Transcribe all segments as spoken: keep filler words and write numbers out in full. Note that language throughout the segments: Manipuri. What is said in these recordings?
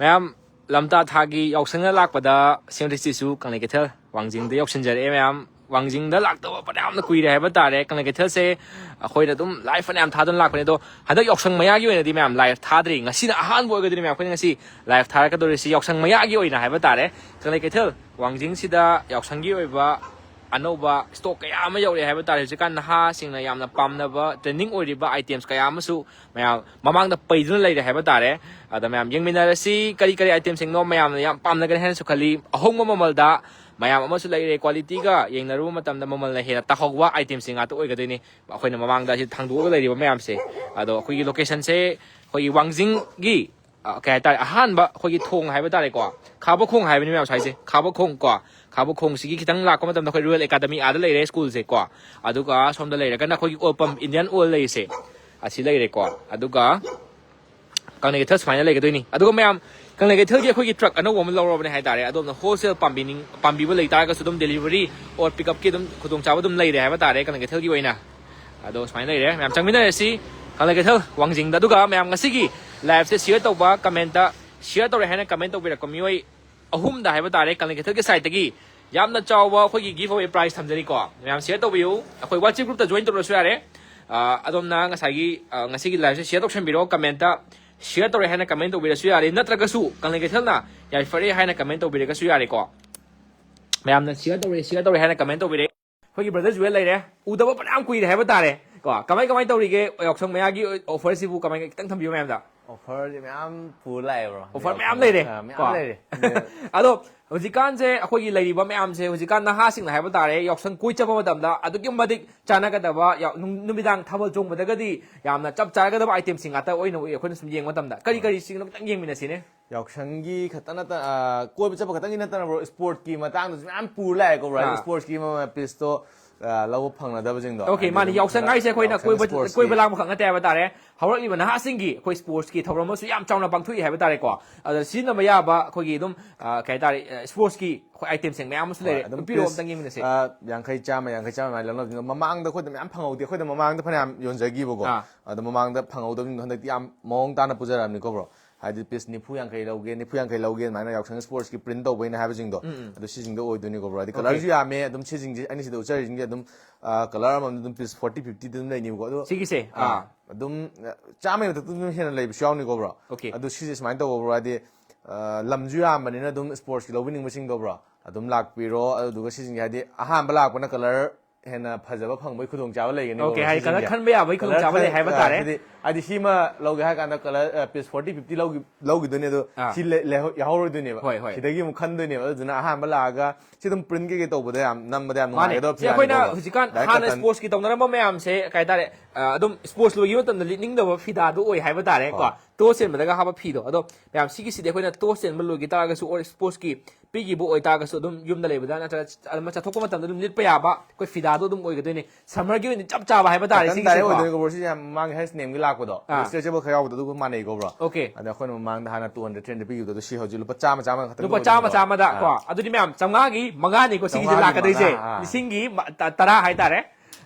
ꯃꯌꯥꯝ, ꯂꯝꯇꯥ ꯊꯥꯒꯤ ꯌꯥꯎꯁꯪꯅ ꯂꯥꯛꯄꯗ ꯁꯦꯝ ꯁꯤꯁꯨ ꯀꯪꯂꯩ ꯀꯩꯊꯦꯜ ꯋꯥꯡꯖꯤꯡꯗ ꯌꯧꯁꯤꯟꯖꯔꯛꯑꯦ꯫ ꯃꯌꯥꯝ, ꯋꯥꯡꯖꯤꯡꯗ ꯂꯥꯛꯇꯕ ꯐꯅꯌꯥꯝꯅ ꯀꯨꯏꯔꯦ ꯍꯥꯏꯕ ꯇꯥꯔꯦ꯫ ꯀꯪꯂꯩ ꯀꯩꯊꯦꯜꯁꯦ ꯑꯩꯈꯣꯏꯅ ꯑꯗꯨꯝ ꯂꯥꯏꯐ ꯐꯅꯌꯥꯝ ꯊꯥꯗꯨꯅ ꯂꯥꯛꯄꯅꯦ, ꯑꯗꯣ ꯍꯟꯗꯛ ꯌꯥꯎꯁꯪ ꯃꯌꯥꯒꯤ ꯑꯣꯏꯅꯗꯤ ꯃꯌꯥꯝ ꯂꯥꯏꯐ ꯊꯥꯗ꯭ꯔꯤ꯫ ꯉꯁꯤꯅ ꯑꯍꯥꯟꯕ ꯑꯣꯏꯒꯗꯣꯏꯅꯤ ꯃꯌꯥꯝ ꯑꯩꯈꯣꯏꯅ ꯉꯁꯤ ꯂꯥꯏꯐ ꯊꯥꯔꯛꯀꯗꯧꯔꯤꯁꯤ ꯌꯥꯎꯁꯪ ꯃꯌꯥꯒꯤ ꯑꯣꯏꯅ ꯍꯥꯏꯕ ꯇꯥꯔꯦ꯫ ꯀꯪꯂꯩ ꯀꯩꯊꯦꯜ ꯋꯥꯡꯖꯤꯡꯁꯤꯗ ꯌꯥꯎꯁꯪꯒꯤ ꯑꯣꯏꯕ ꯑꯅꯧꯕ ꯁ꯭ꯇꯣꯛ ꯀꯌꯥ ꯑꯃ ꯌꯧꯔꯛꯑꯦ ꯍꯥꯏꯕ ꯇꯥꯔꯦ꯫ ꯍꯧꯖꯤꯛꯀꯥꯟ ꯅꯍꯥꯁꯤꯡꯅ ꯌꯥꯝꯅ ꯄꯥꯝꯅꯕ, ꯇ꯭ꯔꯦꯟꯗꯤꯡ ꯑꯣꯏꯔꯤꯕ ꯑꯥꯏꯇꯦꯝꯁ ꯀꯌꯥ ꯑꯃꯁꯨ ꯃꯌꯥꯝ ꯃꯃꯥꯡꯗ ꯄꯩꯗꯨꯅ ꯂꯩꯔꯦ ꯍꯥꯏꯕ ꯇꯥꯔꯦ꯫ ꯑꯗ ꯃꯌꯥꯝ ꯌꯦꯡꯃꯤꯟꯅꯔꯁꯤ, ꯀꯔꯤ ꯀꯔꯤ ꯑꯥꯏꯇꯦꯝꯁꯤꯡꯅꯣ ꯃꯌꯥꯝꯅ ꯌꯥꯝ ꯄꯥꯝꯅꯒꯅꯤ ꯍꯥꯏꯅꯁꯨ ꯈꯜꯂꯤ꯫ ꯑꯍꯣꯡꯕ ꯃꯃꯜꯗ ꯃꯌꯥꯝ ꯑꯃꯁꯨ ꯂꯩꯔꯦ꯫ ꯀ꯭ꯋꯥꯂꯤꯇꯤꯒ ꯌꯦꯡꯅꯔꯨꯕ ꯃꯇꯝꯗ ꯃꯃꯜꯅ ꯍꯦꯟꯅ ꯇꯥꯍꯧꯕ ꯑꯥꯏꯇꯦꯝꯁꯤꯡ ꯉꯥꯛꯇ ꯑꯣꯏꯒꯗꯣꯏꯅꯤ꯫ ꯑꯩꯈꯣꯏꯅ ꯃꯃꯥꯡꯗ ꯑꯁꯤ ꯊꯥꯡꯗꯣꯛꯑꯒ ꯂꯩꯔꯤꯕ ꯃꯌꯥꯝꯁꯦ, ꯑꯗꯣ ꯑꯩꯈꯣꯏꯒꯤ ꯂꯣꯀꯦꯁꯟꯁꯦ ꯑꯩꯈꯣꯏꯒꯤ ꯋꯥꯡꯖꯤꯡꯒꯤ, ꯑ, ꯀꯩ ꯍꯥꯏꯇꯥꯔꯦ, ꯑꯍꯥꯟꯕ ꯑꯩꯈꯣꯏꯒꯤ ꯊꯣꯡ ꯍꯥꯏꯕ ꯇꯥꯔꯦꯀꯣ, ꯈꯥꯕꯈꯣꯡ ꯍꯥꯏꯕꯅꯤ ꯃꯌꯥꯝ ꯁ꯭ꯋꯥꯏꯁꯦ, ꯈꯥꯕꯈꯣꯡ ꯀꯣ, ꯈꯥꯕꯈꯣꯡꯁꯤꯒꯤ ꯈꯤꯇꯪ ꯂꯥꯛꯄ ꯃꯇꯝꯗ ꯑꯩꯈꯣꯏ ꯔꯣꯌꯦꯜ ꯑꯦꯀꯥꯗꯃꯤ ꯑꯥꯗ ꯂꯩꯔꯦ ꯁ꯭ꯀꯨꯜꯁꯦ ꯀꯣ, ꯑꯗꯨꯒ ꯁꯣꯝꯗ ꯂꯩꯔꯒꯅ ꯑꯩꯈꯣꯏꯒꯤ ꯑꯣꯏꯜ ꯄꯝ, ꯏꯟꯗꯤꯌꯥꯟ ꯑꯣꯏꯜ ꯂꯩꯔꯤꯁꯦ, ꯑꯁꯤ ꯂꯩꯔꯦꯀꯣ꯫ ꯑꯗꯨꯒ ꯀꯪꯂꯩ ꯀꯩꯊꯦꯜ ꯁꯨꯃꯥꯏꯅ ꯂꯩꯒꯗꯣꯏꯅꯤ꯫ ꯑꯗꯨꯒ ꯃꯌꯥꯝ, ꯀꯪꯂꯩ ꯀꯩꯊꯦꯜꯒꯤ ꯑꯩꯈꯣꯏꯒꯤ ꯇ꯭ꯔꯛ ꯑꯅꯧꯕ ꯑꯃ ꯂꯧꯔꯕꯅꯦ ꯍꯥꯏ ꯇꯥꯔꯦ꯫ ꯑꯗꯣꯝꯅ ꯍꯣꯜꯁꯦꯜ ꯄꯥꯝꯕꯤꯅꯤꯡ-, ꯄꯥꯝꯕꯤꯕ ꯂꯩ ꯇꯥꯔꯒꯁꯨ ꯑꯗꯨꯝ ꯗꯦꯂꯤꯚꯔꯤ ꯑꯣꯔ ꯄꯤꯛꯑꯞꯀꯤ ꯑꯗꯨꯝ ꯈꯨꯗꯣꯡꯆꯥꯕ ꯑꯗꯨꯝ ꯂꯩꯔꯦ ꯍꯥꯏꯕ ꯇꯥꯔꯦ ꯀꯪꯂꯩ ꯀꯩꯊꯦꯜꯒꯤ ꯑꯣꯏꯅ꯫ ꯑꯗꯣ ꯁꯨꯃꯥꯏꯅ ꯂꯩꯔꯦ, ꯃꯌꯥꯝ ꯆꯪꯃꯤꯟꯅꯔꯁꯤ ꯀꯪꯂꯩ ꯀꯩꯊꯦꯜ ꯋꯥꯡꯖꯤꯡꯗ꯫ ꯑꯗꯨꯒ ꯃꯌꯥꯝ ꯉꯁꯤꯒꯤ ꯂꯥꯏꯐꯁꯦ ꯁꯤꯌꯔ ꯇꯧꯕ, ꯀꯃꯦꯟꯇ ꯁꯤꯌꯔ ꯇꯧꯔꯦ ꯍꯥꯏꯅ ꯀꯃꯦꯟ ꯇꯧꯕꯤꯔꯛꯄ ꯃꯤꯑꯣꯏ ꯑꯍꯨꯝꯗ ꯍꯥꯏꯕ ꯇꯥꯔꯦ, ꯀꯪꯂꯩ ꯀꯩꯊꯦꯜꯒꯤ ꯁꯥꯏꯠꯇꯒꯤ ꯌꯥꯝꯅ ꯆꯥꯎꯕ ꯑꯩꯈꯣꯏꯒꯤ ꯒꯤꯐ ꯑꯋꯦ ꯄ꯭ꯔꯥꯏꯖ ꯊꯝꯖꯔꯤꯀꯣ꯫ ꯃꯌꯥꯝ ꯁꯤꯌꯔ ꯇꯧꯕꯤꯌꯨ, ꯑꯩꯈꯣꯏ ꯋꯥꯆꯦꯞ ꯒ꯭ꯔꯨꯞꯇ ꯖꯣꯏꯟ ꯇꯧꯔꯁꯨ ꯌꯥꯔꯦ꯫ ꯑ, ꯑꯗꯣꯝꯅ ꯉꯁꯥꯏꯒꯤ, ꯑ, ꯉꯁꯤꯒꯤ ꯂꯥꯏꯐꯁꯦ ꯁꯤꯌꯔ ꯇꯧꯁꯟꯕꯤꯔꯣ, ꯀꯃꯦꯟꯇ ꯁꯤꯌꯔ ꯇꯧꯔꯦ ꯍꯥꯏꯅ ꯀꯃꯦꯟ ꯇꯧꯕꯤꯔꯁꯨ ꯌꯥꯔꯦ, ꯅꯠꯇ꯭ꯔꯒꯁꯨ ꯀꯪꯂꯩ ꯀꯩꯊꯦꯜꯅ ꯌꯥꯏꯐꯔꯦ ꯍꯥꯏꯅ ꯀꯃꯦꯟ ꯇꯧꯕꯤꯔꯒꯁꯨ ꯌꯥꯔꯦꯀꯣ꯫ ꯃꯌꯥꯝꯅ ꯁꯤꯌꯔ ꯇꯧꯔꯦ, ꯁꯤꯌꯔ ꯇꯧꯔꯦ ꯍꯥꯏꯅ ꯀꯃꯦꯟ ꯇꯧꯕꯤꯔꯦ꯫ ꯑꯩꯈꯣꯏꯒꯤ ꯕ꯭ꯔꯗꯔ ꯖꯨꯋꯦꯜ ꯂꯩꯔꯦ, ꯎꯗꯕ ꯐꯅꯌꯥꯝ ꯀꯨꯏꯔꯦ ꯍꯥꯏꯕ ꯇꯥꯔꯦ ꯀꯣ꯫ ꯀꯃꯥꯏ ꯀꯃꯥꯏ ꯇꯧꯔꯤꯒꯦ? ꯌꯥꯎꯁꯪ ꯃꯌꯥꯒꯤ ꯑꯣꯐꯔꯁꯤꯕꯨ ꯀꯃꯥꯏ, ꯈꯤꯇꯪ ꯊꯝꯕꯤꯌꯨ ꯃꯌꯥꯝꯗ꯫ ꯑꯣꯐꯔꯁꯦ ꯃꯌꯥꯝ ꯄꯨꯔ ꯂꯥꯛꯑꯦ, ꯕ꯭ꯔꯣ꯫ ꯑꯣꯐꯔ ꯃꯌꯥꯝ ꯂꯩꯔꯦ, ꯑꯥ, ꯃꯌꯥꯝ ꯀꯣ? ꯂꯩꯔꯦ꯫ ꯑꯗꯣ ꯍꯧꯖꯤꯛꯀꯥꯟꯁꯦ ꯑꯩꯈꯣꯏꯒꯤ ꯂꯩꯔꯤꯕ ꯃꯌꯥꯝꯁꯦ, ꯍꯧꯖꯤꯛꯀꯥꯟ ꯅꯍꯥꯁꯤꯡꯅ ꯍꯥꯏꯕ ꯇꯥꯔꯦ, ꯌꯥꯎꯁꯪ ꯀꯣꯏ ꯆꯠꯄ ꯃꯇꯝꯗ ꯑꯗꯨꯛꯀꯤ ꯃꯇꯤꯛ ꯆꯥꯟꯅꯒꯗꯕ, ꯌꯥꯎ-, ꯅꯨꯡ-, ꯅꯨꯃꯤꯗꯥꯡ ꯊꯥꯕꯜ ꯆꯣꯡꯕꯗꯒꯗꯤ ꯌꯥꯝꯅ ꯆꯞ ꯆꯥꯒꯗꯕ ꯑꯥꯏꯇꯦꯝꯁꯤꯡ ꯉꯥꯛꯇ ꯑꯣꯏꯅ ꯎꯏ꯫ ꯑꯩꯈꯣꯏꯅ ꯁꯨꯝ ꯌꯦꯡꯕ ꯃꯇꯝꯗ ꯀꯔꯤ ꯍꯣꯏ꯫ ꯀꯔꯤꯁꯤꯡꯅꯣ ꯈꯤꯇꯪ ꯌꯦꯡꯃꯤꯟꯅꯁꯤꯅꯦ꯫ ꯌꯥꯎꯁꯪꯒꯤ ꯈꯛꯇ ꯅꯠꯇ-, ꯑ, ꯀꯣꯏꯕ ꯆꯠꯄ ꯈꯛꯇꯪꯒꯤ ꯅꯠꯇꯅ, ꯕ꯭ꯔꯣ, ꯁ꯭ꯄꯣꯔꯠꯀꯤ ꯃꯇꯥꯡꯗꯁꯨ ꯃꯌꯥꯝ ꯄꯨꯔ ꯂꯥꯛꯑꯦꯀꯣ, ꯕ꯭ꯔꯣ꯫ ꯍꯥꯏꯗꯤ ꯑꯥ꯫ ꯁ꯭ꯄꯣꯔꯠꯁꯀꯤ ꯃ-, ꯄꯤꯁꯇꯣ, ꯑ, ꯂꯧꯕ ꯐꯪꯅꯗꯕꯁꯤꯡꯗꯣ, ꯑꯣꯀꯦ, ꯍꯥꯏꯗꯤ ꯃꯥꯅꯤ, ꯑꯗꯨꯝ ꯌꯥꯎꯁꯪ ꯈꯔ ꯍꯥꯏꯁꯦ ꯑꯩꯈꯣꯏꯅ ꯌꯥꯎꯁꯪ ꯀꯣꯏꯕ, ꯁ꯭ꯄꯣꯔꯠꯁꯀꯤ꯫ ꯀꯣꯏꯕ ꯂꯥꯡꯕ ꯈꯛ ꯅꯠꯇꯦ ꯍꯥꯏꯕ ꯇꯥꯔꯦ꯫ ꯍꯧꯔꯛꯂꯤꯕ ꯅꯍꯥꯁꯤꯡꯒꯤ ꯑꯩꯈꯣꯏ ꯁ꯭ꯄꯣꯔꯠꯁꯀꯤ ꯊꯧꯔꯝ ꯑꯃꯁꯨ ꯌꯥꯝ ꯆꯥꯎꯅ ꯄꯥꯡꯊꯣꯛꯏ ꯍꯥꯏꯕ ꯇꯥꯔꯦꯀꯣ꯫ ꯑꯗ ꯁꯤꯖꯤꯟꯅꯕ ꯌꯥꯕ ꯑꯩꯈꯣꯏꯒꯤ ꯑꯗꯨꯝ, ꯑ, ꯀꯩ ꯍꯥꯏꯇꯥꯔꯦ, ꯑ, ꯁ꯭ꯄꯣꯔꯠꯁꯀꯤ ꯑꯩꯈꯣꯏ ꯑꯥꯏꯇꯦꯝꯁꯤꯡ ꯃꯌꯥꯝ ꯑꯃꯁꯨ ꯍꯣꯏ, ꯂꯩꯔꯦ꯫ ꯑꯗꯨꯝ ꯑꯗꯨꯝ ꯄꯤꯔꯛꯑꯣ, ꯄꯤꯁ, ꯑꯝꯇꯪ ꯌꯦꯡꯃꯤꯟꯅꯁꯤ꯫ ꯑ, ꯌꯥꯡꯈꯩ, ꯆꯥꯝꯃ, ꯌꯥꯡꯈꯩ, ꯆꯥꯝꯃ ꯑꯗꯨꯃꯥꯏꯅ ꯂꯧꯅꯕꯁꯤꯡꯗꯣ ꯃꯃꯥꯡꯗ ꯑꯩꯈꯣꯏꯗ ꯃꯌꯥꯝ ꯐꯪꯍꯧꯗꯦ꯫ ꯑꯩꯈꯣꯏꯗ ꯃꯃꯥꯡꯗ ꯐꯅꯌꯥꯝ ꯌꯣꯟꯖꯈꯤꯕꯀꯣ꯫ ꯑꯥ꯫ ꯑꯗꯣ ꯃꯃꯥꯡꯗ ꯐꯪꯍꯧꯗꯕꯁꯤꯡꯗꯣ ꯍꯟꯗꯛꯇꯤ ꯌꯥꯝ ꯃꯑꯣꯡ ꯇꯥꯅ ꯄꯨꯖꯔꯛꯑꯕꯅꯤꯀꯣ, ꯕ꯭ꯔꯣ꯫ ꯍꯥꯏꯗꯤ ꯄꯤꯁ ꯅꯤꯐꯨ ꯌꯥꯡꯈꯩ ꯂꯧꯒꯦ, ꯅꯤꯐꯨ ꯌꯥꯡꯈꯩ ꯂꯧꯒꯦ ꯑꯗꯨꯃꯥꯏꯅ ꯌꯥꯎꯁꯪ ꯁ꯭ꯄꯣꯔꯠꯁꯀꯤ ꯄ꯭ꯔꯤꯟ ꯇꯧꯕꯩꯅ ꯍꯥꯏꯕꯁꯤꯡꯗꯣ, ꯑꯗꯨ ꯁꯤꯁꯤꯡꯗꯣ ꯑꯣꯏꯗꯣꯏꯅꯤꯀꯣ ꯕ꯭ꯔꯣ꯫ ꯍꯥꯏꯗꯤ ꯀꯂꯔꯁꯨ ꯌꯥꯝꯃꯦ ꯑꯗꯨꯝ ꯁꯤꯁꯤꯡꯁꯦ, ꯑꯩꯅ ꯁꯤꯗ ꯎꯠꯆꯔꯤꯁꯤꯡꯁꯦ ꯑꯗꯨꯝ ꯀꯂꯔ ꯑꯃꯃꯝꯗ ꯑꯗꯨꯝ ꯄꯤꯁ ꯐꯣꯔꯇꯤ ꯐꯤꯐꯇꯤꯗꯤ ꯑꯗꯨꯝ ꯂꯩꯅꯤꯕꯀꯣ꯫ ꯑꯗꯣ ꯁꯤꯒꯤꯁꯦ ꯑꯥ, ꯑꯥ, ꯑꯗꯨꯝ ꯆꯥꯝꯃꯒꯤ ꯃꯊꯛꯇ ꯑꯗꯨꯝ ꯍꯦꯟꯅ ꯂꯩꯕꯁꯨ ꯌꯥꯎꯅꯤꯀꯣ ꯕ꯭ꯔꯣ꯫ ꯑꯣꯀꯦ꯫ ꯑꯗꯨ ꯁꯤꯁꯦ ꯁꯨꯃꯥꯏꯅ ꯇꯧꯕ ꯕ꯭ꯔꯣ, ꯍꯥꯏꯗꯤ ꯂꯝꯁꯨ ꯌꯥꯝꯕꯅꯤꯅ ꯑꯗꯨꯝ ꯁ꯭ꯄꯣꯔꯠꯁꯀꯤ ꯂꯧꯕꯤꯅꯤꯡꯕꯁꯤꯡꯗꯣ ꯕ꯭ꯔꯣ ꯑꯗꯨꯝ ꯂꯥꯛꯄꯤꯔꯣ꯫ ꯑꯗꯨꯗꯨꯒ ꯁꯤꯁꯤꯡꯁꯦ ꯍꯥꯏꯗꯤ ꯑꯍꯥꯟꯕ ꯂꯥꯛꯄꯅ ꯀꯂꯔ ꯍꯦꯟꯅ ꯐꯖꯕ ꯐꯪꯕꯒꯤ ꯈꯨꯗꯣꯡꯆꯥꯕ ꯂꯩꯒꯅꯤꯀꯣ꯫ ꯑꯣꯀꯦ, ꯍꯥꯏꯗꯤ ꯀꯂꯔ ꯈꯟꯕ ꯌꯥꯕꯒꯤ ꯈꯨꯗꯣꯡꯆꯥꯕ ꯂꯩ ꯍꯥꯏꯕ ꯇꯥꯔꯦ꯫ ꯍꯥꯏꯗꯤ, ꯍꯥꯏꯗꯤ ꯁꯤꯃ ꯂꯧꯒꯦ ꯍꯥꯏ ꯀꯥꯟꯗ ꯀꯂꯔ ꯄꯤꯁ ꯐꯣꯔꯇꯤ ꯐꯤꯐꯇꯤ ꯂꯧꯈꯤꯗꯣꯏꯅꯦ ꯑꯗꯣ ꯑꯥ, ꯁꯤ ꯌꯥꯍꯧꯔꯣꯏꯗꯣꯏꯅꯦꯕ꯫ ꯍꯣꯏ, ꯍꯣꯏ꯫ ꯁꯤꯗꯒꯤ ꯑꯃꯨꯛ ꯈꯟꯗꯣꯏꯅꯦꯕ꯫ ꯑꯗꯨꯗꯨꯅ ꯑꯍꯥꯟꯕ ꯂꯥꯛꯑꯒ ꯁꯤ ꯑꯗꯨꯝ ꯄ꯭ꯔꯤꯟ ꯀꯩꯀꯩ ꯇꯧꯕꯗ ꯌꯥꯝ ꯅꯝꯕꯗ ꯌꯥꯝ ꯅꯨꯡꯉꯥꯏꯒꯗꯕ ꯐꯤꯗꯥꯅꯤꯀꯣ꯫ ꯁꯤ ꯑꯩꯈꯣꯏꯅ ꯍꯧꯖꯤꯛꯀꯥꯟ ꯍꯥꯟꯅ ꯁ꯭ꯄꯣꯔꯠꯁꯀꯤ ꯇꯧꯅꯔꯝꯕ ꯃꯌꯥꯝꯁꯦ ꯀꯩ ꯍꯥꯏꯇꯥꯔꯦ, ꯑꯗꯨꯝ ꯁ꯭ꯄꯣꯔꯠꯁ ꯂꯣꯏꯈꯤꯕ ꯃꯇꯝꯗ ꯂꯤꯠꯅꯤꯡꯗꯕ ꯐꯤꯗꯥꯗꯣ ꯑꯣꯏ ꯍꯥꯏꯕ ꯇꯥꯔꯦꯀꯣ꯫ ꯍꯣꯏ꯫ ꯇꯣꯁ ꯆꯦꯟꯕꯗꯒ ꯍꯥꯞꯄ ꯐꯤꯗꯣ꯫ ꯑꯗꯣ ꯃꯌꯥꯝ ꯁꯤꯒꯤꯁꯤꯗꯤ ꯑꯩꯈꯣꯏꯅ ꯇꯣꯁ ꯆꯦꯟꯕ ꯂꯣꯏꯈꯤ ꯇꯥꯔꯒꯁꯨ, ꯑꯣꯔ ꯁ꯭ꯄꯣꯔꯠꯁꯀꯤ ꯄꯤꯈꯤꯕ ꯑꯣꯏꯇꯥꯔꯒꯁꯨ ꯑꯗꯨꯝ ꯌꯨꯝꯗ ꯂꯩꯕꯗ ꯅꯠꯇ꯭ꯔꯒ ꯑꯗꯨꯝ ꯆꯠꯊꯣꯛꯄ ꯃꯇꯝꯗ ꯑꯗꯨꯝ ꯂꯤꯠꯄ ꯌꯥꯕ ꯑꯩꯈꯣꯏ ꯐꯤꯗꯥꯗꯣ ꯑꯗꯨꯝ ꯑꯣꯏꯒꯗꯣꯏꯅꯤ꯫ ꯁꯝꯃꯔꯒꯤ ꯑꯣꯏꯅ ꯆꯞ ꯆꯥꯕ ꯍꯥꯏꯕ ꯇꯥꯔꯦ ꯁꯤꯒꯤꯁꯦꯀꯣ꯫ ꯑꯣꯏꯗꯣꯏꯅꯤꯀꯣ ꯕ꯭ꯔꯣ꯫ ꯁꯤꯁꯦ ꯌꯥꯝ ꯃꯃꯥꯡꯒꯤ ꯍꯩꯁ ꯅꯦꯝꯒꯤ ꯂꯥꯛꯄꯗꯣ, ꯑꯥ, ꯁ꯭ꯇꯔꯦꯆꯦꯕꯜ ꯈꯔ ꯌꯥꯎꯕꯗꯣ ꯑꯗꯨꯒ ꯃꯥꯟꯅꯩꯀꯣ ꯕ꯭ꯔꯣ꯫ ꯑꯣꯀꯦ꯫ ꯑꯗ ꯑꯩꯈꯣꯏꯅ ꯃꯃꯥꯡꯗ ꯍꯥꯟꯅ ꯇꯨ ꯍꯟꯗ꯭ꯔꯦꯗ ꯊ꯭ꯔꯤ ꯍꯟꯗ꯭ꯔꯦꯗ ꯄꯤꯈꯤꯕꯗꯣ, ꯑꯗꯨ ꯁꯤ ꯍꯧꯖꯤꯛ ꯂꯨꯄꯥ ꯆꯥꯝꯃ, ꯆꯥꯝꯃ ꯈꯛꯇꯪ ꯂꯨꯄꯥ ꯆꯥꯝꯃ, ꯑꯣꯏꯗꯣꯏꯅꯤꯀꯣ꯫ ꯆꯥꯝꯃꯗ ꯑꯥ, ꯀꯣ꯫ ꯑꯗꯨꯗꯤ ꯃꯌꯥꯝ ꯆꯥꯝꯃꯉꯥꯒꯤ ꯃꯉꯥꯅꯤꯀꯣ ꯁꯤꯒꯤꯁꯦ ꯆꯥꯝꯃꯉꯥꯒꯤ ꯂꯥꯛꯀꯗꯣꯏꯁꯦ꯫ ꯃꯉꯥ, ꯑꯥ꯫ ꯂꯤꯁꯤꯡꯒꯤ ꯃ-, ꯇ-, ꯇꯔꯥ ꯍꯥꯏꯇꯥꯔꯦ꯫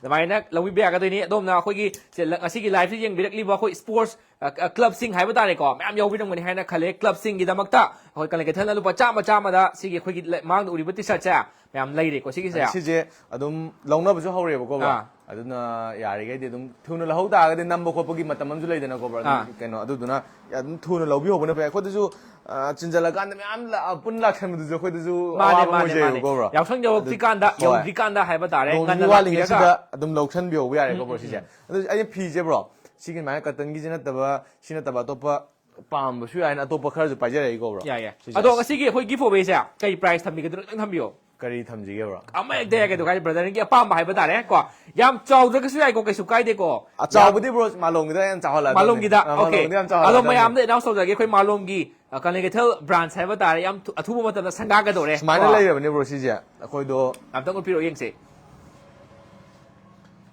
ꯑꯗꯨꯃꯥꯏꯅ ꯂꯧꯕꯤꯕ ꯌꯥꯒꯗꯣꯏꯅꯤ꯫ ꯑꯗꯣꯝꯅ ꯑꯩꯈꯣꯏꯒꯤ ꯁꯦ-, ꯉꯁꯤꯒꯤ ꯂꯥꯏꯐꯁꯤ ꯌꯦꯡꯕꯤꯔꯛꯂꯤꯕ ꯑꯩꯈꯣꯏ ꯁ꯭ꯄꯣꯔꯠꯁ ꯑ, ꯑ, ꯀ꯭ꯂꯕꯁꯤꯡ ꯍꯥꯏꯕ ꯇꯥꯔꯦꯀꯣ, ꯃꯌꯥꯝ ꯌꯥꯎꯕꯤꯔꯝꯒꯅꯤ ꯍꯥꯏꯅ ꯈꯜꯂꯦ꯫ ꯀ꯭ꯂꯕꯁꯤꯡꯒꯤꯗꯃꯛꯇ ꯑꯩꯈꯣꯏ ꯀꯪꯂꯩ ꯀꯩꯊꯦꯜꯅ ꯂꯨꯄꯥ ꯆꯥꯝꯃ, ꯆꯥꯝꯃꯗ ꯁꯤꯒꯤ ꯑꯩꯈꯣꯏꯒꯤ ꯂ-, ꯃꯥꯡꯗ ꯎꯔꯤꯕ ꯇꯤ ꯁꯥꯔꯠꯁꯦ ꯃꯌꯥꯝ ꯂꯩꯔꯦꯀꯣ ꯁꯤꯒꯤꯁꯦ꯫ ꯑꯗ ꯁꯤꯁꯦ ꯑꯗꯨꯝ ꯂꯧꯅꯕꯁꯨ ꯍꯧꯔꯦꯕꯀꯣ, ꯕ꯭ꯔꯣ꯫ ꯑꯥ꯫ ꯑꯗꯨꯅ ꯌꯥꯔꯤꯈꯩꯗꯤ ꯑꯗꯨꯝ ꯊꯨꯅ ꯂꯧꯍꯧ ꯇꯥꯔꯒꯗꯤ ꯅꯝꯕ ꯈꯣꯠꯄꯒꯤ ꯃꯇꯝ ꯑꯃꯁꯨ ꯂꯩꯗꯅꯀꯣ, ꯕ꯭ꯔꯣ꯫ ꯑꯗꯨꯝ ꯑꯥ꯫ ꯀꯩꯅꯣ, ꯑꯗꯨꯗꯨꯅ ꯑꯗꯨꯝ ꯊꯨꯅ ꯂꯧꯕꯤꯍꯧꯕꯅ ꯐꯩ꯫ ꯑꯩꯈꯣꯏꯗꯁꯨ, ꯑ, ꯆꯤꯟꯖꯜꯂꯀꯥꯟꯗ ꯃꯌꯥꯝ ꯂ-, ꯑ, ꯄꯨꯟ ꯂꯥꯛꯁꯟꯕꯗꯨꯁꯨ ꯑꯩꯈꯣꯏꯗꯁꯨ ꯃꯥꯅꯦ, ꯑꯋꯥꯕ ꯃꯥꯅꯦ, ꯃꯥꯅꯦ꯫ ꯑꯣꯏꯖꯩꯕꯀꯣ, ꯕ꯭ꯔꯣ꯫ ꯌꯥꯎꯁꯪ ꯑꯗꯨ ꯌꯧꯔꯛꯇ꯭ꯔꯤꯀꯥꯟꯗ, ꯍꯣꯏ꯫ ꯌꯧꯗ꯭ꯔꯤꯀꯥꯟꯗ ꯍꯥꯏꯕ ꯇꯥꯔꯦ, ꯅꯣꯡ ꯉꯟꯅ ꯅꯤꯅꯤ ꯋꯥꯠꯂꯤꯉꯩ ꯂꯥꯛꯄꯤꯔꯒ꯫ ꯁꯤꯗ ꯑꯗꯨꯝ ꯂꯧꯁꯟꯕꯤꯍꯧꯕ ꯌꯥꯔꯦꯀꯣ, ꯎꯝ, ꯕ꯭ꯔꯣ, ꯎꯝ, ꯁꯤꯁꯦ꯫ ꯎꯝ꯫ ꯑꯗꯨ ꯑꯩꯅ ꯐꯤꯁꯦ, ꯕ꯭ꯔꯣ, ꯁꯤꯒꯤ ꯑꯗꯨꯃꯥꯏꯅ ꯀꯇꯟꯒꯤꯁꯦ ꯅꯠꯇꯕ, ꯁꯤ ꯅꯠꯇꯕ ꯑꯇꯣꯞꯄ ꯄꯥꯝꯕꯁꯨ ꯌꯥꯏꯅ ꯑꯇꯣꯞꯄ ꯈꯔꯁꯨ ꯄꯥꯏꯖꯔꯛꯏꯀꯣ, ꯕ꯭ꯔꯣ꯫ ꯌꯥꯏ, ꯌꯥꯏ꯫ ꯁꯤꯁꯦ ꯑꯗꯣ ꯑꯁ ꯉꯁꯤꯒꯤ ꯑꯩꯈꯣꯏ ꯒꯤꯐ ꯑꯣꯏꯕꯩꯁꯦ ꯀꯩ ꯄ꯭ꯔꯥꯏꯁ ꯊꯝꯕꯤꯒꯗꯣꯏꯅꯣ ꯈꯤꯇꯪ ꯊꯝꯕꯤꯌꯣ꯫ ꯀꯔꯤ ꯊꯝꯁꯤꯒꯦ, ꯕ꯭ꯔꯣ? ꯑꯃ ꯍꯦꯛꯇ ꯌꯥꯏ, ꯀꯩꯁꯨ ꯀꯥꯏꯗꯦ, ꯕ꯭ꯔꯗꯔꯒꯤ ꯑꯄꯥꯝꯕ ꯍꯥꯏꯕ ꯇꯥꯔꯦ ꯀꯣ꯫ ꯌꯥꯝ ꯆꯥꯎꯗ꯭ꯔꯒꯁꯨ ꯌꯥꯏꯀꯣ, ꯀꯩꯁꯨ ꯀꯥꯏꯗꯦꯀꯣ꯫ ꯑꯆꯥꯎꯕꯗꯤ, ꯕ꯭ꯔꯣ, ꯃꯥꯂꯣꯝꯒꯤꯗ ꯌꯥꯝ ꯆꯥꯎꯍꯜꯂꯛꯑꯗꯕꯅꯤ꯫ ꯃꯥꯂꯣꯝꯒꯤꯗ, ꯑ, ꯑꯣꯀꯦ꯫ ꯃꯥꯂꯣꯝꯒꯤꯗ ꯌꯥꯝ ꯑꯗꯣ ꯆꯥꯎꯍꯜꯂꯛꯑꯗꯕꯅꯤ꯫ ꯃꯌꯥꯝꯗ ꯑꯦꯅꯥꯎꯟꯁ ꯇꯧꯖꯒꯦ, ꯑꯩꯈꯣꯏ ꯃꯥꯂꯣꯝꯒꯤ, ꯑ, ꯀꯪꯂꯩ ꯀꯩꯊꯦꯜ ꯕ꯭ꯔꯥꯟꯁ ꯍꯥꯏꯕ ꯇꯥꯔꯦ, ꯌꯥꯝ ꯊꯨ-, ꯑꯊꯨꯕ ꯃꯇꯝꯗ ꯁꯪꯒꯥꯒꯗꯧꯔꯦ ꯁꯨꯃꯥꯏꯅ ꯀꯣ꯫ ꯂꯩꯔꯕꯅꯦ, ꯕ꯭ꯔꯣ, ꯁꯤꯁꯦ꯫ ꯑꯩꯈꯣꯏꯗꯣ ꯑꯝꯇꯪ ꯎꯠꯄꯤꯔꯛꯑꯣ ꯌꯦꯡꯁꯦ꯫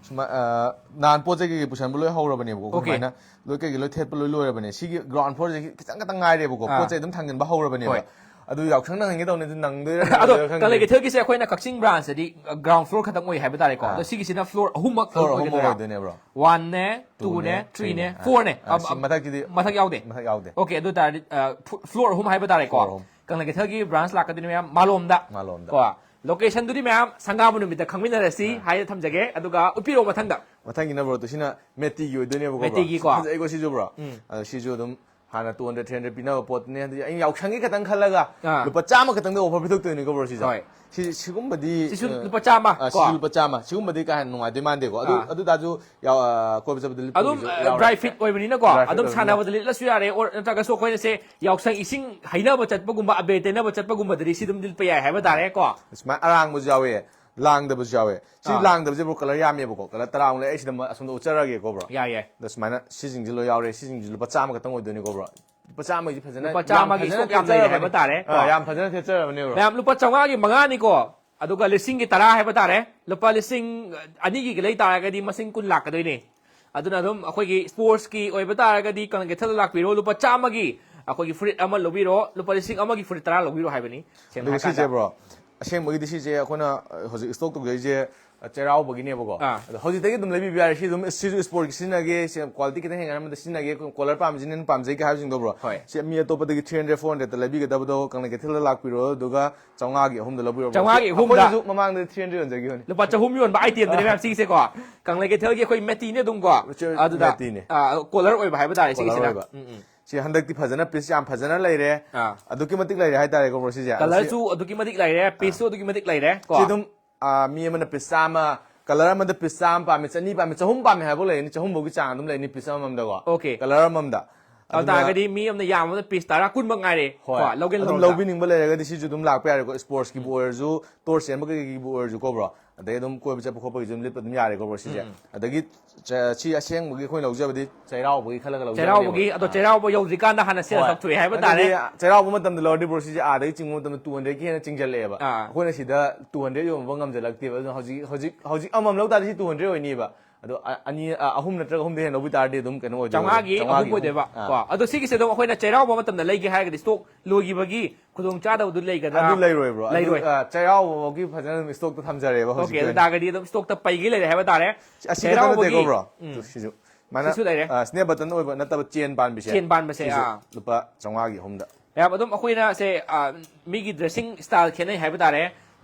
ꯁꯨꯃꯥꯏ-, ꯑ, ꯅꯍꯥꯟ ꯄꯣꯠ ꯆꯩ ꯀꯩꯀꯩ ꯄꯨꯁꯟꯕ ꯂꯣꯏ ꯍꯧꯔꯕꯅꯦꯕꯀꯣ꯫ ꯑꯩꯈꯣꯏ ꯑꯣꯀꯦ꯫ ꯁꯨꯃꯥꯏꯅ ꯂꯣꯏ ꯀꯩꯀꯩ ꯂꯣꯏ ꯊꯦꯠꯄ ꯂꯣꯏ ꯂꯣꯏꯔꯕꯅꯦ꯫ ꯁꯤꯒꯤ ꯒ꯭ꯔꯥꯎꯟ ꯐ꯭ꯂꯣꯔꯁꯦ ꯈꯤꯇꯪ ꯈꯤꯇꯪ ꯉꯥꯏꯔꯦꯕꯀꯣ꯫ ꯑꯥ꯫ ꯄꯣꯠ ꯆꯩ ꯑꯗꯨꯝ ꯊꯥꯡꯖꯤꯟꯕ ꯍꯧꯔꯕꯅꯦꯕ꯫ ꯍꯣꯏ꯫ ꯑꯗꯨ ꯌꯥꯎꯁꯪ ꯅꯪꯍꯟꯒꯦ ꯇꯧꯅꯤ, ꯑꯗꯨ ꯅꯪꯗꯣꯏꯔꯥ ꯑꯗꯣ ꯅꯪꯉꯣꯏꯗꯣꯏꯔꯥ ꯈꯪꯗꯦ꯫ ꯀꯪꯂꯩ ꯀꯩꯊꯦꯜꯒꯤꯁꯦ ꯑꯩꯈꯣꯏꯅ ꯀꯛꯆꯤꯡ ꯕ꯭ꯔꯥꯟꯁꯇꯗꯤ ꯒ꯭ꯔꯥꯎꯟ ꯐ꯭ꯂꯣꯔ ꯈꯛꯇꯪ ꯑꯣꯏ ꯍꯥꯏꯕ ꯇꯥꯔꯦꯀꯣ꯫ ꯑꯥ꯫ ꯑꯗꯣ ꯁꯤꯒꯤꯁꯤꯅ ꯐ꯭ꯂꯣꯔ ꯑꯍꯨꯝꯃꯛ ꯐ꯭ꯂꯣꯔ ꯑꯍꯨꯝ ꯑꯣꯏꯒꯗꯣꯏꯔꯥ? ꯑꯣꯏꯗꯣꯏꯅꯦꯕ꯭ꯔꯣ? ꯋꯥꯟꯅꯦ, ꯇꯨꯅꯦ, ꯇꯨꯅꯦ, ꯊ꯭ꯔꯤꯅꯦ, ꯊ꯭ꯔꯤꯅꯦ꯫ ꯐꯣꯔꯅꯦ꯫ ꯑꯥ, ꯁꯤ ꯃꯊꯛꯀꯤꯗꯤ ꯃꯊꯛ ꯌꯥꯎꯗꯦ? ꯃꯊꯛ ꯌꯥꯎꯗꯦ꯫ ꯑꯣꯀꯦ, ꯑꯗꯨ ꯑꯣꯏ ꯇꯥꯔꯗꯤ ꯑ, ꯐꯨ- ꯐ꯭ꯂꯣꯔ ꯑꯍꯨꯝ ꯍꯥꯏꯕ ꯇꯥꯔꯦꯀꯣ꯫ ꯐ꯭ꯂꯣꯔ ꯑꯍꯨꯝ꯫ ꯀꯪꯂꯩ ꯀꯩꯊꯦꯜꯒꯤ ꯕ꯭ꯔꯥꯟꯁ ꯂꯥꯛꯀꯗꯣꯏꯅꯤ ꯃꯌꯥꯝ ꯃꯥꯂꯣꯝꯗ꯫ ꯃꯥꯂꯣꯝꯗ꯫ ꯀꯣ꯫ ꯂꯣꯀꯦꯁꯟꯗꯨꯗꯤ ꯃꯌꯥꯝ ꯁꯪꯒꯥꯕ ꯅꯨꯃꯤꯠꯇ ꯈꯪꯃꯤꯟꯅꯔꯁꯤ ꯍꯥꯏꯅ ꯊꯝꯖꯒꯦ꯫ ꯑꯗꯨꯒ ꯎꯠꯄꯤꯔꯛꯑꯣ ꯃꯊꯪꯗ꯫ ꯃꯊꯪꯒꯤꯅ ꯕ꯭ꯔꯣ, ꯇꯨ ꯁꯤꯅ ꯃꯦꯇꯤꯒꯤ ꯑꯣꯏꯗꯣꯏꯅꯦꯕꯀꯣ, ꯕ꯭ꯔꯣ꯫ ꯃꯦꯇꯤꯒꯤꯀꯣ꯫ ꯐꯖꯩꯀꯣ ꯁꯤꯁꯨ, ꯕ꯭ꯔꯣ꯫ ꯎꯝ꯫ ꯑꯗꯣ ꯁꯤꯁꯨ ꯑꯗꯨꯝ ꯍꯥꯟꯅ ꯇꯨ ꯍꯟꯗ꯭ꯔꯦꯗ, ꯊ꯭ꯔꯤ ꯍꯟꯗ꯭ꯔꯦꯗ ꯄꯤꯅꯕ ꯄꯣꯠꯇꯨꯅꯦ꯫ ꯑꯗꯨꯗꯤ ꯑꯩꯅ ꯌꯥꯎꯁꯪꯒꯤ ꯈꯛꯇꯪ ꯈꯜꯂꯒ ꯑꯥ꯫ ꯂꯨꯄꯥ ꯆꯥꯝꯃ ꯈꯛꯇꯪꯗ ꯑꯣꯐꯔ ꯄꯤꯊꯣꯛꯇꯣꯏꯅꯤꯀꯣ, ꯕ꯭ꯔꯣ, ꯁꯤꯁꯦ꯫ ꯍꯣꯏ꯫ ꯁꯤ, ꯁꯤꯒꯨꯝꯕꯗꯤ, ꯁꯤꯁꯨ ꯑ, ꯂꯨꯄꯥ ꯆꯥꯝꯃ ꯑ, ꯀꯣ? ꯁꯤꯁꯨ ꯂꯨꯄꯥ ꯆꯥꯝꯃ꯫ ꯁꯤꯒꯨꯝꯕꯗꯤ ꯀꯥ ꯍꯦꯟꯅ ꯅꯨꯡꯉꯥꯏꯗꯣꯏ ꯃꯥꯟꯗꯦꯀꯣ꯫ ꯑꯗꯨ, ꯑꯥ꯫ ꯑꯗꯨ ꯇꯥꯔꯁꯨ ꯌꯥꯎ-, ꯑ, ꯀꯣꯏꯕ ꯆꯠꯄꯗ ꯂꯤꯠꯄ ꯑꯗꯨꯝ ꯑꯣꯏꯔꯁꯨ ꯑ, ꯌꯥꯎꯔꯦ꯫ ꯗ꯭ꯔꯥꯏ ꯐꯤꯠ ꯑꯣꯏꯕꯅꯤꯅꯀꯣ꯫ ꯗ꯭ꯔꯥꯏ ꯐꯤꯠ ꯑꯗꯨꯝ ꯑꯣꯏꯕꯅꯤꯅ꯫ ꯁꯥꯟꯅꯕꯗ ꯂꯤꯠꯂꯁꯨ ꯌꯥꯔꯦ, ꯑꯣꯔ ꯅꯠꯇ꯭ꯔꯒꯁꯨ ꯑꯩꯈꯣꯏꯅ ꯁꯦ ꯌꯥꯎꯁꯪ ꯏꯁꯤꯡ ꯍꯩꯅꯕ ꯆꯠꯄꯒꯨꯝꯕ, ꯑꯕꯦꯔ ꯇꯩꯅꯕ ꯆꯠꯄꯒꯨꯝꯕꯗꯗꯤ ꯁꯤ ꯑꯗꯨꯝ ꯂꯤꯠꯄ ꯌꯥꯏ ꯍꯥꯏꯕ ꯇꯥꯔꯦꯀꯣ꯫ ꯁꯨꯃꯥꯏꯅ ꯑꯔꯥꯡꯕꯁꯨ ꯌꯥꯎꯋꯦ, ꯂꯥꯡꯗꯕꯁꯨ ꯌꯥꯎꯋꯦ꯫ ꯁꯤ ꯑꯥ꯫ ꯂꯥꯡꯗꯕꯁꯦ, ꯕ꯭ꯔꯣ, ꯀꯂꯔ ꯌꯥꯝꯃꯦꯕꯀꯣ꯫ ꯀꯂꯔ ꯇꯔꯥꯃꯨꯛ ꯂꯩ꯫ ꯑꯩ ꯁꯤꯗ ꯃ-, ꯑꯁꯣꯝꯗ ꯎꯠꯆꯔꯒꯦꯀꯣ, ꯕ꯭ꯔꯣ꯫ ꯌꯥꯏ, ꯌꯥꯏ꯫ ꯑꯗꯣ ꯁꯨꯃꯥꯏꯅ ꯁꯤꯁꯤꯡꯁꯤ ꯂꯣꯏ ꯌꯥꯎꯔꯦ꯫ ꯁꯤꯁꯤꯡꯁꯤ ꯂꯨꯄꯥ ꯆꯥꯝꯃ ꯈꯛꯇꯪ ꯑꯣꯏꯗꯣꯏꯅꯤꯀꯣ, ꯕ꯭ꯔꯣ꯫ ꯂꯨꯄꯥ ꯆꯥꯝꯃꯒꯤꯗꯤ ꯐꯖꯅ ꯂꯨꯄꯥ ꯌꯥꯝ ꯆꯥꯝꯃꯒꯤ ꯐꯖꯅ ꯁꯣꯛ ꯌꯥꯝ ꯂꯩꯔꯦ ꯊꯦꯠꯆꯔꯕꯅꯦ꯫ ꯍꯥꯏꯕ ꯇꯥꯔꯦ, ꯑꯥ, ꯀꯣ꯫ ꯌꯥꯝ ꯐꯖꯅ ꯊꯦꯠꯆꯔꯕꯅꯦ, ꯕ꯭ꯔꯣ꯫ ꯃꯌꯥꯝ, ꯂꯨꯄꯥ ꯆꯥꯝꯃꯉꯥꯒꯤ ꯃꯉꯥꯅꯤꯀꯣ, ꯑꯗꯨꯒ ꯂꯤꯁꯤꯡꯒꯤ ꯇꯔꯥ ꯍꯥꯏꯕ ꯇꯥꯔꯦ꯫ ꯂꯨꯄꯥ ꯂꯤꯁꯤꯡ ꯑꯅꯤꯒꯤ ꯂꯩ ꯇꯥꯔꯒꯗꯤ ꯃꯁꯤꯡ ꯀꯨꯟ ꯂꯥꯛꯀꯗꯣꯏꯅꯦ꯫ ꯑꯗꯨꯅ ꯑꯗꯨꯝ ꯑꯩꯈꯣꯏꯒꯤ ꯁ꯭ꯄꯣꯔꯠꯁꯀꯤ ꯑꯣꯏꯕ ꯇꯥꯔꯒꯗꯤ ꯀꯪꯂꯩ ꯀꯩꯊꯦꯜꯗ ꯂꯥꯛꯄꯤꯔꯣ, ꯂꯨꯄꯥ ꯆꯥꯝꯃꯒꯤ ꯑꯩꯈꯣꯏꯒꯤ ꯐꯨꯔꯤꯠ ꯑꯃ ꯂꯧꯕꯤꯔꯣ, ꯂꯨꯄꯥ ꯂꯤꯁꯤꯡ ꯑꯃꯒꯤ ꯐꯨꯔꯤꯠ ꯇꯔꯥ ꯂꯧꯕꯤꯔꯣ ꯍꯥꯏꯕꯅꯤ, ꯁꯦꯡꯅ ꯑꯗꯨꯒ ꯁꯤꯁꯦ, ꯍꯥꯏꯔꯀꯥꯟꯗ꯫ ꯕ꯭ꯔꯣ, ꯑꯁꯦꯡꯕꯒꯤꯗꯤ ꯁꯤꯁꯦ ꯑꯩꯈꯣꯏꯅ, ꯑ, ꯍꯧꯖꯤꯛ ꯁ꯭ꯇꯣꯛ ꯇꯧꯖꯔꯤꯁꯦ, ꯑ, ꯆꯩꯔꯥꯎꯕꯒꯤꯅꯦꯕꯀꯣ꯫ ꯑꯥ꯫ ꯑꯗꯣ ꯍꯧꯖꯤꯛꯇꯒꯤ ꯑꯗꯨꯝ ꯂꯩꯕꯤꯕ ꯌꯥꯔꯦ꯫ ꯁꯤ ꯑꯗꯨꯝ, ꯁꯤꯁꯨ ꯁ꯭ꯄꯣꯔꯠꯀꯤ ꯁꯤꯖꯤꯟꯅꯒꯦ, ꯁꯤ ꯀ꯭ꯋꯥꯂꯤꯇꯤ ꯈꯤꯇꯪ ꯍꯦꯟꯒꯠꯍꯟꯕꯗ ꯁꯤꯖꯤꯟꯅꯒꯦ, ꯀꯣꯂꯔ ꯄꯥꯝꯃꯤꯁꯤꯅ ꯍꯦꯟꯅ ꯄꯥꯝꯖꯩꯒ ꯍꯥꯏꯕꯁꯤꯡꯗꯣ, ꯕ꯭ꯔꯣ꯫ ꯍꯣꯏ꯫ ꯁꯤ ꯃꯤ ꯑꯇꯣꯞꯄꯗꯒꯤ ꯊ꯭ꯔꯤ ꯍꯟꯗ꯭ꯔꯦꯗ, ꯐꯣꯔ ꯍꯟꯗ꯭ꯔꯦꯗꯇ ꯂꯩꯕꯤꯒꯗꯕꯗꯣ ꯀꯪꯂꯩ ꯀꯩꯊꯦꯜꯗ ꯂꯥꯛꯄꯤꯔꯣ, ꯑꯗꯨꯒ ꯆꯥꯝꯃꯉꯥꯒꯤ ꯑꯍꯨꯝꯗ ꯂꯧꯕꯤꯔꯣ, ꯕ꯭ꯔꯣ꯫ ꯆꯥꯝꯃꯉꯥꯒꯤ ꯁꯤ ꯑꯍꯨꯝꯗ꯫ ꯑꯩꯈꯣꯏꯅꯁꯨ ꯃꯃꯥꯡꯗ ꯊ꯭ꯔꯤ ꯍꯟꯗ꯭ꯔꯦꯗ ꯌꯣꯟꯖꯈꯤꯕꯅꯤ꯫ ꯂꯨꯄꯥ ꯆꯍꯨꯝ ꯌꯣꯟꯕ ꯑꯥꯏꯇꯦꯝꯗꯨꯅꯦ ꯃꯌꯥꯝ ꯁꯤꯒꯤꯁꯦꯀꯣ꯫ ꯀꯪꯂꯩ ꯀꯩꯊꯦꯜꯒꯤ ꯑꯩꯈꯣꯏ ꯃꯦꯇꯤꯅꯦ ꯑꯗꯨꯝꯀꯣ꯫ ꯃꯦꯇꯤ-, ꯑꯗꯨꯗ, ꯃꯦꯇꯤꯅꯦ꯫ ꯑ, ꯀꯣꯂꯔ ꯑꯣꯏꯕ ꯍꯥꯏꯕ ꯇꯥꯔꯦ ꯀꯣꯂꯔ ꯁꯤꯒꯤꯁꯤꯅ꯫ ꯑꯣꯏꯕ꯫ ꯎꯝ, ꯎꯝ꯫ ꯁꯤ ꯍꯟꯗꯛꯇꯤ ꯐꯖꯅ ꯄꯤꯁ ꯌꯥꯝ ꯐꯖꯅ ꯂꯩꯔꯦ꯫ ꯑꯥ꯫ ꯑꯗꯨꯛꯀꯤ ꯃꯇꯤꯛ ꯂꯩꯔꯦ ꯍꯥꯏꯇꯥꯔꯦꯀꯣ, ꯕ꯭ꯔꯣ, ꯁꯤꯁꯦ꯫ ꯑꯗꯣ ꯁꯤ, ꯀꯂꯔꯁꯨ ꯑꯗꯨꯛꯀꯤ ꯃꯇꯤꯛ ꯂꯩꯔꯦ, ꯄꯤꯁꯁꯨ ꯑꯗꯨꯛꯀꯤ ꯃꯇꯤꯛ ꯂꯩꯔꯦ ꯀꯣ꯫ ꯁꯤ ꯑꯗꯨꯝ, ꯑ, ꯃꯤ ꯑꯃꯅ ꯄꯤꯁ ꯆꯥꯝꯃ, ꯀꯂꯔ ꯑꯃꯗ ꯄꯤꯁ ꯆꯥꯝꯃ ꯄꯥꯝꯃꯤ, ꯆꯅꯤ ꯄꯥꯝꯃꯤ, ꯆꯍꯨꯝ ꯄꯥꯝꯃꯤ ꯍꯥꯏꯕ ꯂꯩꯅꯤ, ꯆꯍꯨꯝ ꯐꯥꯎꯒꯤ ꯆꯥꯡ ꯑꯗꯨꯝ ꯂꯩꯅꯤ ꯄꯤꯁ ꯑꯃꯃꯝꯗꯀꯣ꯫ ꯑꯣꯀꯦ꯫ ꯀꯂꯔ ꯑꯃꯃꯝꯗ꯫ ꯑꯗꯨ ꯑꯗꯨꯅ ꯇꯥꯔꯒꯗꯤ ꯃꯤ ꯑꯃꯅ ꯌꯥꯝꯕꯗ ꯄꯤꯁ ꯇꯔꯥ, ꯀꯨꯟꯃꯛ ꯉꯥꯏꯔꯦ ꯍꯣꯏ, ꯀꯣ, ꯂꯧꯒꯦꯅ ꯑꯗꯨꯝ ꯂꯧꯔꯒ꯫ ꯂꯧꯕꯤꯅꯤꯡꯕ ꯂꯩꯔꯒꯗꯤ ꯁꯤꯁꯨ ꯑꯗꯨꯝ ꯂꯥꯛꯄ ꯌꯥꯔꯦꯀꯣ꯫ ꯁ꯭ꯄꯣꯔꯠꯁꯀꯤꯕꯨ ꯑꯣꯏꯔꯁꯨ, ꯇꯣꯔ ꯆꯦꯟꯕ ꯀꯩꯀꯩꯒꯤꯕꯨ ꯑꯣꯏꯔꯁꯨꯀꯣ, ꯕ꯭ꯔꯣ꯫ ꯑꯗꯩ ꯑꯗꯨꯝ ꯀꯣꯏꯕ ꯆꯠꯄ ꯈꯣꯠꯄꯒꯤꯁꯨ ꯑꯗꯨꯝ ꯂꯤꯠꯄ ꯑꯗꯨꯝ ꯌꯥꯔꯦꯀꯣ, ꯕ꯭ꯔꯣ, ꯁꯤꯁꯦ꯫ ꯎꯝ꯫ ꯑꯗꯒꯤ ꯆ-, ꯁꯤ ꯑꯁꯦꯡꯕꯒꯤ ꯑꯩꯈꯣꯏꯅ ꯂꯧꯖꯕꯗꯤ ꯆꯩꯔꯥꯎꯕꯒꯤ ꯈꯜꯂꯒ ꯂꯧꯖꯕꯅꯦꯕ꯫ ꯆꯩꯔꯥꯎꯕꯒꯤ, ꯑꯗꯣ ꯆꯩꯔꯥꯎꯕ ꯌꯧꯗ꯭ꯔꯤꯀꯥꯟꯗ ꯍꯥꯟꯅ ꯁꯦꯜ ꯍꯣꯏ꯫ ꯇꯧꯊꯣꯛꯑꯦ ꯍꯥꯏꯕ ꯅꯠꯇ꯭ꯔꯗꯤ ꯇꯥꯔꯦ꯫ ꯆꯩꯔꯥꯎꯕ ꯃꯇꯝꯗ ꯂꯧꯔꯗꯤ, ꯕ꯭ꯔꯣ, ꯁꯤꯁꯦ ꯑꯥꯗꯒꯤ ꯆꯤꯡꯕ ꯃꯇꯝꯗ ꯇꯨ ꯍꯟꯗ꯭ꯔꯦꯗꯀꯤ ꯍꯦꯟꯅ ꯆꯤꯡꯁꯤꯜꯂꯛꯑꯦꯕ꯫ ꯑꯥ꯫ ꯑꯩꯈꯣꯏꯅ ꯁꯤꯗ ꯇꯨ ꯍꯟꯗ꯭ꯔꯦꯗ ꯌꯣꯟꯕ ꯉꯝꯖꯜꯂꯛꯇꯦꯕ꯫ ꯑꯗꯨꯅ ꯍꯧꯖꯤꯛ, ꯍꯧꯖꯤꯛ, ꯍꯧꯖꯤꯛ ꯑꯃꯃꯝ ꯂꯧ ꯇꯥꯔꯗꯤ ꯁꯤ ꯇꯨ ꯍꯟꯗ꯭ꯔꯦꯗ ꯑꯣꯏꯅꯤꯕ꯫ ꯑꯗꯣ ꯑ- ꯑꯅꯤ ꯑ- ꯑꯍꯨꯝ ꯅꯠꯇ꯭ꯔꯒ ꯑꯍꯨꯝꯗ ꯍꯦꯟꯅ ꯂꯧꯕꯤ ꯇꯥꯔꯗꯤ ꯑꯗꯨꯝ ꯀꯩꯅꯣ ꯑꯣꯏꯗꯣꯏꯕ, ꯆꯥꯝꯃꯉꯥꯒꯤ ꯑꯍꯨꯝ ꯆꯥꯝꯃꯉꯥꯒꯤ ꯑꯍꯨꯝ꯫ ꯑꯣꯏꯗꯣꯏꯕ ꯑꯥ꯫ ꯀꯣ꯫ ꯑꯗꯣ ꯁꯤꯒꯤꯁꯦ ꯑꯗꯨꯝ ꯑꯩꯈꯣꯏꯅ ꯆꯩꯔꯥꯎꯕ ꯃꯇꯝꯗ ꯂꯩꯒꯦ ꯍꯥꯏꯔꯒꯗꯤ ꯁ꯭ꯇꯣꯛ ꯂꯣꯏꯈꯤꯕꯒꯤ ꯈꯨꯗꯣꯡ ꯆꯥꯗꯕꯗꯨ ꯂꯩꯒꯗ꯭ꯔꯥ? ꯑꯗꯨ ꯂꯩꯔꯣꯏ ꯕ꯭ꯔꯣ꯫ ꯑꯗꯨ ꯂꯩꯔꯣꯏ꯫ ꯑ, ꯆꯩꯔꯥꯎꯕꯒꯤ ꯐꯖꯅ ꯑꯗꯨꯝ ꯁ꯭ꯇꯣꯛꯇꯣ ꯊꯝꯖꯔꯦꯕ ꯑꯣꯀꯦ, ꯍꯧꯖꯤꯛꯀꯤ ꯑꯗꯨ ꯑꯣꯏꯅ꯫ ꯇꯥꯔꯒꯗꯤ ꯑꯗꯨꯝ ꯁ꯭ꯇꯣꯛꯇ ꯄꯩꯒꯦ ꯂꯩꯔꯦ ꯍꯥꯏꯕ ꯇꯥꯔꯦ꯫ ꯑꯁꯤ ꯈꯛꯇ ꯅꯠꯇꯦꯀꯣ ꯆꯩꯔꯥꯎꯕꯒꯤ ꯕ꯭ꯔꯣ꯫ ꯎꯝ꯫ ꯁꯤꯁꯨ ꯁꯨꯃꯥꯏꯅ ꯁꯤꯁꯨ ꯂꯩꯔꯦ꯫ ꯁ꯭ꯅꯦꯞ ꯕꯇꯟ ꯑꯣꯏꯕ ꯅꯠꯇꯕ ꯆꯦꯟ ꯄꯥꯟꯕꯤꯁꯦ꯫ ꯆꯦꯟ ꯄꯥꯟꯕꯁꯦ, ꯁꯤꯁꯨ ꯑꯥ꯫ ꯂꯨꯄꯥ ꯆꯥꯝꯃꯉꯥꯒꯤ ꯑꯍꯨꯝꯗ꯫ ꯃꯌꯥꯝ ꯑꯗꯨꯝ ꯑꯩꯈꯣꯏꯅ ꯁꯦ ꯑ, ꯃꯤꯒꯤ ꯗ꯭ꯔꯦꯁꯤꯡ ꯁ꯭ꯇꯥꯏꯜ ꯈꯦꯠꯅꯩ ꯍꯥꯏꯕ ꯇꯥꯔꯦ꯫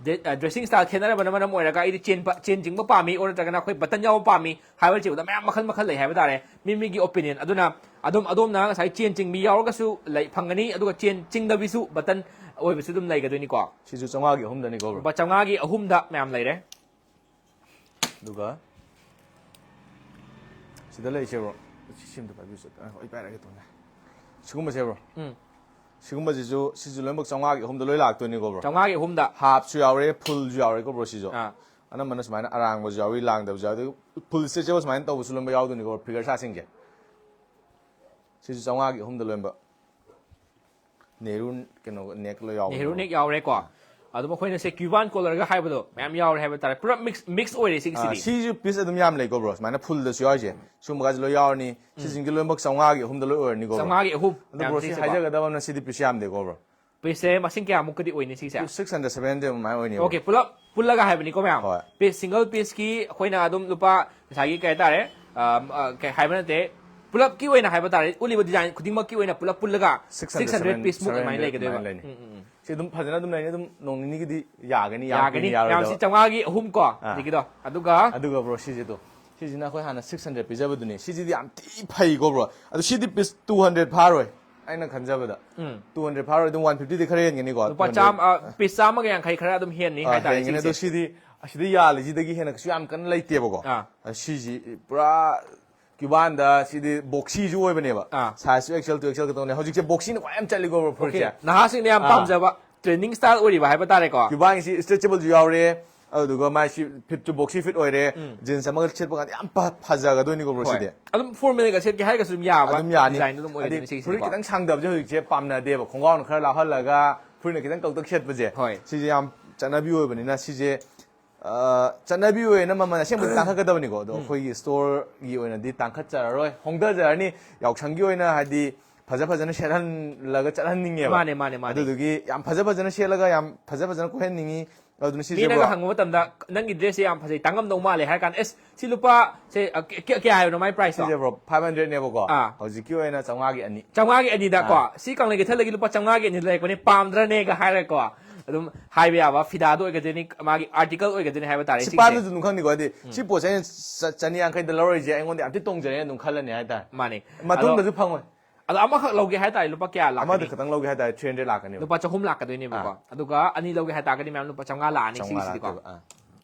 ꯗ꯭ꯔꯦꯁꯤꯡ ꯁ꯭ꯇꯥꯏꯜ ꯈꯦꯠꯅꯔꯕꯅ ꯃꯔꯝ ꯑꯣꯏꯔꯒ ꯑꯩꯗꯤ ꯆꯦꯟ ꯄ- ꯆꯦꯟ ꯆꯤꯡꯕ ꯄꯥꯝꯃꯤ ꯑꯣꯔ ꯅꯠꯇ꯭ꯔꯒꯅ ꯑꯩꯈꯣꯏ ꯕꯇꯟ ꯌꯥꯎꯕ ꯄꯥꯝꯃꯤ ꯍꯥꯏꯕꯅꯆꯤꯡꯕꯗ ꯃꯌꯥꯝ ꯃꯈꯜ ꯃꯈꯜ ꯂꯩ ꯍꯥꯏꯕ ꯇꯥꯔꯦ, ꯃꯤ ꯃꯤꯒꯤ ꯑꯣꯄꯤꯅꯤꯌꯟ꯫ ꯑꯗꯨꯅ ꯑꯗꯨꯝ ꯑꯗꯣꯝꯅ ꯉꯁꯥꯏ ꯆꯦꯟ ꯆꯤꯡꯕꯤ ꯌꯥꯎꯔꯒꯁꯨ ꯂꯩ ꯐꯪꯒꯅꯤ, ꯑꯗꯨꯒ ꯆꯦꯟ ꯆꯤꯡꯗꯕꯤꯁꯨ ꯕꯇꯟ ꯑꯣꯏꯕꯁꯨ ꯑꯗꯨꯝ ꯂꯩꯒꯗꯣꯏꯅꯤꯀꯣ꯫ ꯁꯤꯁꯨ ꯆꯥꯝꯃꯉꯥꯒꯤ ꯑꯍꯨꯝꯗꯅꯤꯀꯣ ꯕ꯭ꯔꯣ꯫ ꯂꯨꯄꯥ ꯆꯥꯝꯃꯉꯥꯒꯤ ꯑꯍꯨꯝꯗ ꯃꯌꯥꯝ ꯂꯩꯔꯦ꯫ ꯑꯗꯨꯒ ꯁꯤꯗ ꯂꯩꯁꯦ ꯕ꯭ꯔꯣ꯫ ꯁꯤ ꯑꯝꯇ ꯄꯥꯏꯕꯤꯌꯨ꯫ ꯑ, ꯑꯩ ꯄꯥꯏꯔꯒꯦ ꯇꯧꯅꯦ꯫ ꯁꯤꯒꯨꯝꯕꯁꯦ ꯕ꯭ꯔꯣ꯫ ꯎꯝ꯫ ꯁꯤꯒꯨꯝꯕꯁꯤꯁꯨ ꯁꯤꯁꯨ ꯂꯣꯏꯅꯃꯛ ꯆꯥꯝꯃꯉꯥꯒꯤ ꯑꯍꯨꯝꯗ ꯂꯣꯏ ꯂꯥꯛꯇꯣꯏꯅꯤꯀꯣ ꯕ꯭ꯔꯣ꯫ ꯆꯥꯝꯃꯉꯥꯒꯤ ꯑꯍꯨꯝꯗ꯫ ꯍꯥꯞꯁꯨ ꯌꯥꯎꯔꯦ, ꯐꯨꯜꯁꯨ ꯌꯥꯎꯔꯦꯀꯣ ꯕ꯭ꯔꯣ ꯁꯤꯁꯨ꯫ ꯑꯥ꯫ ꯑꯅꯝꯕꯅ ꯁꯨꯃꯥꯏꯅ ꯑꯔꯥꯡꯕꯁꯨ ꯌꯥꯎꯏ, ꯂꯥꯡꯗꯕꯁꯨ ꯌꯥꯎꯏ꯫ ꯑꯗꯨꯒ ꯐꯨꯜ ꯁ꯭ꯇ꯭ꯔꯦꯆꯦꯕꯜ ꯁꯨꯃꯥꯏꯅ ꯇꯧꯕꯁꯨ ꯂꯣꯏꯅꯃꯛ ꯌꯥꯎꯗꯣꯏꯅꯤꯀꯣ ꯕ꯭ꯔꯣ, ꯐꯤꯒꯔ ꯁꯥꯁꯤꯡꯁꯦ꯫ ꯁꯤꯁꯨ ꯆꯥꯝꯃꯉꯥꯒꯤ ꯑꯍꯨꯝꯗ ꯂꯣꯏꯅꯃꯛ꯫ ꯅꯦꯍꯔꯨ ꯀꯩꯅꯣ ꯅꯦꯛ ꯂꯣꯏ ꯌꯥꯎꯕꯅꯦ꯫ ꯅꯦꯍꯔꯨ ꯅꯦꯛ ꯌꯥꯎꯔꯦꯀꯣ꯫ ꯑꯗꯨꯝ ꯑꯩꯈꯣꯏꯅ ꯁꯦ ꯀ꯭ꯌꯨꯕꯥꯟ ꯀꯣꯂꯔꯒ ꯍꯥꯏꯕꯗꯣ ꯃꯌꯥꯝ ꯌꯥꯎꯔꯦ ꯍꯥꯏꯕ ꯇꯥꯔꯦ꯫ ꯄꯨꯔꯥ ꯃꯤꯛꯁ ꯃꯤꯛꯁ ꯑꯣꯏꯔꯦ ꯑꯥ, ꯁꯤꯒꯤꯁꯤꯗꯤ꯫ ꯁꯤꯁꯨ ꯄꯤꯁ ꯑꯗꯨꯝ ꯌꯥꯝ ꯂꯩꯀꯣ ꯕ꯭ꯔꯣ, ꯁꯨꯃꯥꯏꯅ ꯐꯨꯜꯗꯁꯨ ꯌꯥꯎꯔꯤꯁꯦ꯫ ꯁꯤꯒꯨꯝꯕꯒꯁꯨ ꯂꯣꯏ ꯌꯥꯎꯔꯅꯤ꯫ ꯁꯤꯁꯤꯡꯁꯦ ꯂꯣꯏꯅꯃꯛ ꯆꯥꯝꯃꯉꯥꯒꯤ ꯑꯍꯨꯝꯗ ꯂꯣꯏ ꯑꯣꯏꯔꯅꯤꯀꯣ ꯕ꯭ꯔꯣ꯫ ꯆꯥꯝꯃꯉꯥꯒꯤ ꯑꯍꯨꯝ ꯑꯗꯣ ꯃꯌꯥꯝ ꯕ꯭ꯔꯣ, ꯁꯤ ꯁꯤꯁꯦꯀꯣ꯫ ꯍꯥꯏꯖꯒꯗꯕ ꯑꯃꯅ ꯁꯤꯗꯤ ꯄꯤꯁ ꯌꯥꯝꯗꯦꯀꯣ ꯕ꯭ꯔꯣ꯫ ꯄꯤꯁꯁꯦ ꯃꯁꯤꯡ ꯀꯌꯥꯃꯨꯛꯀꯗꯤ ꯑꯣꯏꯅꯤ ꯁꯤꯁꯦ? ꯁꯤꯛꯁ ꯍꯟꯗ꯭ꯔꯦꯗ, ꯁꯚꯦꯟ ꯍꯟꯗ꯭ꯔꯦꯗ ꯑꯗꯨꯃꯥꯏꯅ ꯑꯣꯏꯅꯦꯕ꯫ ꯑꯣꯀꯦ, ꯄꯨꯂꯞ ꯄꯨꯜꯂꯒ ꯍꯥꯏꯕꯅꯤꯀꯣ ꯃꯌꯥꯝ꯫ ꯍꯣꯏ꯫ ꯄꯤꯁ ꯁꯤꯡꯒꯜ ꯄꯤꯁꯀꯤ ꯑꯩꯈꯣꯏꯅ ꯑꯗꯨꯝ ꯂꯨꯄꯥ ꯉꯁꯥꯏꯒꯤ ꯀꯩ ꯍꯥꯏꯇꯥꯔꯦ, ꯑ, ꯑ, ꯀꯩ ꯍꯥꯏꯕ ꯅꯠꯇꯦ, ꯄꯨꯂꯞꯀꯤ ꯑꯣꯏꯅ ꯍꯥꯏꯕ ꯇꯥꯔꯦ, ꯎꯠꯂꯤꯕ ꯗꯤꯖꯥꯏꯟ ꯈꯨꯗꯤꯡꯃꯛꯀꯤ ꯑꯣꯏꯅ ꯄꯨꯂꯞ ꯄꯨꯜꯂꯒ ꯁꯤꯛꯁ ꯁꯤꯛꯁ ꯍꯟꯗ꯭ꯔꯦꯗ, ꯍꯟꯗ꯭ꯔꯦꯗ ꯄꯤꯁꯃꯨꯛ ꯁꯚꯦꯟ ꯑꯗꯨꯃꯥꯏꯅ ꯍꯟꯗ꯭ꯔꯦꯗ ꯂꯩꯒꯗꯣꯏꯕ꯫ ꯑꯗꯨꯃꯥꯏꯅ ꯂꯩꯅꯤ꯫ ꯎꯝ, ꯎꯝ, ꯎꯝ꯫ ꯁꯤ ꯑꯗꯨꯝ ꯐꯖꯅ ꯑꯗꯨꯝ ꯂꯩꯅꯤ, ꯑꯗꯨꯝ ꯅꯣꯡ ꯅꯤꯅꯤꯒꯤꯗꯤ ꯌꯥꯒꯅꯤ, ꯌꯥꯝ ꯌꯥꯒꯅꯤ꯫ ꯀꯨꯏꯅ ꯃꯌꯥꯝ ꯌꯥꯔꯣꯏꯗꯕ꯫ ꯁꯤ ꯆꯥꯝꯃꯉꯥꯒꯤ ꯑꯍꯨꯝ ꯀꯣ꯫ ꯑꯥ꯫ ꯍꯧꯖꯤꯛꯀꯤꯗꯣ꯫ ꯑꯗꯨꯒ ꯑꯗꯨꯒ ꯕ꯭ꯔꯣ, ꯁꯤꯁꯦ ꯇꯣ, ꯁꯤꯁꯤꯅ ꯑꯩꯈꯣꯏ ꯍꯥꯟꯅ ꯁꯤꯛꯁ ꯍꯟꯗ꯭ꯔꯦꯗ ꯄꯤꯖꯕꯗꯨꯅꯤ꯫ ꯁꯤꯁꯤꯗꯤ ꯌꯥꯝ ꯊꯤ ꯐꯩꯀꯣ ꯕ꯭ꯔꯣ꯫ ꯑꯗꯣ ꯁꯤꯗꯤ ꯄꯤꯁ ꯇꯨ ꯍꯟꯗ꯭ꯔꯦꯗ ꯐꯥꯔꯣꯏ, ꯑꯩꯅ ꯈꯟꯖꯕꯗ꯫ ꯎꯝ꯫ ꯇꯨ ꯍꯟꯗ꯭ꯔꯦꯗ ꯐꯥꯔꯣꯏ, ꯑꯗꯨꯝ ꯋꯥꯟ ꯐꯤꯐꯇꯤꯗꯤ ꯈꯔ ꯍꯦꯟꯒꯅꯤꯀꯣ, ꯂꯨꯄꯥ ꯇꯨ ꯍꯟꯗ꯭ꯔꯦꯗ꯫ ꯆꯥꯝꯃ, ꯑ, ꯄꯤꯁ ꯆꯥꯝꯃꯒ ꯌꯥꯡꯈꯩ ꯈꯔ ꯑꯗꯨꯝ ꯍꯦꯟꯅꯤ ꯑꯥ, ꯍꯥꯏꯇꯥꯔꯦ ꯍꯦꯟꯒꯅꯤ꯫ ꯑꯗꯣ ꯁꯤꯁꯦ꯫ ꯁꯤꯗꯤ, ꯑꯁꯤꯗ ꯌꯥꯜꯂꯤꯁꯤꯗꯒꯤ ꯍꯦꯟꯅ ꯀꯩꯁꯨ ꯌꯥꯝ ꯀꯟꯅ ꯂꯩꯇꯦꯕꯀꯣ꯫ ꯑꯥ꯫ ꯑ, ꯁꯤꯁꯤ ꯄꯨꯔꯥ ꯀ꯭ꯌꯨꯕꯥꯟꯗ ꯁꯤꯗꯤ ꯕꯣꯛꯁꯤꯁꯨ ꯑꯣꯏꯕꯅꯦꯕ꯫ ꯑꯥ꯫ ꯁꯥꯏꯖꯁꯨ ꯑꯦꯛꯁꯦꯜ ꯇꯨ ꯑꯦꯛꯁꯦꯜ ꯈꯛꯇꯪꯅꯦ꯫ ꯍꯧꯖꯤꯛꯁꯦ ꯕꯣꯛꯁꯤꯅ ꯈ꯭ꯋꯥꯏ ꯌꯥꯝ ꯆꯠꯂꯤꯀꯣ ꯕ꯭ꯔꯣ, ꯐꯨꯔꯤꯠꯁꯦ꯫ ꯑꯣꯀꯦ꯫ ꯅꯍꯥꯁꯤꯡꯅ ꯌꯥꯝ ꯑꯥ꯫ ꯄꯥꯝꯖꯕ, ꯇ꯭ꯔꯦꯟꯗꯤꯡ ꯁ꯭ꯇꯥꯏꯜ ꯑꯣꯏꯔꯤꯕ ꯍꯥꯏꯕ ꯇꯥꯔꯦꯀꯣ꯫ ꯀ꯭ꯌꯨꯕꯥꯟꯒꯤꯁꯤ ꯁ꯭ꯇ꯭ꯔꯦꯆꯦꯕꯜꯁꯨ ꯌꯥꯎꯔꯦ, ꯑꯗꯨꯗꯨꯒ ꯃꯥꯏꯁꯤ ꯐꯤꯠꯁꯨ ꯕꯣꯛꯁꯤ ꯐꯤꯠ ꯑꯣꯏꯔꯦ, ꯎꯝ꯫ ꯖꯤꯟꯁ ꯑꯃꯒ ꯁꯦꯠꯄ ꯀꯥꯟꯗ ꯌꯥꯝ ꯐ-, ꯐꯖꯒꯗꯣꯏꯅꯤꯀꯣ ꯕ꯭ꯔꯣ ꯍꯣꯏ꯫ ꯁꯤꯗꯤ꯫ ꯑꯗꯨꯝ ꯐꯣꯔꯃꯦꯜꯒ ꯁꯦꯠꯀꯦ ꯍꯥꯏꯔꯒꯁꯨ ꯑꯗꯨꯝ ꯌꯥꯕ ꯑꯗꯨꯝ ꯌꯥꯅꯤ꯫ ꯗꯤꯖꯥꯏꯟꯗꯣ ꯑꯗꯨꯝ ꯑꯗꯩ ꯑꯣꯏꯗꯣꯏꯅꯤ ꯁꯤꯒꯤꯁꯤꯗꯤꯀꯣ꯫ ꯐꯨꯔꯤꯠ ꯈꯤꯇꯪ ꯁꯥꯡꯗꯕꯁꯦ ꯍꯧꯖꯤꯛꯁꯦ ꯄꯥꯝꯅꯗꯦꯕ, ꯈꯣꯡꯒ꯭ꯔꯥꯎꯅ ꯈꯔ ꯂꯥꯎꯍꯜꯂꯒ ꯐꯨꯔꯤꯠꯅ ꯈꯤꯇꯪ ꯀꯧꯇꯛ ꯁꯦꯠꯄꯁꯦ꯫ ꯍꯣꯏ꯫ ꯁꯤꯁꯦ ꯌꯥꯝ ꯆꯠꯅꯕꯤ ꯑꯣꯏꯕꯅꯤꯅ ꯁꯤꯁꯦ, ꯑ, ꯑ, ꯆꯠꯅꯕꯤ ꯑꯣꯏꯅ ꯃꯃꯜ ꯑꯁꯦꯡꯕꯗꯤ ꯇꯥꯡꯈꯠꯀꯗꯕꯅꯤꯀꯣ, ꯑꯗꯣ ꯑꯩꯈꯣꯏꯒꯤ ꯁ꯭ꯇꯣꯔꯒꯤ ꯑꯣꯏꯅꯗꯤ ꯇꯥꯡꯈꯠꯆꯔꯔꯣꯏ, ꯍꯣꯡꯊꯖꯔꯅꯤ꯫ ꯌꯥꯎꯁꯪꯒꯤ ꯑꯣꯏꯅ ꯍꯥꯏꯗꯤ ꯐꯖ ꯐꯖꯅ ꯁꯦꯠꯍꯜꯂꯒ ꯆꯠꯍꯟꯅꯤꯡꯉꯦꯕ꯫ ꯃꯥꯅꯦ, ꯃꯥꯅꯦ, ꯃꯥꯅꯦ꯫ ꯑꯗꯨꯗꯨꯒꯤ ꯌꯥꯝ ꯐꯖ ꯐꯖꯅ ꯁꯦꯠꯂꯒ ꯌꯥꯝ ꯐꯖ ꯐꯖꯅ ꯀꯣꯏꯍꯟꯅꯤꯡꯉꯤ꯫ ꯑꯗꯨꯅ ꯁꯤꯁꯦ ꯃꯤꯅꯒ bro, ꯍꯪꯕ ꯃꯇꯝꯗ, "ꯅꯪꯒꯤ ꯗ꯭ꯔꯦꯁꯁꯦ ꯌꯥꯝ ꯐꯖꯩ, ꯇꯥꯡꯉꯝꯗꯧ ꯃꯥꯜꯂꯦ" ꯍꯥꯏꯔ ꯀꯥꯟꯗ, "ꯑꯦꯁ, ꯁꯤ ꯂꯨꯄꯥ ꯁꯦ, ꯑ, ꯀ-, ꯀ-, ꯀꯌꯥ ꯍꯥꯏꯕꯅꯣ ꯃꯥꯏ ꯄ꯭ꯔꯥꯏꯁꯇꯣ?" ꯁꯤꯁꯦ bro, five hundredꯅꯦꯕꯀꯣ꯫ ꯑꯥ꯫ ꯍꯧꯖꯤꯛꯀꯤ ꯑꯣꯏꯅ ꯆꯥꯝꯃꯉꯥꯒꯤ ꯑꯅꯤ꯫ ꯆꯥꯝꯃꯉꯥꯒꯤ ꯑꯅꯤꯗꯀꯣ, ꯁꯤ ꯀꯪꯂꯩ ꯀꯩꯊꯦꯜꯗꯒꯤ ꯂꯨꯄꯥ ꯆꯥꯝꯃꯉꯥꯒꯤ ꯑꯅꯤ ꯂꯩꯔꯛꯄꯅꯦ, ꯄꯥꯝꯗ꯭ꯔꯅꯦꯒ ꯍꯥꯏꯔꯒꯀꯣ, ꯑꯗꯨꯝ ꯍꯥꯏꯕ ꯌꯥꯕ ꯐꯤꯗꯥꯗꯣ ꯑꯣꯏꯒꯗꯣꯏꯅꯤ, ꯃꯥꯒꯤ ꯑꯥꯔꯇꯤꯀꯜ ꯑꯣꯏꯒꯗꯣꯏꯅꯤ ꯍꯥꯏꯕ ꯇꯥꯔꯦ꯫ ꯁꯤ ꯁꯤꯒꯤꯁꯦ꯫ ꯄꯥꯏꯕꯗꯁꯨ ꯑꯗꯨꯝ ꯈꯪꯅꯤꯀꯣ, ꯍꯥꯏꯗꯤ ꯁꯤ ꯄꯣꯠꯁꯦ ꯑꯩꯅ ꯆ-, ꯆꯅꯤ ꯌꯥꯡꯈꯩꯗ ꯂꯧꯔꯤꯁꯦ ꯑꯩꯉꯣꯟꯗ ꯌꯥꯝ ꯊꯤ ꯇꯣꯡꯖꯔꯦ ꯑꯗꯨꯝ ꯈꯜꯂꯅꯤ ꯍꯥꯏꯇꯥꯔꯦ꯫ ꯃꯥꯅꯦ꯫ ꯃꯇꯨꯡꯗꯁꯨ ꯐꯪꯉꯣꯏ꯫ ꯑꯗꯣ ꯑꯃꯈꯛ ꯂꯧꯒꯦ ꯍꯥꯏ ꯇꯥꯔꯦ, ꯂꯨꯄꯥ ꯀꯌꯥ ꯑꯃꯗ ꯂꯥꯛꯀꯅꯤ? ꯈꯛꯇꯪ ꯂꯧꯒꯦ ꯍꯥꯏ ꯇꯥꯔꯦ, three hundred ꯂꯥꯛꯀꯅꯦꯕ꯫ ꯂꯨꯄꯥ ꯆꯍꯨꯝ ꯂꯥꯛꯀꯗꯣꯏꯅꯦꯕꯀꯣ꯫ ꯑꯥ꯫ ꯑꯗꯨꯒ ꯑꯅꯤ ꯂꯧꯒꯦ ꯍꯥꯏ ꯇꯥꯔꯒꯗꯤ ꯃꯌꯥꯝ ꯂꯨꯄꯥ ꯆꯥꯝꯃꯉꯥ ꯂꯥꯛꯑꯅꯤ ꯆꯥꯝꯃꯉꯥ ꯁꯤꯒꯤꯁꯤꯗꯤꯀꯣ꯫ ꯂꯥꯛꯇꯣꯏꯕ, ꯑꯥ꯫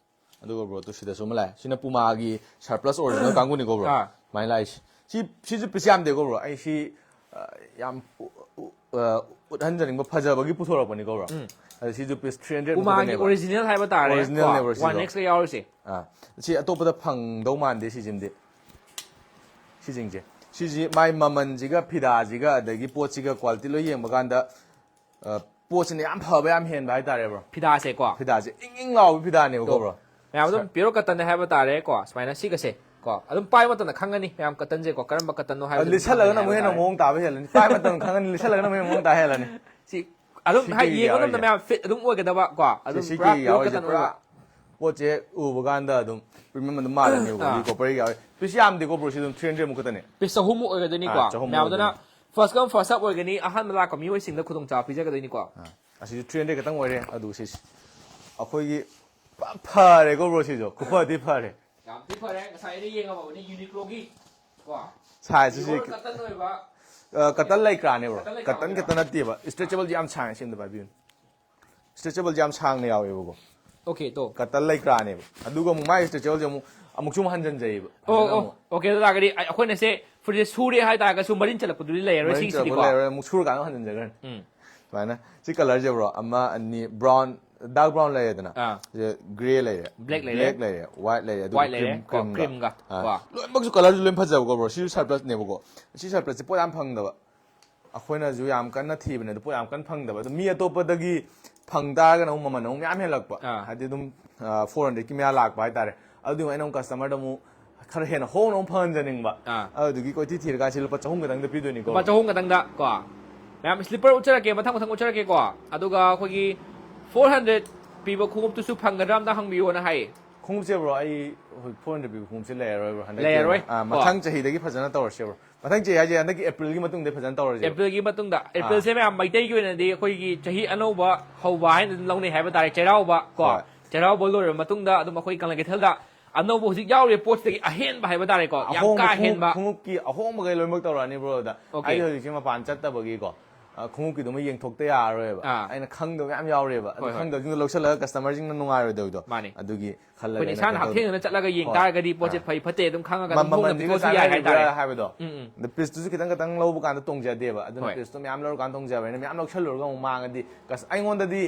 ꯑꯗꯨꯒ bro, ꯇꯨ ꯁꯤꯗꯁꯨ ꯑꯃ ꯂꯥꯛꯑꯦ꯫ ꯁꯤꯅ Pumaꯒꯤ surplus original ꯀꯥꯡꯕꯨꯅꯤꯀꯣ bro꯫ ꯑꯥ꯫ ꯁꯨꯃꯥꯏꯅ ꯂꯥꯛꯏꯁꯦ꯫ ꯁꯤ, ꯁꯤꯁꯨ piece ꯌꯥꯝꯗꯦꯀꯣ bro꯫ ꯑꯩ ꯁꯤ, ꯑ, ꯌꯥꯝ ꯎ-, ꯎ-, ꯑ, ꯎꯠꯍꯟꯖꯅꯤꯡꯕ ꯐꯖꯕꯒꯤ ꯄꯨꯊꯣꯔꯛꯄꯅꯤꯀꯣ bro꯫ ꯑꯗꯣ ꯁꯤꯁꯨ piece three hundred Pumaꯒꯤ ꯃꯨꯛꯇꯅꯦꯕ꯫ Original ꯍꯥꯏꯕ ꯇꯥꯔꯦ꯫ Originalꯅꯦꯕ One ꯁꯤꯁꯨ꯫ X ꯀ ꯌꯥꯎꯔꯤꯁꯦ꯫ ꯑꯥ, ꯁꯤ ꯑꯇꯣꯞꯄꯗ ꯐꯪꯗꯧ ꯃꯥꯟꯗꯦ ꯁꯤꯁꯤꯃꯗꯤ꯫ ꯁꯤꯁꯤꯡꯁꯦ꯫ ꯁꯤꯁꯤ ꯃꯥꯏ ꯃꯃꯜꯁꯤꯒ ꯐꯤꯗꯥꯁꯤꯒ ꯑꯗꯒꯤ ꯄꯣꯠꯁꯤꯒ quality ꯂꯣꯏ ꯌꯦꯡꯕ ꯀꯥꯟꯗ, ꯑ, ꯄꯣꯠꯁꯤꯅ ꯌꯥꯝ ꯐꯕ ꯌꯥꯝ ꯍꯦꯟꯕ ꯍꯥꯏꯇꯥꯔꯦ bro꯫ ꯐꯤꯗꯥꯁꯦꯀꯣ꯫ ꯐꯤꯗꯥꯁꯦ ꯏꯪ ꯏꯪ ꯂꯥꯎꯕ ꯐꯤꯗꯥꯅꯦꯕꯀꯣ bro꯫ ꯃꯌꯥꯝ ꯑꯗꯨꯝ pure cotton ꯍꯥꯏꯕ ꯇꯥꯔꯦꯀꯣ, ꯁꯨꯃꯥꯏꯅ ꯁꯤꯒꯁꯦ ꯀꯣ, ꯑꯗꯨꯝ ꯄꯥꯏꯕ ꯃꯇꯝꯗ ꯈꯪꯒꯅꯤ ꯃꯌꯥꯝ cottonꯁꯦꯀꯣ, ꯀꯔꯝꯕ cottonꯅꯣ ꯍꯥꯏꯕꯗꯨ ꯂꯤꯠꯁꯜꯂꯒꯅ ꯑꯃꯨꯛ ꯈꯪꯒꯅꯤ ꯍꯦꯟꯅ ꯍꯥꯏꯕ ꯇꯥꯔꯦ꯫ ꯃꯑꯣꯡ ꯇꯥꯕ ꯍꯦꯜꯂꯅꯤ꯫ ꯄꯥꯏꯕ ꯃꯇꯝꯗ ꯈꯪꯒꯅꯤ, ꯂꯤꯠꯁꯜꯂꯒꯅ ꯑꯃꯨꯛ ꯍꯦꯟꯅ ꯃꯑꯣꯡ ꯇꯥꯕ ꯍꯦꯜꯂꯅꯤ꯫ ꯁꯤ ꯑꯗꯨꯝ ꯁꯤ ꯍꯥꯏ-, ꯀꯩ ꯌꯦꯡꯕ ꯌꯥꯎꯔꯤꯁꯦ? ꯃꯇꯝꯗ ꯃꯌꯥꯝ fit ꯑꯗꯨꯝ ꯑꯣꯏꯒꯗꯕ ꯀꯣ, ꯑꯗꯨꯝ ꯁꯤ pure ꯀꯩ ꯌꯥꯎꯔꯤꯁꯦ? cotton ꯄꯨꯔꯥ ꯑꯣꯏꯕ꯫ ꯄꯣꯠꯁꯦ ꯎꯕ ꯀꯥꯟꯗ ꯑꯗꯨꯝ premium ꯑꯗꯨꯝ ꯃꯥꯜꯂꯅꯦꯕꯀꯣ꯫ ꯑꯥ꯫ Copper ꯌꯥꯎꯔꯤ꯫ Piece ꯌꯥꯝꯗꯦꯀꯣ bro, ꯁꯤ ꯑꯗꯨꯝ three hundred ꯃꯨꯛ ꯈꯛꯇꯅꯦ꯫ Piece ꯆꯍꯨꯝꯃꯨꯛ ꯑꯣꯏꯒꯗꯣꯏꯅꯤꯀꯣ꯫ ꯑꯥ, ꯆꯍꯨꯝꯃꯨꯛ ꯃꯌꯥꯝꯗꯨꯅ ꯑꯣꯏꯒꯗꯣꯏꯅꯤ꯫ First come first serve ꯑꯣꯏꯒꯅꯤ, ꯑꯍꯥꯟꯕ ꯂꯥꯛꯄ ꯃꯤꯑꯣꯏꯁꯤꯡꯗ ꯈꯨꯗꯣꯡꯆꯥꯕ ꯄꯤꯖꯒꯗꯣꯏꯅꯤꯀꯣ꯫ ꯑꯥ, ꯑꯁꯤꯁꯨ three hundred ꯈꯛꯇꯪ ꯑꯣꯏꯔꯦ꯫ ꯑꯗꯨ ꯁꯤꯁꯦ ꯑꯩꯈꯣꯏꯒꯤ ꯐ-, ꯐꯔꯦꯀꯣ bro, ꯁꯤꯁꯨ ꯈꯨꯐꯗꯤ ꯐꯔꯦ꯫ ꯌꯥꯝ ꯊꯤ ꯐꯔꯦ꯫ ꯉꯁꯥꯏ ꯑꯩꯅ ꯌꯦꯡꯉꯝꯃꯕꯅꯤ Uniqloꯒꯤ ꯀꯣ, Sizeꯁꯤ pure cotton ꯑꯣꯏꯕ꯫ ꯑ, cotton lycraꯅꯦ bro꯫ Cotton lycra Cotton ꯑꯣꯏꯕ꯫ ꯈꯛꯇ ꯅꯠꯇꯦꯕ, stretchable ꯌꯥꯝ ꯁꯥꯡꯉꯦ꯫ ꯁꯤ ꯑꯝꯇ ꯄꯥꯏꯕꯤꯌꯨ꯫ Stretchableꯁꯦ ꯌꯥꯝ ꯁꯥꯡꯅ ꯌꯥꯎꯋꯦꯕꯀꯣ꯫ Okay ꯇꯣ꯫ Cotton lycraꯅꯦꯕ꯫ ꯑꯗꯨꯒ ꯑꯃꯨꯛ ꯃꯥꯒꯤ stretchableꯁꯦ ꯑꯃꯨꯛ, ꯑꯃꯨꯛꯁꯨ ꯑꯃꯨꯛ ꯍꯟꯖꯤꯟꯖꯩꯌꯦꯕ꯫ ꯑꯣ, ꯍꯟꯖꯤꯟ ꯑꯣ, ꯑꯃꯨꯛ꯫ Okay, ꯑꯗꯨ ꯇꯥꯔꯒꯗꯤ ꯑꯩ-, ꯑꯩꯈꯣꯏꯅ ꯁꯦ ꯐꯨꯔꯤꯠꯁꯦ ꯁꯨꯔꯦ ꯍꯥꯏꯇꯥꯔꯒꯁꯨ ꯃꯔꯤꯟ ꯆꯠꯂꯛꯄꯗꯨꯗꯤ ꯂꯩꯔꯔꯣꯏ ꯃꯔꯤꯟ ꯁꯤꯒꯤꯁꯤꯗꯤꯀꯣ꯫ ꯆꯠꯂꯛꯄ ꯂꯩꯔꯔꯣꯏ, ꯑꯃꯨꯛ ꯁꯨꯔꯀꯥꯟꯗ ꯍꯟꯖꯤꯟꯖꯈ꯭ꯔꯅꯤ꯫ ꯎꯝ꯫ ꯁꯨꯃꯥꯏꯅ ꯁꯤ colourꯁꯦ bro, ꯑꯃ, ꯑꯅꯤ, brown, dark brown ꯂꯩꯔꯦꯗꯅ꯫ ꯑꯥ꯫ ꯁꯤꯗ grey ꯂꯩꯔꯦ꯫ Black ꯂꯩꯔꯦ꯫ Black ꯂꯩꯔꯦ, white ꯂꯩꯔꯦ, ꯑꯗꯨꯒ White ꯂꯩꯔꯦ, cream, ꯀꯣ, creamꯒ꯫ creamꯒ, ꯑꯥ꯫ ꯀꯣ꯫ ꯂꯣꯏꯅꯃꯛꯁꯨ colourꯁꯨ ꯂꯣꯏ ꯐꯖꯕꯀꯣ bro꯫ ꯁꯤꯁꯨ surplusꯅꯦꯕꯀꯣ꯫ ꯁꯤ surplusꯁꯦ ꯄꯣꯠ ꯌꯥꯝ ꯐꯪꯗꯕ꯫ ꯑꯩꯈꯣꯏꯅꯁꯨ ꯌꯥꯝ ꯀꯟꯅ ꯊꯤꯕꯅꯦ, ꯑꯗꯨ ꯄꯣꯠ ꯌꯥꯝ ꯀꯟꯅ ꯐꯪꯗꯕ꯫ ꯑꯗꯨ ꯃꯤ ꯑꯇꯣꯞꯄꯗꯒꯤ ꯐꯪ ꯇꯥꯔꯒꯅ ꯑꯃꯨꯛ ꯃꯃꯜ ꯑꯃꯨꯛ ꯃꯌꯥꯝ ꯍꯦꯜꯂꯛꯄ꯫ ꯑꯥ꯫ ꯍꯥꯏꯗꯤ ꯑꯗꯨꯝ ꯐꯣꯔ ꯍꯟꯗ꯭ꯔꯦꯗꯀꯤ ꯃꯌꯥ ꯂꯥꯛꯄ ꯍꯥꯏꯇꯥꯔꯦ꯫ ꯑꯗꯨꯗꯤ ꯑꯩꯅ ꯑꯃꯨꯛ ꯀꯁꯇꯃꯔꯗ ꯑꯃꯨꯛ ꯈꯔ ꯍꯦꯟꯅ ꯍꯣꯡꯅ ꯑꯃꯨꯛ ꯐꯪꯍꯟꯖꯅꯤꯡꯕ꯫ ꯑꯥ꯫ ꯑꯗꯨꯗꯨꯒꯤ ꯀꯣꯏꯊꯤ ꯊꯤꯔꯀꯥꯟꯁꯤ ꯂꯨꯄꯥ ꯆꯍꯨꯝ ꯈꯛꯇꯪꯗ ꯄꯤꯗꯣꯏꯅꯤꯀꯣ꯫ ꯂꯨꯄꯥ ꯆꯍꯨꯝ ꯈꯛꯇꯪꯗ ꯀꯣ꯫ ꯃꯌꯥꯝ ꯁ꯭ꯂꯤꯄꯔ ꯎꯠꯆꯔꯛꯀꯦ, ꯃꯊꯪ ꯃꯊꯪ ꯎꯠꯆꯔꯛꯀꯦꯀꯣ꯫ ꯑꯗꯨꯒ ꯑꯩꯈꯣꯏꯒꯤ ꯐꯣꯔ ꯍꯟꯗ꯭ꯔꯦꯗ ꯄꯤꯕ ꯈꯣꯡꯎꯞꯇꯨꯁꯨ ꯐꯪꯒꯗ꯭ꯔꯥ ꯑꯝꯇ ꯍꯪꯕꯤꯌꯣꯅ ꯍꯥꯏꯌꯦ꯫ ꯈꯣꯡꯎꯞꯁꯦ ꯕ꯭ꯔꯣ, ꯑꯩ ꯍꯧꯖꯤꯛ ꯐꯣꯔ ꯍꯟꯗ꯭ꯔꯦꯗ ꯄꯤꯕ ꯈꯣꯡꯎꯞꯁꯦ ꯂꯩꯔꯔꯣꯏ ꯕ꯭ꯔꯣ꯫ ꯍꯟꯗꯛꯀꯤ ꯂꯩꯔꯔꯣꯏ? ꯑꯣꯏꯅ, ꯑꯥ, ꯀꯣ꯫ ꯃꯊꯪ ꯆꯍꯤꯗꯒꯤ ꯐꯖꯅ ꯇꯧꯔꯁꯦ ꯕ꯭ꯔꯣ꯫ ꯃꯊꯪ ꯆꯍꯤ ꯍꯥꯏꯁꯦ ꯍꯟꯗꯛꯀꯤ ꯑꯦꯄ꯭ꯔꯤꯜꯒꯤ ꯃꯇꯨꯡꯗ ꯐꯖꯅ ꯇꯧꯔꯁꯦ꯫ ꯑꯦꯄ꯭ꯔꯤꯜꯒꯤ ꯃꯇꯨꯡꯗ, ꯑꯦꯄ꯭ꯔꯤꯜꯁꯦ ꯃꯌꯥꯝ ꯃꯩꯇꯩꯒꯤ ꯑꯣꯏꯅꯗꯤ ꯑꯩꯈꯣꯏꯒꯤ ꯆꯍꯤ ꯑꯅꯧꯕ ꯍꯧꯕ ꯍꯥꯏꯅ ꯑꯗꯨꯝ ꯂꯧꯅꯩ ꯍꯥꯏꯕ ꯇꯥꯔꯦ, ꯆꯩꯔꯥꯎꯕ ꯀꯣ꯫ ꯍꯣꯏ꯫ ꯆꯩꯔꯥꯎꯕ ꯂꯣꯏꯔꯕ ꯃꯇꯨꯡꯗ ꯑꯗꯨꯝ ꯑꯩꯈꯣꯏ ꯀꯪꯂꯩ ꯀꯩꯊꯦꯜꯗ ꯑꯅꯧꯕ ꯍꯧꯖꯤꯛ ꯌꯥꯎꯔꯤꯕ ꯄꯣꯠꯁꯤꯗꯒꯤ ꯑꯍꯦꯟꯕ ꯍꯥꯏꯕ ꯇꯥꯔꯦꯀꯣ, ꯌꯥꯝ ꯑꯍꯣꯡꯕ ꯀꯥ ꯈꯣꯡꯎꯞ- ꯍꯦꯟꯕ꯫ ꯈꯣꯡꯎꯞꯀꯤ ꯑꯍꯣꯡꯕꯈꯩ ꯂꯣꯏꯅꯃꯛ ꯇꯧꯔꯛꯑꯅꯤ ꯕ꯭ꯔꯣꯗ꯫ Okay꯫ ꯑꯩ ꯍꯧꯖꯤꯛꯁꯦ ꯃꯄꯥꯟ ꯆꯠꯇꯕꯒꯤꯀꯣ, ꯑ, ꯈꯣꯡꯎꯞꯀꯤꯗꯨꯃ ꯌꯦꯡꯊꯣꯛꯇ ꯌꯥꯔꯔꯣꯏꯕ꯫ ꯑꯥ꯫ ꯑꯩꯅ ꯈꯪꯗꯕ ꯃꯌꯥꯝ ꯌꯥꯎꯔꯤꯕ꯫ ꯑꯗꯨ ꯍꯣꯏ, ꯍꯣꯏ꯫ ꯈꯪꯗꯕꯁꯤꯡꯗꯣ ꯂꯧꯁꯜꯂꯒ ꯀꯁꯇꯃꯔꯁꯤꯡꯅ ꯅꯨꯡꯉꯥꯏꯔꯣꯏꯗꯕꯗꯣ꯫ ꯃꯥꯅꯦ꯫ ꯑꯗꯨꯒꯤ ꯈꯜꯂꯒ ꯑꯩꯈꯣꯏꯅ ꯑꯩꯅ ꯏꯁꯥꯅ ꯀꯩꯅꯣ ꯇꯧꯕ꯫ ꯍꯛꯊꯦꯡꯅꯅ ꯆꯠꯂꯒ ꯌꯦꯡ ꯍꯣꯏ꯫ ꯇꯥꯔꯒꯗꯤ ꯄꯣꯠꯁꯦ ꯑꯥ꯫ ꯐꯩ ꯐꯠꯇꯦ ꯑꯗꯨꯝ ꯈꯪꯉꯒ ꯃ- ꯑꯗꯨꯝ ꯍꯣꯡꯅ ꯃꯃꯜꯁꯤꯒ ꯄꯤꯊꯣꯛꯑꯁꯨ ꯌꯥꯏ ꯆꯥꯟꯅꯔꯤꯕ꯭ꯔꯥ ꯍꯥꯏꯇꯥꯔꯦ꯫ ꯍꯥꯏꯕꯗꯣ꯫ ꯎꯝ, ꯎꯝ꯫ ꯑꯗ ꯄꯤꯁꯇꯨꯁꯨ ꯈꯤꯇꯪ ꯈꯤꯇꯪ ꯂꯧꯕ ꯀꯥꯟꯗ ꯇꯣꯡꯖꯗꯦꯕ꯫ ꯑꯗꯨꯅ ꯍꯣꯏ꯫ ꯄꯤꯁꯇꯨ ꯃꯌꯥꯝ ꯂꯧꯔꯀꯥꯟꯗ ꯇꯣꯡꯖꯕꯅꯤꯅ ꯃꯌꯥꯝ ꯂꯧꯁꯜꯂꯨꯔꯒ ꯑꯃꯨꯛ ꯃꯥꯡꯉꯗꯤ ꯀꯁ-, ꯑꯩꯉꯣꯟꯗꯗꯤ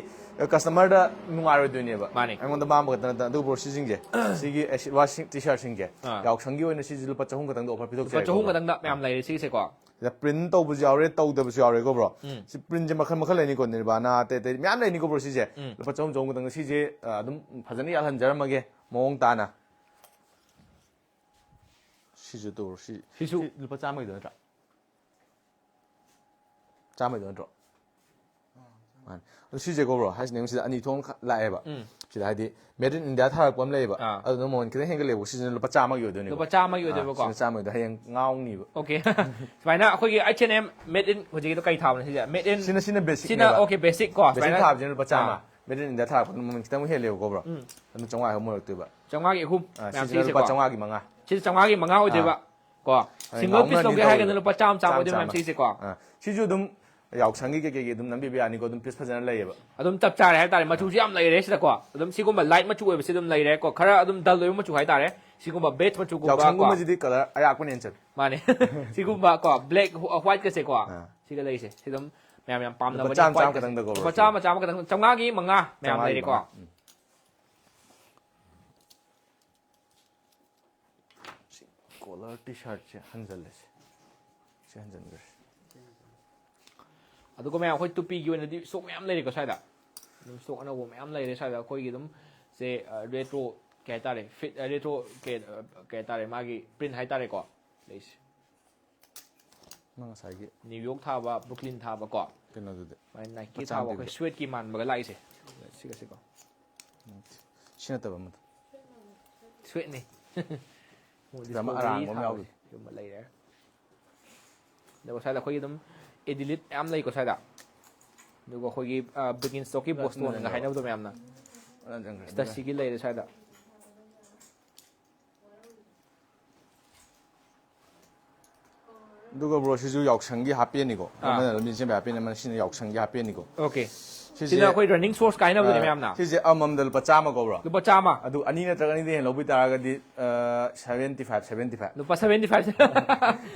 ꯀꯁꯇꯃꯔꯗ ꯅꯨꯡꯉꯥꯏꯔꯣꯏꯗꯣꯏꯅꯦꯕ꯫ ꯃꯥꯅꯦ꯫ ꯑꯩꯉꯣꯟꯗ ꯃꯥꯡꯕ ꯈꯛꯇ ꯅꯠꯇꯅ꯫ ꯑꯗꯨ ꯕ꯭ꯔꯣ, ꯁꯤꯁꯤꯡꯁꯦ, ꯁꯤꯒꯤ ꯑꯦꯁꯤ-, ꯋꯥꯁꯤꯡ ꯇꯤ ꯁꯥꯔꯠꯁꯤꯡꯁꯦ, ꯑꯥ꯫ ꯌꯥꯎꯁꯪꯒꯤ ꯑꯣꯏꯅ ꯁꯤꯁꯦ ꯂꯨꯄꯥ ꯆꯍꯨꯝ ꯈꯛꯇꯪꯗ ꯑꯣꯐꯔ ꯂꯨꯄꯥ ꯄꯤꯊꯣꯛꯆꯔꯦꯀꯣ ꯆꯍꯨꯝ ꯕ꯭ꯔꯣ꯫ ꯈꯛꯇꯪꯗ ꯃꯌꯥꯝ ꯂꯩꯔꯦ ꯁꯤꯒꯤꯁꯦꯀꯣ꯫ ꯁꯤꯗ ꯄ꯭ꯔꯤꯟ ꯇꯧꯕꯁꯨ ꯌꯥꯎꯔꯦ, ꯇꯧꯗꯕꯁꯨ ꯌꯥꯎꯔꯦꯀꯣ ꯕ꯭ꯔꯣ꯫ ꯎꯝ꯫ ꯁꯤ ꯄ꯭ꯔꯤꯟꯁꯦ ꯃꯈꯜ ꯃꯈꯜ ꯂꯩꯅꯤꯀꯣ, ꯅꯤꯔꯕꯥꯅꯥ ꯑꯇꯩ ꯑꯇꯩ ꯃꯌꯥꯝ ꯂꯩꯅꯤꯀꯣ ꯕ꯭ꯔꯣ꯫ ꯁꯤꯁꯦ ꯎꯝ꯫ ꯂꯨꯄꯥ ꯆꯍꯨꯝ ꯆꯍꯨꯝ ꯈꯛꯇꯪꯗ ꯁꯤꯁꯦ, ꯑ, ꯑꯗꯨꯝ ꯐꯖꯅ ꯌꯥꯜꯍꯟꯖꯔꯝꯃꯒꯦ ꯃꯑꯣꯡ ꯇꯥꯅ꯫ ꯁꯤꯁꯨ ꯇꯧꯔꯣ꯫ ꯁꯤ, ꯁꯤꯁꯨ꯫ ꯁꯤ ꯂꯨꯄꯥ ꯆꯥꯝꯃꯒꯤꯗꯣ ꯅꯠꯇ꯭ꯔꯥ? ꯆꯥꯝꯃꯒꯤꯗꯣ ꯅꯠꯇ꯭ꯔꯣ? ꯃꯥꯅꯤ꯫ ꯑꯗꯣ ꯁꯤꯁꯦꯀꯣ ꯕ꯭ꯔꯣ, ꯍꯥꯏꯁꯤꯅ ꯁꯤꯗ ꯑꯅꯤ ꯊꯣꯛꯅ ꯈ-, ꯂꯥꯛꯑꯦꯕ꯫ ꯎꯝ꯫ ꯁꯤꯗ ꯍꯥꯏꯗꯤ made in India ꯊꯥꯔꯛꯄ ꯑꯃ ꯂꯩꯌꯦꯕ꯫ ꯑꯥ꯫ ꯑꯗꯨꯅ ꯃꯃꯜ ꯈꯤꯇꯪ ꯍꯦꯟꯒꯠꯂꯦꯕꯀꯣ꯫ ꯁꯤꯁꯤꯅ ꯂꯨꯄꯥ ꯆꯥꯝꯃꯒꯤ ꯑꯣꯏꯗꯣꯏꯅꯦꯕ꯫ ꯂꯨꯄꯥ ꯆꯥꯝꯃꯒꯤ ꯑꯥ, ꯑꯣꯏꯗꯣꯏꯕꯀꯣ꯫ ꯁꯤꯅ ꯆꯥꯝꯃꯒꯤꯗꯣ ꯍꯌꯦꯡ ꯉꯥꯎꯅꯤꯕ꯫ Okay꯫ ꯁꯨꯃꯥꯏꯅ ꯑꯩꯈꯣꯏꯒꯤ H and M made in ꯍꯧꯖꯤꯛꯀꯤꯗꯣ ꯀꯩ ꯊꯥꯕꯅꯣ ꯁꯤꯁꯦ? Made in ꯁꯤꯅ, ꯁꯤꯅ basic ꯁꯤꯅ, ꯅꯦꯕ꯫ okay, basic ꯀꯣ꯫ Basic ꯁꯨꯃꯥꯏꯅ ꯊꯥꯕꯁꯤꯅ ꯂꯨꯄꯥ ꯆꯥꯝꯃ꯫ ꯑꯥ꯫ Made in India ꯊꯥꯔꯛꯄꯗꯨꯅ ꯃꯃꯜ ꯈꯤꯇꯪ ꯍꯦꯜꯂꯦꯕꯀꯣ ꯕ꯭ꯔꯣ꯫ ꯎꯝ꯫ ꯑꯗꯨꯝ ꯆꯥꯝꯃꯉꯥ ꯑꯍꯨꯝ ꯑꯣꯏꯔꯛꯇꯣꯏꯕ꯫ ꯆꯥꯝꯃꯉꯥꯒꯤ ꯑꯍꯨꯝ ꯑꯥ, ꯃꯌꯥꯝ ꯁꯤꯁꯤꯅ ꯁꯤꯒꯤꯁꯦꯀꯣ꯫ ꯂꯨꯄꯥ ꯆꯥꯝꯃꯉꯥꯒꯤ ꯃꯉꯥ꯫ ꯁꯤꯁꯦ ꯆꯥꯝꯃꯉꯥꯒꯤ ꯃꯉꯥ ꯑꯣꯏꯗꯣꯏꯕ꯫ ꯑꯥ꯫ ꯀꯣ꯫ ꯑꯗꯩ Single piece ꯉꯥꯎꯅ ꯂꯧꯒꯦ ꯑꯅꯤ ꯍꯥꯏꯔꯒꯅ ꯇꯧꯔꯦ꯫ ꯂꯨꯄꯥ ꯆꯥꯝꯃ ꯆꯥꯝꯃ ꯆꯥꯝꯃ ꯑꯣꯏꯗꯣꯏꯕ ꯃꯌꯥꯝ ꯆꯥꯝꯃ꯫ ꯁꯤꯒꯤꯁꯦꯀꯣ꯫ ꯑꯥ꯫ ꯁꯤꯁꯨ ꯑꯗꯨꯝ ꯌꯥꯎꯁꯪꯒꯤ ꯀꯩꯀꯩꯒꯤ ꯑꯗꯨꯝ ꯅꯝꯕꯤꯕ ꯌꯥꯅꯤꯀꯣ, ꯑꯗꯨꯝ piece ꯐꯖꯅ ꯂꯩꯌꯦꯕ꯫ ꯑꯗꯨꯝ ꯆꯞ ꯆꯥꯔꯦ ꯍꯥꯏꯇꯥꯔꯦ, ꯃꯆꯨꯁꯨ ꯌꯥꯝ ꯂꯩꯔꯦ ꯁꯤꯗꯀꯣ꯫ ꯑꯗꯨꯝ ꯁꯤꯒꯨꯝꯕ light ꯃꯆꯨ ꯑꯣꯏꯕꯁꯤ ꯑꯗꯨꯝ ꯂꯩꯔꯦꯀꯣ, ꯈꯔ ꯑꯗꯨꯝ dull ꯑꯣꯏꯕ ꯃꯆꯨ ꯍꯥꯏꯇꯥꯔꯦ꯫ ꯁꯤꯒꯨꯝꯕ beige ꯃꯆꯨꯒꯨꯝꯕ ꯀꯣ꯫ ꯌꯥꯎꯁꯪꯒꯨꯝꯕꯁꯤꯗꯤ colour ꯑꯌꯥꯛꯄꯅ ꯍꯦꯟꯅ ꯆꯠꯂꯦ꯫ ꯃꯥꯅꯦ꯫ ꯁꯤꯒꯨꯝꯕ ꯀꯣ, black, white ꯀꯁꯦꯀꯣ꯫ ꯑꯥ꯫ ꯁꯤꯒ ꯂꯩꯁꯦ꯫ ꯁꯤ ꯑꯗꯨꯝ ꯃꯌꯥꯝ ꯌꯥꯝ ꯄꯥꯝꯅꯕꯅꯦ, ꯆꯥꯝꯃ, ꯆꯥꯝꯃ white ꯀꯁꯦ꯫ ꯈꯛꯇꯪꯗꯀꯣ, ꯂꯨꯄꯥ ꯁꯤ꯫ ꯆꯥꯝꯃ, ꯆꯥꯝꯃ ꯈꯛꯇꯪ, ꯆꯥꯝꯃꯉꯥꯒꯤ ꯃꯉꯥ ꯃꯌꯥꯝ ꯆꯥꯝꯃꯉꯥꯒꯤ ꯂꯩꯔꯦꯀꯣ꯫ ꯃꯉꯥ꯫ ꯎꯝ꯫ ꯁꯤ collar T-shirtꯁꯦ ꯍꯟꯖꯜꯂꯁꯦ꯫ ꯁꯤ ꯍꯟꯖꯟꯈ꯭ꯔꯁꯤ꯫ ꯑꯗꯨꯒ ꯃꯌꯥꯝ ꯑꯩꯈꯣꯏ ꯇꯨꯄꯤꯒꯤ ꯑꯣꯏꯅꯗꯤ stock ꯃꯌꯥꯝ ꯂꯩꯔꯦꯀꯣ ꯁ꯭ꯋꯥꯏꯗ꯫ ꯑꯗꯨꯝ ꯁ꯭ꯇꯣꯛ ꯑꯅꯧꯕ ꯃꯌꯥꯝ ꯂꯩꯔꯦ ꯁ꯭ꯋꯥꯏꯗ꯫ ꯑꯩꯈꯣꯏꯒꯤ ꯑꯗꯨꯝ ꯁꯦ ꯔꯦꯇ꯭ꯔꯣ ꯀꯩ ꯍꯥꯏꯇꯥꯔꯦ, ꯐꯤꯠ ꯔꯦꯇ꯭ꯔꯣ ꯀꯩ ꯀꯩ ꯍꯥꯏꯇꯥꯔꯦ, ꯃꯥꯒꯤ ꯄ꯭ꯔꯤꯟ ꯍꯥꯏꯇꯥꯔꯦꯀꯣ ꯂꯩꯁꯦ꯫ ꯅꯪ ꯉꯁꯥꯏꯒꯤ ꯅ꯭ꯌꯨ ꯌꯣꯔꯛ ꯊꯥꯕ, ꯕ꯭ꯔꯨꯛꯂꯤꯟ ꯊꯥꯕꯀꯣ, ꯀꯩꯅꯣꯗꯨꯗꯤ ꯃꯥꯏ ꯅꯥꯏꯀꯤ ꯃꯆꯥ ꯊꯥꯕ, ꯑꯝꯇ ꯑꯩꯈꯣꯏ ꯌꯦꯡꯒꯦ꯫ ꯁ꯭ꯋꯦꯠꯀꯤ ꯃꯥꯟꯕꯒ ꯂꯥꯛꯏꯁꯦ꯫ ꯁꯤꯒ ꯁꯤꯀꯣ ꯁꯤ ꯅꯠꯇꯕ ꯑꯃꯗꯣ꯫ ꯁ꯭ꯋꯦꯠꯅꯤ꯫ ꯁꯤꯗ ꯑꯃ ꯑꯔꯥꯡꯕ ꯑꯃ ꯌꯥꯎꯔꯤ꯫ ꯁꯤꯒꯨꯝꯕ ꯂꯩꯔꯦ꯫ ꯑꯗꯨꯒ ꯁ꯭ꯋꯥꯏꯗ ꯑꯩꯈꯣꯏꯒꯤ ꯑꯗꯨꯝ ꯑꯦꯗꯤꯂꯤꯠ ꯃꯌꯥꯝ ꯂꯩꯀꯣ ꯁ꯭ꯋꯥꯏꯗ꯫ ꯑꯗꯨꯒ ꯑꯩꯈꯣꯏꯒꯤ ꯕꯤꯒꯤꯟ ꯁ꯭ꯇꯣꯛꯀꯤ ꯂꯥꯁ ꯕꯣꯁꯇꯣꯟꯒ ꯃꯤꯅꯠꯅꯦꯕ꯫ ꯍꯥꯏꯅꯕꯗꯣ ꯃꯌꯥꯝꯅ꯫ ꯑꯗꯨꯅ ꯆꯪꯈ꯭ꯔꯦ꯫ ꯁꯤꯗ ꯁꯤꯒꯤ ꯂꯩꯔꯦ ꯁ꯭ꯋꯥꯏꯗ꯫ ꯑꯗꯨꯒ ꯕ꯭ꯔꯣ, ꯁꯤꯁꯨ ꯌꯥꯎꯁꯪꯒꯤ ꯍꯥꯞꯄꯦꯟꯅꯤꯀꯣ꯫ ꯑꯥ꯫ ꯑꯃꯅ ꯂꯝꯖꯦꯟ ꯆꯦꯟꯕ ꯍꯥꯞꯄꯦꯟ, ꯑꯃꯅ ꯁꯤꯅ ꯌꯥꯎꯁꯪꯒꯤ ꯍꯥꯞꯄꯦꯟꯅꯤꯀꯣ꯫ ꯑꯣꯀꯦ꯫ ꯁꯤꯁꯦ, ꯁꯤꯅ ꯑꯩꯈꯣꯏ ꯔꯟꯅꯤꯡ ꯁꯣꯔꯁ ꯀꯥꯏꯅꯕꯗꯨꯅꯦ ꯑꯥ, ꯃꯌꯥꯝꯅ꯫ ꯁꯤꯁꯦ ꯑꯃꯃꯝꯗ ꯂꯨꯄꯥ ꯆꯥꯝꯃ ꯀꯧꯕ꯭ꯔꯣ? ꯂꯨꯄꯥ ꯆꯥꯝꯃ꯫ ꯑꯗꯨ ꯑꯅꯤ ꯅꯠꯇ꯭ꯔꯒ ꯑꯅꯤꯗꯩ ꯍꯦꯟꯅ ꯂꯧꯕꯤ ꯇꯥꯔꯒꯗꯤ, ꯑ, seventy five, seventy five꯫ ꯂꯨꯄꯥ seventy five꯫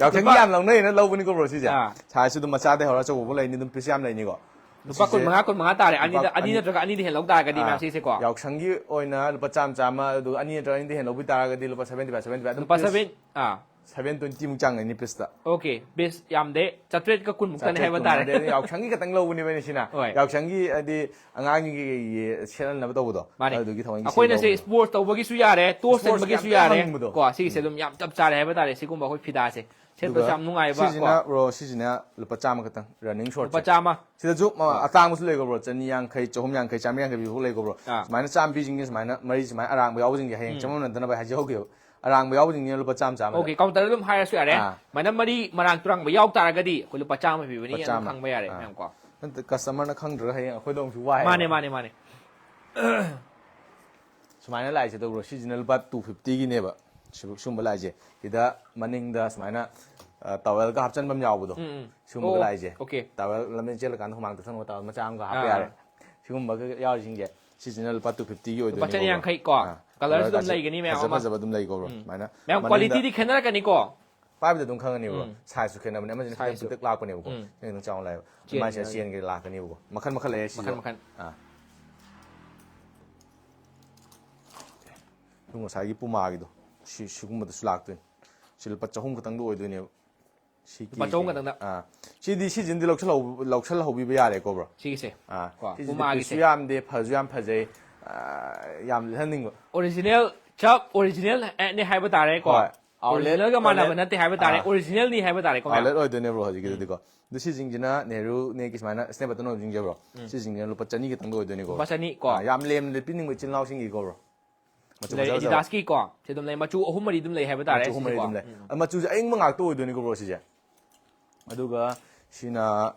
ꯌꯥꯎꯁꯪꯒꯤ ꯂꯨꯄꯥ ꯌꯥꯝ ꯂꯧꯅꯩꯅ ꯂꯧꯕꯅꯤꯀꯣ ꯕ꯭ꯔꯣ ꯁꯤꯁꯦ꯫ ꯑꯥ꯫ ꯁꯥꯏꯖꯁꯨ ꯑꯗꯨꯝ ꯃꯆꯥꯗꯩ ꯍꯧꯔ ꯑꯆꯧꯕꯐꯥꯎ ꯂꯩꯅꯤ, ꯑꯗꯨꯝ ꯄꯤꯁ ꯌꯥꯝ ꯂꯩꯅꯤꯀꯣ꯫ ꯂꯨꯄꯥ ꯁꯤꯁꯦ ꯀꯨꯟ ꯃꯉꯥ, ꯀꯨꯟ ꯃꯉꯥ ꯇꯥꯔꯦ꯫ ꯑꯅꯤꯗ, ꯂꯨꯄꯥ ꯑꯅꯤ ꯑꯅꯤ- ꯅꯠꯇ꯭ꯔꯒ ꯑꯅꯤꯗꯤ ꯍꯦꯟꯅ ꯂꯧ ꯇꯥꯔꯒꯗꯤ ꯑꯥ, ꯃꯌꯥꯝ ꯁꯤꯁꯦꯀꯣ꯫ ꯌꯥꯎꯁꯪꯒꯤ ꯑꯣꯏꯅ ꯂꯨꯄꯥ ꯆꯥꯝꯃ ꯆꯥꯝꯃ, ꯑꯗꯨꯒ ꯑꯅꯤ ꯅꯠꯇ꯭ꯔꯒ ꯑꯅꯤꯗꯤ ꯍꯦꯟꯅ ꯂꯧꯕꯤ ꯇꯥꯔꯒꯗꯤ ꯂꯨꯄꯥ seventy five, seventy five ꯑꯗꯨꯝ ꯂꯨꯄꯥ ꯄꯤꯁ seven, ꯑꯥ꯫ seven twenty ꯃꯨꯛ ꯆꯥꯡ ꯂꯩꯅꯤ ꯄꯤꯁꯇ꯫ ꯑꯣꯀꯦ, ꯄꯤꯁ ꯌꯥꯝꯗꯦ, ꯆꯥꯇ꯭ꯔꯦꯠꯀ ꯀꯨꯟ ꯃꯨꯛꯇꯅꯦ ꯍꯥꯏꯕ ꯆꯥꯇ꯭ꯔꯦꯠ ꯇꯥꯔꯦ꯫ ꯀꯨꯟ ꯃꯨꯛꯇꯗꯤ ꯌꯥꯎꯁꯪꯒꯤ ꯈꯛꯇꯪ ꯂꯧꯕꯅꯦꯕ ꯑꯩꯅ ꯁꯤꯅ꯫ ꯍꯣꯏ꯫ ꯌꯥꯎꯁꯪꯒꯤ ꯍꯥꯏꯗꯤ ꯑꯉꯥꯡꯒꯤ ꯀꯩꯒꯤ ꯁꯦꯠꯍꯟꯅꯕ ꯇꯧꯕꯗꯣ꯫ ꯃꯥꯅꯦ꯫ ꯑꯗꯨꯗꯨꯒꯤ ꯊꯑꯣꯏꯒꯤ ꯑꯩꯈꯣꯏꯅ ꯁꯤꯜ ꯁꯤ ꯂꯧꯕꯅꯦꯕ꯫ ꯁ꯭ꯄꯣꯔꯠꯁ ꯇꯧꯕꯒꯤꯁꯨ ꯌꯥꯔꯦ, ꯇꯣꯁ ꯁ꯭ꯄꯣꯔꯠꯁ ꯁꯦꯠꯄꯒꯤꯁꯨ ꯌꯥꯝ ꯌꯥꯔꯦ꯫ ꯐꯪꯕꯗꯣ꯫ ꯀꯣ, ꯁꯤꯒꯤꯁꯦ ꯑꯗꯨꯝ ꯌꯥꯝ ꯆꯞ ꯆꯥꯔꯦ ꯍꯥꯏꯕ ꯇꯥꯔꯦ꯫ ꯁꯤꯒꯨꯝꯕ ꯑꯩꯈꯣꯏ ꯐꯤꯗꯥꯁꯦ ꯁꯦꯠꯄꯁꯨ ꯑꯗꯨꯒ ꯌꯥꯝ ꯅꯨꯡꯉꯥꯏꯕ꯫ ꯁꯤꯁꯤꯅ ꯀꯣ꯫ ꯕ꯭ꯔꯣ, ꯁꯤꯁꯤꯅ ꯂꯨꯄꯥ ꯆꯥꯝꯃ ꯈꯛꯇꯪ ꯔꯟꯅꯤꯡ ꯁꯣꯔꯠꯁꯦ꯫ ꯂꯨꯄꯥ ꯆꯥꯝꯃ꯫ ꯁꯤꯗꯁꯨ ꯃ-, ꯑꯇꯥꯡꯕꯁꯨ ꯂꯩꯀꯣ ꯕ꯭ꯔꯣ, ꯆꯅꯤ ꯌꯥꯡꯈꯩ, ꯆꯍꯨꯝ ꯌꯥꯡꯈꯩ, ꯆꯥꯝꯃꯔꯤ ꯌꯥꯡꯈꯩ ꯄꯤꯕ ꯂꯩꯀꯣ ꯕ꯭ꯔꯣ꯫ ꯑꯥ꯫ ꯁꯨꯃꯥꯏꯅ ꯆꯥꯝꯃ ꯄꯤꯁꯤꯡꯁꯦ, ꯁꯨꯃꯥꯏꯅ ꯃꯔꯤ ꯁꯨꯃꯥꯏꯅ ꯑꯔꯥꯡꯕ ꯌꯥꯎꯕꯁꯤꯡꯁꯦ ꯍꯌꯦꯡ ꯎꯝ꯫ ꯆꯃꯝꯅꯗꯅꯕ ꯍꯥꯏꯖꯍꯧꯒꯦꯕ꯫ ꯑꯔꯥꯡꯕ ꯌꯥꯎꯕꯁꯤꯡꯁꯤꯅ ꯂꯨꯄꯥ ꯆꯥꯝꯃ ꯆꯥꯝꯃ꯫ ꯑꯣꯀꯦ, ꯀꯥꯎꯟꯇꯔꯗ ꯑꯗꯨꯝ ꯍꯥꯏꯔꯁꯨ ꯌꯥꯔꯦ꯫ ꯑꯥ꯫ ꯁꯨꯃꯥꯏꯅ ꯃꯔꯤ ꯃꯔꯥꯡ ꯇꯨꯔꯥꯡꯕ ꯌꯥꯎ ꯇꯥꯔꯒꯗꯤ ꯑꯩꯈꯣꯏ ꯂꯨꯄꯥ ꯆꯥꯝꯃ ꯄꯤꯕꯅꯤ, ꯂꯨꯄꯥ ꯑꯗꯨꯝ ꯆꯥꯝꯃ꯫ ꯈꯪꯕ ꯌꯥꯔꯦ ꯑꯥ꯫ ꯃꯌꯥꯝ ꯀꯣ꯫ ꯅꯠꯇꯦ, ꯀꯁꯇꯃꯔꯅ ꯈꯪꯗ꯭ꯔꯒ ꯍꯌꯦꯡ ꯑꯩꯈꯣꯏꯗ ꯑꯃꯨꯛꯁꯨ ꯋꯥꯏ ꯃꯥꯅꯦ, ꯍꯥꯏꯕ꯫ ꯃꯥꯅꯦ, ꯃꯥꯅꯦ꯫ ꯁꯨꯃꯥꯏꯅ ꯂꯥꯛꯏꯁꯦ ꯇꯧꯕ꯭ꯔꯣ, ꯁꯤꯁꯤꯅ ꯂꯨꯄꯥ two fiftyꯒꯤꯅꯦꯕ꯫ ꯁꯤ-, ꯁꯤꯒꯨꯝꯕ ꯂꯥꯛꯏꯁꯦ꯫ ꯁꯤꯗ ꯃꯅꯤꯡꯗ ꯁꯨꯃꯥꯏꯅ, ꯑ, ꯇꯥꯋꯦꯜꯒ ꯍꯥꯞꯆꯟꯕ ꯑꯃ ꯌꯥꯎꯕꯗꯣ꯫ ꯎꯝ, ꯎꯝ꯫ ꯁꯤꯒꯨꯝꯕꯒ ꯑꯣ, ꯂꯥꯛꯏꯁꯦ꯫ ꯑꯣꯀꯦ꯫ ꯇꯥꯋꯦꯜ ꯂꯝꯖꯦꯟ ꯆꯦꯜꯂꯀꯥꯟꯗ ꯍꯨꯃꯥꯡ ꯇꯥꯁꯟꯕ ꯇꯥꯋꯦꯜ ꯃꯆꯥ ꯑꯃꯒ ꯍꯥꯞꯄ ꯑꯥ꯫ ꯌꯥꯔꯦ꯫ ꯁꯤꯒꯨꯝꯕꯒ ꯌꯥꯎꯔꯤꯁꯤꯡꯁꯦ꯫ ꯁꯤꯁꯤꯅ ꯂꯨꯄꯥ two fiftyꯒꯤ ꯑꯣꯏꯗꯣꯏꯅꯦ꯫ ꯆꯅꯤꯌꯥꯡꯈꯩ ꯀꯣ꯫ ꯑꯥ꯫ ꯀꯂꯔꯁꯨ ꯑꯗꯨꯝ ꯀꯂꯔꯒꯁꯦ ꯂꯩꯒꯅꯤ ꯃꯌꯥꯝ ꯐꯖ ꯑꯃ꯫ ꯐꯖꯕ ꯑꯗꯨꯝ ꯂꯩꯀꯣ ꯕ꯭ꯔꯣ꯫ ꯎꯝ꯫ ꯁꯨꯃꯥꯏꯅ ꯃꯌꯥꯝ ꯃꯅꯤꯡꯗ ꯀ꯭ꯋꯥꯂꯤꯇꯤꯗꯤ ꯈꯦꯠꯅꯔꯛꯀꯅꯤꯀꯣ꯫ ꯄꯥꯏꯕꯗ ꯑꯗꯨꯝ ꯈꯪꯉꯅꯤꯕ ꯕ꯭ꯔꯣ꯫ ꯎꯝ꯫ ꯁꯥꯏꯖꯁꯨ ꯈꯦꯠꯅꯕꯅꯦ꯫ ꯑꯃꯁꯤꯅ ꯈꯤꯇꯪ ꯁꯥꯏꯖꯁꯨ꯫ ꯄꯤꯛꯇꯛ ꯂꯥꯛꯄꯅꯦꯕꯀꯣ꯫ ꯎꯝ꯫ ꯁꯤꯅ ꯈꯤꯇꯪ ꯆꯥꯎꯅ ꯂꯥꯛꯑꯦꯕ꯫ ꯆꯦꯟꯒꯦ ꯃꯥꯏꯁꯤꯅ ꯍꯥꯏꯔꯗꯤ꯫ ꯆꯦꯟꯒꯦ ꯂꯥꯛꯀꯅꯦꯕꯀꯣ꯫ ꯃꯈꯜ ꯃꯈꯜ ꯂꯩꯌꯦ ꯁꯤꯁꯨ꯫ ꯃꯈꯜ ꯃꯈꯜ꯫ ꯑꯥ꯫ ꯑꯗꯨ ꯉꯁꯥꯏꯒꯤ ꯄꯨꯃꯥꯒꯤꯗꯣ ꯁꯤ, ꯁꯤꯒꯨꯝꯕꯗꯁꯨ ꯂꯥꯛꯇꯣꯏꯅꯤ꯫ ꯁꯤ ꯂꯨꯄꯥ ꯆꯍꯨꯝ ꯈꯛꯇꯪꯗ ꯑꯣꯏꯗꯣꯏꯅꯦꯕ꯫ ꯂꯨꯄꯥ ꯆꯍꯨꯝ ꯈꯛꯇꯪꯗ꯫ ꯑꯥ, ꯁꯤꯗꯤ ꯁꯤꯁꯤꯅꯗꯤ ꯂꯧꯁꯜꯍꯧ- ꯂꯧꯁꯜꯍꯧꯕꯤꯕ ꯌꯥꯔꯦꯀꯣ, ꯕ꯭ꯔꯣ? ꯁꯤꯒꯤꯁꯦ꯫ ꯑꯥ, ꯀꯣ, ꯁꯤꯁꯤꯗꯤ ꯄꯨꯃꯥꯒꯤꯁꯦ꯫ ꯀꯩꯁꯨ ꯌꯥꯝꯗꯦ, ꯐꯁꯨ ꯌꯥꯝ ꯐꯖꯩ꯫ ꯑꯥ, ꯌꯥꯝ ꯂꯤꯠꯍꯟꯅꯤꯡꯕ꯫ ꯑꯣꯔꯤꯖꯤꯅꯦꯜ, ꯆꯞ ꯑꯣꯔꯤꯖꯤꯅꯦꯜꯅꯦ ꯍꯥꯏꯕ ꯇꯥꯔꯦꯀꯣ꯫ ꯍꯣꯏ꯫ ꯑꯣꯔꯤꯖꯤꯅꯦꯜꯒ ꯃꯥꯟꯅꯕ ꯅꯠꯇꯦ ꯍꯥꯏꯕ ꯇꯥꯔꯦ, ꯑꯣꯔꯤꯖꯤꯅꯦꯜꯅꯤ ꯍꯥꯏꯕ ꯇꯥꯔꯦꯀꯣ, ꯃꯌꯥꯝ꯫ ꯑꯥꯎꯠꯂꯦꯠ ꯑꯣꯏꯗꯣꯏꯅꯦ, ꯕ꯭ꯔꯣ, ꯍꯧꯖꯤꯛꯀꯤꯗꯨꯗꯤꯀꯣ꯫ ꯑꯗꯨ ꯁꯤꯁꯤꯡꯁꯤꯅ ꯅꯦꯍꯔꯨꯅꯦꯒꯤ ꯁꯨꯃꯥꯏꯅ ꯁ꯭ꯅꯦꯞ ꯕꯇꯟ ꯑꯣꯏꯕꯁꯤꯡꯁꯦ, ꯕ꯭ꯔꯣ꯫ ꯁꯤꯁꯤꯡꯁꯤꯅ ꯂꯨꯄꯥ ꯆꯅꯤ ꯈꯛꯇꯪꯗ ꯑꯣꯏꯗꯣꯏꯅꯤꯀꯣ꯫ ꯂꯨꯄꯥ ꯆꯅꯤ ꯀꯣ꯫ ꯑꯥ, ꯌꯥꯝ ꯂꯦꯝꯅ ꯂꯤꯠꯄꯤꯅꯤꯡꯕ ꯏꯆꯤꯜ ꯏꯅꯥꯎꯁꯤꯡꯒꯤꯀꯣ, ꯕ꯭ꯔꯣ꯫ ꯃꯆꯨ ꯂꯩ, ꯐꯖ ꯐꯖꯕ꯫ ꯑꯦꯗꯤꯗꯥꯁꯀꯤ ꯀꯣ, ꯁꯤ ꯑꯗꯨꯝ ꯂꯩ, ꯃꯆꯨ ꯑꯍꯨꯝ ꯃꯔꯤ ꯑꯗꯨꯝ ꯂꯩ ꯍꯥꯏꯕ ꯇꯥꯔꯦ, ꯃꯆꯨ ꯑꯍꯨꯝ ꯃꯔꯤ ꯁꯤꯁꯦꯀꯣ꯫ ꯑꯗꯨꯝ ꯂꯩ꯫ ꯎꯝ꯫ ꯑ, ꯃꯆꯨꯁꯦ ꯑꯏꯪꯕ ꯉꯥꯛꯇ ꯑꯣꯏꯗꯣꯏꯅꯤꯀꯣ, ꯕ꯭ꯔꯣ, ꯁꯤꯁꯦ꯫ ꯑꯗꯨꯒ ꯁꯤꯅ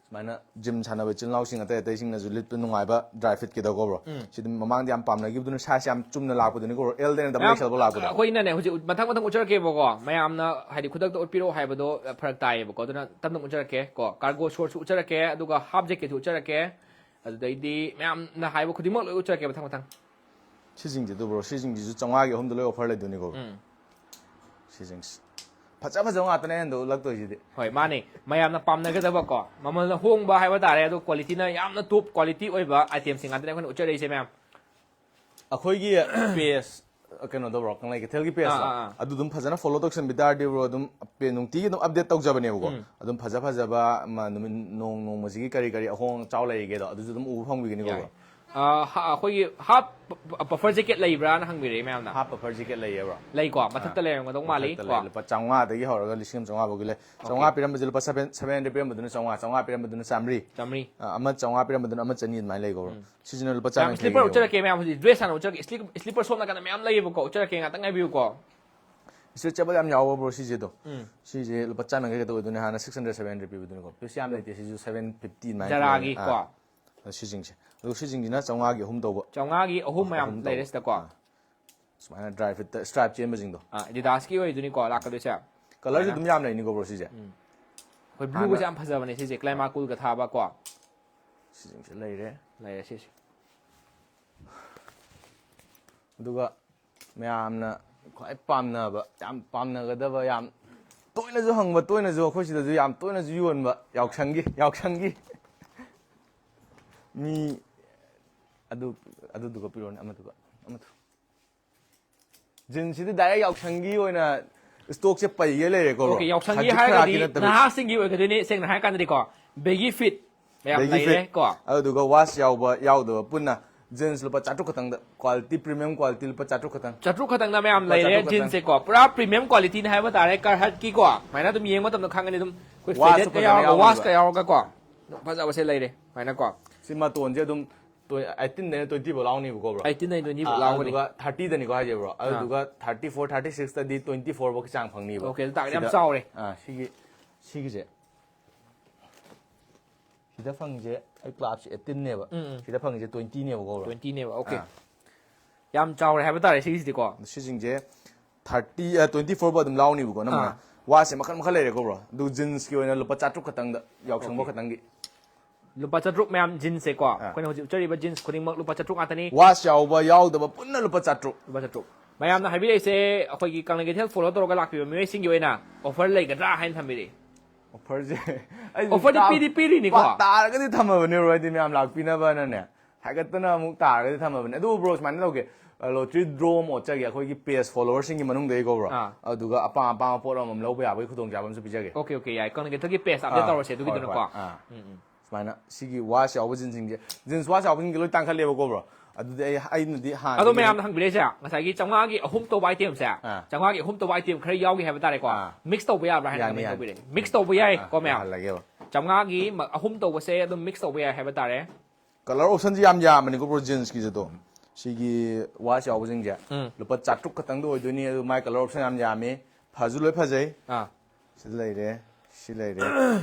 ꯁꯨꯃꯥꯏꯅ ꯖꯤꯝ ꯁꯥꯟꯅꯕ ꯏꯆꯤꯜ ꯏꯅꯥꯎꯁꯤꯡ ꯑꯇꯩ ꯑꯇꯩꯁꯤꯡꯅꯁꯨ ꯂꯤꯠꯄ ꯅꯨꯡꯉꯥꯏꯕ ꯗ꯭ꯔꯥꯏ ꯐꯤꯠꯀꯤꯗꯀꯣ, ꯕ꯭ꯔꯣ꯫ ꯎꯝ꯫ ꯁꯤ ꯑꯗꯨꯝ ꯃꯃꯥꯡꯗ ꯌꯥꯝ ꯄꯥꯝꯅꯈꯤꯕꯗꯨꯅ ꯁꯥꯏꯖ ꯌꯥꯝ ꯆꯨꯝꯅ ꯂꯥꯛꯄꯗꯨꯅꯤꯀꯣ, ꯕ꯭ꯔꯣ꯫ ꯑꯦꯜꯗꯩꯅ ꯗꯕꯜ ꯃꯌꯥꯝ, ꯑꯦꯛꯁꯦꯜ ꯐꯥꯎ ꯂꯥꯛꯄꯗꯣ꯫ ꯑꯩꯈꯣꯏꯅꯅꯦ ꯍꯧꯖꯤꯛ ꯃꯊꯪ ꯃꯊꯪ ꯎꯠꯆꯔꯛꯀꯦꯕꯀꯣ, ꯃꯌꯥꯝꯅ ꯍꯥꯏꯗꯤ ꯈꯨꯗꯛꯇ ꯎꯠꯄꯤꯔꯛꯑꯣ ꯍꯥꯏꯕꯗꯣ, ꯑ, ꯐꯔꯛ ꯇꯥꯏꯌꯦꯕꯀꯣ, ꯑꯗꯨꯅ ꯇꯞꯅ ꯎꯠꯆꯔꯛꯀꯦ ꯀꯣ꯫ ꯀꯥꯔꯒꯣ ꯁꯣꯔꯠꯁꯨ ꯎꯠꯆꯔꯛꯀꯦ, ꯑꯗꯨꯒ ꯍꯥꯞ ꯖꯦꯀꯦꯠꯁꯨ ꯎꯠꯆꯔꯛꯀꯦ, ꯑꯗꯨꯗꯩꯗꯤ ꯃꯌꯥꯝꯅ ꯍꯥꯏꯕ ꯈꯨꯗꯤꯡꯃꯛ ꯂꯣꯏ ꯎꯠꯆꯔꯛꯀꯦ ꯃꯊꯪ ꯃꯊꯪ꯫ ꯁꯤꯁꯤꯡꯁꯤꯗꯨ, ꯕ꯭ꯔꯣ, ꯁꯤꯁꯤꯡꯁꯤꯁꯨ ꯆꯥꯝꯃꯉꯥꯒꯤ ꯑꯍꯨꯝꯗ ꯂꯣꯏ ꯑꯣꯐꯔ ꯂꯩꯗꯣꯏꯅꯤꯀꯣ꯫ ꯎꯝ꯫ ꯁꯤꯁꯤꯡꯁꯤ ꯐꯖ ꯐꯖꯕ ꯉꯥꯛꯇꯅꯦ ꯑꯩꯅ ꯎꯠꯂꯛꯇꯣꯏꯁꯤꯗꯤ꯫ ꯍꯣꯏ, ꯃꯥꯅꯦ꯫ ꯃꯌꯥꯝꯅ ꯄꯥꯝꯅꯒꯗꯕꯀꯣ, ꯃꯃꯜꯅ ꯍꯣꯡꯕ ꯍꯥꯏꯕ ꯇꯥꯔꯦ, ꯑꯗꯣ ꯀ꯭ꯋꯥꯂꯤꯇꯤꯅ ꯌꯥꯝꯅ ꯇꯣꯞ ꯀ꯭ꯋꯥꯂꯤꯇꯤ ꯑꯣꯏꯕ ꯑꯥꯏꯇꯦꯝꯁꯤꯡ ꯉꯥꯛꯇꯅꯦ ꯑꯩꯈꯣꯏꯅ ꯎꯠꯆꯔꯛꯏꯁꯦ, ꯃꯌꯥꯝ꯫ ꯑꯩꯈꯣꯏꯒꯤ ꯄꯦꯖ, ꯀꯩꯅꯣꯗꯣ, ꯕ꯭ꯔꯣ, ꯀꯪꯂꯩ ꯀꯩꯊꯦꯜꯒꯤ ꯄꯦꯖꯇꯣ, ꯑꯥ, ꯑꯥ, ꯑꯥ꯫ ꯑꯗꯨ ꯑꯗꯨꯝ ꯐꯖꯅ ꯐꯣꯂꯣ ꯇꯧꯁꯟꯕꯤ ꯇꯥꯔꯗꯤ, ꯕ꯭ꯔꯣ, ꯑꯗꯨꯝ ꯄꯦ-, ꯅꯨꯡꯇꯤꯒꯤ ꯑꯗꯨꯝ ꯑꯞꯗꯦꯠ ꯇꯧꯖꯕꯅꯦꯕꯀꯣ꯫ ꯎꯝ꯫ ꯑꯗꯨꯝ ꯐꯖ ꯐꯖꯕ, ꯑꯃ, ꯅꯨꯃꯤꯠ, ꯅꯣꯡ ꯅꯣꯡꯃꯁꯤꯒꯤ ꯀꯔꯤ ꯀꯔꯤ ꯑꯍꯣꯡ ꯑꯆꯥꯎ ꯂꯩꯔꯤꯒꯦꯗꯣ, ꯑꯗꯨꯁꯨ ꯑꯗꯨꯝ ꯎꯕ ꯐꯪꯕꯤꯒꯅꯤꯀꯣ, ꯌꯥꯏ꯫ ꯕ꯭ꯔꯣ꯫ ꯑꯥ, ꯍꯥ-, ꯑꯩꯈꯣꯏꯒꯤ ꯍꯥꯞ ꯄ-, ꯄ-, ꯄꯐꯔ ꯖꯦꯀꯦꯠ ꯂꯩꯕ꯭ꯔꯥꯅ ꯍꯪꯕꯤꯔꯛꯑꯦ ꯃꯌꯥꯝꯅ꯫ ꯍꯥꯞ ꯄꯐꯔ ꯖꯦꯀꯦꯠ ꯂꯩꯌꯦ, ꯕ꯭ꯔꯣ꯫ ꯂꯩꯀꯣ, ꯃꯊꯛꯇ ꯑꯥ, ꯂꯩꯔꯝꯒꯗꯧ ꯃꯥꯜꯂꯤ ꯃꯊꯛꯇ ꯀꯣ꯫ ꯂꯩ꯫ ꯂꯨꯄꯥ ꯆꯥꯝꯃꯉꯥꯗꯒꯤ ꯍꯧꯔꯒ ꯂꯤꯁꯤꯡ ꯑꯃ ꯆꯥꯝꯃꯉꯥ ꯐꯥꯎꯒꯤ ꯂꯩ꯫ ꯑꯣꯀꯦ꯫ ꯆꯥꯝꯃꯉꯥ ꯄꯤꯔꯝꯕꯁꯦ ꯂꯨꯄꯥ ꯁꯚꯦꯟ, ꯁꯚꯦꯟ ꯍꯟꯗ꯭ꯔꯦꯗ ꯄꯤꯔꯝꯕꯗꯨꯅ ꯆꯥꯝꯃꯉꯥ, ꯆꯥꯝꯃꯉꯥ ꯄꯤꯔꯝꯕꯗꯨꯅ ꯆꯥꯝꯃꯔꯤ꯫ ꯆꯥꯝꯃꯔꯤ꯫ ꯑꯥ, ꯑꯃ ꯆꯥꯝꯃꯉꯥ ꯄꯤꯔꯝꯕꯗꯨꯅ ꯑꯃ ꯆꯅꯤ ꯑꯗꯨꯃꯥꯏꯅ ꯂꯩꯀꯣ, ꯕ꯭ꯔꯣ꯫ ꯎꯝ꯫ ꯁꯤꯁꯤꯅ ꯂꯨꯄꯥ ꯃꯌꯥꯝ ꯆꯥꯝꯃ ꯌꯥꯡꯈꯩꯒꯤ ꯁ꯭ꯂꯤꯄꯔ ꯂꯩꯌꯦ, ꯕ꯭ꯔꯣ꯫ ꯎꯠꯆꯔꯛꯀꯦ ꯃꯌꯥꯝ, ꯍꯧꯖꯤꯛ ꯗ꯭ꯔꯦꯁ ꯍꯥꯟꯅ ꯎꯠꯆꯔꯛꯀꯦ꯫ ꯁ꯭ꯂꯤꯞ-, ꯁ꯭ꯂꯤꯄꯔ ꯁꯣꯝ ꯅꯥꯀꯟꯗ ꯃꯌꯥꯝ ꯂꯩꯌꯦꯕꯀꯣ, ꯎꯠꯆꯔꯛꯀꯦ, ꯉꯥꯛꯇꯪ ꯉꯥꯏꯕꯤꯌꯨꯀꯣ꯫ ꯏꯁꯇ꯭ꯔꯦꯆꯦꯕꯜ ꯌꯥꯝ ꯌꯥꯎꯕ, ꯕ꯭ꯔꯣ, ꯁꯤꯁꯦ ꯑꯗꯣ꯫ ꯎꯝ꯫ ꯁꯤꯁꯦ ꯂꯨꯄꯥ ꯆꯥꯝ ꯌꯥꯡꯈꯩ ꯈꯛꯇ ꯑꯣꯏꯗꯣꯏꯅꯦ, ꯍꯥꯟꯅ ꯁꯤꯛꯁ ꯍꯟꯗ꯭ꯔꯦꯗ, ꯁꯚꯦꯟ ꯍꯟꯗ꯭ꯔꯦꯗ ꯄꯤꯕꯗꯨꯅꯤꯀꯣ꯫ ꯄꯤꯁ ꯌꯥꯝ ꯂꯩꯇꯦ, ꯁꯤꯁꯨ ꯁꯚꯦꯟ ꯐꯤꯐꯇꯤ ꯑꯗꯨꯃꯥꯏꯅ ꯖꯔꯥꯒꯤ ꯄꯤꯕꯅꯦ꯫ ꯀꯣ꯫ ꯑꯥ꯫ ꯑꯗꯣ ꯁꯤꯁꯤꯡꯁꯦ, ꯑꯗꯣ ꯁꯤꯁꯤꯡꯁꯤꯅ ꯆꯥꯝꯃꯉꯥꯒꯤ ꯑꯍꯨꯝ ꯇꯧꯕ꯫ ꯆꯥꯝꯃꯉꯥꯒꯤ ꯑꯍꯨꯝ ꯃꯌꯥꯝ ꯑꯍꯨꯝ ꯇꯧꯕ꯫ ꯂꯩꯔꯦ ꯁꯤꯗꯀꯣ꯫ ꯑꯥ꯫ ꯁꯨꯃꯥꯏꯅ ꯗ꯭ꯔꯥꯏ ꯐꯤꯠꯇ ꯁ꯭ꯇ꯭ꯔꯥꯏꯞ ꯆꯦꯟꯕꯁꯤꯡꯗꯣ꯫ ꯑꯥ, ꯑꯦꯗꯤꯗꯥꯁꯀꯤ ꯑꯣꯏꯗꯣꯏꯅꯤꯀꯣ ꯂꯥꯛꯀꯗꯣꯏꯁꯦ꯫ ꯀꯂꯔꯁꯨ ꯁꯨꯃꯥꯏꯅ꯫ ꯑꯗꯨꯝ ꯌꯥꯝ ꯂꯩꯅꯤꯀꯣ, ꯕ꯭ꯔꯣ, ꯁꯤꯁꯦ? ꯎꯝ꯫ ꯑꯩꯈꯣꯏ ꯍꯥꯟꯅ ꯕ꯭ꯂꯨꯒꯁꯦ ꯌꯥꯝ ꯐꯖꯕꯅꯦ ꯁꯤꯁꯦ, ꯀ꯭ꯂꯥꯏꯃꯥꯀꯨꯜꯒ ꯊꯥꯕ ꯀꯣ꯫ ꯁꯤꯁꯤꯡꯁꯦ ꯂꯩꯔꯦ꯫ ꯂꯩꯔꯦ ꯁꯤꯁꯦ꯫ ꯑꯗꯨꯒ ꯃꯌꯥꯝꯅ ꯈ꯭ꯋꯥꯏ ꯄꯥꯝꯅꯕ, ꯌꯥꯝ ꯄꯥꯝꯅꯒꯗꯕ, ꯌꯥꯝ ꯇꯣꯏꯅꯁꯨ ꯍꯪꯕ, ꯇꯣꯏꯅꯁꯨ ꯑꯩꯈꯣꯏ ꯁꯤꯗꯁꯨ ꯌꯥꯝ ꯇꯣꯏꯅꯁꯨ ꯌꯣꯟꯕ ꯌꯥꯎꯁꯪꯒꯤ, ꯌꯥꯎꯁꯪꯒꯤ ꯃꯤ ꯑꯗꯨ, ꯑꯗꯨꯗꯨꯒ ꯄꯤꯔꯛꯑꯣꯅꯦ, ꯑꯃꯗꯨꯒ, ꯑꯃꯗꯨ꯫ ꯖꯤꯟꯁꯤꯗꯤ ꯗꯥꯏꯔꯦꯛ ꯌꯥꯎꯁꯪꯒꯤ ꯑꯣꯏꯅ ꯁ꯭ꯇꯣꯛꯁꯦ ꯄꯩꯒꯦ ꯂꯩꯔꯦꯀꯣ, bro? ꯑꯣꯀꯦ, ꯌꯥꯎꯁꯪꯒꯤ ꯈꯖꯤꯛ ꯈꯔ ꯍꯥꯏꯔꯒꯗꯤ ꯅꯠꯇꯕꯤ꯫ ꯅꯍꯥꯁꯤꯡꯒꯤ ꯑꯣꯏꯒꯗꯣꯏꯅꯤ, ꯁꯦꯡꯅ ꯍꯥꯏꯔ ꯀꯥꯟꯗꯗꯤꯀꯣ, baggy fit ꯃꯌꯥꯝ Baggy ꯂꯩꯔꯦ fit꯫ ꯀꯣ꯫ ꯑꯗꯨꯗꯨꯒ wash ꯌꯥꯎꯕ ꯌꯥꯎꯗꯕ ꯄꯨꯟꯅ jeans ꯂꯨꯄꯥ ꯆꯥꯇ꯭ꯔꯨꯛ ꯈꯛꯇꯪꯗ, quality, premium quality ꯂꯨꯄꯥ ꯆꯥꯇ꯭ꯔꯨꯛ ꯈꯛꯇꯪ꯫ ꯆꯥꯇ꯭ꯔꯨꯛ ꯈꯛꯇꯪꯗ ꯃꯌꯥꯝ ꯂꯨꯄꯥ ꯂꯩꯔꯦ꯫ ꯆꯥꯇ꯭ꯔꯨꯛ ꯈꯛꯇꯪ꯫ Jeansꯁꯦꯀꯣ, ꯄꯨꯔꯥ premium qualityꯅꯤ ꯍꯥꯏꯕ ꯇꯥꯔꯦ꯫ Carharttꯀꯤꯀꯣ, ꯑꯗꯨꯃꯥꯏꯅ ꯑꯗꯨꯝ ꯌꯦꯡꯕ ꯃꯇꯝꯗ ꯈꯪꯒꯅꯤ ꯑꯗꯨꯝ꯫ ꯑꯩꯈꯣꯏ Washꯁꯨ fadedꯀ ꯐꯖꯅ ꯌꯥꯎꯔꯒ, ꯌꯥꯎꯔꯤꯕ꯫ washꯀ ꯌꯥꯎꯔꯒꯀꯣ, ꯑꯗꯨꯝ ꯐꯖꯕꯁꯦ ꯂꯩꯔꯦ ꯁꯨꯃꯥꯏꯅꯀꯣ꯫ ꯁꯤ ꯃꯇꯣꯟꯁꯦ ꯑꯗꯨꯝ ꯇꯣ-, eighteenꯗꯩꯅ twenty ꯐꯥꯎ ꯂꯥꯎꯅꯤꯕꯀꯣ, bro꯫ Eighteenꯗꯩꯅ twenty ꯐꯥꯎ ꯑꯥ, ꯂꯥꯎꯒꯅꯤ꯫ ꯑꯗꯨꯒ thirtyꯗꯅꯤꯀꯣ ꯍꯥꯏꯁꯦ, bro꯫ ꯑꯗꯨꯗꯨꯒ thirty four, thirty sixꯇꯗꯤ twenty four ꯐꯥꯎꯒꯤ ꯆꯥꯡ ꯐꯪꯅꯤꯕ꯫ Okay, ꯑꯗꯨ ꯇꯥꯔꯒꯗꯤ ꯌꯥꯝ ꯁꯤꯗ, ꯆꯥꯎꯔꯦ꯫ ꯑꯥ, ꯁꯤꯒꯤ, ꯁꯤꯒꯤꯁꯦ, ꯁꯤꯗ ꯐꯪꯉꯤꯁꯦ ꯑꯩ clutchꯁꯦ eighteenꯅꯦꯕ꯫ ꯎꯝ, ꯎꯝ꯫ ꯁꯤꯗ ꯐꯪꯉꯤꯁꯦ twentyꯅꯦꯕꯀꯣ, bro꯫ Twentyꯅꯦꯕ, okay꯫ ꯑꯥ꯫ ꯌꯥꯝ ꯆꯥꯎꯔꯦ ꯍꯥꯏꯕ ꯇꯥꯔꯦ ꯁꯤꯒꯤꯁꯤꯗꯤꯀꯣ꯫ ꯁꯤꯁꯤꯡꯁꯦ thirty, ꯑ, twenty four ꯐꯥꯎ ꯑꯗꯨꯝ ꯂꯥꯎꯅꯤꯕꯀꯣ, ꯑꯅꯝꯕꯅ꯫ ꯑꯥ꯫ Washꯁꯦ ꯃꯈꯜ ꯃꯈꯜ ꯂꯩꯔꯦꯀꯣ, bro꯫ ꯑꯗꯨ jeansꯀꯤ ꯑꯣꯏꯅ ꯂꯨꯄꯥ ꯆꯥꯇ꯭ꯔꯨꯛ ꯈꯛꯇꯪꯗ, ꯌꯥꯎꯁꯪꯕ Okay꯫ ꯈꯛꯇꯪꯒꯤ꯫ ꯂꯨꯄꯥ ꯆꯥꯇ꯭ꯔꯨꯛ ꯃꯌꯥꯝ jeansꯁꯦꯀꯣ꯫ ꯑꯥ꯫ ꯑꯩꯈꯣꯏꯅ ꯍꯧꯖꯤꯛ ꯎꯠꯆꯔꯤꯕ jeans ꯈꯨꯗꯤꯡꯃꯛ ꯂꯨꯄꯥ ꯆꯥꯇ꯭ꯔꯨꯛ ꯉꯥꯛꯇꯅꯤ꯫ Wash ꯌꯥꯎꯕ ꯌꯥꯎꯗꯕ ꯄꯨꯟꯅ ꯂꯨꯄꯥ ꯆꯥꯇ꯭ꯔꯨꯛ꯫ ꯂꯨꯄꯥ ꯆꯥꯇ꯭ꯔꯨꯛ꯫ ꯃꯌꯥꯝꯅ ꯍꯥꯏꯕꯤꯔꯛꯏꯁꯦ ꯑꯩꯈꯣꯏꯒꯤ Kangla Kithel follow ꯇꯧꯔꯒ ꯂꯥꯛꯄꯤꯕ ꯃꯤꯑꯣꯏꯁꯤꯡꯒꯤ ꯑꯣꯏꯅ offer ꯂꯩꯒꯗ꯭ꯔꯥ ꯍꯥꯏꯅ ꯊꯝꯕꯤꯔꯛꯏ꯫ Offerꯁꯦ ꯑꯩ Offerꯗꯤ ꯇꯥ-, ꯄꯤꯗꯤ ꯄꯤꯔꯤꯅꯤꯀꯣ꯫ ꯄꯥ-, ꯇꯥꯔꯒꯗꯤ ꯊꯝꯃꯕꯅꯦ, bro꯫ ꯍꯥꯏꯗꯤ ꯃꯌꯥꯝ ꯂꯥꯛꯄꯤꯅꯕꯅꯅꯦ꯫ ꯍꯥꯏꯒꯠꯇꯅ ꯑꯃꯨꯛ ꯇꯥꯔꯒꯗꯤ ꯊꯝꯃꯕꯅꯦ꯫ ꯑꯗꯨꯕꯨ, bro, ꯁꯨꯃꯥꯏꯅ ꯇꯧꯒꯦ, ꯑ, lottery draw ꯑꯃ ꯑꯣꯠꯆꯒꯦ ꯑꯩꯈꯣꯏꯒꯤ page followerꯁꯤꯡꯒꯤ ꯃꯅꯨꯡꯗꯒꯤꯀꯣ, bro꯫ ꯑꯥ꯫ ꯑꯗꯨꯒ ꯑꯄꯥꯝ ꯑꯄꯥꯝꯕ ꯄꯣꯠ ꯑꯃꯃꯝ ꯂꯧꯕ ꯌꯥꯕꯒꯤ ꯈꯨꯗꯣꯡꯆꯥꯕ ꯑꯃꯁꯨ ꯄꯤꯖꯒꯦ꯫ Okay, okay, ꯌꯥꯏ꯫ Kangla Kithelꯒꯤ page update ꯑꯥ, ꯇꯧꯔꯁꯦ ꯍꯣꯏ, ꯑꯗꯨꯒꯤꯗꯨꯅꯀꯣ꯫ ꯍꯣꯏ, ꯑꯥ꯫ ꯎꯝ, ꯎꯝ꯫ ꯁꯨꯃꯥꯏꯅ ꯁꯤꯒꯤ wash ꯌꯥꯎꯕ jeansꯁꯤꯡꯁꯦ, jeans wash ꯌꯥꯎꯕꯁꯤꯡꯁꯦ ꯂꯣꯏ ꯇꯥꯡꯈꯠꯂꯦꯕꯀꯣ, bro꯫ ꯑꯗꯨꯗꯤ ꯑꯩ, ꯑꯩꯅꯗꯤ ꯍꯥꯟꯅ ꯑꯗꯣ ꯃꯌꯥꯝꯅ ꯍꯪꯕꯤꯔꯛꯏꯁꯦ, ꯉꯁꯥꯏꯒꯤ ꯆꯥꯝꯃꯉꯥꯒꯤ ꯑꯍꯨꯝ ꯇꯧꯕ itemꯁꯦ, ꯑꯥ꯫ ꯆꯥꯝꯃꯉꯥꯒꯤ ꯑꯍꯨꯝ ꯇꯧꯕ item ꯈꯔ ꯌꯥꯎꯒꯦ ꯍꯥꯏꯕ ꯇꯥꯔꯦꯀꯣ, ꯑꯥ꯫ mix ꯇꯧꯕ ꯌꯥꯕ꯭ꯔꯥ ꯍꯥꯏꯅ ꯌꯥꯅꯤ, comment ꯌꯥꯅꯤ꯫ ꯇꯧꯕꯤꯔꯛꯑꯦ꯫ Mix ꯇꯧꯕ ꯌꯥꯏ ꯑꯥ, ꯀꯣ ꯃꯌꯥꯝ꯫ ꯌꯥꯍꯜꯂꯒꯦꯕ꯫ ꯆꯥꯝꯃꯉꯥꯒꯤ ꯃ-, ꯑꯍꯨꯝ ꯇꯧꯕꯁꯦ ꯑꯗꯨꯝ mix ꯇꯧꯕ ꯌꯥꯏ ꯍꯥꯏꯕ ꯇꯥꯔꯦ꯫ Colour optionꯁꯤ ꯌꯥꯝ ꯌꯥꯝꯕꯅꯤꯀꯣ, bro, jeansꯀꯤꯁꯦ ꯑꯗꯨꯝ꯫ ꯁꯤꯒꯤ wash ꯌꯥꯎꯕꯁꯤꯡꯁꯦ ꯎꯝ꯫ ꯂꯨꯄꯥ ꯆꯥꯇ꯭ꯔꯨꯛ ꯈꯛꯇꯪꯗ ꯑꯣꯏꯗꯣꯏꯅꯤ꯫ ꯑꯗꯨ ꯃꯥꯏ colour option ꯌꯥꯝ ꯌꯥꯝꯃꯤ, ꯐꯁꯨ ꯂꯣꯏ ꯐꯖꯩ꯫ ꯑꯥ꯫ ꯁꯤꯗ ꯂꯩꯔꯦ, ꯁꯤ ꯂꯩꯔꯦ꯫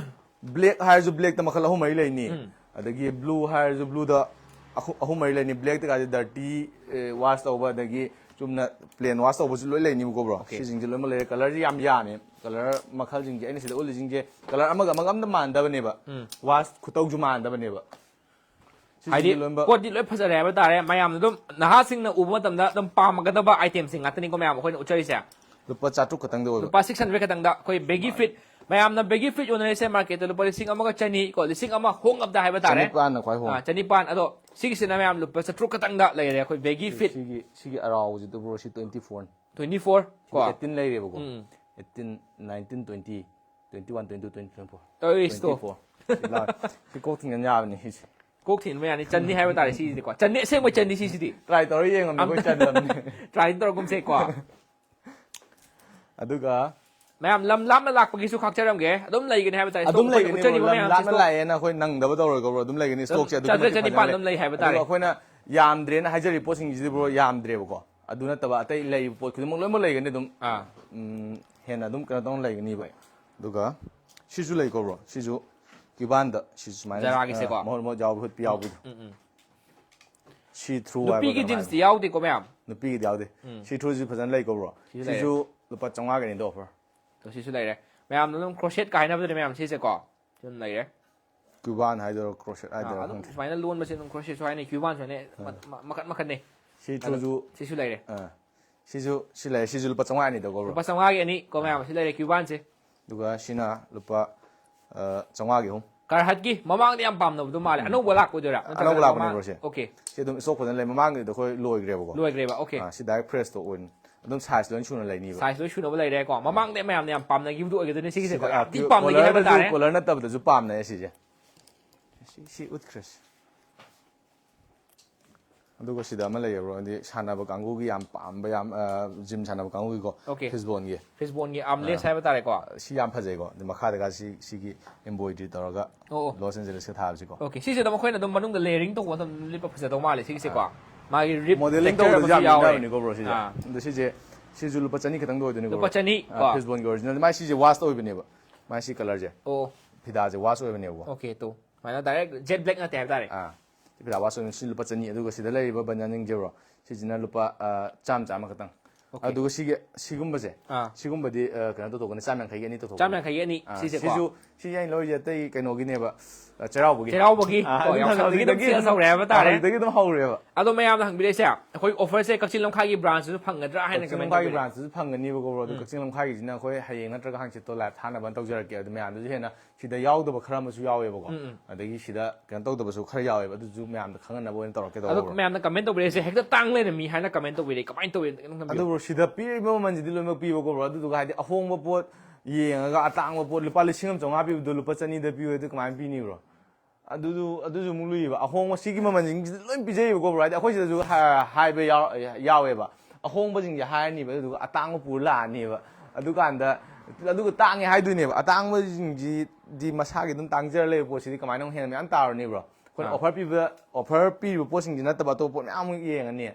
Black ꯍꯥꯏꯔꯁꯨ blackꯇ ꯃꯈꯜ ꯑꯍꯨꯝ ꯃꯔꯤ ꯂꯩꯅꯤ꯫ ꯎꯝ꯫ ꯑꯗꯒꯤ blue ꯍꯥꯏꯔꯁꯨ blueꯗ ꯑꯍꯨ-, ꯑꯍꯨꯝ ꯃꯔꯤ ꯂꯩꯅꯤ꯫ Blackꯇ ꯀꯥꯁꯦ dirty, ꯑꯦ, wash ꯇꯧꯕ, ꯑꯗꯒꯤ ꯆꯨꯝꯅ plain wash ꯇꯧꯕꯁꯨ ꯂꯣꯏ ꯂꯩꯅꯤꯕꯀꯣ, bro꯫ Okay꯫ ꯁꯤꯁꯤꯡꯁꯦ ꯂꯣꯏꯅꯃꯛ ꯂꯩꯔꯦ꯫ Colourꯁꯦ ꯌꯥꯝ ꯌꯥꯝꯃꯦ꯫ Colour ꯃꯈꯜꯁꯤꯡꯁꯦ ꯑꯩꯅ ꯁꯤꯗ ꯎꯠꯂꯤꯁꯤꯡꯁꯦ colour ꯑꯃꯒ ꯑꯃꯒ ꯑꯝꯇ ꯃꯥꯟꯅꯗꯕꯅꯦꯕ꯫ ꯎꯝ꯫ Wash ꯈꯨꯇꯧꯁꯨ ꯃꯥꯟꯅꯗꯕꯅꯦꯕ꯫ ꯁꯤꯁꯤꯡꯁꯦ ꯍꯥꯏꯗꯤ ꯂꯣꯏꯅꯃꯛ ꯄꯣꯠꯇꯤ ꯂꯣꯏ ꯐꯖꯔꯦ ꯍꯥꯏꯕ ꯇꯥꯔꯦ꯫ ꯃꯌꯥꯝꯅ ꯑꯗꯨꯝ, ꯅꯍꯥꯁꯤꯡꯅ ꯎꯕ ꯃꯇꯝꯗ ꯑꯗꯨꯝ ꯄꯥꯝꯒꯗꯕ itemꯁꯤꯡ ꯉꯥꯛꯇꯅꯤꯀꯣ ꯃꯌꯥꯝ ꯑꯩꯈꯣꯏꯅ ꯎꯠꯆꯔꯤꯁꯦ꯫ ꯂꯨꯄꯥ ꯆꯥꯇ꯭ꯔꯨꯛ ꯈꯛꯇꯪꯗ ꯑꯣꯏꯕ꯫ ꯂꯨꯄꯥ six hundred ꯈꯛꯇꯪꯗ ꯑꯩꯈꯣꯏ baggy fit꯫ ꯃꯌꯥꯝꯅ baggy fit ꯌꯣꯟꯅꯔꯤꯁꯦ marketꯇ ꯂꯨꯄꯥ ꯂꯤꯁꯤꯡ ꯑꯃꯒ ꯆꯅꯤ ꯀꯣ, ꯂꯤꯁꯤꯡ ꯑꯃ ꯍꯣꯡꯉꯕꯗ ꯍꯥꯏꯕ ꯇꯥꯔꯦ꯫ ꯆꯅꯤꯄꯥꯟꯅ ꯈ꯭ꯋꯥꯏ ꯍꯣꯡꯉꯦ꯫ ꯑꯥ, ꯆꯅꯤꯄꯥꯟ꯫ ꯑꯗꯣ ꯁꯤꯒꯤꯁꯤꯅ ꯃꯌꯥꯝ ꯂꯨꯄꯥ ꯆꯥꯇ꯭ꯔꯨꯛ ꯈꯛꯇꯪꯗ ꯂꯩꯔꯦ ꯑꯩꯈꯣꯏ baggy fit꯫ ꯁꯤꯒꯤ, ꯁꯤꯒꯤ ꯑꯔꯥꯎꯕꯁꯤꯗ, bro, ꯁꯤ twenty four꯫ Twenty four ꯀꯣ꯫ Eighteen ꯂꯩꯔꯦꯕꯀꯣ꯫ ꯎꯝ꯫ eighteen, nineteen, twenty, twenty one, twenty two, twenty three, twenty four, ꯑꯩꯁ ꯇꯣ꯫ ꯁꯤ ꯂꯥꯛ-, ꯁꯤ ꯀꯣꯛ ꯊꯤꯡꯖꯤꯟ ꯌꯥꯕꯅꯤ ꯁꯤꯁꯦ. ꯀꯣꯛ ꯊꯤꯟꯕ ꯌꯥꯅꯤ, ꯆꯟꯅꯤ ꯍꯥꯏꯕ ꯇꯥꯔꯦ ꯁꯤꯁꯤꯗꯤꯀꯣ. ꯆꯟꯅꯤ, ꯑꯁꯦꯡꯕ ꯆꯟꯅꯤ ꯁꯤꯁꯤꯗꯤ. ꯇ꯭ꯔꯥꯏ ꯇꯧꯔ ꯌꯦꯡꯉꯝꯃꯦ ꯑꯩꯈꯣꯏ ꯆꯟꯗꯕꯅꯤ. ꯇ꯭ꯔꯥꯏ ꯇꯧꯔꯒꯨꯝꯁꯦꯀꯣ. ꯑꯗꯨꯒ ꯃꯌꯥꯝ ꯂꯝ ꯂꯥꯞꯅ ꯂꯥꯛꯄꯒꯤꯁꯨ ꯈꯥꯛꯆꯔꯝꯒꯦ, ꯑꯗꯨꯝ ꯂꯩꯒꯅꯤ ꯍꯥꯏꯕ ꯇꯥꯔꯦ. ꯑꯗꯨꯝ ꯁꯣꯝ ꯂꯩꯒꯅꯤ, ꯎꯠꯆꯔꯤꯕ ꯂꯝ ꯃꯌꯥꯝꯁꯦ ꯂꯥꯞꯅ ꯁꯣꯝ ꯂꯥꯛꯑꯦꯅ ꯑꯩꯈꯣꯏ ꯅꯪꯗꯕ ꯇꯧꯔꯣꯏꯀꯣ ꯕ꯭ꯔꯣ, ꯑꯗꯨꯝ ꯂꯩꯒꯅꯤ. ꯁ꯭ꯇꯣꯛꯁꯦ ꯑꯗꯨꯛꯀꯤ ꯆꯥꯇ꯭ꯔꯦꯠ ꯃꯇꯤꯛ ꯆꯅꯤꯄꯥꯟ ꯐꯖꯅ ꯑꯗꯨꯝ ꯂꯩ ꯍꯥꯏꯕ ꯑꯗꯨꯒ ꯇꯥꯔꯦ. ꯑꯩꯈꯣꯏꯅ ꯌꯥꯝꯗ꯭ꯔꯦꯅ ꯍꯥꯏꯖꯔꯤꯕ ꯄꯣꯠꯁꯤꯡꯁꯤꯗꯤ ꯕ꯭ꯔꯣ ꯌꯥꯝꯗ꯭ꯔꯦꯕꯀꯣ, ꯑꯗꯨ ꯅꯠꯇꯕ ꯑꯇꯩ ꯂꯩꯔꯤꯕ ꯄꯣꯠ ꯈꯨꯗꯤꯡꯃꯛ ꯂꯣꯏꯅꯃꯛ ꯂꯩꯒꯅꯤ ꯑꯗꯨꯝ. ꯑꯥ. ꯎꯝ, ꯍꯦꯟꯅ ꯑꯗꯨꯝ ꯀꯩꯅꯣ ꯇꯧꯅ ꯂꯩꯒꯅꯤꯕ. ꯑꯗꯨꯒ ꯁꯤꯁꯨ ꯂꯩꯀꯣ ꯕ꯭ꯔꯣ, ꯁꯤꯁꯨ ꯀ꯭ꯌꯨꯕꯥꯟꯗ ꯁꯤ ꯁꯨꯃꯥꯏꯅ ꯖꯔꯥꯒꯤꯁꯦꯀꯣ? ꯑ, ꯃꯍꯨꯠ ꯃꯍꯨꯠ ꯌꯥꯎꯕ ꯍꯨꯠꯄꯤ ꯌꯥꯎꯕꯤꯗꯣ. ꯎꯝ, ꯎꯝ. ꯁꯤ ꯊ꯭ꯔꯨ ꯅꯨꯄꯤꯒꯤ ꯖꯤꯟꯁꯇꯤ ꯌꯥꯎꯗꯦꯀꯣ ꯃꯌꯥꯝ? ꯅꯨꯄꯤꯒꯤꯗꯤ ꯌꯥꯎꯗꯦ. ꯎꯝ. ꯁꯤ ꯊ꯭ꯔꯨꯁꯤ ꯐꯖꯅ ꯂꯩꯀꯣ ꯕ꯭ꯔꯣ. ꯁꯤꯁꯨ ꯂꯩꯔꯦ. ꯁꯤꯁꯨ ꯂꯨꯄꯥ ꯆꯥꯝꯃꯉꯥꯒꯤꯅꯤꯗꯣ ꯑꯣꯐꯔ. ꯑꯗꯣ ꯁꯤꯁꯨ ꯂꯩꯔꯦ. ꯃꯌꯥꯝꯅ ꯑꯗꯨꯝ ꯀ꯭ꯔꯣꯁꯦꯠꯀ ꯍꯥꯏꯅꯕꯗꯨꯅꯦ ꯃꯌꯥꯝ ꯁꯤꯁꯦꯀꯣ. ꯁꯤ ꯑꯗꯨꯝ ꯂꯩꯔꯦ. ꯀ꯭ꯌꯨꯕꯥꯟ ꯍꯥꯏꯗꯣꯏꯔꯣ ꯀ꯭ꯔꯣꯁꯦꯠ ꯑꯥ, ꯍꯥꯏꯗꯣꯏꯔꯣ ꯑꯗꯨꯝ ꯈꯪꯗꯦ. ꯁꯨꯃꯥꯏꯅ ꯂꯣꯟꯕꯁꯦ ꯑꯗꯨꯝ ꯀ꯭ꯔꯣꯁꯦꯠꯁꯨ ꯍꯥꯏꯅꯩ, ꯀ꯭ꯌꯨꯕꯥꯟꯁꯨ ꯍꯥꯏꯅꯩ. ꯃ-, ꯃ-, ꯃꯈꯟ ꯃꯈꯟꯅꯤ. ꯁꯤ ꯑꯗꯣ ꯊ꯭ꯔꯨꯁꯨ ꯁꯤꯁꯨ ꯂꯩꯔꯦ. ꯑꯥ. ꯁꯤꯁꯨ ꯁꯤ ꯂꯩꯔꯦ. ꯁꯤꯁꯨ ꯂꯨꯄꯥ ꯆꯥꯝꯃꯉꯥꯅꯤꯗꯣ ꯕ꯭ꯔꯣ. ꯂꯨꯄꯥ ꯆꯥꯝꯃꯉꯥꯒꯤ ꯑꯅꯤ ꯀꯣ ꯃꯌꯥꯝ, ꯁꯤ ꯂꯩꯔꯦ ꯀ꯭ꯌꯨꯕꯥꯟꯁꯦ. ꯑꯗꯨꯒ ꯁꯤꯅ ꯂꯨꯄꯥ, ꯑ, ꯆꯥꯝꯃꯉꯥꯒꯤ ꯑꯍꯨꯝ. ꯀꯥꯔꯍꯠꯀꯤ ꯃꯃꯥꯡꯗ ꯌꯥꯝ ꯄꯥꯝꯅꯕꯗꯣ ꯃꯥꯜꯂꯦ. ꯑꯅꯧꯕ ꯂꯥꯛꯄ ꯑꯣꯏꯗꯣꯏꯔꯥ? ꯅꯠꯇ꯭ꯔꯒ ꯑꯅꯧꯕ ꯂꯥꯛꯄꯅꯦ ꯃꯃꯥꯡ-, ꯕ꯭ꯔꯣ ꯁꯦ. ꯑꯣꯀꯦ. ꯁꯤ ꯑꯗꯨꯝ ꯏꯁꯇꯣꯛ ꯐꯖꯅ ꯂꯩ. ꯃꯃꯥꯡꯒꯤꯗꯣ ꯑꯩꯈꯣꯏ ꯂꯣꯏꯈ꯭ꯔꯦꯕꯀꯣ. ꯂꯣꯏꯈ꯭ꯔꯦꯕ, ꯑꯣꯀꯦ. ꯑꯥ, ꯁꯤ ꯗꯥꯏꯔꯦꯛ ꯐ꯭ꯔꯦꯁꯇꯣ ꯑꯣꯏꯅ ꯑꯗꯨꯝ ꯁꯥꯏꯖ ꯂꯣꯏ ꯁꯨꯅ ꯂꯩꯅꯤꯕ. ꯁꯥꯏꯖ ꯂꯣꯏ ꯁꯨꯅꯕ ꯂꯩꯔꯦꯀꯣ. ꯃꯃꯥꯡꯗ ꯃꯌꯥꯝꯅ ꯌꯥꯝ ꯄꯥꯝꯅꯈꯤꯕꯗꯣ ꯑꯣꯏꯒꯗꯣꯏꯅꯦ ꯁꯤꯒꯤꯁꯦꯀꯣ. ꯁꯤꯗ, ꯑꯥ, ꯌꯥꯝ ꯊꯤ ꯄꯥꯝꯅꯈꯤ ꯍꯥꯏꯕ ꯀꯣꯂꯔꯗꯁꯨ, ꯇꯥꯔꯦ. ꯀꯣꯂꯔ ꯅꯠꯇꯕꯗꯁꯨ ꯄꯥꯝꯅꯩ ꯁꯤꯁꯦ. ꯁꯤ, ꯁꯤ ꯎꯠꯈ꯭ꯔꯦ ꯁꯤ. ꯑꯗꯨꯒ ꯁꯤꯗ ꯑꯃ ꯂꯩꯌꯦ ꯕ꯭ꯔꯣ, ꯍꯥꯏꯗꯤ ꯁꯥꯟꯅꯕ ꯀꯥꯡꯕꯨꯒꯤ ꯌꯥꯝ ꯄꯥꯝꯕ, ꯌꯥꯝ, ꯑ, ꯖꯤꯝ ꯁꯥꯟꯅꯕ ꯀꯥꯡꯕꯨꯒꯤꯀꯣ. ꯑꯣꯀꯦ. ꯐꯤꯁꯕꯣꯟꯒꯤ. ꯐꯤꯁꯕꯣꯟꯒꯤ ꯑꯥꯔꯝꯂꯦꯁ ꯍꯥꯏꯕ ꯇꯥꯔꯦꯀꯣ. ꯁꯤ ꯌꯥꯝ ꯐꯖꯩꯀꯣ. ꯑꯗ ꯃꯈꯥꯗꯒ ꯁꯤ, ꯁꯤꯒꯤ ꯏꯝꯕ꯭ꯔꯣꯏꯗ꯭ꯔꯤ ꯇꯧꯔꯒ ꯑꯣ, ꯑꯣ. ꯂꯣꯁ ꯑꯦꯟꯖꯦꯂꯤꯁꯀ ꯊꯥꯕꯁꯤꯀꯣ. ꯑꯣꯀꯦ. ꯁꯤꯁꯦ ꯑꯗꯨꯝ ꯑꯩꯈꯣꯏꯅ ꯑꯗꯨꯝ ꯃꯅꯨꯡꯗ ꯂꯦꯌꯔꯤꯡ ꯇꯧꯕ ꯃꯇꯝꯗ ꯂꯤꯠꯄ ꯐꯖꯗꯧ ꯃꯥꯜꯂꯦ ꯁꯤꯒꯤꯁꯦꯀꯣ. ꯃꯥꯒꯤ ꯔꯤꯞ ꯃꯣꯗꯦꯂꯤꯡ ꯐ꯭ꯂꯦꯛꯆꯔ ꯇꯧꯕꯗꯁꯨ ꯑꯃꯁꯨ ꯌꯥꯝ ꯌꯥꯎꯔꯦ. ꯌꯥꯎꯔꯤꯅꯤꯀꯣ ꯕ꯭ꯔꯣ ꯁꯤꯁꯦ. ꯑꯥ. ꯑꯗꯣ ꯁꯤꯁꯦ, ꯁꯤꯁꯨ ꯂꯨꯄꯥ ꯆꯅꯤ ꯈꯛꯇꯪꯗ ꯑꯣꯏꯗꯣꯏꯅꯤꯀꯣ ꯂꯨꯄꯥ ꯕ꯭ꯔꯣ. ꯆꯅꯤ ꯑꯥ, ꯀꯣ. ꯐꯤꯁꯕꯣꯟꯒꯤ ꯑꯣꯔꯤꯖꯤꯅꯦꯜ. ꯃꯥꯏ ꯁꯤꯁꯦ ꯋꯥꯁ ꯑꯣꯏꯕꯅꯦꯕ. ꯃꯥꯏ ꯁꯤ ꯀꯂꯔꯁꯦ. ꯑꯣ. ꯐꯤꯗꯥꯁꯦ ꯋꯥꯁ ꯑꯣꯏꯕꯅꯦꯕꯀꯣ. ꯑꯣꯀꯦ, ꯇꯨ. ꯁꯨꯃꯥꯏꯅ ꯗꯥꯏꯔꯦꯛ ꯖꯦꯠ ꯕ꯭ꯂꯦꯛ ꯅꯠꯇꯦ ꯍꯥꯏꯕ ꯇꯥꯔꯦ. ꯑꯥ. ꯐꯤꯗꯥ ꯋꯥꯁ ꯑꯣꯏꯕꯅꯤ. ꯁꯤ ꯂꯨꯄꯥ ꯆꯅꯤ. ꯑꯗꯨꯒ ꯁꯤꯗ ꯂꯩꯔꯤꯕ ꯕꯟꯌꯥꯟꯁꯤꯡꯁꯦ ꯕ꯭ꯔꯣ, ꯁꯤꯁꯤꯅ ꯂꯨꯄꯥ, ꯑ, ꯆꯥꯝꯃ, ꯆꯥꯝꯃ ꯈꯛꯇꯪ. ꯑꯣꯀꯦ. ꯑꯗꯨꯒ ꯁꯤꯒꯤ, ꯁꯤꯒꯨꯝꯕꯁꯦ, ꯑꯥ. ꯁꯤꯒꯨꯝꯕꯗꯤ, ꯑ, ꯀꯩꯅꯣ ꯇꯧꯊꯣꯛꯀꯅꯤ, ꯆꯥꯝꯃ ꯌꯥꯡꯈꯩꯒꯤ ꯑꯅꯤ ꯇꯧꯊꯣꯛꯀꯅꯤ. ꯆꯥꯝꯃ ꯌꯥꯡꯈꯩꯒꯤ ꯑꯅꯤ, ꯑꯥ, ꯁꯤꯁꯦꯀꯣ. ꯁꯤꯁꯨ, ꯁꯤ ꯑꯩꯅ ꯂꯧꯔꯤꯁꯦ ꯑꯇꯩ ꯀꯩꯅꯣꯒꯤꯅꯦꯕ, ꯑ, ꯆꯩꯔꯥꯎꯕꯒꯤ. ꯆꯩꯔꯥꯎꯕꯒꯤ. ꯑꯥ, ꯀꯣ, ꯑꯗꯨꯝ ꯌꯥꯎꯁꯪꯗꯒꯤ ꯑꯗꯨꯝ ꯍꯧꯖꯤꯛꯇꯒꯤ sales ꯍꯧꯔꯦ ꯍꯥꯏꯕ ꯇꯥꯔꯦ. ꯍꯧꯖꯤꯛꯇꯒꯤ ꯑꯗꯨꯝ ꯍꯧꯔꯦꯕ. ꯑꯗꯣ ꯃꯌꯥꯝꯅ ꯍꯪꯕꯤꯔꯛꯏꯁꯦ, ꯑꯩꯈꯣꯏ ꯑꯣꯐꯔꯁꯦ ꯀꯛꯆꯤꯡ ꯂꯝꯈꯥꯏꯒꯤ ꯕ꯭ꯔꯥꯟꯁꯇꯁꯨ ꯐꯪꯒꯗ꯭ꯔꯥ ꯍꯥꯏꯅ ꯀꯛꯆꯤꯡ ꯀꯃꯦꯟ ꯂꯝꯈꯥꯏꯒꯤ ꯇꯧꯕꯤꯔꯛꯑꯦ. ꯕ꯭ꯔꯥꯟꯁꯇꯁꯨ ꯐꯪꯒꯅꯤꯕꯀꯣ ꯕ꯭ꯔꯣ, ꯑꯗꯣ ꯎꯝ. ꯀꯛꯆꯤꯡ ꯂꯝꯈꯥꯏꯒꯤꯁꯤꯅ ꯑꯩꯈꯣꯏ ꯍꯌꯦꯡ ꯅꯠꯇ꯭ꯔꯒ ꯍꯪꯆꯤꯠꯇꯣ ꯂꯥꯏꯚ ꯊꯥꯅꯕ ꯇꯧꯖꯔꯛꯀꯦ, ꯑꯗꯣ ꯃꯌꯥꯝꯗꯁꯨ ꯍꯦꯟꯅ ꯁꯤꯗ ꯌꯥꯎꯗꯕ ꯈꯔ ꯑꯃꯁꯨ ꯌꯥꯎꯋꯦꯕꯀꯣ꯫ ꯎꯝ, ꯎꯝ꯫ ꯑꯗꯒꯤ ꯁꯤꯗ ꯀꯩꯅꯣ ꯇꯧꯗꯕꯁꯨ ꯈꯔ ꯌꯥꯎꯋꯦꯕ, ꯑꯗꯨꯁꯨ ꯃꯌꯥꯝꯗ ꯈꯪꯍꯟꯅꯕ ꯑꯣꯏꯅ ꯇꯧꯔꯛꯀꯦ ꯑꯗꯣ ꯇꯧꯕ, bro꯫ ꯃꯌꯥꯝꯅ ꯀꯃꯦꯟ ꯇꯧꯕꯤꯔꯛꯏꯁꯦ ꯍꯦꯛꯇ ꯇꯥꯡ ꯂꯩꯔꯝꯃꯤ ꯍꯥꯏꯅ ꯀꯃꯦꯟ ꯇꯧꯕꯤꯔꯛꯏ, ꯀꯃꯥꯏꯅ ꯇꯧꯋꯤ? ꯈꯤꯇꯪ ꯊꯝꯕꯤꯌꯨ꯫ ꯑꯗꯨ, bro, ꯁꯤꯗ ꯄꯤꯔꯤꯕ ꯃꯃꯜꯁꯤꯗꯤ ꯂꯣꯏꯅꯃꯛ ꯄꯤꯕꯀꯣ, bro꯫ ꯑꯗꯨꯗꯨꯒ ꯍꯥꯏꯗꯤ ꯑꯍꯣꯡꯕ ꯄꯣꯠ ꯌꯦꯡꯉꯒ ꯑꯇꯥꯡꯕ ꯄꯣꯠ ꯂꯨꯄꯥ ꯂꯤꯁꯤꯡ ꯑꯃ ꯆꯥꯝꯃꯉꯥ ꯄꯤꯕꯗꯣ ꯂꯨꯄꯥ ꯆꯅꯤꯗ ꯄꯤꯌꯨ ꯍꯥꯏꯗꯤ ꯀꯃꯥꯏꯅ ꯄꯤꯅꯤ, bro? ꯑꯗꯨꯗꯨ, ꯑꯗꯨꯁꯨ ꯑꯃꯨꯛ ꯂꯨꯏꯌꯦꯕ꯫ ꯑꯍꯣꯡꯕ ꯁꯤꯒꯤ ꯃꯃꯜꯁꯤꯡꯁꯤꯗꯤ ꯂꯣꯏ ꯄꯤꯖꯩꯌꯦꯕꯀꯣ, bro꯫ ꯍꯥꯏꯗꯤ ꯑꯩꯈꯣꯏ ꯁꯤꯗꯁꯨ ꯍꯥ-, ꯍꯥꯏꯕ ꯌꯥꯎ-, ꯌꯥꯎꯋꯦꯕ꯫ ꯑꯍꯣꯡꯕꯁꯤꯡꯁꯦ ꯍꯥꯏꯔꯅꯤꯕ, ꯑꯗꯨꯗꯨꯒ ꯑꯇꯥꯡꯕ ꯄꯨꯔ ꯂꯥꯛꯑꯅꯤꯕ꯫ ꯑꯗꯨꯀꯥꯟꯗ, ꯑꯗꯨꯒ ꯇꯥꯡꯉꯦ ꯍꯥꯏꯗꯣꯏꯅꯦꯕ꯫ ꯑꯇꯥꯡꯕꯁꯤꯡꯁꯤꯗꯤ ꯃꯁꯥꯒꯤ ꯑꯗꯨꯝ ꯇꯥꯡꯖꯔ ꯂꯩꯕ ꯄꯣꯠꯁꯤꯗꯤ ꯀꯃꯥꯏꯅ ꯑꯃꯨꯛ ꯍꯦꯟꯅ ꯃꯌꯥꯝ ꯇꯥꯔꯨꯅꯤ, bro? ꯑꯩꯈꯣꯏꯅ ꯑꯥ꯫ offer ꯄꯤꯕ, offer ꯄꯤꯔꯤꯕ ꯄꯣꯠꯁꯤꯡꯁꯤ ꯅꯠꯇꯕ ꯑꯇꯣꯞꯄ ꯄꯣꯠ ꯃꯌꯥꯝ ꯑꯃꯨꯛ ꯌꯦꯡꯉꯅꯤ꯫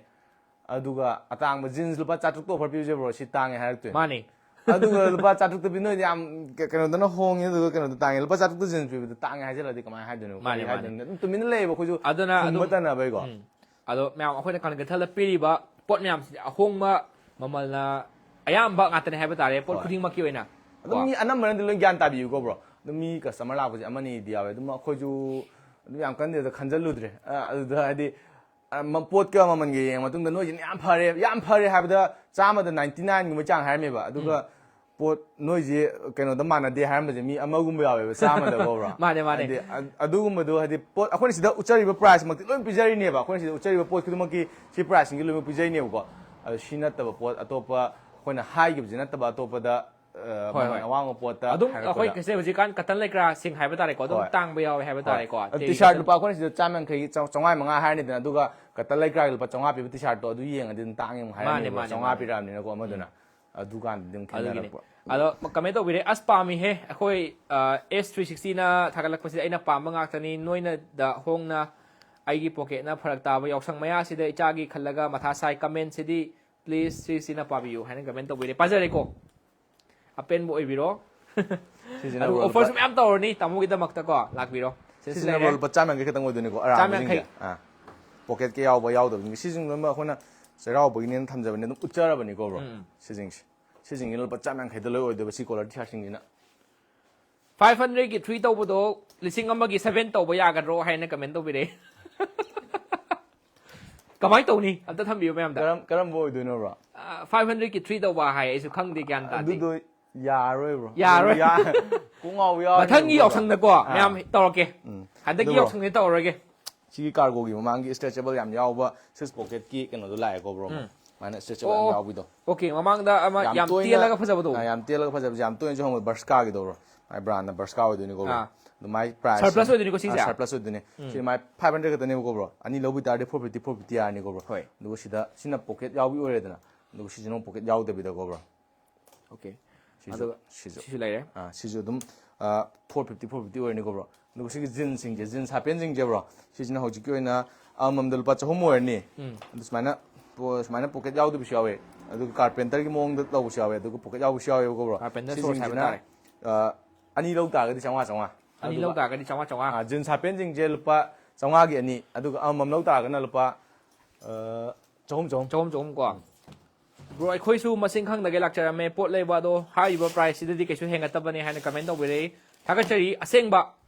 ꯑꯗꯨꯒ ꯑꯇꯥꯡꯕ jeans ꯂꯨꯄꯥ ꯆꯥꯇ꯭ꯔꯨꯛꯇ offer ꯄꯤꯕꯁꯦ, bro, ꯁꯤ ꯇꯥꯡꯉꯦ ꯍꯥꯏꯔꯛꯇꯣꯏꯅꯦ꯫ ꯃꯥꯅꯤ꯫ ꯑꯗꯨꯒ ꯂꯨꯄꯥ ꯆꯥꯇ꯭ꯔꯨꯛꯇ ꯄꯤ, ꯅꯣꯏꯗꯤ ꯌꯥꯝ ꯀ-, ꯀꯩꯅꯣꯗꯅ ꯍꯣꯡꯉꯦ, ꯑꯗꯨꯒ ꯀꯩꯅꯣꯗ ꯇꯥꯡꯉꯦ, ꯂꯨꯄꯥ ꯆꯥꯇ꯭ꯔꯨꯛꯇ jeans ꯄꯤꯕꯗ ꯇꯥꯡꯉꯦ ꯍꯥꯏꯖꯜꯂꯗꯤ ꯀꯃꯥꯏꯅ ꯍꯥꯏꯗꯣꯏꯅꯣ? ꯃꯥꯅꯦ, ꯀꯔꯤ ꯃꯥꯅꯦ꯫ ꯍꯥꯏꯗꯣꯏꯅꯣ? ꯑꯗꯨꯝ ꯇꯨꯃꯤꯟꯅ ꯂꯩꯌꯦꯕ ꯑꯩꯈꯣꯏꯁꯨ, ꯑꯗꯨꯅ ꯈꯨꯝꯕ ꯑꯗꯨꯝ, ꯇꯟꯅꯕꯩꯀꯣ꯫ ꯎꯝ꯫ ꯑꯗꯣ ꯃꯌꯥꯝ ꯑꯩꯈꯣꯏꯅ ꯀꯪꯂꯩ ꯀꯩꯊꯦꯜꯗ ꯄꯤꯔꯤꯕ ꯄꯣꯠ ꯃꯌꯥꯝꯁꯤꯗꯤ ꯑꯍꯣꯡꯕ ꯃꯃꯜꯅ ꯑꯌꯥꯝꯕ ꯉꯥꯛꯇꯅꯦ ꯍꯥꯏꯕ ꯇꯥꯔꯦ, ꯄꯣꯠ ꯍꯣꯏ꯫ ꯈꯨꯗꯤꯡꯃꯛꯀꯤ ꯑꯣꯏꯅ꯫ ꯑꯗꯨꯝ ꯀꯣ? ꯃꯤ ꯑꯅꯝꯕꯅꯗꯤ ꯂꯣꯏ ꯒ꯭ꯌꯥꯟ ꯇꯥꯕꯤꯌꯨꯀꯣ, bro꯫ ꯑꯗꯨꯝ ꯃꯤ customer ꯂꯥꯛꯄꯁꯦ ꯑꯃꯅꯤꯗꯤ ꯌꯥꯎꯋꯦ꯫ ꯑꯗꯨꯝ ꯑꯩꯈꯣꯏꯁꯨ ꯑꯗꯨꯝ ꯌꯥꯝ ꯀꯟꯅ ꯈꯟꯖꯜꯂꯨꯗ꯭ꯔꯦ꯫ ꯑ, ꯑꯗꯨꯗ ꯍꯥꯏꯗꯤ, ꯑ, ꯃ-, ꯄꯣꯠꯀ ꯃꯃꯜꯒ ꯌꯦꯡꯉ ꯃꯇꯨꯡꯗ ꯅꯣꯏꯁꯤꯅ ꯌꯥꯝ ꯐꯔꯦ, ꯌꯥꯝ ꯐꯔꯦ ꯍꯥꯏꯕꯗ ꯆꯥꯝꯃꯗ ninety nine ꯒꯨꯝꯕ ꯆꯥꯡ ꯍꯥꯏꯔꯝꯃꯦꯕ꯫ ꯑꯗꯨꯒ ꯄꯣꯠ ꯅꯣꯏꯁꯦ ꯀꯩꯅꯣꯗ ꯃꯥꯟꯅꯗꯦ ꯍꯥꯏꯔꯝꯕꯁꯦ ꯃꯤ ꯑꯃꯒꯨꯝꯕ ꯌꯥꯎꯋꯦꯕ, ꯆꯥꯝꯃꯗꯀꯣ, bro꯫ ꯃꯥꯅꯦ, ꯃꯥꯅꯦ꯫ ꯍꯥꯏꯗꯤ, ꯑ-, ꯑꯗꯨꯒꯨꯝꯕꯗꯣ ꯍꯥꯏꯗꯤ ꯄꯣꯠ ꯑꯩꯈꯣꯏꯅ ꯁꯤꯗ ꯎꯠꯆꯔꯤꯕ price ꯃꯛꯇꯤ ꯂꯣꯏ ꯄꯤꯖꯔꯤꯅꯦꯕ꯫ ꯑꯩꯈꯣꯏꯅ ꯁꯤꯗ ꯎꯠꯆꯔꯤꯕ ꯄꯣꯠ ꯈꯨꯗꯤꯡꯃꯛꯀꯤ ꯁꯤ price ꯁꯤꯡꯒꯤ ꯂꯣꯏꯅꯃꯛ ꯄꯤꯖꯔꯤꯅꯦꯕꯀꯣ꯫ ꯑꯗꯣ ꯁꯤ ꯅꯠꯇꯕ ꯄꯣꯠ ꯑꯇꯣꯞꯄ ꯑꯩꯈꯣꯏꯅ ꯍꯥꯏꯈꯤꯕꯁꯤ ꯅꯠꯇꯕ ꯑꯇꯣꯞꯄꯗ, ꯑ, ꯍꯣꯏ, ꯃꯃꯜ ꯍꯣꯏ꯫ ꯑꯋꯥꯡꯕ ꯄꯣꯠꯇ ꯑꯗꯨꯝ ꯍꯥꯏꯔꯛꯄꯗ꯫ ꯑꯩꯈꯣꯏ ꯀꯩꯁꯦ ꯍꯧꯖꯤꯛꯀꯥꯟ cotton ꯂꯩꯀ꯭ꯔꯥꯁꯤꯡ ꯍꯥꯏꯕ ꯇꯥꯔꯦꯀꯣ, ꯑꯗꯨꯝ ꯍꯣꯏ꯫ ꯇꯥꯡꯕ ꯌꯥꯎꯋꯦ ꯍꯥꯏꯕ ꯍꯣꯏ꯫ ꯇꯥꯔꯦꯀꯣ꯫ ꯑꯗꯨ ꯇꯦꯔꯤ T-shirt cotton꯫ ꯂꯨꯄꯥ ꯑꯩꯈꯣꯏꯅ ꯁꯤꯗ ꯆꯥꯝ ꯌꯥꯡꯈꯩ, ꯆꯥ-, ꯆꯥꯝꯃꯉꯥ ꯃꯉꯥ ꯍꯥꯏꯔꯅꯤꯗꯅ, ꯑꯗꯨꯒ cotton ꯂꯩꯀ꯭ꯔꯥꯒꯤ ꯂꯨꯄꯥ ꯆꯥꯝꯃꯉꯥ ꯄꯤꯕ T-shirt ꯇꯣ ꯑꯗꯨ ꯌꯦꯡꯉꯗꯤ ꯑꯗꯨꯝ ꯇꯥꯡꯉꯦ ꯑꯃꯨꯛ ꯍꯥꯏꯔꯅꯦꯕ, ꯃꯥꯅꯦ, ꯃꯥꯅꯦ, ꯆꯥꯝꯃꯉꯥ ꯃꯥꯅꯦ꯫ ꯄꯤꯔꯛꯑꯕꯅꯤꯅꯀꯣ ꯑꯃꯗꯨꯅ꯫ ꯑꯗꯨꯀꯥꯟꯗꯗꯤ ꯑꯗꯨꯝ ꯑꯗꯨꯒꯤꯅꯦ꯫ ꯈꯦꯠꯅꯔꯛꯄ꯫ ꯑꯗꯣ ꯀꯃꯦꯟ ꯇꯧꯕꯤꯔꯦ, "ꯑꯁ, ꯄꯥꯝꯃꯤꯍꯦ, ꯑꯩꯈꯣꯏ, ꯑ, S three sixty ꯅ ꯊꯥꯒꯠꯂꯛꯄꯁꯤꯗ ꯑꯩꯅ ꯄꯥꯝꯕ ꯉꯥꯛꯇꯅꯤ, ꯅꯣꯏꯅ ꯗ ꯍꯣꯡꯅ ꯑꯩꯒꯤ pocket ꯅ ꯐꯔꯛ ꯇꯥꯕ ꯌꯥꯎꯁꯪ ꯃꯌꯥꯁꯤꯗ ꯏꯆꯥꯒꯤ ꯈꯜꯂꯒ ꯃꯊꯥ ꯁꯥꯏ, comment ꯁꯤꯗꯤ please ꯁꯤꯁꯤꯅ ꯄꯥꯕꯤꯌꯨ" ꯍꯥꯏꯅ ꯀꯃꯦꯟ ꯇꯧꯕꯤꯔꯦ꯫ ꯄꯥꯖꯔꯦꯀꯣ꯫ ꯑꯄꯦꯟꯕ ꯑꯣꯏꯕꯤꯔꯣ꯫ ꯁꯤꯁꯤꯅ ꯑꯗꯨ ꯂꯨꯄꯥ offer ꯁꯨ ꯃꯌꯥꯝ ꯇꯧꯔꯅꯤ ꯇꯥꯃꯣꯒꯤꯗꯃꯛꯇꯀꯣ, ꯂꯥꯛꯄꯤꯔꯣ꯫ ꯁꯤꯁꯤ ꯁꯤꯁꯤꯅ ꯂꯩꯔꯦ꯫ ꯂꯨꯄꯥ ꯆꯥꯝ ꯌꯥꯡꯈꯩ ꯈꯛꯇꯪ ꯑꯣꯏꯗꯣꯏꯅꯤꯀꯣ, ꯆꯥꯝ ꯑꯔꯥꯡꯕꯁꯤꯡꯁꯦ꯫ ꯌꯥꯡꯈꯩ꯫ ꯑꯥ꯫ Pocket ꯀ ꯌꯥꯎꯕ ꯌꯥꯎꯗꯕꯁꯤꯡ, ꯁꯤꯁꯤꯡ ꯂꯣꯏꯅꯃꯛ ꯑꯩꯈꯣꯏꯅ ꯆꯩꯔꯥꯎꯕꯒꯤꯅꯦꯅ ꯊꯝꯖꯕꯅꯦ, ꯑꯗꯨꯝ ꯎꯠꯆꯔꯕꯅꯤꯀꯣ, bro꯫ ꯎꯝ꯫ ꯁꯤꯁꯤꯡꯁꯦ꯫ ꯁꯤꯁꯤꯡꯁꯤꯅ ꯂꯨꯄꯥ ꯆꯥꯝ ꯌꯥꯡꯈꯩꯗ ꯂꯣꯏ ꯑꯣꯏꯗꯣꯏꯕ, ꯁꯤ collar T-shirt ꯁꯤꯡꯁꯤꯅ꯫ Five hundred ꯀꯤ three ꯇꯧꯕꯗꯣ ꯂꯤꯁꯤꯡ ꯑꯃꯒꯤ seven ꯇꯧꯕ ꯌꯥꯒꯗ꯭ꯔꯣ ꯍꯥꯏꯅ ꯀꯃꯦꯟ ꯇꯧꯕꯤꯔꯛꯑꯦ꯫ ꯀꯃꯥꯏꯅ ꯇꯧꯅꯤ? ꯑꯝꯇ ꯊꯝꯕꯤꯌꯨ ꯃꯌꯥꯝꯗ꯫ ꯀꯔꯝ-, ꯀꯔꯝꯕ ꯑꯣꯏꯗꯣꯏꯅꯣ, bro? ꯑ, five hundred ꯀꯤ three ꯇꯧꯕ ꯍꯥꯏ, ꯑꯩꯁꯨ ꯈꯪꯗꯦ, ꯒ꯭ꯌꯥꯟ ꯇꯥꯗꯦ꯫ ꯑꯗꯨꯗꯣ ꯌꯥꯔꯣꯏ, bro꯫ ꯌꯥꯔꯣꯏ꯫ ꯌꯥ-, ꯀꯣꯛ ꯉꯥꯎꯕ ꯌꯥꯎꯔꯅꯤ ꯃꯊꯪꯒꯤ ꯀꯣ, bro. ꯌꯥꯎꯁꯪꯗꯀꯣ ꯑꯥ. ꯃꯌꯥꯝ ꯇꯧꯔꯛꯀꯦ꯫ ꯎꯝ. ꯍꯟꯗꯛꯀꯤ ꯑꯗꯨ, bro, ꯌꯥꯎꯁꯪꯗꯤ ꯇꯧꯔꯔꯣꯏꯒꯦ꯫ ꯁꯤꯒꯤ ꯀꯥꯔꯒꯣꯒꯤ ꯃꯃꯥꯡꯒꯤ stretchable ꯌꯥꯝ ꯌꯥꯎꯕ six pocketꯀꯤ ꯀꯩꯅꯣꯗꯣ ꯂꯥꯛꯑꯦꯀꯣ, bro꯫ ꯎꯝ. ꯁꯨꯃꯥꯏꯅ stretchable ꯌꯥꯝ ꯑꯣ. ꯌꯥꯎꯕꯤꯗꯣ꯫ Okay, ꯃꯃꯥꯡꯗ ꯑꯃ ꯌꯥꯝ ꯇꯣꯏꯅ- ꯇꯦꯜꯂꯒ ꯐꯖꯕꯗꯣ꯫ ꯑꯥ, ꯌꯥꯝ ꯇꯦꯜꯂꯒ ꯐꯖꯕꯁꯦ ꯌꯥꯝ ꯇꯣꯏꯅꯁꯨ ꯍꯪꯕ Bershkaꯒꯤꯗꯣ, bro꯫ ꯃꯥꯏ brandꯅ Bershka ꯑꯣꯏꯗꯣꯏꯅꯤꯀꯣ, bro꯫ ꯑꯥ. ꯑꯗꯨ ꯃꯥꯏ price Surplus ꯑꯣꯏꯗꯣꯏꯅꯤꯀꯣ ꯁꯤꯁꯦ? ꯑꯥ, surplus ꯑꯣꯏꯗꯣꯏꯅꯤ꯫ ꯎꯝ. ꯁꯤ ꯃꯥꯏ five hundred ꯈꯛꯇꯅꯦꯕꯀꯣ, bro꯫ ꯑꯅꯤ ꯂꯧꯕꯤ ꯇꯥꯔꯗꯤ four fifty, four fifty ꯌꯥꯔꯅꯤꯀꯣ, bro꯫ ꯍꯣꯏ. ꯑꯗꯨꯒ ꯁꯤꯗ ꯁꯤꯅ pocket ꯌꯥꯎꯕꯤ ꯑꯣꯏꯔꯦꯗꯅ, ꯑꯗꯨꯒ ꯁꯤꯁꯤꯅ ꯑꯃꯨꯛ pocket ꯌꯥꯎꯗꯕꯤꯗꯀꯣ, bro꯫ Okay. ꯁꯤꯁꯨ ꯑꯗꯨꯒ ꯁꯤꯁꯨ ꯁꯤꯁꯨ ꯂꯩꯔꯦ꯫ ꯑꯥ, ꯁꯤꯁꯨ ꯑꯗꯨꯝ four fifty, four fifty ꯑꯣꯏꯔꯅꯤꯀꯣ, bro꯫ ꯑꯗꯨꯒ ꯁꯤꯒꯤ jeansꯁꯤꯡꯁꯦ, jeans half pantꯁꯤꯡꯁꯦ, bro, ꯁꯤꯁꯤꯅ ꯍꯧꯖꯤꯛꯀꯤ ꯑꯣꯏꯅ ꯑꯃꯃꯝꯗ ꯂꯨꯄꯥ ꯆꯍꯨꯝ ꯑꯣꯏꯔꯅꯤ꯫ ꯎꯝ. ꯑꯗꯨ ꯁꯨꯃꯥꯏꯅ ꯄꯣ- ꯁꯨꯃꯥꯏꯅ pocket ꯌꯥꯎꯗꯕꯁꯨ ꯌꯥꯎꯋꯦ, ꯑꯗꯨꯒ Carpenterꯒꯤ ꯃꯑꯣꯡꯗ ꯇꯧꯕꯁꯨ ꯌꯥꯎꯋꯦ, ꯑꯗꯨꯒ pocket ꯌꯥꯎꯕꯁꯨ ꯌꯥꯎꯋꯦꯕꯀꯣ, bro꯫ Carpenter shorts ꯍꯥꯏꯕ ꯁꯤꯁꯤꯡꯁꯤꯅ ꯇꯥꯔꯦ꯫ ꯑ, ꯑꯅꯤ ꯂꯧ ꯇꯥꯔꯒꯗꯤ ꯆꯥꯝꯃꯉꯥ, ꯆꯥꯝꯃꯉꯥ꯫ ꯑꯅꯤ ꯑꯗꯨꯒ, ꯂꯧ ꯇꯥꯔꯒꯗꯤ ꯆꯥꯝꯃꯉꯥ, ꯆꯥꯝꯃꯉꯥ꯫ ꯑ, jeans half pantꯁꯤꯡꯁꯦ ꯂꯨꯄꯥ ꯆꯥꯝꯃꯉꯥꯒꯤ ꯑꯅꯤ, ꯑꯗꯨꯒ ꯑꯃꯃꯝ ꯂꯧ ꯇꯥꯔꯒꯅ ꯂꯨꯄꯥ ꯑ, ꯆꯍꯨꯝ, ꯆꯍꯨꯝ꯫ ꯆꯍꯨꯝ, ꯆꯍꯨꯝ ꯀꯣ꯫ Bro, ꯑꯩꯈꯣꯏꯁꯨ ꯃꯁꯤꯡ ꯈꯪꯗꯒꯩ ꯂꯥꯛꯆꯔꯝꯃꯦ꯫ ꯄꯣꯠ ꯂꯩꯕ ꯑꯗꯣ ꯍꯥꯏꯔꯤꯕ priceꯁꯤꯗꯗꯤ ꯀꯩꯁꯨ ꯍꯦꯟꯒꯠꯇꯕꯅꯦ ꯍꯥꯏꯅ comment ꯇꯧꯕꯤꯔꯛꯏ꯫ ꯊꯥꯒꯠꯆꯔꯤ꯫ ꯑꯁꯦꯡꯕ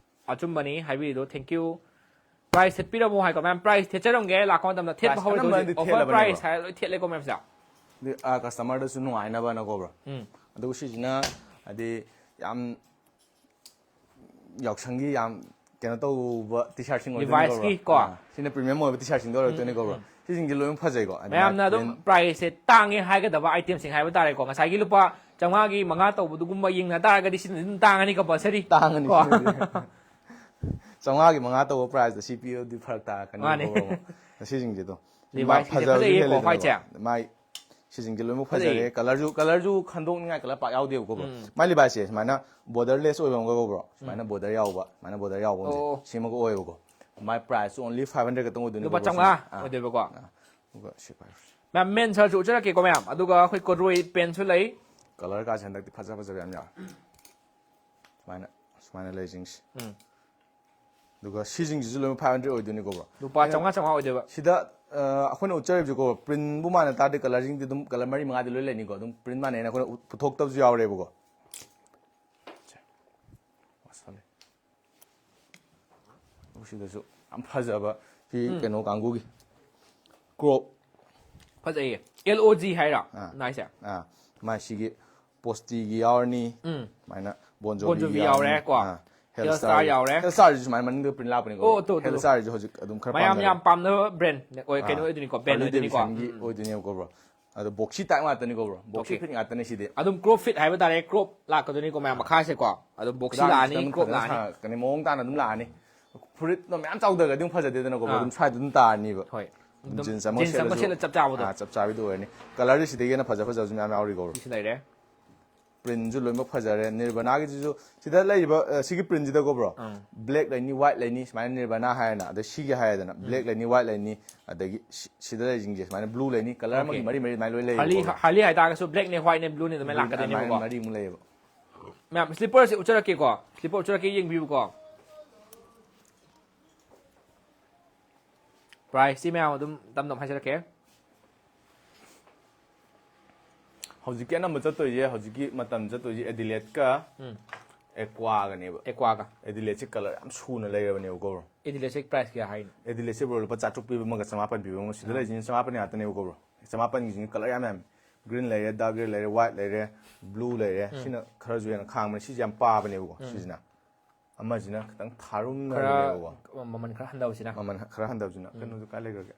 ꯑꯆꯨꯝꯕꯅꯤ ꯍꯥꯏꯕꯤꯔꯤꯗꯣ꯫ Thank you꯫ Price ꯊꯦꯠꯄꯤꯔꯝꯃꯣ ꯍꯥꯏꯀꯣ ꯃꯌꯥꯝ꯫ Price ꯊꯦꯠꯆꯔꯝꯒꯦ ꯂꯥꯛꯄ ꯃꯇꯝꯗ ꯊꯦꯠꯄ Price ꯍꯧꯔꯦ꯫ ꯑꯅꯝꯕꯅꯗꯤ Offer ꯊꯦꯠꯂꯕꯅꯦ, price bro꯫ ꯍꯥꯏꯔ ꯂꯣꯏ ꯊꯦꯠꯂꯦꯀꯣ ꯃꯌꯥꯝꯁꯦ꯫ ꯑꯗꯨ, ꯑ, customerꯗꯁꯨ ꯅꯨꯡꯉꯥꯏꯅꯕꯅꯀꯣ, bro꯫ ꯎꯝ. ꯑꯗꯨꯒ ꯁꯤꯁꯤꯅ ꯍꯥꯏꯗꯤ ꯌꯥꯝ ꯌꯥꯎꯁꯪꯒꯤ ꯌꯥꯝ ꯀꯩꯅꯣ ꯇꯧꯕ T-shirtꯁꯤꯡ Levi'sꯀꯤ ꯀꯣ? ꯁꯤꯅ premium ꯑꯣꯏꯕ T-shirtꯁꯤꯡꯗꯣ ꯑꯣꯏꯔꯛꯇꯣꯏꯅꯤꯀꯣ, bro꯫ ꯁꯤꯁꯤꯡꯁꯦ ꯂꯣꯏꯅ ꯐꯖꯩꯀꯣ꯫ ꯑꯗꯨꯅ ꯃꯌꯥꯝꯅ ꯑꯗꯨꯝ print- priceꯁꯦ ꯇꯥꯡꯉꯦ ꯍꯥꯏꯒꯗꯕ itemꯁꯤꯡ ꯍꯥꯏꯕ ꯇꯥꯔꯦꯀꯣ꯫ ꯉꯁꯥꯏꯒꯤ ꯂꯨꯄꯥ ꯆꯥꯝꯃꯉꯥꯒꯤ ꯃꯉꯥ ꯇꯧꯕꯗꯨꯒꯨꯝꯕ ꯌꯦꯡꯅ ꯇꯥꯔꯒꯗꯤ ꯁꯤꯅ ꯑꯗꯨꯝ ꯇꯥꯡꯉꯅꯤ compulsory꯫ ꯇꯥꯡꯉꯅꯤ ꯀꯣ? ꯁꯤꯅꯗꯤ꯫ ꯆꯥꯝꯃꯉꯥꯒꯤ ꯃꯉꯥ ꯇꯧꯕ priceꯇ ꯁꯤ ꯄꯤꯔꯗꯤ ꯐꯔꯛ ꯇꯥꯔꯛꯀꯅꯤ, ꯃꯥꯅꯦ꯫ bro꯫ ꯁꯤꯁꯤꯡꯁꯦ ꯑꯗꯨꯝ꯫ Levi'sꯀꯤꯁꯦ ꯐꯖꯕꯁꯨ ꯐꯖꯩꯌꯦꯀꯣ, ꯍꯦꯜꯂꯤꯗꯅꯀꯣ꯫ whiteꯁꯦ? ꯃꯥꯏ ꯁꯤꯁꯤꯡꯁꯦ ꯂꯣꯏꯅꯃꯛ ꯐꯖꯔꯦ꯫ ꯐꯖꯩꯌꯦ꯫ Colourꯁꯨ, colourꯁꯨ ꯈꯟꯗꯣꯛꯅꯤꯡꯉꯥꯏ colour ꯄꯥꯛ ꯌꯥꯎꯗꯦꯕꯀꯣ, bro꯫ ꯎꯝ. ꯃꯥꯏ Levi'sꯁꯦ ꯁꯨꯃꯥꯏꯅ borderless ꯑꯣꯏꯕ ꯑꯃꯒꯀꯣ, bro꯫ ꯁꯨꯃꯥꯏꯅ border ꯌꯥꯎꯕ, ꯁꯨꯃꯥꯏꯅ border ꯌꯥꯎꯕ ꯑꯃꯁꯦ꯫ ꯑꯣ꯫ ꯁꯤꯃꯒ ꯑꯣꯏꯌꯦꯕꯀꯣ꯫ ꯃꯥꯏ priceꯁꯨ only five hundred ꯈꯛꯇꯪ ꯑꯣꯏꯗꯣꯏꯅꯤ, ꯂꯨꯄꯥ bro, ꯆꯥꯝꯃꯉꯥ ꯁꯤꯅ꯫ ꯑꯥ꯫ ꯑꯣꯏꯗꯣꯏꯕꯀꯣ꯫ ꯑꯥ꯫ ꯑꯗꯨꯒ ꯁꯤ ꯄꯥꯏꯔꯣ꯫ ꯃꯌꯥꯝ menꯁ ꯍꯥꯏꯔꯁꯨ ꯎꯠꯆꯔꯛꯀꯦꯀꯣ ꯃꯌꯥꯝ꯫ ꯑꯗꯨꯒ ꯑꯩꯈꯣꯏ corduroy pantꯁꯨ ꯂꯩ꯫ Colourꯀꯥꯁꯦ ꯍꯟꯗꯛꯇꯤ ꯐꯖ ꯐꯖꯕ ꯌꯥꯝ ꯌꯥꯎꯔꯦ꯫ ꯁꯨꯃꯥꯏꯅ, ꯁꯨꯃꯥꯏꯅ ꯂꯩꯁꯤꯡꯁꯦ꯫ ꯎꯝ. ꯑꯗꯨꯒ ꯁꯤꯁꯤꯡꯁꯤꯁꯨ ꯂꯣꯏꯅꯃꯛ five hundred ꯑꯣꯏꯗꯣꯏꯅꯤꯀꯣ, bro꯫ ꯂꯨꯄꯥ ꯆꯥꯝꯃꯉꯥ, ꯆꯥꯝꯃꯉꯥ ꯑꯣꯏꯗꯣꯏꯕ꯫ ꯁꯤꯗ, ꯑ, ꯑꯩꯈꯣꯏꯅ ꯎꯠꯆꯔꯤꯕꯁꯦꯀꯣ, printꯕꯨ ꯃꯥꯟꯅ ꯇꯥꯔꯗꯤ colourꯁꯤꯡꯗꯤ ꯑꯗꯨꯝ colour ꯃꯔꯤ ꯃꯉꯥꯗꯤ ꯂꯣꯏ ꯂꯩꯅꯤꯀꯣ꯫ ꯑꯗꯨꯝ print ꯃꯥꯟꯅꯩꯅ ꯑꯩꯈꯣꯏꯅ ꯎꯠ-, ꯄꯨꯊꯣꯛꯇꯕꯁꯨ ꯌꯥꯎꯔꯦꯕꯀꯣ꯫ ꯁꯤꯗꯁꯨ ꯌꯥꯝ ꯐꯖꯕ ꯁꯤ ꯀꯩꯅꯣ ꯀꯥꯡꯕꯨꯒꯤ crop꯫ ꯐꯖꯩꯌꯦ꯫ L O G ꯍꯥꯏꯔꯣ? ꯑꯥ꯫ Nice꯫ ꯑꯥ, ꯃꯥꯏ ꯁꯤꯒꯤ postegꯤ ꯌꯥꯎꯔꯅꯤ꯫ ꯎꯝ꯫ ꯁꯨꯃꯥꯏꯅ Bon Jovi ꯌꯥꯎꯔꯦ ꯀꯣ꯫ Hellstar ꯌꯥꯎꯔꯦ꯫ Hellstar ꯁꯤꯁꯨ ꯁꯨꯃꯥꯏꯅ ꯃꯅꯤꯡꯗ print ꯂꯥꯛꯄꯅꯤꯀꯣ꯫ ꯑꯣ, ꯇꯣ, ꯇꯣ, ꯇꯣ꯫ Hellstar ꯁꯤꯁꯨ ꯍꯧꯖꯤꯛ ꯑꯗꯨꯝ ꯈꯔ ꯃꯌꯥꯝ ꯄꯥꯝꯅꯔꯦ꯫ ꯌꯥꯝ ꯄꯥꯝꯅꯕ brand ꯑꯣꯏ, ꯀꯩꯅꯣ ꯑꯥ, ꯑꯣꯏꯗꯣꯏꯅꯤꯀꯣ, band Harley ꯑꯣꯏꯗꯣꯏꯅꯤꯀꯣ꯫ Davidson ꯒꯤ ꯎꯝ, ꯎꯝ꯫ ꯑꯣꯏꯗꯣꯏꯅꯦꯕꯀꯣ, bro꯫ ꯑꯗꯣ boxy type ꯉꯥꯛꯇꯅꯤꯀꯣ, bro꯫ Boxy okay꯫ Fit ꯉꯥꯛꯇꯅꯤ ꯁꯤꯗꯤ꯫ ꯑꯗꯨꯝ crop fit ꯍꯥꯏꯕ ꯇꯥꯔꯦ, crop ꯂꯥꯛꯀꯗꯣꯏꯅꯤꯀꯣ ꯃꯌꯥꯝ ꯃꯈꯥꯁꯦꯀꯣ꯫ ꯑꯗꯨꯝ boxy ꯈꯨꯗꯥꯡꯁꯤꯗ ꯂꯥꯛꯑꯅꯤ, ꯑꯗꯨꯝ crop ꯐꯖꯅ ꯂꯥꯛꯑꯅꯤ꯫ ꯁꯥꯡꯉꯛꯀꯅꯤ, ꯃꯑꯣꯡ ꯇꯥꯅ ꯑꯗꯨꯝ ꯂꯥꯛꯑꯅꯤ꯫ ꯐꯨꯔꯤꯠꯇꯣ ꯃꯌꯥꯝ ꯆꯥꯎꯊꯈ꯭ꯔꯗꯤ ꯑꯃꯨꯛ ꯐꯖꯗꯦꯗꯅꯀꯣ, bro꯫ ꯑꯥ꯫ ꯑꯗꯨꯝ ꯁ꯭ꯋꯥꯏꯗ ꯑꯗꯨꯝ ꯇꯥꯔꯅꯤꯕ꯫ ꯍꯣꯏ꯫ ꯑꯗꯨꯝ ꯑꯗꯨꯝ jeans ꯑꯃ jeans ꯑꯃ ꯁꯦꯠꯂꯁꯨ, ꯁꯦꯠꯂ ꯆꯞ ꯆꯥꯕꯗꯣ꯫ ꯑꯥ, ꯆꯞ ꯆꯥꯕꯤꯗꯣ ꯑꯣꯏꯔꯅꯤ꯫ Colour ꯁꯤꯗꯒꯤ ꯍꯦꯟꯅ ꯐꯖ ꯐꯖꯕꯁꯨ ꯃꯌꯥꯝ ꯌꯥꯎꯔꯤꯀꯣ, bro꯫ ꯁꯤꯁꯨ ꯂꯩꯔꯦ꯫ Print ꯁꯨ ꯂꯣꯏꯅꯃꯛ ꯐꯖꯔꯦ꯫ Nirvana ꯒꯤꯁꯤꯁꯨ ꯁꯤꯗ ꯂꯩꯔꯤꯕ, ꯑ, ꯁꯤꯒꯤ print ꯁꯤꯗꯀꯣ, bro꯫ ꯑꯪ꯫ Black ꯂꯩꯅꯤ, white ꯂꯩꯅꯤ, ꯁꯨꯃꯥꯏꯅ Nirvana ꯍꯥꯏꯔꯦꯅ꯫ ꯑꯗꯩ ꯁꯤꯒꯤ ꯍꯥꯏꯔꯦꯗꯅ, ꯎꯝ꯫ Black ꯂꯩꯅꯤ, white ꯂꯩꯅꯤ, ꯑꯗꯒꯤ ꯁꯤ-, ꯁꯤꯗ ꯂꯩꯔꯤꯁꯤꯡꯁꯦ ꯁꯨꯃꯥꯏꯅ blue ꯂꯩꯅꯤ, colour ꯑꯃꯒꯤ okay꯫ ꯃꯔꯤ ꯃꯔꯤ ꯑꯗꯨꯃꯥꯏꯅ ꯂꯣꯏ ꯂꯩꯌꯦꯕꯀꯣ, Harley, bro꯫ Harley ꯍꯥꯏꯇꯥꯔꯒꯁꯨ black ꯅꯦ, white ꯅꯦ, blue ꯅꯦ ꯑꯗꯨꯃꯥꯏꯅ blue ꯂꯥꯛꯀꯗꯣꯏꯅꯦꯕꯀꯣ꯫ ꯑꯗꯨꯃꯥꯏꯅ ꯃꯔꯤꯃꯨꯛ ꯂꯩꯌꯦꯕ꯫ ꯃꯌꯥꯝ, slipper ꯁꯦ ꯎꯠꯆꯔꯛꯀꯦꯀꯣ, slipper ꯎꯠꯆꯔꯛꯀꯦ, ꯌꯦꯡꯕꯤꯌꯨꯀꯣ꯫ Price ꯁꯤ ꯃꯌꯥꯝ ꯑꯗꯨꯝ ꯇꯝ ꯇꯝ ꯍꯥꯏꯖꯔꯛꯀꯦ꯫ ꯍꯧꯖꯤꯛꯀꯤ ꯑꯅꯝꯕ ꯆꯠꯇꯣꯏꯁꯦ, ꯍꯧꯖꯤꯛꯀꯤ ꯃꯇꯝ ꯆꯠꯇꯣꯏꯁꯦ Adelaide ꯀ ꯎꯝ꯫ Aqua ꯒꯅꯦꯕ꯫ Aqua ꯒ꯫ Adelaide ꯁꯦ colour ꯌꯥꯝ ꯁꯨꯅ ꯂꯩꯔꯕꯅꯦꯕꯀꯣ, bro꯫ Adelaide ꯁꯦ price ꯀꯌꯥ ꯍꯥꯏꯅꯣ? Adelaide ꯁꯦ, bro, ꯂꯨꯄꯥ ꯆꯥꯇ꯭ꯔꯨꯛ ꯄꯤꯕ ꯑꯃꯒ ꯆꯃꯥꯄꯟ ꯄꯤꯕ ꯑꯃꯒ, ꯁꯤꯗ ꯑꯥ꯫ ꯂꯩꯔꯤꯁꯤꯅ ꯆꯃꯥꯄꯟ ꯉꯥꯛꯇꯅꯦꯕꯀꯣ, bro꯫ ꯆꯃꯥꯄꯟꯒꯤꯁꯤꯅ colour ꯌꯥꯝ ꯌꯥꯝꯃꯦ꯫ Green ꯂꯩꯔꯦ, dark green ꯂꯩꯔꯦ, white ꯂꯩꯔꯦ, ꯎꯝ꯫ Blue ꯂꯩꯔꯦ꯫ ꯎꯝ꯫ ꯁꯤꯅ ꯈꯔꯁꯨ ꯍꯦꯟꯅ ꯈꯥꯡꯕꯅꯦ, ꯁꯤꯁꯦ ꯌꯥꯝ ꯄꯥꯕꯅꯦꯕꯀꯣ, ꯎꯝ꯫ ꯁꯤꯁꯤꯅ꯫ ꯑꯃꯁꯤꯅ ꯈꯤꯇꯪ ꯊꯥꯔꯨꯝꯅ ꯈꯔ ꯂꯩꯌꯦꯕꯀꯣ꯫ ꯃꯃꯜ ꯈꯔ ꯍꯟꯊꯕꯁꯤꯅ꯫ ꯃꯃꯜ ꯈꯔ ꯍꯟꯊꯕꯁꯤꯅ꯫ ꯎꯝ꯫ ꯀꯩꯅꯣꯗꯨ ꯀꯥꯏ ꯂꯩꯈ꯭ꯔꯒꯦ?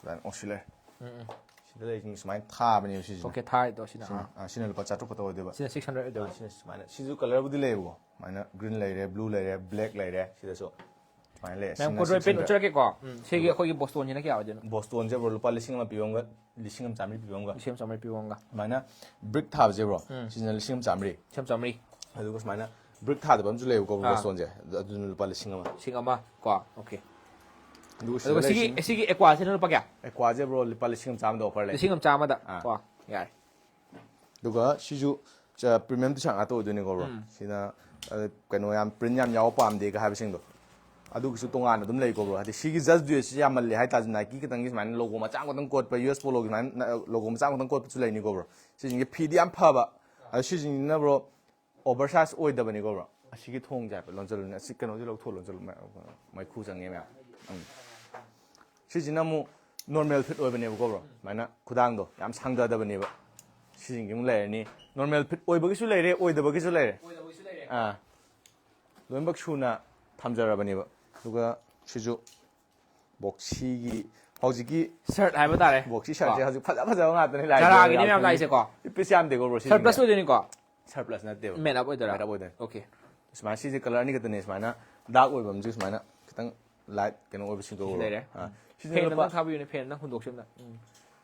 ꯀꯗꯥꯏꯅꯣ? ꯑꯣ, ꯁꯤ ꯂꯩꯔꯦ꯫ ꯎꯝ, ꯎꯝ꯫ ꯁꯤꯗ ꯂꯩꯁꯤꯡ ꯁꯨꯃꯥꯏꯅ ꯊꯥꯕꯅꯦꯕ ꯁꯤꯁꯤꯅ꯫ Okay, ꯊꯥꯔꯤꯗꯣ ꯁꯤꯅ, ꯁꯤꯅ, ꯑꯥ꯫ ꯑꯥ, ꯁꯤꯅ ꯂꯨꯄꯥ ꯆꯥꯇ꯭ꯔꯨꯛ ꯈꯛꯇ ꯑꯣꯏꯗꯣꯏꯕ꯫ ꯁꯤꯅ six hundred ꯑꯣꯏꯗꯣꯏꯕ꯫ ꯑꯥ, ꯁꯤꯅ ꯁꯨꯃꯥꯏꯅ, ꯁꯤꯁꯨ colour ꯕꯨꯗꯤ ꯂꯩꯌꯦꯕꯀꯣ꯫ ꯁꯨꯃꯥꯏꯅ green ꯂꯩꯔꯦ, blue ꯂꯩꯔꯦ, black ꯂꯩꯔꯦ ꯁꯤꯗꯁꯨ꯫ ꯁꯨꯃꯥꯏꯅ ꯂꯩꯔꯦ꯫ ꯃꯌꯥꯝ ꯁꯤꯅ corduroy six hundred꯫ Pant ꯎꯠꯆꯔꯛꯀꯦꯀꯣ꯫ ꯎꯝ, ꯁꯤꯒꯤ ꯑꯗꯨꯒ ꯑꯩꯈꯣꯏꯒꯤ Boston ꯁꯤꯅ ꯀꯌꯥ ꯑꯣꯏꯗꯣꯏꯅꯣ? Boston ꯁꯦ, bro, ꯂꯨꯄꯥ ꯂꯤꯁꯤꯡ ꯑꯃ ꯄꯤꯕ ꯑꯃꯒ, ꯂꯤꯁꯤꯡ ꯑꯃ ꯆꯥꯝꯃꯔꯤ ꯄꯤꯕ ꯑꯃꯒ꯫ ꯂꯤꯁꯤꯡ ꯑꯃ ꯆꯥꯝꯃꯔꯤ ꯄꯤꯕ ꯑꯃꯒ꯫ ꯁꯨꯃꯥꯏꯅ brick ꯊꯥꯕꯁꯦ, bro, ꯎꯝ꯫ ꯁꯤꯁꯤꯅ ꯂꯤꯁꯤꯡ ꯑꯃ ꯆꯥꯝꯃꯔꯤ꯫ ꯂꯤꯁꯤꯡ ꯑꯃ ꯆꯥꯝꯃꯔꯤ꯫ ꯑꯗꯨꯒ ꯁꯨꯃꯥꯏꯅ brick ꯊꯥꯗꯕ ꯑꯃꯁꯨ ꯂꯩꯌꯦꯕꯀꯣ, ꯑꯥ꯫ Boston ꯁꯦ꯫ ꯑꯗꯨ-, ꯑꯗꯨꯅ ꯂꯨꯄꯥ ꯂꯤꯁꯤꯡ ꯑꯃ꯫ ꯂꯤꯁꯤꯡ ꯑꯃ ꯀꯣ, okay꯫ ꯑꯗꯨꯒ ꯁꯤꯗ ꯑꯗꯨꯒ ꯁꯤꯒꯤ, ꯂꯩꯔꯤꯁꯤꯅ ꯁꯤꯒꯤ Aqua ꯁꯤꯅ ꯂꯨꯄꯥ ꯀꯌꯥ? Aqua ꯁꯦ, bro, ꯂꯨꯄꯥ ꯂꯤꯁꯤꯡ ꯑꯃ ꯆꯥꯝꯃꯗ offer ꯂꯩ꯫ ꯂꯤꯁꯤꯡ ꯑꯃ ꯆꯥꯝꯃꯗ? ꯑꯥ꯫ ꯀꯣ, ꯌꯥꯔꯦ꯫ ꯑꯗꯨꯒ ꯁꯤꯁꯨ, ꯑ, premium T-shirt ꯉꯥꯛꯇ ꯑꯣꯏꯗꯣꯏꯅꯤꯀꯣ, bro꯫ ꯎꯝ꯫ ꯁꯤꯅ, ꯑ, ꯀꯩꯅꯣ, ꯌꯥꯝ print ꯌꯥꯝ ꯌꯥꯎꯕ ꯄꯥꯝꯗꯦꯒ ꯍꯥꯏꯕꯁꯤꯡꯗꯣ, ꯑꯗꯨꯒꯤꯁꯨ ꯇꯣꯉꯥꯟꯅ ꯑꯗꯨꯝ ꯂꯩꯀꯣ, bro꯫ ꯍꯥꯏꯗꯤ ꯁꯤꯒꯤ Just Do It ꯁꯤ ꯌꯥꯝꯃꯜꯂꯦ ꯍꯥꯏꯇꯥꯔꯁꯨ, Nike ꯈꯤꯇꯪꯒꯤ ꯁꯨꯃꯥꯏꯅ logo ꯃꯆꯥ ꯑꯃꯈꯛꯇꯪ ꯀꯣꯠꯄ, U S Polo ꯒꯤ ꯁꯨꯃꯥꯏꯅ, ꯑ, logo ꯃꯆꯥ ꯑꯃꯈꯛꯇꯪ ꯀꯣꯠꯄꯁꯨ ꯂꯩꯅꯤꯀꯣ, bro꯫ ꯁꯤꯁꯤꯡꯁꯦ ꯐꯤꯗꯤ ꯌꯥꯝ ꯐꯕ, ꯑꯗꯣ ꯁꯤꯁꯤꯡꯁꯤꯅ, bro, oversize ꯑꯣꯏꯗꯕꯅꯤꯀꯣ, bro꯫ ꯑꯁꯤꯒꯤ ꯊꯣꯡꯁꯦ ꯍꯥꯏꯐꯦꯠ ꯂꯣꯟꯁꯤꯜꯂꯨꯅꯦ꯫ ꯑꯁꯤ ꯀꯩꯅꯣꯁꯦ ꯂꯧꯊꯣꯛ, ꯂꯣꯟꯁꯤꯜꯂꯨ, ꯃ-, ꯃꯩꯈꯨ ꯆꯪꯉꯦ ꯃꯌꯥꯝ꯫ ꯎꯝ꯫ ꯁꯤꯁꯤꯅ ꯑꯃꯨꯛ normal fit ꯑꯣꯏꯕꯅꯦꯕꯀꯣ, bro꯫ ꯁꯨꯃꯥꯏꯅ ꯈꯨꯗꯥꯡꯗꯣ ꯌꯥꯝ ꯁꯥꯡꯊꯗꯕꯅꯦꯕ꯫ ꯁꯤꯁꯤꯡꯁꯤ ꯑꯃꯨꯛ ꯂꯩꯔꯅꯤ꯫ ꯅꯣꯔꯃꯦꯜ ꯐꯤꯠ ꯑꯣꯏꯕꯒꯤꯁꯨ ꯂꯩꯔꯦ, ꯑꯣꯏꯗꯕꯒꯤꯁꯨ ꯂꯩꯔꯦ꯫ ꯑꯣꯏꯗꯕꯒꯤꯁꯨ ꯂꯩꯔꯦ꯫ ꯑꯥ, ꯂꯣꯏꯅꯃꯛ ꯁꯨꯅ ꯊꯝꯖꯔꯕꯅꯦꯕ꯫ ꯑꯗꯨꯒ ꯁꯤꯁꯨ ꯕꯣꯛꯁꯤꯒꯤ ꯍꯧꯖꯤꯛꯀꯤ ꯁꯔꯠ ꯍꯥꯏꯕ ꯇꯥꯔꯦ꯫ ꯕꯣꯛꯁꯤ ꯁꯔꯠꯁꯦ ꯀꯣ꯫ ꯍꯧꯖꯤꯛ ꯐꯖ ꯐꯖꯕ ꯉꯥꯛꯇꯅꯤ ꯂꯥꯛꯏꯁꯦ꯫ ꯖꯔꯥꯒꯤꯅꯦ ꯃꯌꯥꯝ ꯂꯥꯛꯏꯁꯦꯀꯣ꯫ ꯄꯤꯁ ꯌꯥꯝꯗꯦꯀꯣ ꯕ꯭ꯔꯣ ꯁꯤꯁꯤꯅ꯫ ꯁꯔꯠ ꯄ꯭ꯂꯁ ꯑꯣꯏꯗꯣꯏꯅꯤꯀꯣ꯫ ꯁꯔꯠ ꯄ꯭ꯂꯁ ꯅꯠꯇꯦꯕ꯫ ꯃꯦꯠ ꯑꯞ ꯑꯣꯏꯗꯣꯏꯔꯥ? ꯃꯦꯠ ꯑꯞ ꯑꯣꯏꯗꯣꯏꯅꯤ꯫ ꯑꯣꯀꯦ꯫ ꯁꯨꯃꯥꯏꯅ ꯁꯤꯁꯦ ꯀꯂꯔ ꯑꯅꯤ ꯈꯛꯇꯅꯦ꯫ ꯁꯨꯃꯥꯏꯅ ꯗꯥꯔꯛ ꯑꯣꯏꯕ ꯑꯃꯁꯨ ꯁꯨꯃꯥꯏꯅ ꯈꯤꯇꯪ ꯂꯥꯏꯠ ꯀꯩꯅꯣ ꯑꯣꯏꯕ ꯁꯤꯟꯗꯣꯛꯎꯔꯣ꯫ ꯂꯩꯔꯦ꯫ ꯑꯥ꯫ ꯎꯝ꯫ ꯁꯤꯁꯤꯅ ꯐꯦꯟ ꯂꯨꯄꯥ ꯑꯝꯇꯪ ꯊꯥꯕꯤꯌꯨꯅꯦ, ꯐꯦꯟ ꯑꯝꯇꯪ ꯍꯨꯟꯗꯣꯛꯁꯤ ꯑꯝꯇ꯫ ꯎꯝ꯫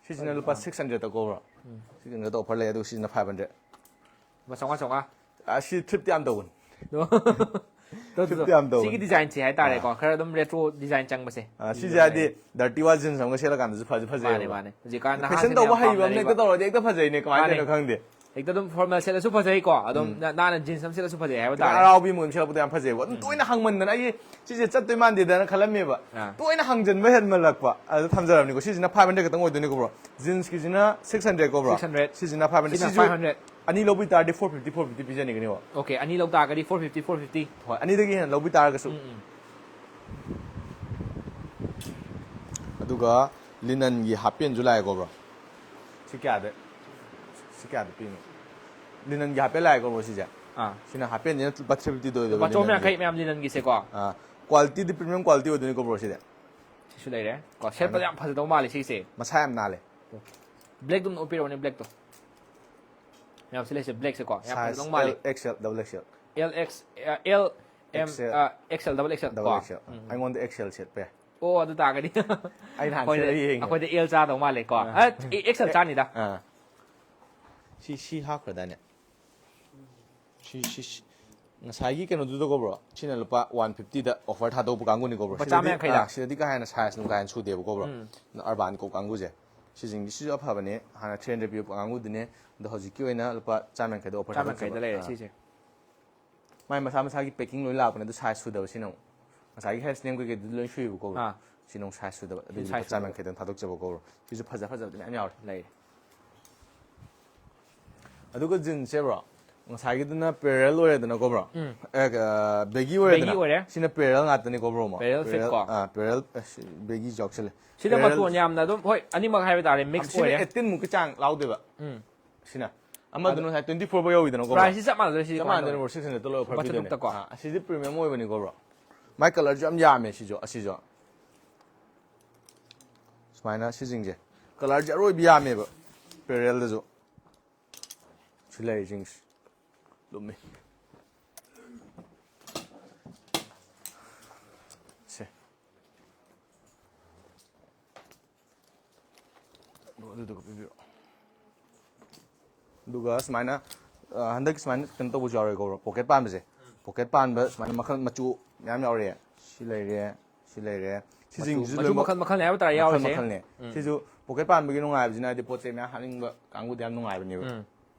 ꯁꯤꯁꯤꯅ ꯂꯨꯄꯥ ꯁꯤꯛꯁ ꯍꯟꯗ꯭ꯔꯦꯗꯇ ꯀꯣꯕ꯭ꯔꯣ? ꯎꯝ꯫ ꯁꯤꯛꯁ ꯍꯟꯗ꯭ꯔꯦꯗꯇ ꯑꯣꯐꯔ ꯂꯩ, ꯑꯗꯨꯒ ꯁꯤꯁꯤꯅ ꯐꯥꯏꯚ ꯍꯟꯗ꯭ꯔꯦꯗ꯫ ꯂꯨꯄꯥ ꯆꯥꯝꯃꯉꯥ, ꯆꯥꯝꯃꯉꯥ꯫ ꯑꯥ, ꯁꯤ ꯊ꯭ꯔꯤꯐꯇꯤ ꯌꯥꯝ ꯇꯧꯕꯅꯤ꯫ ꯇꯧ, ꯇꯧ, ꯊ꯭ꯔꯤꯐꯇꯤ ꯌꯥꯝ ꯇꯧꯕꯅꯤ꯫ ꯁꯤꯒꯤ ꯗꯤꯖꯥꯏꯟꯁꯦ ꯍꯥꯏꯇꯥꯔꯦꯀꯣ, ꯑꯥ꯫ ꯈꯔ ꯑꯗꯨꯝ ꯔꯦꯇ꯭ꯔꯣ ꯗꯤꯖꯥꯏꯟ ꯆꯪꯕꯁꯦ꯫ ꯑꯥ, ꯁꯤꯁꯦ ꯍꯥꯏꯗꯤ ꯗꯔꯇꯤ ꯋꯥ ꯖꯤꯟꯁ ꯑꯃꯒ ꯁꯦꯠꯂꯀꯥꯟꯗꯁꯨ ꯐꯖ ꯐꯖꯩꯕ꯫ ꯃꯥꯅꯦ, ꯃꯥꯅꯦ꯫ ꯍꯧꯖꯤꯛꯀꯥꯟ ꯐꯦꯁꯟ ꯅꯍꯥꯁꯤꯡꯅ ꯇꯧꯕ ꯌꯥꯝ ꯍꯩꯕ ꯑꯃꯅ ꯄꯥꯝꯅꯔꯤꯕ꯫ ꯍꯦꯛꯇ ꯇꯧꯔꯗꯤ ꯍꯦꯛꯇ ꯐꯖꯩꯅꯦ, ꯀꯃꯥꯏꯅ ꯃꯥꯅꯦ꯫ ꯇꯧꯔꯤꯅꯣ ꯈꯪꯗꯦ꯫ ꯍꯦꯛꯇ ꯑꯗꯨꯝ ꯐꯣꯔꯃꯦꯜ ꯁꯦꯠꯂꯁꯨ ꯐꯖꯩꯀꯣ, ꯑꯗꯨꯝ ꯎꯝ꯫ ꯅꯥ-, ꯅꯥꯟꯅ ꯖꯤꯟꯁ ꯑꯃ ꯁꯦꯠꯂꯁꯨ ꯐꯖꯩ ꯍꯥꯏꯕ ꯈꯤꯇꯪ ꯇꯥꯔꯦ꯫ ꯑꯔꯥꯎꯕꯤ ꯑꯃ ꯑꯣꯏꯅ ꯁꯦꯠꯂꯛꯄꯗꯣ ꯌꯥꯝ ꯐꯖꯩꯕ꯫ ꯑꯗꯨꯝ ꯎꯝ꯫ ꯇꯣꯏꯅ ꯍꯪꯃꯟꯗꯅ ꯑꯩ ꯁꯤꯁꯦ ꯆꯠꯇꯣꯏ ꯃꯥꯟꯗꯦꯗꯅ ꯈꯜꯂꯝꯃꯦꯕ꯫ ꯑꯥ꯫ ꯇꯣꯏꯅ ꯍꯪꯖꯟꯕ ꯍꯦꯟꯃꯜꯂꯛꯄ꯫ ꯑꯗꯨ ꯊꯝꯖꯔꯕꯅꯤꯀꯣ꯫ ꯁꯤꯁꯤꯅ ꯐꯥꯏꯚ ꯍꯟꯗ꯭ꯔꯦꯗ ꯈꯛꯇꯪ ꯑꯣꯏꯗꯣꯏꯅꯤꯀꯣ, ꯕ꯭ꯔꯣ꯫ ꯖꯤꯟꯁꯀꯤꯁꯤꯅ ꯁꯤꯛꯁ ꯍꯟꯗ꯭ꯔꯦꯗ ꯀꯣ, ꯕ꯭ꯔꯣ꯫ Six hundred. ꯁꯤꯁꯤꯅ ꯐꯥꯏꯚ ꯍꯟꯗ꯭ꯔꯦꯗ꯫ ꯁꯤꯅ ꯁꯤꯁꯨ ꯐꯥꯏꯚ ꯍꯟꯗ꯭ꯔꯦꯗ꯫ ꯑꯅꯤ ꯂꯧꯕꯤ ꯇꯥꯔꯗꯤ ꯐꯣꯔ ꯐꯤꯐꯇꯤ, ꯐꯣꯔ ꯐꯤꯐꯇꯤ ꯄꯤꯖꯅꯤꯡꯒꯅꯤꯀꯣ꯫ ꯑꯣꯀꯦ, ꯑꯅꯤ ꯂꯧ ꯇꯥꯔꯒꯗꯤ ꯐꯣꯔ ꯐꯤꯐꯇꯤ, ꯐꯣꯔ ꯐꯤꯐꯇꯤ꯫ ꯍꯣꯏ, ꯑꯅꯤꯗꯒꯤ ꯍꯦꯟꯅ ꯂꯧꯕꯤ ꯇꯥꯔꯒꯁꯨ꯫ ꯎꯝ, ꯎꯝ꯫ ꯑꯗꯨꯒ ꯂꯤꯅꯟꯒꯤ ꯍꯥꯞ ꯄꯦꯟꯁꯨ ꯂꯥꯛꯑꯦꯀꯣ, ꯕ꯭ꯔꯣ? ꯁꯤ ꯀꯌꯥꯗ, ꯁꯤ ꯀꯌꯥꯗ ꯄꯤꯅꯣ? ꯂꯤꯅꯟꯒꯤ ꯍꯥꯞ ꯄꯦꯟ ꯂꯥꯛꯑꯦꯀꯣ, ꯕ꯭ꯔꯣ, ꯁꯤꯁꯦ? ꯑꯥ꯫ ꯁꯤꯅ ꯍꯥꯞ ꯄꯦꯟꯁꯤꯅ ꯂꯨꯄꯥ ꯊ꯭ꯔꯤ ꯐꯤꯐꯇꯤꯗ ꯑꯣꯏꯗꯣꯏꯕ ꯂꯨꯄꯥ ꯆꯍꯨꯝ ꯌꯥꯡꯈꯩ ꯂꯤꯅꯟꯒꯤ꯫ ꯃꯌꯥꯝ ꯂꯤꯅꯟꯒꯤꯁꯦꯀꯣ꯫ ꯑꯥ, ꯀ꯭ꯋꯥꯂꯤꯇꯤꯗꯤ ꯄ꯭ꯔꯤꯃꯤꯌꯝ ꯀ꯭ꯋꯥꯂꯤꯇꯤ ꯑꯣꯏꯗꯣꯏꯅꯤꯀꯣ, ꯕ꯭ꯔꯣ, ꯁꯤꯗꯤ? ꯁꯤꯁꯨ ꯂꯩꯔꯦ꯫ ꯀꯣ, ꯁꯦꯠꯄꯗ ꯁꯨꯃꯥꯏꯅ꯫ ꯌꯥꯝ ꯐꯖꯗꯧ ꯃꯥꯜꯂꯦ ꯁꯤꯁꯦ꯫ ꯃꯁꯥ ꯌꯥꯝ ꯅꯥꯜꯂꯦ꯫ ꯕ꯭ꯂꯦꯛꯇꯣ ꯑꯝꯇ ꯎꯞꯄꯤꯔꯛꯑꯣꯅꯦ, ꯕ꯭ꯂꯦꯛꯇꯣ꯫ ꯃꯌꯥꯝ ꯁꯤ ꯂꯩꯁꯦ, ꯕ꯭ꯂꯦꯛꯁꯦꯀꯣ꯫ ꯌꯥꯝ ꯁꯥꯏꯖ ꯐꯖꯗꯧ ꯃꯥꯜꯂꯦ꯫ L X L, double X L. L X, ꯑꯦ, ꯑꯦꯜ ꯑꯦꯝ, ꯑꯦꯛꯁ ꯑꯦꯜ, ꯑ, X L, double X L double ꯀꯣ꯫ X L. ꯎꯝ, ꯎꯝ꯫ ꯑꯩꯉꯣꯟꯗ ꯑꯦꯛꯁ ꯑꯦꯜ ꯁꯦꯠꯄ ꯌꯥꯏ꯫ ꯑꯣ, ꯑꯗꯨ ꯇꯥꯔꯒꯗꯤ ꯑꯩ ꯅꯍꯥꯟ ꯑꯩꯈꯣꯏꯗ, ꯁꯦꯠꯂ ꯌꯦꯡꯉꯦ꯫ ꯑꯩꯈꯣꯏꯗ ꯑꯦꯜ ꯆꯥꯗꯧ ꯃꯥꯜꯂꯦꯀꯣ꯫ ꯑꯥ꯫ ꯑ, ꯑꯦ, ꯑꯦꯛꯁ ꯑꯦꯜ ꯆꯥꯅꯤꯗ꯫ ꯑꯥ꯫ ꯁꯤ, ꯁꯤ ꯍꯥꯞꯈ꯭ꯔꯗꯥꯏꯅꯦ? ꯁꯤ, ꯁꯤ, ꯁꯤ꯫ ꯉꯁꯥꯏꯒꯤ ꯀꯩꯅꯣꯗꯨꯗꯀꯣ, ꯕ꯭ꯔꯣ? ꯁꯤꯅ ꯂꯨꯄꯥ ꯋꯥꯟ ꯐꯤꯐꯇꯤꯗ ꯑꯣꯐꯔ ꯊꯥꯗꯣꯛꯄ ꯀꯥꯡꯕꯨꯅꯤꯀꯣ, ꯕ꯭ꯔꯣ? ꯂꯨꯄꯥ ꯁꯤꯗꯗꯤ, ꯆꯥꯝꯃ ꯌꯥꯡꯈꯩꯗ? ꯑꯥ, ꯁꯤꯗꯗꯤ ꯀꯥ ꯍꯦꯟꯅ ꯁꯥꯏꯖ ꯅꯨꯡ ꯀꯥ ꯍꯦꯟꯅ ꯁꯨꯗꯦꯕꯀꯣ, ꯕ꯭ꯔꯣ? ꯎꯝ꯫ ꯑꯔꯕꯥꯟ ꯀꯣ ꯀꯥꯡꯕꯨꯁꯦ꯫ ꯁꯤꯁꯤꯡꯗꯤ ꯁꯤꯁꯨ ꯑꯐꯕꯅꯦ, ꯍꯥꯟꯅ ꯊ꯭ꯔꯤ ꯍꯟꯗ꯭ꯔꯦꯗ ꯄꯤꯕ ꯀꯥꯡꯕꯨꯗꯨꯅꯦ꯫ ꯑꯗꯣ ꯍꯧꯖꯤꯛꯀꯤ ꯑꯣꯏꯅ ꯂꯨꯄꯥ ꯆꯥꯝꯃ ꯌꯥꯡꯈꯩꯗ ꯑꯣꯐꯔ ꯆꯥꯝꯃ ꯌꯥꯡꯈꯩꯗ ꯊꯥꯗꯣꯛꯆꯕ꯫ ꯂꯩꯔꯦ ꯑꯥ꯫ ꯁꯤꯁꯦ꯫ ꯃꯥꯏ ꯃꯁꯥ ꯃꯁꯥꯒꯤ ꯄꯦꯀꯤꯡ ꯂꯣꯏ ꯂꯥꯛꯄꯅꯦ, ꯑꯗꯨ ꯁꯥꯏꯖ ꯁꯨꯗꯕ ꯁꯤꯅ ꯑꯃꯨꯛ꯫ ꯉꯁꯥꯏꯒꯤ ꯍꯦꯌꯔ ꯁ꯭ꯂꯤꯝ ꯀꯩꯀꯩꯗꯨꯗꯤ ꯂꯣꯏ ꯁꯨꯏꯕꯀꯣ꯫ ꯑꯥ꯫ ꯁꯤꯅ ꯑꯃꯨꯛ ꯁꯥꯏꯖ ꯁꯨꯗꯕ, ꯑꯗꯨꯒꯤ ꯁꯥꯏꯖ ꯂꯨꯄꯥ ꯁꯨꯗꯕ꯫ ꯆꯥꯝꯃ ꯌꯥꯡꯈꯩꯗꯪ ꯊꯥꯗꯣꯛꯆꯕꯀꯣ, ꯕ꯭ꯔꯣ꯫ ꯁꯤꯁꯨ ꯐꯖ ꯐꯖꯕꯗꯤ ꯃꯌꯥꯝ ꯌꯥꯎꯔꯦ꯫ ꯂꯩꯔꯦ꯫ ꯑꯗꯨꯒ ꯖꯤꯟꯁꯁꯦ, ꯕ꯭ꯔꯣ, ꯉꯁꯥꯏꯒꯤꯗꯨꯅ ꯄꯦꯔꯦꯂꯦꯜ ꯑꯣꯏꯔꯦꯗꯅꯀꯣ, ꯕ꯭ꯔꯣ? ꯎꯝ꯫ ꯑꯦ, ꯑ, ꯕꯦꯒꯤ ꯑꯣꯏꯔꯦꯗꯅ? ꯕꯦꯒꯤ ꯑꯣꯏꯔꯦ꯫ ꯁꯤꯅ ꯄꯦꯔꯦꯂꯦꯜ ꯉꯥꯛꯇꯅꯤꯀꯣ, ꯕ꯭ꯔꯣ, ꯑꯃ? ꯄꯦꯔꯦꯂꯦꯜ ꯐꯤꯠ ꯄꯦꯔꯦꯂꯦꯜ, ꯀꯣ꯫ ꯑ, ꯄꯦꯔꯦꯂꯦꯜ, ꯑꯁ, ꯕꯦꯒꯤꯁꯨ ꯌꯥꯎꯁꯜꯂꯦ꯫ ꯁꯤꯅ ꯄꯦꯔꯦꯂꯦꯜ ꯃꯇꯣꯟ ꯌꯥꯝꯅ ꯑꯗꯨꯝ, ꯍꯣꯏ, ꯑꯅꯤꯃꯛ ꯍꯥꯏꯕ ꯇꯥꯔꯦ, ꯃꯤꯛꯁ ꯁꯤꯅ ꯑꯣꯏꯔꯦ꯫ ꯑꯩꯠꯇꯤꯟ ꯃꯨꯛꯀꯤ ꯆꯥꯡ ꯂꯥꯎꯗꯣꯏꯕ꯫ ꯎꯝ꯫ ꯁꯤꯅ ꯑꯃꯗꯨꯅ ꯉꯁꯥꯏ twenty four ꯐꯥꯎ ꯌꯧꯋꯤꯗꯅꯀꯣ, bro? Price ꯁꯤ ꯆꯞ ꯃꯥꯟꯅꯗꯣꯏ, ꯁꯤ ꯆꯞ ꯀꯃꯥꯏꯅ ꯃꯥꯟꯅꯗꯣꯏꯅꯦ, ꯇꯧꯕꯅꯣ? Bro, six hundred ꯇ ꯂꯣꯏ offer ꯂꯨꯄꯥ ꯄꯤꯗꯣꯏꯅꯦ꯫ ꯆꯥꯇ꯭ꯔꯨꯛꯇ ꯀꯣ? ꯑꯥ, ꯑꯁꯤꯗꯤ premium ꯑꯣꯏꯕꯅꯤꯀꯣ, bro? ꯃꯥꯏ colour ꯁꯨ ꯌꯥꯝ ꯌꯥꯝꯃꯦ, ꯁꯤꯁꯨ, ꯑꯁꯤꯁꯨ꯫ ꯁꯨꯃꯥꯏꯅ ꯁꯤꯁꯤꯡꯁꯦ, colour ꯁꯦ ꯑꯔꯣꯏꯕ ꯌꯥꯝꯃꯦꯕ, Perel ꯗꯁꯨ꯫ ꯁꯤ ꯂꯩꯔꯤꯁꯤꯡꯁꯤ ꯂꯨꯝꯃꯤ꯫ ꯁꯦ꯫ ꯑꯗꯨꯗꯨꯒ ꯄꯤꯕꯤꯔꯣ꯫ ꯑꯗꯨꯒ ꯁꯨꯃꯥꯏꯅ, ꯑ, ꯍꯟꯗꯛꯀꯤ ꯁꯨꯃꯥꯏꯅ ꯀꯩꯅꯣ ꯇꯧꯕꯁꯨ ꯌꯥꯎꯔꯦꯀꯣ, bro? Pocket ꯄꯥꯟꯕꯁꯦ꯫ Pocket ꯄꯥꯟꯕ ꯁꯨꯃꯥꯏꯅ ꯃꯈꯜ ꯃꯆꯨ ꯃꯌꯥꯝ ꯌꯥꯎꯔꯛꯑꯦ꯫ ꯁꯤ ꯂꯩꯔꯦ, ꯁꯤ ꯂꯩꯔꯦ꯫ ꯃꯆꯨ, ꯁꯤꯁꯤꯡꯁꯤꯁꯨ ꯃꯆꯨ ꯂꯣꯏꯅꯃꯛ ꯃꯈꯜ ꯃꯈꯜꯅꯦ ꯍꯥꯏꯕ ꯇꯥꯔꯦ ꯃꯈꯜ ꯌꯥꯎꯔꯤꯁꯦ꯫ ꯃꯈꯜꯅꯦ꯫ ꯎꯝ꯫ ꯁꯤꯁꯨ pocket ꯄꯥꯟꯕꯒꯤ ꯅꯨꯡꯉꯥꯏꯕꯁꯤꯅ ꯍꯥꯏꯗꯤ ꯄꯣꯠ ꯆꯩ ꯃꯌꯥꯝ ꯍꯥꯞꯅꯤꯡꯕ ꯀꯥꯡꯕꯨꯗꯤ ꯌꯥꯝ ꯅꯨꯡꯉꯥꯏꯕꯅꯦꯕ꯫ ꯎꯝ꯫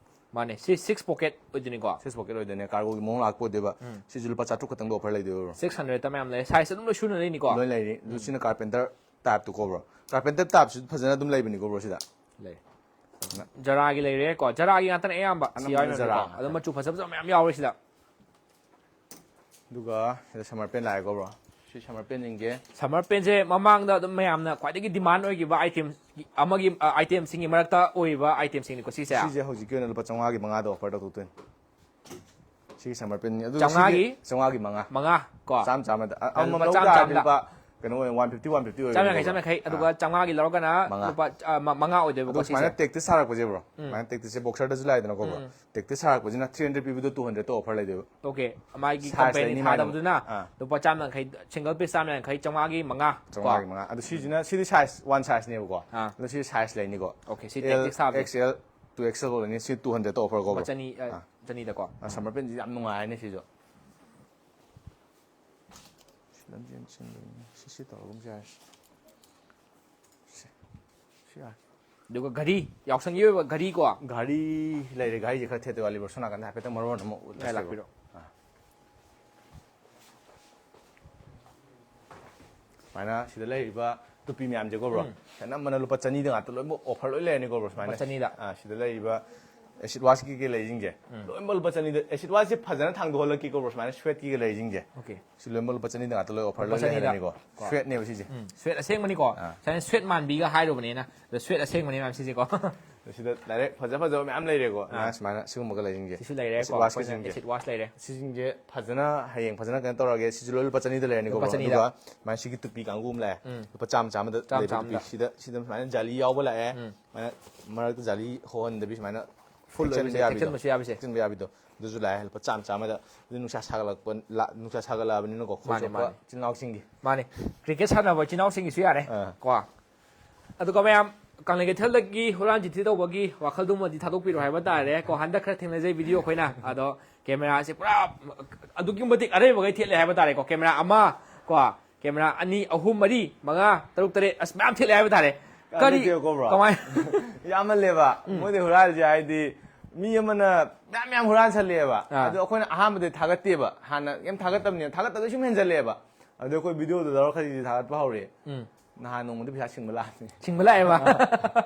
ꯃꯥꯅꯦ꯫ ꯁꯤ six pocket ꯑꯣꯏꯗꯣꯏꯅꯤꯀꯣ? Six pocket ꯑꯣꯏꯗꯣꯏꯅꯦ, cargo ꯒꯤ ꯃꯑꯣꯡ ꯂꯥꯛꯄ ꯑꯣꯏꯗꯣꯏꯕ꯫ ꯎꯝ꯫ ꯁꯤꯁꯨ ꯂꯨꯄꯥ ꯆꯥꯇ꯭ꯔꯨꯛ ꯈꯛꯇꯪꯗ offer ꯂꯩꯗꯣꯏꯕ, bro꯫ Six hundred ꯇ ꯃꯌꯥꯝ ꯂꯩ꯫ Size ꯑꯗꯨꯝ ꯂꯣꯏ ꯁꯨꯅ ꯂꯩꯅꯤꯀꯣ? ꯂꯣꯏ ꯂꯩꯔꯤ꯫ ꯑꯗꯨ ꯎꯝ꯫ ꯁꯤꯅ carpenter type ꯇꯨꯀꯣ, bro꯫ Carpenter type ꯁꯨ ꯐꯖꯅ ꯑꯗꯨꯝ ꯂꯩꯕꯅꯤꯀꯣ, bro, ꯁꯤꯗ꯫ ꯂꯩ꯫ Zara ꯒꯤ ꯂꯩꯔꯦꯀꯣ? Zara ꯒꯤ ꯉꯥꯛꯇꯅꯦ ꯑꯌꯥꯝꯕ꯫ ꯁꯤ ꯑꯅꯝꯕꯅ ꯌꯥꯎꯔꯤꯕꯅꯤꯀꯣ? Zara ꯉꯥꯛꯇꯅꯦ꯫ ꯑꯗꯨꯝ ꯃꯆꯨ ꯐꯖ ꯐꯖꯕ ꯃꯌꯥꯝ ꯌꯥꯎꯔꯦ ꯁꯤꯗ꯫ ꯑꯗꯨꯒ ꯁꯤꯗ summer pant ꯂꯥꯛꯑꯦꯀꯣ, bro? ꯁꯤ summer pant ꯁꯤꯡꯁꯦ꯫ Summer pant ꯁꯦ ꯃꯃꯥꯡꯗ ꯑꯗꯨꯝ ꯃꯌꯥꯝꯅ ꯈ꯭ꯋꯥꯏꯗꯒꯤ demand ꯑꯣꯏꯈꯤꯕ item ꯑꯃꯒꯤ, ꯑ, item ꯁꯤꯡꯒꯤ ꯃꯔꯛꯇ ꯑꯣꯏꯕ item ꯁꯤꯡꯅꯤꯀꯣ ꯁꯤꯁꯦ? ꯁꯤꯁꯦ ꯍꯧꯖꯤꯛꯀꯤ ꯑꯣꯏꯅ ꯂꯨꯄꯥ ꯆꯥꯝꯃꯉꯥꯒꯤ ꯃꯉꯥꯗ offer ꯇꯧꯊꯣꯛꯇꯣꯏꯅꯤ꯫ ꯁꯤꯒꯤ summer pant ꯅꯤ꯫ ꯑꯗꯨꯒ ꯆꯥꯝꯃꯉꯥꯒꯤ? ꯁꯤꯒꯤ ꯆꯥꯝꯃꯉꯥꯒꯤ ꯃꯉꯥ꯫ ꯃꯉꯥ ꯀꯣ? ꯆꯥꯝꯃ, ꯆꯥꯝꯃꯗ, ꯑ, ꯑꯃꯃꯝ ꯂꯨꯄꯥ ꯂꯧ ꯆꯥꯝꯃ, ꯇꯥꯔꯗꯤ ꯆꯥꯝꯃꯗ꯫ ꯂꯨꯄꯥ ꯀꯩꯅꯣ ꯑꯣꯏꯅ one fifty, one fifty ꯑꯣꯏꯒꯅꯤ, ꯆꯥꯝꯃ ꯌꯥꯡꯈꯩ, bro꯫ ꯆꯥꯝꯃ ꯌꯥꯡꯈꯩ꯫ ꯑꯗꯨꯒ ꯑꯥ꯫ ꯆꯥꯝꯃꯉꯥꯒꯤ ꯂꯧꯔꯒꯅ ꯃꯉꯥ꯫ ꯂꯨꯄꯥ, ꯑ, ꯃ-, ꯃꯉꯥ ꯑꯣꯏꯗꯣꯏꯕꯀꯣ ꯑꯗꯨꯒ ꯁꯨꯃꯥꯏꯅ ꯁꯤꯁꯦ? Tag ꯇ ꯁꯥꯔꯛꯄꯁꯦ, bro꯫ ꯎꯝ꯫ ꯁꯨꯃꯥꯏꯅ tag ꯁꯦ boxer ꯗꯁꯨ ꯂꯥꯛꯏꯗꯅꯀꯣ, bro? ꯎꯝ꯫ Tag ꯁꯥꯔꯛꯄꯁꯤꯅ three hundred ꯄꯤꯕꯗꯣ two hundred ꯇ offer ꯂꯩꯗꯣꯏꯕ꯫ Okay, ꯃꯥꯒꯤ size company ꯂꯩꯅꯤ ꯃꯥꯏꯅ ꯊꯥꯗꯕꯗꯨꯅ ꯑꯃꯨꯛ꯫ ꯑꯥ꯫ ꯂꯨꯄꯥ ꯆꯥꯝꯃ ꯌꯥꯡꯈꯩ, single piece ꯆꯥꯝꯃ ꯌꯥꯡꯈꯩ, ꯆꯥꯝꯃꯉꯥꯒꯤ ꯃꯉꯥ ꯀꯣ? ꯆꯥꯝꯃꯉꯥꯒꯤ ꯃꯉꯥ꯫ ꯑꯗꯨ ꯁꯤꯁꯤꯅ, ꯁꯤꯗꯤ size, one size ꯅꯦꯕꯀꯣ꯫ ꯑꯥ꯫ ꯑꯗꯣ ꯁꯤ size ꯂꯩꯅꯤꯀꯣ꯫ Okay, ꯁꯤ L, tag ꯇ ꯁꯥꯕꯁꯦ꯫ X L, two X L ꯐꯥꯎ ꯂꯩꯅꯤ꯫ ꯁꯤ two hundred ꯇ offer ꯀꯣ, ꯂꯨꯄꯥ bro? ꯆꯅꯤ, ꯑ, ꯑꯥ꯫ ꯆꯅꯤꯗꯀꯣ? ꯑ, summer pant ꯁꯤ ꯌꯥꯝ ꯅꯨꯡꯉꯥꯏꯔꯅꯤ ꯁꯤꯁꯨ꯫ ꯁꯤ ꯂꯝꯖꯦꯟ ꯆꯦꯟꯕꯅꯤꯅ ꯁꯤ, ꯁꯤ ꯇꯧꯔꯒꯨꯝꯁꯦ ꯌꯥꯔꯦ꯫ ꯁꯤ, ꯁꯤ ꯌꯥꯔꯦ꯫ ꯑꯗꯨꯒ ꯘꯔꯤ, ꯌꯥꯎꯁꯪꯒꯤ ꯑꯣꯏꯕ ꯘꯔꯤ ꯀꯣ? ꯘꯔꯤ ꯂꯩꯔꯦ, ꯘꯔꯤꯁꯦ ꯈꯔ ꯊꯦꯠꯇ ꯋꯥꯠꯂꯤꯕ꯭ꯔꯣ? ꯁꯣꯝ ꯅꯥꯀꯟꯗ ꯍꯥꯏꯐꯦꯠꯇꯪ ꯃꯔꯣꯟ ꯑꯃ ꯎꯠꯂꯁꯦ, bro꯫ ꯂꯥꯛꯄꯤꯔꯣ꯫ ꯑꯥ꯫ ꯁꯨꯃꯥꯏꯅ ꯁꯤꯗ ꯂꯩꯔꯤꯕ ꯇꯨꯄꯤ ꯃꯌꯥꯝꯁꯦꯀꯣ, bro꯫ ꯎꯝ꯫ ꯑꯅꯝꯕꯅ ꯂꯨꯄꯥ ꯆꯅꯤꯗ ꯉꯥꯛꯇ ꯂꯣꯏꯅꯃꯛ offer ꯂꯣꯏ ꯂꯩꯔꯅꯤꯀꯣ, bro, ꯁꯨꯃꯥꯏꯅ꯫ ꯂꯨꯄꯥ ꯆꯅꯤꯗ? ꯑꯥ, ꯁꯤꯗ ꯂꯩꯔꯤꯕ acid wash ꯀꯤ ꯀꯩ ꯂꯩꯁꯤꯡꯁꯦ, ꯎꯝ꯫ ꯂꯣꯏꯅꯃꯛ ꯂꯨꯄꯥ ꯆꯅꯤꯗ꯫ Acid wash ꯁꯦ ꯐꯖꯅ ꯊꯥꯡꯗꯣꯛꯍꯜꯂꯛꯀꯦꯀꯣ, bro, ꯁꯨꯃꯥꯏꯅ sweat ꯀꯤ ꯀꯩ ꯂꯩꯁꯤꯡꯁꯦ꯫ Okay꯫ ꯁꯤ ꯂꯣꯏꯅꯃꯛ ꯂꯨꯄꯥ ꯆꯅꯤꯗ ꯉꯥꯛꯇ ꯂꯣꯏ offer ꯂꯨꯄꯥ ꯂꯣꯏ ꯆꯅꯤꯗ꯫ ꯂꯩꯔꯅꯤꯀꯣ꯫ ꯀꯣ꯫ Sweat ꯅꯦꯕ ꯁꯤꯁꯦ꯫ ꯎꯝ, sweat ꯑꯁꯦꯡꯕꯅꯤꯀꯣ꯫ ꯑꯥ꯫ ꯁꯨꯃꯥꯏꯅ sweat ꯃꯥꯟꯕꯤꯒ ꯍꯥꯏꯔꯨꯕꯅꯤꯅ꯫ ꯑꯗꯣ sweat ꯑꯁꯦꯡꯕꯅꯤ ꯃꯌꯥꯝ ꯁꯤꯁꯦꯀꯣ꯫ ꯁꯤꯗ ꯗꯥꯏꯔꯦꯛ ꯐꯖ ꯐꯖꯕ ꯃꯌꯥꯝ ꯂꯩꯔꯦꯀꯣ꯫ ꯑꯥ꯫ ꯁꯨꯃꯥꯏꯅ ꯁꯤꯒꯨꯝꯕ ꯀꯂꯔꯁꯤꯡꯁꯦ꯫ ꯁꯤꯁꯨ ꯂꯩꯔꯦꯀꯣ, ꯑꯦꯁꯤꯠ ꯋꯥꯁꯀꯤꯁꯤꯡꯁꯦ꯫ ꯑꯦꯁꯤꯠ ꯋꯥꯁ ꯂꯩꯔꯦ꯫ ꯁꯤꯁꯤꯡꯁꯦ ꯐꯖꯅ ꯍꯌꯦꯡ ꯐꯖꯅ ꯀꯩꯅꯣ ꯇꯧꯔꯒꯦ꯫ ꯁꯤꯁꯨ ꯂꯣꯏ ꯂꯨꯄꯥ ꯆꯅꯤꯗ ꯂꯩꯔꯅꯤꯀꯣ꯫ ꯂꯨꯄꯥ ꯆꯅꯤꯗ꯫ ꯑꯗꯨꯒ ꯁꯨꯃꯥꯏꯅ ꯁꯤꯒꯤ ꯇꯨꯄꯤ ꯀꯥꯡꯕꯨ ꯑꯃ ꯂꯥꯛꯑꯦ꯫ ꯎꯝ꯫ ꯂꯨꯄꯥ ꯆꯥꯝꯃ ꯆꯥꯝꯃꯗ ꯆꯥꯝꯃ ꯂꯩꯕ ꯆꯥꯝꯃꯗ꯫ ꯇꯨꯄꯤ꯫ ꯁꯤꯗ ꯁꯤꯗ ꯁꯨꯃꯥꯏꯅ ꯖꯥꯂꯤ ꯌꯥꯎꯕ ꯂꯥꯛꯑꯦ꯫ ꯎꯝ꯫ ꯁꯨꯃꯥꯏꯅ ꯃꯔꯛꯇ ꯖꯥꯂꯤ ꯍꯣꯍꯟꯗꯕꯤ ꯁꯨꯃꯥꯏꯅ ꯐꯨꯜ ꯊꯦꯛꯆꯟꯕ ꯑꯣꯏꯕꯁꯦ, ꯌꯥꯕꯤꯗꯣ꯫ ꯊꯦꯛꯆꯟꯕꯁꯨ ꯌꯥꯕꯁꯦ꯫ ꯊꯦꯛꯆꯟꯕ ꯌꯥꯕꯤꯗꯣ꯫ ꯑꯗꯨꯁꯨ ꯂꯥꯛꯑꯦ ꯂꯨꯄꯥ ꯆꯥꯝꯃ ꯆꯥꯝꯃꯗ꯫ ꯑꯗꯨ ꯅꯨꯡꯁꯥ ꯁꯥꯒꯠꯂꯛꯄ ꯂꯥ-, ꯅꯨꯡꯁꯥ ꯁꯥꯒꯠꯂꯛꯑꯕꯅꯤꯅꯀꯣ꯫ ꯃꯥꯅꯦ, ꯈꯣꯏ ꯆꯣꯞꯄ ꯃꯥꯅꯦ꯫ ꯏꯆꯤꯜ ꯏꯅꯥꯎꯁꯤꯡꯒꯤ꯫ ꯃꯥꯅꯦ꯫ ꯀ꯭ꯔꯤꯀꯦꯠ ꯁꯥꯟꯅꯕ ꯏꯆꯤꯜ ꯏꯅꯥꯎꯁꯤꯡꯒꯤꯁꯨ ꯌꯥꯔꯦ꯫ ꯑꯥ꯫ ꯀꯣ꯫ ꯑꯗꯨꯒ ꯃꯌꯥꯝ ꯀꯪꯂꯩ ꯀꯩꯊꯦꯜꯗꯒꯤ ꯍꯨꯔꯥꯟ ꯆꯤꯊꯤ ꯇꯧꯕꯒꯤ ꯋꯥꯈꯜꯗꯨꯃꯗꯤ ꯊꯥꯗꯣꯛꯄꯤꯔꯣ ꯍꯥꯏꯕ ꯇꯥꯔꯦ꯫ ꯀꯣ, ꯍꯟꯗꯛ ꯈꯔ ꯊꯦꯡꯅꯖꯩ ꯚꯤꯗꯤꯑꯣ ꯑꯩꯈꯣꯏꯅ꯫ ꯑꯗꯣ ꯀꯦꯃꯦꯔꯥꯁꯦ ꯄꯨꯔꯥ ꯑꯗꯨꯛꯀꯤ ꯃꯇꯤꯛ ꯑꯔꯩꯕꯈꯩ ꯊꯦꯠꯂꯦ ꯍꯥꯏꯕ ꯇꯥꯔꯦꯀꯣ꯫ ꯀꯦꯃꯦꯔꯥ ꯑꯃ, ꯀꯣ, ꯀꯦꯃꯦꯔꯥ ꯑꯅꯤ, ꯑꯍꯨꯝ, ꯃꯔꯤ, ꯃꯉꯥ, ꯇꯔꯨꯛ, ꯇꯔꯦꯠ, ꯑꯁ, ꯃꯌꯥꯝ ꯊꯦꯠꯂꯦ ꯍꯥꯏꯕ ꯇꯥꯔꯦ꯫ ꯀꯔꯤ, ꯅꯠꯇꯦꯀꯣ, bro꯫ ꯀꯃꯥꯏ? ꯌꯥꯝꯃꯜꯂꯦꯕ꯫ ꯎꯝ꯫ ꯃꯣꯏꯗꯤ ꯍꯨꯔꯥꯜꯂꯤꯁꯦ ꯍꯥꯏꯗꯤ ꯃꯤ ꯑꯃꯅ ꯃꯌꯥꯝ ꯃꯌꯥꯝ ꯍꯨꯔꯥꯟꯁꯜꯂꯛꯑꯦꯕ꯫ ꯑꯥ꯫ ꯑꯗꯣ ꯑꯩꯈꯣꯏꯅ ꯑꯍꯥꯟꯕꯗꯤ ꯊꯥꯒꯠꯇꯦꯕ꯫ ꯍꯥꯟꯅ ꯀꯩꯝ ꯊꯥꯒꯠꯇꯕꯅꯤꯅ, ꯊꯥꯒꯠꯇꯕꯗꯩ ꯁꯨꯝ ꯍꯦꯟꯖꯜꯂꯛꯑꯦꯕ꯫ ꯑꯗꯣ ꯑꯩꯈꯣꯏ ꯚꯤꯗꯤꯑꯣꯗꯣ ꯂꯧꯔ ꯈꯖꯤꯛ ꯈꯖꯤꯛ ꯊꯥꯒꯠꯄ ꯍꯧꯔꯦ꯫ ꯎꯝ꯫ ꯅꯍꯥꯟ ꯅꯣꯡꯃꯗꯤ ꯄꯩꯁꯥ ꯁꯤꯡꯕ ꯂꯥꯛꯑꯝꯃꯤ꯫ ꯁꯤꯡꯕ ꯂꯥꯛꯑꯦꯕ?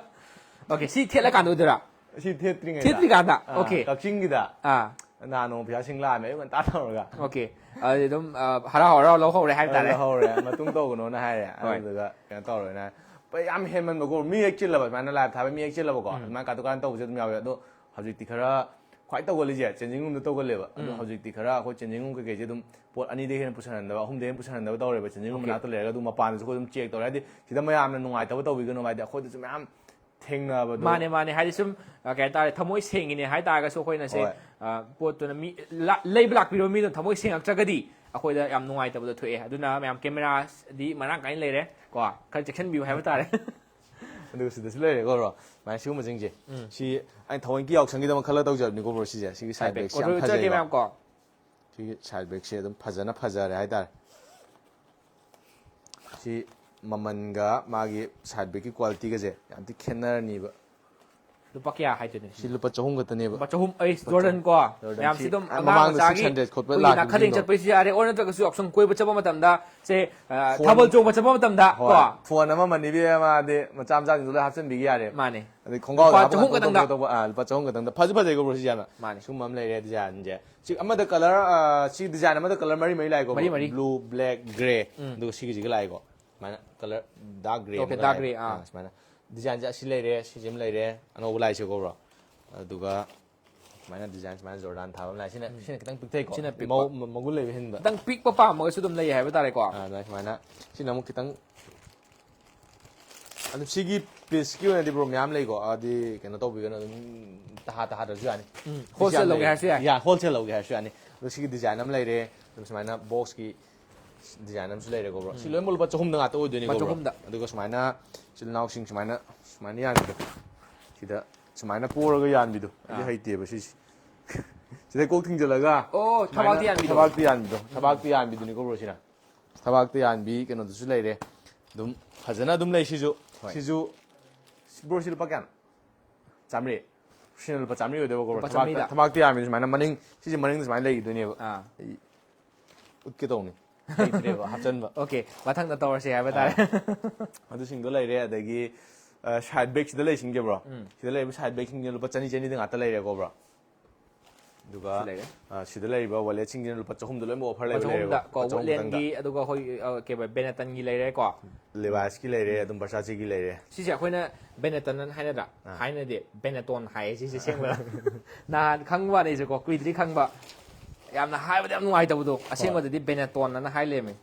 ꯑꯣꯀꯦ, ꯁꯤ ꯊꯦꯠꯂꯀꯥꯟꯗ ꯑꯣꯏꯗꯣꯏꯔꯥ? ꯁꯤ ꯊꯦꯠꯇ꯭ꯔꯤꯉꯩꯗ꯫ ꯊꯦꯠꯇ꯭ꯔꯤꯀꯥꯟꯗ? ꯑꯥ, ꯑꯣꯀꯦ꯫ ꯀꯛꯆꯤꯡꯒꯤꯗ꯫ ꯑꯥ꯫ ꯅꯍꯥꯟ ꯅꯣꯡꯃ ꯄꯩꯁꯥ ꯁꯤꯡ ꯂꯥꯛꯑꯝꯃꯦ ꯑꯌꯨꯛ ꯉꯟꯇꯥ ꯇꯧꯔꯒ꯫ ꯑꯣꯀꯦ꯫ ꯑꯗꯨꯗꯤ ꯑꯗꯨꯝ, ꯑ, ꯍꯔꯥꯎ ꯍꯔꯥꯎ ꯂꯧꯍꯧꯔꯦ ꯍꯥꯏꯕ ꯇꯥꯔꯦ꯫ ꯂꯧꯍꯧꯔꯦ꯫ ꯃꯇꯨꯡ ꯇꯧꯒꯅꯣꯅ ꯍꯥꯏꯔꯦ꯫ ꯍꯣꯏ꯫ ꯑꯗꯨꯗꯨꯒ ꯀꯩꯅꯣ ꯇꯧꯔꯣꯏꯅ ꯍꯥꯏ꯫ ꯄꯩ-, ꯌꯥꯝ ꯍꯦꯟꯃꯟꯕꯀꯣ꯫ ꯃꯤ ꯍꯦꯛ ꯆꯤꯜꯂꯕ, ꯁꯨꯃꯥꯏꯅ ꯂꯥꯏꯚ ꯊꯥꯕ ꯃꯤ ꯍꯦꯛ ꯆꯤꯜꯂꯕꯀꯣ꯫ ꯎꯝ꯫ ꯑꯗꯨꯃꯥꯏꯅ ꯀꯥꯇꯨ ꯀꯥꯔꯟ ꯇꯧꯕꯁꯦ ꯑꯗꯨꯝ ꯌꯥꯎꯋꯦ꯫ ꯑꯗꯣ ꯍꯧꯖꯤꯛꯇꯤ ꯈꯔ ꯈ꯭ꯋꯥꯏ ꯇꯧꯒꯜꯂꯤꯁꯦ changing roomꯗ ꯇꯧꯒꯜꯂꯦꯕ꯫ ꯑꯗꯣ ꯎꯝ꯫ ꯍꯧꯖꯤꯛꯇꯤ ꯈꯔ ꯑꯩꯈꯣꯏ changing room ꯀꯩꯀꯩꯁꯦ ꯑꯗꯨꯝ ꯄꯣꯠ ꯑꯅꯤꯗꯒꯤ ꯍꯦꯟꯅ ꯄꯨꯁꯟꯍꯟꯗꯕ, ꯑꯍꯨꯝꯗꯒꯤ ꯍꯦꯟꯅ ꯄꯨꯁꯟꯍꯟꯗꯕ ꯇꯧꯔꯦꯕ꯫ Changing room okay. ꯃꯅꯥꯛꯇ ꯂꯩꯔꯒ ꯑꯗꯨꯝ ꯃꯄꯥꯟꯗꯁꯨ ꯑꯩꯈꯣꯏ ꯑꯗꯨꯝ check ꯇꯧꯔꯦ꯫ ꯍꯥꯏꯗꯤ ꯁꯤꯗ ꯃꯌꯥꯝꯅ ꯅꯨꯡꯉꯥꯏꯇꯕ ꯇꯧꯕꯤꯒꯅꯨ꯫ ꯍꯥꯏꯗꯤ ꯑꯩꯈꯣꯏꯗꯁꯨ ꯃꯌꯥꯝ ꯊꯦꯡꯅꯕꯗꯣ꯫ ꯃꯥꯅꯦ, ꯃꯥꯅꯦ꯫ ꯍꯥꯏꯗꯤ ꯁꯨꯝ, ꯑ, ꯀꯩ ꯍꯥꯏꯇꯥꯔꯦ, ꯊꯃꯣꯏ ꯁꯦꯡꯉꯤꯅꯦ ꯍꯥꯏ ꯇꯥꯔꯒꯁꯨ ꯑꯩꯈꯣꯏꯅ ꯁꯦ, ꯍꯣꯏ꯫ ꯑ, ꯄꯣꯠꯇꯨꯅ ꯃꯤ ꯂꯥ-, ꯂꯩꯕ ꯂꯥꯛꯄꯤꯔꯕ ꯃꯤꯗꯨꯅ ꯊꯃꯣꯏ ꯁꯦꯡꯉꯛꯇ꯭ꯔꯒꯗꯤ ꯑꯩꯈꯣꯏꯗ ꯌꯥꯝ ꯅꯨꯡꯉꯥꯏꯇꯕꯗꯣ ꯊꯣꯛꯑꯦ꯫ ꯑꯗꯨꯅ ꯃꯌꯥꯝ ꯀꯦꯃꯦꯔꯥꯗꯤ ꯃꯔꯥꯡ ꯀꯥꯏꯅ ꯂꯩꯔꯦ꯫ ꯀꯣ, ꯈꯔ ꯆꯦꯛꯁꯤꯟꯕꯤꯌꯨ ꯍꯥꯏꯕ ꯇꯥꯔꯦ꯫ ꯑꯗꯨꯒ ꯁꯤꯗꯁꯨ ꯂꯩꯔꯦꯀꯣ, bro꯫ ꯁꯨꯃꯥꯏꯅ ꯁꯤꯒꯨꯝꯕꯁꯤꯡꯁꯦ꯫ ꯎꯝ꯫ ꯁꯤ ꯑꯩꯅ ꯊꯑꯣꯏꯀꯤ ꯌꯥꯎꯁꯪꯒꯤꯗꯃꯛ ꯈꯜꯂꯒ ꯇꯧꯖꯕꯅꯤꯀꯣ, bro, ꯁꯤꯁꯦ꯫ ꯁꯤꯒꯤ side side bag꯫ Bagꯁꯦ ꯌꯥꯝ ꯑꯣꯏꯊꯣꯛꯑꯒꯦ ꯐꯖꯩꯀꯣ꯫ ꯃꯌꯥꯝ ꯀꯣ꯫ ꯁꯤꯒꯤ side bagꯁꯦ ꯑꯗꯨꯝ ꯐꯖꯅ ꯐꯖꯔꯦ ꯍꯥꯏꯇꯥꯔꯦ꯫ ꯁꯤ ꯃꯃꯜꯒ ꯃꯥꯒꯤ side bagꯀꯤ qualityꯒꯁꯦ ꯌꯥꯝ ꯊꯤ ꯈꯦꯠꯅꯔꯅꯤꯕ꯫ ꯂꯨꯄꯥ ꯀꯌꯥ ꯍꯥꯏꯗꯣꯏꯅꯣ ꯁꯤ ꯁꯤꯅ? ꯂꯨꯄꯥ ꯆꯍꯨꯝ ꯈꯛꯇꯅꯦꯕ꯫ ꯂꯨꯄꯥ ꯆꯍꯨꯝ, ꯑꯩꯁ, ꯂꯨꯄꯥ ꯆꯍꯨꯝ꯫ Jordan ꯀꯣ, ꯌꯥꯝ ꯃꯌꯥꯝꯁꯤ ꯁꯤ ꯑꯗꯨꯝ ꯑ, ꯑꯉꯥꯡ ꯃꯃꯥꯡꯗ ꯃꯆꯥꯒꯤ six hundred ꯈꯣꯠꯄ ꯑꯩꯈꯣꯏꯒꯤ ꯂꯥꯛꯈꯤꯕꯁꯤꯡꯗꯣ꯫ ꯅꯥꯈꯗꯦꯡ ꯆꯠꯄꯒꯤꯁꯨ ꯌꯥꯔꯦ, ꯑꯣꯔ ꯅꯠꯇ꯭ꯔꯒꯁꯨ ꯌꯥꯎꯁꯪ ꯀꯣꯏꯕ ꯆꯠꯄ ꯃꯇꯝꯗ, ꯁꯦ, ꯑ, ꯐꯣꯟ ꯊꯥꯕꯜ ꯆꯣꯡꯕ ꯆꯠꯄ ꯃꯇꯝꯗ ꯍꯣꯏ, ꯀꯣ꯫ Phone ꯑꯃ, money bag ꯑꯃ, ꯑꯗꯩ ꯃꯆꯥ ꯃꯆꯥꯁꯤꯡꯗꯣ ꯂꯣꯏ ꯍꯥꯞꯆꯤꯟꯕꯤꯒꯤ ꯌꯥꯔꯦ꯫ ꯃꯥꯅꯦ꯫ ꯑꯗꯩ ꯈꯣꯡꯒ꯭ꯔꯥꯎꯗ ꯂꯨꯄꯥ ꯍꯥꯞꯄ ꯆꯍꯨꯝ ꯉꯥꯛꯇ ꯈꯛꯇꯪꯗ꯫ ꯇꯧꯕ ꯌꯥꯎ-, ꯑꯥ, ꯂꯨꯄꯥ ꯆꯍꯨꯝ ꯈꯛꯇꯪꯗ꯫ ꯐꯁꯨ ꯐꯖꯩꯀꯣ, bro, ꯁꯤ ꯌꯥꯝꯅ꯫ ꯃꯥꯅꯦ꯫ ꯁꯤꯒꯨꯝꯕ ꯑꯃ ꯂꯩꯔꯦ, designꯁꯦ꯫ ꯁꯤ ꯑꯃꯗ colour, ꯑ, ꯁꯤ design ꯑꯃꯗ colour ꯃꯔꯤ ꯃꯔꯤ ꯂꯥꯛꯑꯦꯀꯣ, ꯃꯔꯤ bro꯫ ꯃꯔꯤ꯫ Blue, black, grey꯫ ꯎꯝ꯫ ꯑꯗꯨꯒ ꯁꯤꯒꯤꯁꯤꯒ ꯂꯥꯛꯑꯦꯀꯣ꯫ ꯁꯨꯃꯥꯏꯅ colour dark grey ꯑꯣꯀꯦ, ꯑꯃꯒ dark ꯂꯥꯛꯑꯦ꯫ Grey, ꯑꯥ꯫ ꯑꯥ, ꯁꯨꯃꯥꯏꯅ꯫ ꯗꯤꯖꯥꯏꯟꯁꯦ ꯑꯁꯤ ꯂꯩꯔꯦ, ꯁꯤꯁꯤꯃ ꯂꯩꯔꯦ, ꯑꯅꯧꯕ ꯂꯥꯛꯏꯁꯦꯀꯣ ꯕ꯭ꯔꯣ꯫ ꯑꯗꯨꯒ ꯁꯨꯃꯥꯏꯅ ꯗꯤꯖꯥꯏꯟ ꯁꯨꯃꯥꯏꯅ ꯖꯣꯔꯗꯥꯟ ꯊꯥꯕ ꯑꯃ ꯂꯥꯛꯑꯦ꯫ ꯁꯤꯅ ꯁꯤꯅ ꯈꯤꯇꯪ ꯄꯤꯛꯊꯩꯀꯣ꯫ ꯁꯤꯅ ꯄꯤꯛꯄ꯫ ꯃꯒꯨ- ꯃ- ꯃꯒꯨꯟ ꯂꯩꯕ ꯍꯦꯟꯕ꯫ ꯈꯤꯇꯪ ꯄꯤꯛꯄ ꯄꯥꯝꯃꯒꯁꯨ ꯑꯗꯨꯝ ꯂꯩ ꯍꯥꯏꯕ ꯇꯥꯔꯦꯀꯣ꯫ ꯑꯥ, ꯑꯗꯨꯃꯥꯏꯅ ꯁꯨꯃꯥꯏꯅ ꯁꯤꯅ ꯑꯃꯨꯛ ꯈꯤꯇꯪ ꯑꯗꯨꯝ ꯁꯤꯒꯤ ꯄꯤꯁꯀꯤ ꯑꯣꯏꯅꯗꯤ ꯕ꯭ꯔꯣ ꯃꯌꯥꯝ ꯂꯩꯀꯣ꯫ ꯑꯗꯤ ꯀꯩꯅꯣ ꯇꯧꯕꯤꯒꯅꯨ, ꯑꯗꯨꯝ ꯇꯍꯥ ꯇꯍꯥꯗ꯭ꯔꯁꯨ ꯌꯥꯅꯤ꯫ ꯍꯣꯜꯁꯦꯜ ꯂꯧꯒꯦ ꯍꯥꯏꯔꯁꯨ ꯌꯥꯏ꯫ ꯌꯥ, ꯍꯣꯜꯁꯦꯜ ꯂꯧꯒꯦ ꯍꯥꯏꯔꯁꯨ ꯌꯥꯅꯤ꯫ ꯑꯗꯣ ꯁꯤꯒꯤ ꯗꯤꯖꯥꯏꯟ ꯑꯃ ꯂꯩꯔꯦ꯫ ꯑꯗꯨꯝ ꯁꯨꯃꯥꯏꯅ ꯕꯣꯛꯁꯀꯤ ꯗꯤꯖꯥꯏꯟ ꯑꯃꯁꯨ ꯂꯩꯔꯦꯀꯣ ꯕ꯭ꯔꯣ꯫ ꯁꯤ ꯂꯣꯏꯅꯃꯛ ꯂꯨꯄꯥ ꯆꯍꯨꯝꯗ ꯉꯥꯛꯇ ꯑꯣꯏꯗꯣꯏꯅꯤꯀꯣ ꯂꯨꯄꯥ ꯕ꯭ꯔꯣ꯫ ꯆꯍꯨꯝꯗ꯫ ꯑꯗꯨꯒ ꯁꯨꯃꯥꯏꯅ ꯏꯆꯤꯜ ꯏꯅꯥꯎꯁꯤꯡ ꯁꯨꯃꯥꯏꯅ ꯁꯨꯃꯥꯏꯅ ꯌꯥꯟꯕꯤꯗꯣ, ꯁꯤꯗ ꯁꯨꯃꯥꯏꯅ ꯀꯣꯔꯒ ꯌꯥꯟꯕꯤꯗꯣ꯫ ꯑꯩꯗꯤ ꯑꯥ꯫ ꯍꯩꯇꯦꯕ ꯁꯤꯁꯦ꯫ ꯁꯤꯗ ꯀꯣꯛ ꯊꯤꯡꯖꯤꯜꯂꯒ ꯑꯣ, ꯊꯕꯥꯛꯇ ꯁꯨꯃꯥꯏꯅ ꯌꯥꯟꯕꯤꯗꯣ꯫ ꯊꯕꯥꯛꯇ ꯌꯥꯟꯕꯤꯗꯣ꯫ ꯊꯕꯥꯛꯇ ꯌꯥꯟꯕꯤꯗꯨꯅꯤꯀꯣ ꯕ꯭ꯔꯣ ꯁꯤꯅ꯫ ꯊꯕꯥꯛꯇ ꯌꯥꯟꯕꯤ ꯀꯩꯅꯣꯗꯨꯁꯨ ꯂꯩꯔꯦ꯫ ꯑꯗꯨꯝ ꯐꯖꯅ ꯑꯗꯨꯝ ꯂꯩ ꯁꯤꯁꯨ꯫ ꯍꯣꯏ꯫ ꯁꯤꯁꯨ ꯕ꯭ꯔꯣ ꯁꯤ ꯂꯨꯄꯥ ꯀꯌꯥꯅꯣ? ꯆꯥꯝꯃꯔꯤ꯫ ꯁꯤꯅ ꯂꯨꯄꯥ ꯆꯥꯝꯃꯔꯤ ꯑꯣꯏꯗꯣꯏꯕꯀꯣ ꯕ꯭ꯔꯣ꯫ ꯂꯨꯄꯥ ꯊꯕꯥꯛꯇ ꯆꯥꯝꯃꯔꯤꯗ꯫ ꯊꯕꯥꯛꯇ ꯌꯥꯟꯕꯤ ꯁꯨꯃꯥꯏꯅ ꯃꯅꯤꯡ, ꯁꯤꯁꯦ ꯃꯅꯤꯡꯗ ꯁꯨꯃꯥꯏꯅ ꯂꯩꯈꯤꯗꯣꯏꯅꯦꯕ꯫ ꯑꯥ꯫ ꯑꯩ ꯎꯠꯀꯦ ꯇꯧꯅꯤ꯫ ꯍꯩꯇ꯭ꯔꯦꯕ ꯍꯥꯞꯆꯟꯕ꯫ ꯑꯣꯀꯦ, ꯃꯊꯪꯗ ꯇꯧꯔꯁꯦ ꯍꯥꯏꯕ ꯇꯥꯔꯦ꯫ ꯑꯗꯨꯁꯤꯡꯗꯣ ꯂꯩꯔꯦ꯫ ꯑꯗꯒꯤ ꯁꯥꯏꯠ ꯕꯦꯛꯁꯤꯗ ꯂꯩꯁꯤꯡꯁꯦ ꯕ꯭ꯔꯣ꯫ ꯎꯝ꯫ ꯁꯤꯗ ꯂꯩꯔꯤꯕ ꯁꯥꯏꯠ ꯕꯦꯛꯁꯤꯡꯁꯦ ꯂꯨꯄꯥ ꯆꯅꯤ ꯆꯅꯤꯗ ꯉꯥꯛꯇ ꯂꯩꯔꯦꯀꯣ ꯕ꯭ꯔꯣ꯫ ꯑꯗꯨꯒ ꯁꯤ ꯂꯩꯔꯦ꯫ ꯑ, ꯁꯤꯗ ꯂꯩꯔꯤꯕ ꯋꯥꯂꯦꯠꯁꯤꯡꯁꯤꯅ ꯂꯨꯄꯥ ꯆꯍꯨꯝꯗ ꯂꯣꯏꯅꯃꯛ ꯑꯣꯐꯔ ꯂꯨꯄꯥ ꯂꯩꯕ ꯂꯩꯔꯦꯕ꯫ ꯆꯍꯨꯝꯗ ꯀꯣ, ꯂꯨꯄꯥ ꯆꯍꯨꯝ ꯈꯛꯇꯪꯗ꯫ ꯋꯨꯠꯂꯦꯟꯒꯤ, ꯑꯗꯨꯒ ꯑꯩꯈꯣꯏ, ꯑ, ꯀꯩꯕ, ꯕꯦꯅꯦꯇꯟꯒꯤ ꯂꯩꯔꯦꯀꯣ꯫ ꯂꯤꯚꯥꯏꯁꯀꯤ ꯂꯩꯔꯦ, ꯑꯗꯨꯝ ꯕꯔꯁꯥꯆꯦꯒꯤ ꯂꯩꯔꯦ꯫ ꯁꯤꯁꯦ ꯑꯩꯈꯣꯏꯅ ꯕꯦꯅꯦꯇꯟ ꯍꯥꯏꯅꯗ꯭ꯔꯥ? ꯑꯥ꯫ ꯍꯥꯏꯅꯗꯦ, ꯕꯦꯅꯦꯇꯣꯟ ꯍꯥꯏꯌꯦ ꯁꯤꯁꯦ ꯑꯁꯦꯡꯕꯗ꯫ ꯅꯍꯥꯟ ꯈꯪꯕ ꯋꯥꯅꯤ ꯑꯩꯁꯦꯀꯣ, ꯀꯨꯏꯗ꯭ꯔꯤ ꯈꯪꯕ꯫ ꯌꯥꯝꯅ ꯍꯥꯏꯕꯗ ꯌꯥꯝ ꯅꯨꯡꯉꯥꯏꯇꯕꯗꯣ, ꯑꯁꯦꯡꯕꯗꯗꯤ ꯕꯦꯅꯦꯇꯣꯟ ꯑꯅ ꯍꯥꯏ ꯂꯩꯔꯝꯃꯦ꯫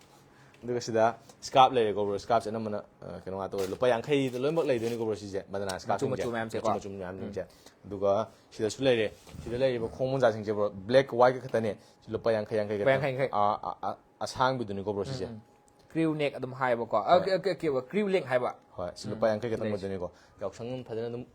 ꯑꯗꯨꯒ ꯁꯤꯗ ꯁ꯭ꯀꯥꯔꯞ ꯂꯩꯔꯦꯀꯣ ꯕ꯭ꯔꯣ꯫ ꯁ꯭ꯀꯥꯔꯞꯁꯦ ꯑꯅꯝꯕꯅ, ꯑ, ꯀꯩꯅꯣ ꯉꯥꯛꯇ ꯑꯣꯏꯔꯦ꯫ ꯂꯨꯄꯥ ꯌꯥꯡꯈꯩꯗ ꯂꯣꯏꯅꯃꯛ ꯂꯩꯗꯣꯏꯅꯤꯀꯣ ꯕ꯭ꯔꯣ ꯁꯤꯁꯦ꯫ ꯕꯅꯥꯅꯥ ꯁ꯭ꯀꯥꯔꯞꯁꯤꯡꯁꯦ꯫ ꯃꯆꯨ ꯃꯌꯥꯝꯁꯦꯀꯣ꯫ ꯃꯆꯨ ꯃꯆꯨ ꯃꯌꯥꯝꯁꯤꯡꯁꯦ꯫ ꯑꯗꯨꯒ ꯁꯤꯗꯁꯨ ꯂꯩꯔꯦ꯫ ꯁꯤꯗ ꯂꯩꯔꯤꯕ ꯈꯣꯡ ꯃꯣꯖꯥꯁꯤꯡꯁꯦ ꯕ꯭ꯔꯣ, ꯕ꯭ꯂꯦꯛ ꯋꯥꯏꯠꯀ ꯈꯛꯇꯅꯦ꯫ ꯁꯤ ꯂꯨꯄꯥ ꯌꯥꯡꯈꯩ, ꯌꯥꯡꯈꯩ ꯂꯨꯄꯥ ꯈꯛꯇꯪ꯫ ꯌꯥꯡꯈꯩ, ꯌꯥꯡꯈꯩ꯫ ꯑ, ꯑ, ꯑ, ꯑꯁꯥꯡꯕꯤꯗꯨꯅꯤꯀꯣ ꯕ꯭ꯔꯣ ꯁꯤꯁꯦ꯫ ꯀ꯭ꯔꯤꯎ ꯅꯦꯛ ꯑꯗꯨꯝ ꯍꯥꯏꯌꯦꯕꯀꯣ꯫ ꯑ, ꯍꯣꯏ꯫ ꯀ-, ꯀ-, ꯀ-, ꯀ꯭ꯔꯤꯎ ꯂꯦꯛ ꯍꯥꯏꯕ꯫ ꯍꯣꯏ, ꯁꯤ ꯂꯨꯄꯥ ꯌꯥꯡꯈꯩ ꯈꯛꯇꯪ ꯂꯩ꯫ ꯑꯣꯏꯗꯣꯏꯅꯤꯀꯣ꯫ ꯌꯥꯎꯁꯪ ꯑꯗꯨꯝ ꯐꯖꯅ ꯑꯗꯨꯝ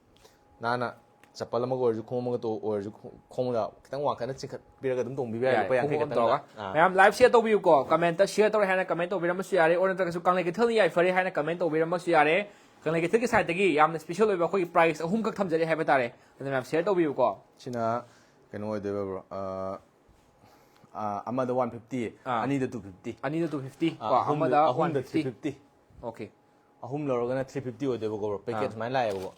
ꯅꯥꯟꯅ ꯆꯄꯜ ꯑꯃꯒ ꯑꯣꯏꯔꯁꯨ, ꯈꯣꯡꯎꯞ ꯑꯃꯒ ꯇꯣ-, ꯑꯣꯏꯔꯁꯨ, ꯈꯣ-, ꯈꯣꯡꯗ ꯈꯤꯇꯪ ꯋꯥꯡꯈꯠꯅ ꯆꯤꯡꯈꯠꯄꯤꯔꯒ ꯑꯗꯨꯝ ꯇꯣꯡꯕꯤꯕ ꯌꯥꯏ, ꯌꯥꯏ, ꯂꯨꯄꯥ ꯌꯥꯡꯈꯩ ꯈꯣꯡꯎꯞ ꯑꯃ ꯈꯛꯇꯪꯗ꯫ ꯇꯧꯔꯒ꯫ ꯑꯥ꯫ ꯃꯌꯥꯝ ꯂꯥꯏꯚ ꯁꯤꯌꯔ ꯇꯧꯕꯤꯌꯨꯀꯣ, ꯀꯃꯦꯟꯇ ꯁꯤꯌꯔ ꯇꯧꯔꯦ ꯍꯥꯏꯅ ꯀꯃꯦꯟ ꯇꯧꯕꯤꯔꯝꯕꯁꯨ ꯌꯥꯔꯦ, ꯑꯣꯔ ꯅꯠꯇ꯭ꯔꯒꯁꯨ ꯀꯪꯂꯩ ꯀꯩꯊꯦꯜꯅ ꯌꯥꯏꯐꯔꯦ ꯍꯥꯏꯅ ꯀꯃꯦꯟ ꯇꯧꯕꯤꯔꯝꯕꯁꯨ ꯌꯥꯔꯦ꯫ ꯀꯪꯂꯩ ꯀꯩꯊꯦꯜꯒꯤ ꯁꯥꯏꯠꯇꯒꯤ ꯌꯥꯝꯅ ꯁ꯭ꯄꯦꯁꯦꯜ ꯑꯣꯏꯕ ꯑꯩꯈꯣꯏꯒꯤ ꯄ꯭ꯔꯥꯏꯁ ꯑꯍꯨꯝꯈꯛ ꯊꯝꯖꯔꯤ ꯍꯥꯏꯕ ꯇꯥꯔꯦ, ꯑꯗꯨꯅ ꯃꯌꯥꯝ ꯁꯤꯌꯔ ꯇꯧꯕꯤꯌꯨꯀꯣ꯫ ꯁꯤꯅ ꯀꯩꯅꯣ ꯑꯣꯏꯗꯣꯏꯕ ꯕ꯭ꯔꯣ, ꯑ, ꯑ, ꯑꯃꯗ ꯋꯥꯟ ꯐꯤꯐꯇꯤ, ꯑꯥ꯫ ꯑꯅꯤꯗ ꯇꯨ ꯐꯤꯐꯇꯤ꯫ ꯑꯅꯤꯗ ꯇꯨ ꯐꯤꯐꯇꯤ ꯑ, ꯀꯣ, ꯑꯍꯨꯝꯗ- ꯑꯃꯗ ꯑꯍꯨꯝꯗ one fifty. Three fifty. Okay. ꯑꯍꯨꯝ ꯂꯧꯔꯒꯅ ꯊ꯭ꯔꯤ ꯐꯤꯐꯇꯤ ꯑꯣꯏꯗꯣꯏꯕꯀꯣ ꯕ꯭ꯔꯣ꯫ ꯄꯦꯀꯦꯠ ꯑꯥ꯫ ꯁꯨꯃꯥꯏꯅ ꯂꯥꯛꯑꯦꯕꯀꯣ꯫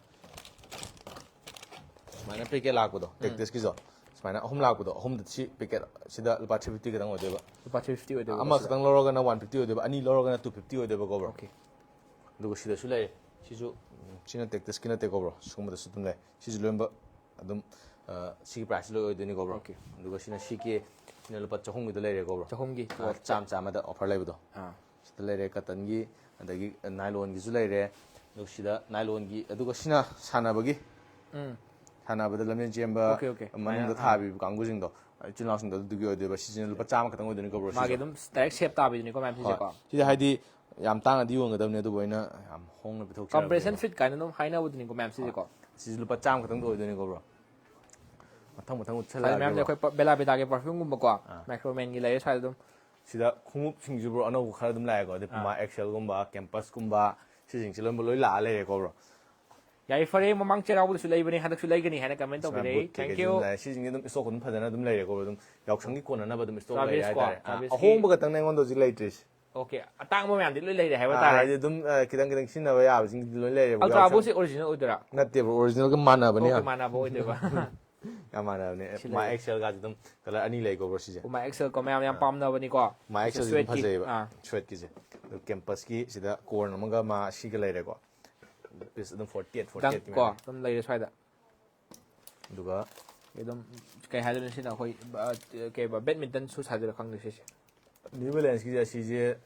ꯁꯨꯃꯥꯏꯅ ꯄꯦꯀꯦꯠ ꯂꯥꯛꯄꯗꯣ, ꯇꯦꯛꯇꯤꯁꯀꯤꯁꯨ꯫ ꯁꯨꯃꯥꯏꯅ ꯑꯍꯨꯝ ꯂꯥꯛꯄꯗꯣ, ꯑꯍꯨꯝꯗ ꯊ꯭ꯔꯤ ꯄꯦꯀꯦꯠ, ꯁꯤꯗ ꯂꯨꯄꯥ ꯊ꯭ꯔꯤ ꯐꯤꯐꯇꯤ ꯈꯛꯇꯪ ꯑꯣꯏꯗꯣꯏꯕ꯫ ꯂꯨꯄꯥ ꯊ꯭ꯔꯤ ꯐꯤꯐꯇꯤ ꯑꯣꯏꯗꯣꯏꯕ ꯑꯃꯈꯛꯇꯪ ꯂꯧꯔꯒꯅ ꯋꯥꯟ ꯐꯤꯐꯇꯤ ꯑꯣꯏꯗꯣꯏꯕ, ꯑꯅꯤ ꯂꯧꯔꯒꯅ ꯇꯨ ꯐꯤꯐꯇꯤ ꯑꯣꯏꯗꯣꯏꯕꯀꯣ ꯕ꯭ꯔꯣ꯫ ꯑꯣꯀꯦ꯫ ꯑꯗꯨꯒ ꯁꯤꯗꯁꯨ ꯂꯩꯔꯦ꯫ ꯁꯤꯁꯨ, ꯎꯝ, ꯁꯤꯅ Tactics ꯀꯤ ꯅꯠꯇꯦꯀꯣ bro, ꯁꯤꯒꯨꯝꯕꯗꯁꯨ ꯑꯗꯨꯝ ꯂꯩ꯫ ꯁꯤꯁꯨ ꯂꯣꯏꯅꯃꯛ ꯑꯗꯨꯝ, ꯑ, ꯁꯤꯒꯤ price ꯁꯤ ꯂꯣꯏ ꯑꯣꯏꯗꯣꯏꯅꯤꯀꯣ bro꯫ Okay. ꯑꯗꯨꯒ ꯁꯤꯅ C K, ꯁꯤꯅ ꯂꯨꯄꯥ ꯆꯍꯨꯝꯒꯤꯗ ꯂꯩꯔꯦꯀꯣ bro꯫ ꯆꯍꯨꯝꯒꯤ ꯑ, ꯆꯥꯝ ꯆꯥꯝꯃꯗ offer ꯂꯩꯕꯗꯣ꯫ ꯑꯥ ꯁꯤꯗ ꯂꯩꯔꯦ cotton ꯒꯤ, ꯑꯗꯒꯤ nylon ꯒꯤꯁꯨ ꯂꯩꯔꯦ꯫ ꯑꯗꯨꯒ ꯁꯤꯗ nylon ꯒꯤ, ꯑꯗꯨꯒ ꯁꯤꯅ ꯁꯥꯟꯅꯕꯒꯤ, ꯎꯝ ꯁꯥꯟꯅꯕꯗ ꯂꯝꯖꯦꯟ ꯆꯦꯟꯕ Okay, okay. ꯃꯅꯨꯡꯗ ꯑꯥ, ꯊꯥꯕꯤꯕ ꯀꯥꯡꯕꯨꯁꯤꯡꯗꯣ, ꯏꯆꯤꯜ ꯏꯅꯥꯎꯁꯤꯡꯗꯣ ꯑꯗꯨꯒꯤ ꯑꯣꯏꯗꯣꯏꯕ꯫ ꯁꯤꯁꯤꯅ ꯂꯨꯄꯥ ꯆꯥꯝꯃ ꯈꯛꯇꯪ ꯑꯣꯏꯗꯣꯏꯅꯤꯀꯣ bro꯫ ꯃꯥꯒꯤ ꯁꯤꯁꯨ ꯑꯗꯨꯝ direct shape ꯇꯥꯕꯤꯗꯨꯅꯤꯀꯣ ꯃꯌꯥꯝ ꯍꯣꯏ꯫ ꯁꯤꯁꯦꯀꯣ꯫ ꯁꯤꯗ ꯍꯥꯏꯗꯤ ꯌꯥꯝ ꯇꯥꯡꯅꯗꯤ ꯌꯣꯟꯒꯗꯕꯅꯦ, ꯑꯗꯨꯕꯨ ꯑꯩꯅ ꯌꯥꯝ ꯍꯣꯡꯅ ꯄꯤꯊꯣꯛꯆꯔꯒꯦ꯫ Compression fit ꯀꯥꯏꯅ ꯑꯗꯨꯝ ꯍꯥꯏꯅꯕꯗꯨꯅꯤꯀꯣ ꯃꯌꯥꯝ ꯁꯤꯁꯦꯀꯣ꯫ ꯁꯤꯁꯨ ꯂꯨꯄꯥ ꯆꯥꯝꯃ ꯈꯛꯇꯪꯗ ꯑꯣꯏꯗꯣꯏꯅꯤꯀꯣ bro꯫ ꯃꯊꯪ ꯃꯊꯪ ꯁ꯭ꯋꯥꯏꯗ ꯃꯌꯥꯝꯁꯦ ꯎꯠꯁꯜꯂꯛꯑꯒꯦ bro꯫ ꯑꯩꯈꯣꯏ Bella Vita ꯒꯤ perfume ꯒꯨꯝꯕꯀꯣ, ꯑꯥ꯫ Microman ꯒꯤ ꯂꯩꯔꯦ ꯁ꯭ꯋꯥꯏꯗ ꯑꯗꯨꯝ꯫ ꯁꯤꯗ ꯈꯣꯡꯎꯞꯁꯤꯡꯁꯨ bro ꯑꯅꯧꯕ ꯈꯔ ꯑꯗꯨꯝ ꯂꯥꯛꯑꯦꯀꯣ, ꯑꯗꯩ Puma X L ꯒꯨꯝꯕ, Campus ꯀꯨꯝꯕ, ꯁꯤꯁꯤꯡꯁꯦ ꯂꯣꯏꯅꯃꯛ ꯂꯣꯏ ꯂꯥꯛꯑ ꯂꯩꯔꯦꯀꯣ bro꯫ ꯌꯥꯏꯐꯔꯦ, ꯃꯃꯥꯡ ꯆꯩꯔꯥꯎꯕꯗꯁꯨ ꯂꯩꯕꯅꯦ, ꯍꯟꯗꯛꯁꯨ ꯂꯩꯒꯅꯤ ꯍꯥꯏꯅ comment ꯇꯧꯕꯤꯔꯛꯏ꯫ Boot ꯀꯩꯀꯩꯁꯨ Thank you꯫ ꯑꯗꯨꯝ ꯂꯥꯛꯑꯦ꯫ ꯁꯤꯁꯤꯡꯁꯦ ꯑꯗꯨꯝ stock ꯑꯗꯨꯝ ꯐꯖꯅ ꯑꯗꯨꯝ ꯂꯩꯔꯦꯀꯣ bro꯫ ꯑꯗꯨꯝ ꯌꯥꯎꯁꯪꯒꯤ ꯀꯣꯟꯅꯅꯕ ꯑꯗꯨꯝ stock ꯂꯩꯔꯦ Travis ꯀꯣ, ꯍꯥꯏꯇꯥꯔꯦ꯫ ꯑꯥ, Travis ꯀꯤ꯫ ꯑꯍꯣꯡꯕ ꯈꯛꯇꯪꯅꯦ ꯑꯩꯉꯣꯟꯗ ꯍꯧꯖꯤꯛ ꯂꯩꯇ꯭ꯔꯤꯁꯦ꯫ Okay, ꯑꯇꯥꯡꯕ ꯃꯌꯥꯝꯗꯤ ꯂꯣꯏ ꯂꯩꯔꯦ ꯍꯥꯏꯕ ꯑꯥ, ꯇꯥꯔꯦ꯫ ꯍꯥꯏꯗꯤ ꯑꯗꯨꯝ, ꯑ, ꯈꯤꯇꯪ ꯈꯤꯇꯪ ꯁꯤꯖꯤꯟꯅꯕ ꯌꯥꯕꯁꯤꯡꯗꯤ ꯂꯣꯏ ꯂꯩꯔꯦꯕ꯫ Ultra ꯌꯥꯎꯁꯪ- Boost ꯁꯤ original ꯑꯣꯏꯗꯣꯏꯔꯥ? ꯅꯠꯇꯦ bro, original ꯒ ꯃꯥꯟꯅꯕꯅꯦ꯫ Okay, ꯌꯥꯝ ꯃꯥꯟꯅꯕ ꯑꯣꯏꯗꯣꯏꯕ꯫ ꯌꯥꯝ ꯃꯥꯟꯅꯕꯅꯦ꯫ ꯁꯤ Puma ꯂꯩꯔꯦ꯫ X L ꯒꯁꯨ ꯑꯗꯨꯝ colour ꯑꯅꯤ ꯂꯩꯀꯣ bro ꯁꯤꯁꯦ꯫ Puma X L ꯀꯣ ꯃꯌꯥꯝ ꯌꯥꯝ ꯄꯥꯝꯅꯕꯅꯤꯀꯣ꯫ Puma X L ꯁꯤ ꯑꯗꯨꯝ Suede ꯀꯤ꯫ ꯐꯖꯩꯌꯦꯕ꯫ ꯑꯥ꯫ Suede ꯀꯤꯁꯦ꯫ ꯑꯗꯨ Campus ꯀꯤ ꯁꯤꯗ Corn ꯑꯃꯒ ꯃꯥ ꯁꯤꯒ ꯂꯩꯔꯦꯀꯣ꯫ Piece ꯑꯗꯨꯝ forty eight, forty Dunk eight ꯀꯤ ꯀꯣ ꯃꯌꯥꯝ꯫ ꯑꯗꯨꯝ ꯂꯩꯔꯦ ꯁ꯭ꯋꯥꯏꯗ꯫ ꯑꯗꯨꯒ ꯑꯗꯨꯝ ꯀꯩ ꯍꯥꯏꯗꯣꯏꯅꯣ ꯁꯤꯅ ꯑꯩꯈꯣꯏ, ꯑ, ꯀꯩꯕ, badminton shoes ꯍꯥꯏꯗꯣꯏꯔꯥ ꯈꯪꯗꯦ ꯁꯤꯁꯦ꯫ New Balance ꯀꯤꯁꯦ ꯑꯁꯤꯁꯦ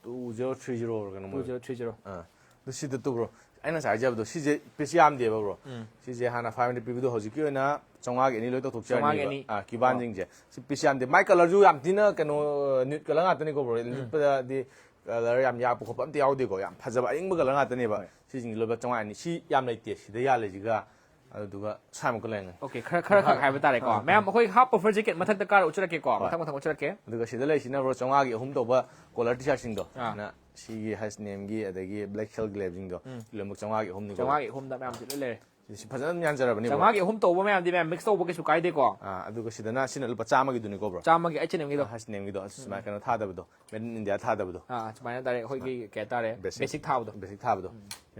two zero three zero ꯑꯣꯏꯔꯒꯅ Two zero three zero꯫ ꯑꯥ꯫ ꯑꯗꯨ ꯁꯤꯗ ꯇꯨ bro, ꯑꯩꯅ ꯉꯁꯥꯏ ꯍꯥꯏꯖꯕꯗꯣ, ꯁꯤꯁꯦ piece ꯌꯥꯝꯗꯦꯕ bro꯫ ꯎꯝ꯫ ꯁꯤꯁꯦ ꯍꯥꯟꯅ five hundred ꯄꯤꯕꯗꯣ ꯍꯧꯖꯤꯛꯀꯤ ꯑꯣꯏꯅ ꯆꯥꯝꯃꯉꯥꯒꯤ ꯑꯅꯤ ꯂꯣꯏ ꯇꯧꯊꯣꯛꯆꯔꯅꯤꯕ꯫ ꯆꯥꯝꯃꯉꯥꯒꯤ ꯑꯅꯤ꯫ ꯑꯥ, Cuban ꯁꯤꯡꯁꯦ꯫ ꯁꯤ piece ꯌꯥꯝꯗꯦ꯫ ꯃꯥꯏ colour ꯁꯨ ꯌꯥꯝ ꯊꯤꯅ ꯀꯩꯅꯣ, nude colour ꯉꯥꯛꯇꯅꯤꯀꯣ bro꯫ ꯂꯤꯠꯄꯗꯗꯤ colour ꯌꯥꯝ ꯌꯥꯛꯄ ꯈꯣꯠꯄ ꯑꯝꯇ ꯌꯥꯎꯗꯦꯀꯣ꯫ ꯌꯥꯝ ꯐꯖꯕ ꯑꯌꯤꯡꯕ colour ꯉꯥꯛꯇꯅꯦꯕ꯫ ꯍꯣꯏ꯫ ꯁꯤꯁꯤꯡꯁꯦ ꯂꯣꯏꯕ ꯆꯥꯝꯃꯉꯥ ꯑꯅꯤ꯫ ꯁꯤ ꯌꯥꯝ ꯂꯩꯇꯦ꯫ ꯁꯤꯗ ꯌꯥꯜꯂꯤꯁꯤꯒ ꯑꯗꯨꯗꯨꯒ ꯁ꯭ꯋꯥꯏꯃꯨꯛꯀ ꯂꯩꯔꯝꯒꯅꯤ꯫ Okay, ꯈꯔ, ꯈꯔ ꯈꯛ ꯍꯥꯏꯕ ꯇꯥꯔꯦꯀꯣ꯫ ꯑꯥ꯫ ꯃꯌꯥꯝ ꯑꯩꯈꯣꯏ half offer jacket ꯃꯊꯛꯇ ꯀꯥꯔ ꯎꯠꯆꯔꯛꯀꯦꯀꯣ꯫ ꯍꯣꯏ꯫ ꯃꯊꯪ ꯃꯊꯪ ꯎꯠꯆꯔꯛꯀꯦ꯫ ꯑꯗꯨꯒ ꯁꯤꯗ ꯂꯩꯁꯤꯅ bro ꯆꯥꯝꯃꯉꯥꯒꯤ ꯑꯍꯨꯝ ꯇꯧꯕ collar T-shirt ꯁꯤꯡꯗꯣ꯫ ꯑꯥ꯫ ꯁꯤꯅ ꯁꯤꯒꯤ H and M ꯒꯤ ꯑꯗꯒꯤ Black Shell Glave ꯁꯤꯡꯗꯣ꯫ ꯎꯝ꯫ ꯁꯤ ꯂꯣꯏꯅꯃꯛ ꯆꯥꯝꯃꯉꯥꯒꯤ ꯑꯍꯨꯝꯅꯤꯀꯣ bro꯫ ꯆꯥꯝꯃꯉꯥꯒꯤ ꯑꯍꯨꯝꯗ ꯃꯌꯥꯝꯁꯤ ꯂꯣꯏ ꯂꯩꯔꯦ꯫ ꯁꯤ ꯐꯖꯅ ꯑꯗꯨꯝ ꯌꯥꯟꯖꯔꯕꯅꯤ bro꯫ ꯆꯥꯝꯃꯉꯥꯒꯤ ꯑꯍꯨꯝ ꯇꯧꯕ ꯃꯌꯥꯝꯗꯤ ꯃꯌꯥꯝ mix ꯇꯧꯕ ꯀꯩꯁꯨ ꯀꯥꯏꯗꯦꯀꯣ꯫ ꯑꯥ, ꯑꯗꯨꯒ ꯁꯤꯗꯅ ꯁꯤꯅ ꯂꯨꯄꯥ ꯆꯥꯝꯃꯒꯤꯗꯨꯅꯤꯀꯣ bro꯫ ꯆꯥꯝꯃꯒꯤ H and M ꯒꯤꯗꯣ꯫ H and M ꯒꯤꯗꯣ, ꯑꯗꯨ ꯁꯨꯃꯥꯏꯅ ꯀꯩꯅꯣ ꯊꯥꯗꯕꯗꯣ, Made in India ꯊꯥꯗꯕꯗꯣ꯫ ꯑꯥ, ꯁꯨꯃꯥꯏꯅ direct ꯑꯩꯈꯣꯏꯒꯤ ꯀꯩ ꯍꯥꯏꯇꯥꯔꯦ, basic ꯊꯥꯕꯗꯣ꯫ Basic ꯊꯥꯕꯗꯣ꯫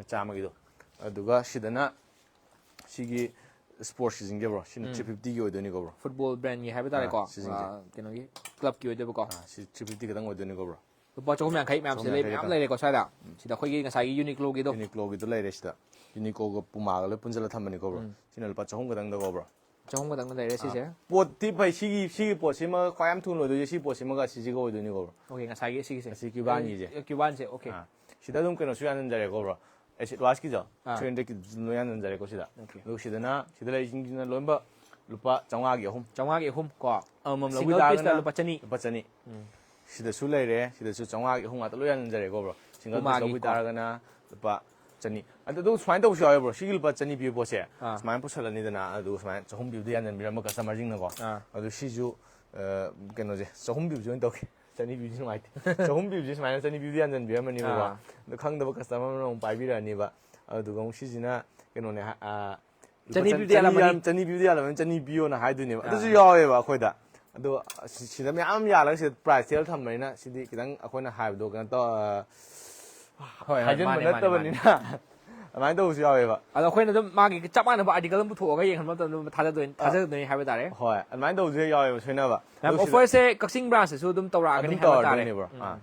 ꯆꯥꯝꯃꯒꯤꯗꯣ꯫ ꯑꯗꯨꯒ ꯁꯤꯗꯅ ꯁꯤꯒꯤ sports ꯁꯤꯡꯁꯦ bro, ꯁꯤꯅ three fifty ꯒꯤ ꯑꯣꯏꯗꯣꯏꯅꯤꯀꯣ bro꯫ Football brand ꯒꯤ ꯍꯥꯏꯕ ꯇꯥꯔꯦꯀꯣ꯫ ꯑꯥ, ꯁꯤꯁꯤꯡꯁꯦ꯫ ꯑꯥ, ꯀꯩꯅꯣꯒꯤ club ꯀꯤ ꯑꯣꯏꯗꯣꯏꯕꯀꯣ꯫ ꯑꯥ, ꯁꯤ three fifty ꯈꯛꯇꯪ ꯑꯣꯏꯗꯣꯏꯅꯤꯀꯣ bro꯫ ꯂꯨꯄꯥ ꯆꯍꯨꯝ ꯌꯥꯡꯈꯩ ꯃꯌꯥꯝꯁꯦ ꯂꯩ, ꯃꯌꯥꯝ ꯂꯩꯔꯦꯀꯣ ꯁ꯭ꯋꯥꯏꯗ꯫ ꯁꯤꯗ ꯑꯩꯈꯣꯏꯒꯤ ꯉꯁꯥꯏꯒꯤ ꯌꯨꯅꯤꯀ꯭ꯂꯣꯒꯤꯗꯣ꯫ ꯌꯨꯅꯤꯀ꯭ꯂꯣꯒꯤꯗꯣ ꯂꯩꯔꯦ ꯁꯤꯗ꯫ ꯌꯨꯅꯤꯀ꯭ꯂꯣꯒ ꯄꯨꯃꯥꯒ ꯂꯣꯏ ꯄꯨꯟꯁꯤꯜꯂ ꯊꯝꯕꯅꯤꯀꯣ ꯕ꯭ꯔꯣ꯫ ꯁꯤꯅ ꯂꯨꯄꯥ ꯆꯍꯨꯝ ꯈꯛꯇꯪꯗꯀꯣ ꯕ꯭ꯔꯣ꯫ ꯆꯍꯨꯝ ꯈꯛꯇꯪꯗ ꯂꯩꯔꯦ ꯁꯤꯁꯦ꯫ ꯄꯣꯠꯇꯤ ꯐꯩ, ꯁꯤꯒꯤ ꯁꯤꯒꯤ ꯄꯣꯠꯁꯤꯃ ꯈ꯭ꯋꯥꯏ ꯌꯥꯝ ꯊꯨꯅ ꯂꯣꯏꯗꯣꯏꯁꯦ ꯁꯤ ꯄꯣꯠꯁꯤꯃꯒ ꯁꯤꯁꯤꯒ ꯑꯣꯏꯗꯣꯏꯅꯤꯀꯣ ꯕ꯭ꯔꯣ꯫ ꯑꯣꯀꯦ, ꯉꯁꯥꯏꯒꯤ ꯁꯤꯒꯤꯁꯦ꯫ ꯑꯁꯤ ꯀ꯭ꯌꯨꯕꯥꯟꯒꯤꯁꯦ꯫ ꯑꯦ, ꯀ꯭ꯌꯨꯕꯥꯟꯁꯦ, ꯑꯣꯀꯦ꯫ ꯑꯥ꯫ ꯁꯤꯗ ꯑꯗꯨꯝ ꯀꯩꯅꯣꯁꯨ ꯌꯥꯟꯁꯤꯟꯖꯔꯦꯀꯣ ꯕ꯭ꯔꯣ꯫ ꯑꯦꯁꯤꯠ ꯋꯥꯁꯀꯤꯗꯣ꯫ ꯑꯥ꯫ ꯊ꯭ꯔꯤ ꯍꯟꯗ꯭ꯔꯦꯠꯀꯤ ꯂꯣꯏ ꯌꯥꯟꯁꯤꯟꯖꯔꯦꯀꯣ ꯁꯤꯗ꯫ ꯑꯣꯀꯦ꯫ ꯑꯗꯨꯒ ꯁꯤꯗꯅ ꯁꯤꯗ ꯂꯩꯔꯤꯁꯤꯡꯁꯤꯅ ꯂꯣꯏꯅꯃꯛ ꯂꯨꯄꯥ ꯆꯥꯝꯃꯉꯥꯒꯤ ꯑꯍꯨꯝ꯫ ꯆꯥꯝꯃꯉꯥꯒꯤ ꯑꯍꯨꯝ ꯀꯣ꯫ ꯑꯃꯃꯝ Single ꯂꯧꯕꯤ piece ꯇ ꯇꯥꯔꯒꯅ ꯂꯨꯄꯥ ꯆꯅꯤ꯫ ꯂꯨꯄꯥ ꯆꯅꯤ꯫ ꯁꯤꯗꯁꯨ ꯂꯩꯔꯦ, ꯁꯤꯗꯁꯨ ꯆꯥꯝꯃꯉꯥꯒꯤ ꯑꯍꯨꯝ ꯉꯥꯛꯇ ꯂꯣꯏ ꯌꯥꯟꯁꯤꯟꯖꯔꯦꯀꯣ ꯕ꯭ꯔꯣ꯫ ꯁꯤꯡꯒꯜ ꯄꯤꯁ ꯂꯧꯕꯤ ꯄꯨꯃꯥꯒꯤꯀꯣ꯫ ꯇꯥꯔꯒꯅ ꯂꯨꯄꯥ ꯆꯅꯤ꯫ ꯑꯗꯨ ꯑꯗꯨꯝ ꯁꯨꯃꯥꯏꯅ ꯇꯧꯕꯁꯨ ꯌꯥꯎꯋꯦ ꯕ꯭ꯔꯣ꯫ ꯁꯤꯒꯤ ꯂꯨꯄꯥ ꯆꯅꯤ ꯄꯤꯕ ꯄꯣꯠꯁꯦ ꯑꯥ꯫ ꯁꯨꯃꯥꯏꯅ ꯄꯨꯁꯜꯂꯅꯤꯗꯅ, ꯑꯗꯨꯒ ꯁꯨꯃꯥꯏꯅ ꯆꯍꯨꯝ ꯄꯤꯕꯗ ꯌꯥꯟꯁꯤꯟꯕꯤꯔꯝꯕ ꯀꯁꯇꯃꯔꯁꯤꯡꯅꯀꯣ꯫ ꯑꯥ꯫ ꯑꯗꯨ ꯁꯤꯁꯨ ꯑ, ꯀꯩꯅꯣꯁꯦ ꯆꯍꯨꯝ ꯄꯤꯕꯁꯦ ꯑꯣꯏꯅ ꯇꯧꯒꯦ꯫ ꯆꯅꯤ ꯄꯤꯕꯁꯦ ꯅꯨꯡꯉꯥꯏꯇꯦ꯫ ꯆꯍꯨꯝ ꯄꯤꯕꯁꯦ ꯁꯨꯃꯥꯏꯅ ꯆꯅꯤ ꯄꯤꯕꯗ ꯌꯥꯟꯁꯤꯟꯕꯤꯔꯝꯃꯅꯤꯕꯀꯣ꯫ ꯑꯥ꯫ ꯑꯗꯣ ꯈꯪꯗꯕ ꯀꯁꯇꯃꯔ ꯑꯃꯅ ꯑꯃꯨꯛ ꯄꯥꯏꯕꯤꯔꯛꯑꯅꯤꯕ꯫ ꯑꯗꯨꯗꯨꯒ ꯑꯃꯨꯛ ꯁꯤꯁꯤꯅ ꯀꯩꯅꯣꯅꯦ ꯍꯥ-, ꯑ, ꯂꯨꯄꯥ ꯆꯅꯤ ꯆꯟ-, ꯄꯤꯕꯗ ꯆꯅꯤ ꯌꯥꯜꯂꯝꯃꯅꯤ꯫ ꯌꯥꯜ-, ꯆꯅꯤ ꯄꯤꯕꯗ ꯌꯥꯜꯂꯝꯃꯅꯤ, ꯆꯅꯤ ꯄꯤꯌꯣꯅ ꯍꯥꯏꯗꯣꯏꯅꯦꯕ꯫ ꯑꯗꯨꯁꯨ ꯑꯥ꯫ ꯌꯥꯎꯋꯦꯕ ꯑꯩꯈꯣꯏꯗ꯫ ꯑꯗꯣ ꯁꯤ-, ꯁꯤꯗ ꯃꯌꯥꯝ ꯌꯥꯜꯂꯒ ꯁꯤꯗ ꯄ꯭ꯔꯥꯏꯁ ꯇꯦꯜ ꯊꯝꯕꯅꯤꯅ ꯁꯤꯗꯤ ꯈꯤꯇꯪ ꯑꯩꯈꯣꯏꯅ ꯍꯥꯏꯕꯗꯣ ꯀꯩꯅꯣ ꯇꯧ-, ꯑ, ꯍꯣꯏ, ꯍꯣꯏ, ꯍꯥꯏꯖꯤꯟꯕ ꯃꯥꯅꯦ, ꯃꯥꯅꯦ, ꯅꯠꯇꯕꯅꯤꯅ ꯑꯗꯨꯃꯥꯏꯅ ꯇꯧꯕꯁꯨ ꯌꯥꯎꯋꯦꯕ꯫ ꯑꯗꯣ ꯑꯩꯈꯣꯏꯅ ꯑꯗꯨꯝ ꯃꯥꯒꯤ ꯆꯞ ꯃꯥꯟꯅꯕ ꯑꯥꯔꯇꯤꯀꯜ ꯑꯃ ꯄꯨꯊꯣꯛꯑꯒ ꯌꯦꯡꯍꯟꯕ ꯃꯇꯝꯗ ꯑꯗꯨꯝ ꯊꯥꯖꯗꯣꯏꯅꯤ, ꯊꯥꯖꯗꯣꯏꯅꯤ ꯍꯥꯏꯕ ꯇꯥꯔꯦ꯫ ꯍꯣꯏ, ꯑꯗꯨꯃꯥꯏꯅ ꯇꯧꯕꯁꯨ ꯌꯥꯎꯋꯦꯕ ꯁꯣꯏꯅꯕ꯫ ꯃꯌꯥꯝ ꯑꯗꯨ ꯁꯤꯗ ꯑꯣꯐꯔꯁꯦ ꯀꯛꯆꯤꯡ ꯕ꯭ꯔꯥꯟꯁꯇꯁꯨ ꯑꯗꯨꯝ ꯇꯧꯔꯛꯑꯒꯅꯤ ꯑꯗꯨꯝ ꯍꯥꯏꯕ ꯇꯥꯔꯦ꯫ ꯇꯧꯔꯛꯇꯣꯏꯅꯦ ꯕ꯭ꯔꯣ꯫ ꯎꯝ꯫ ꯑꯥ꯫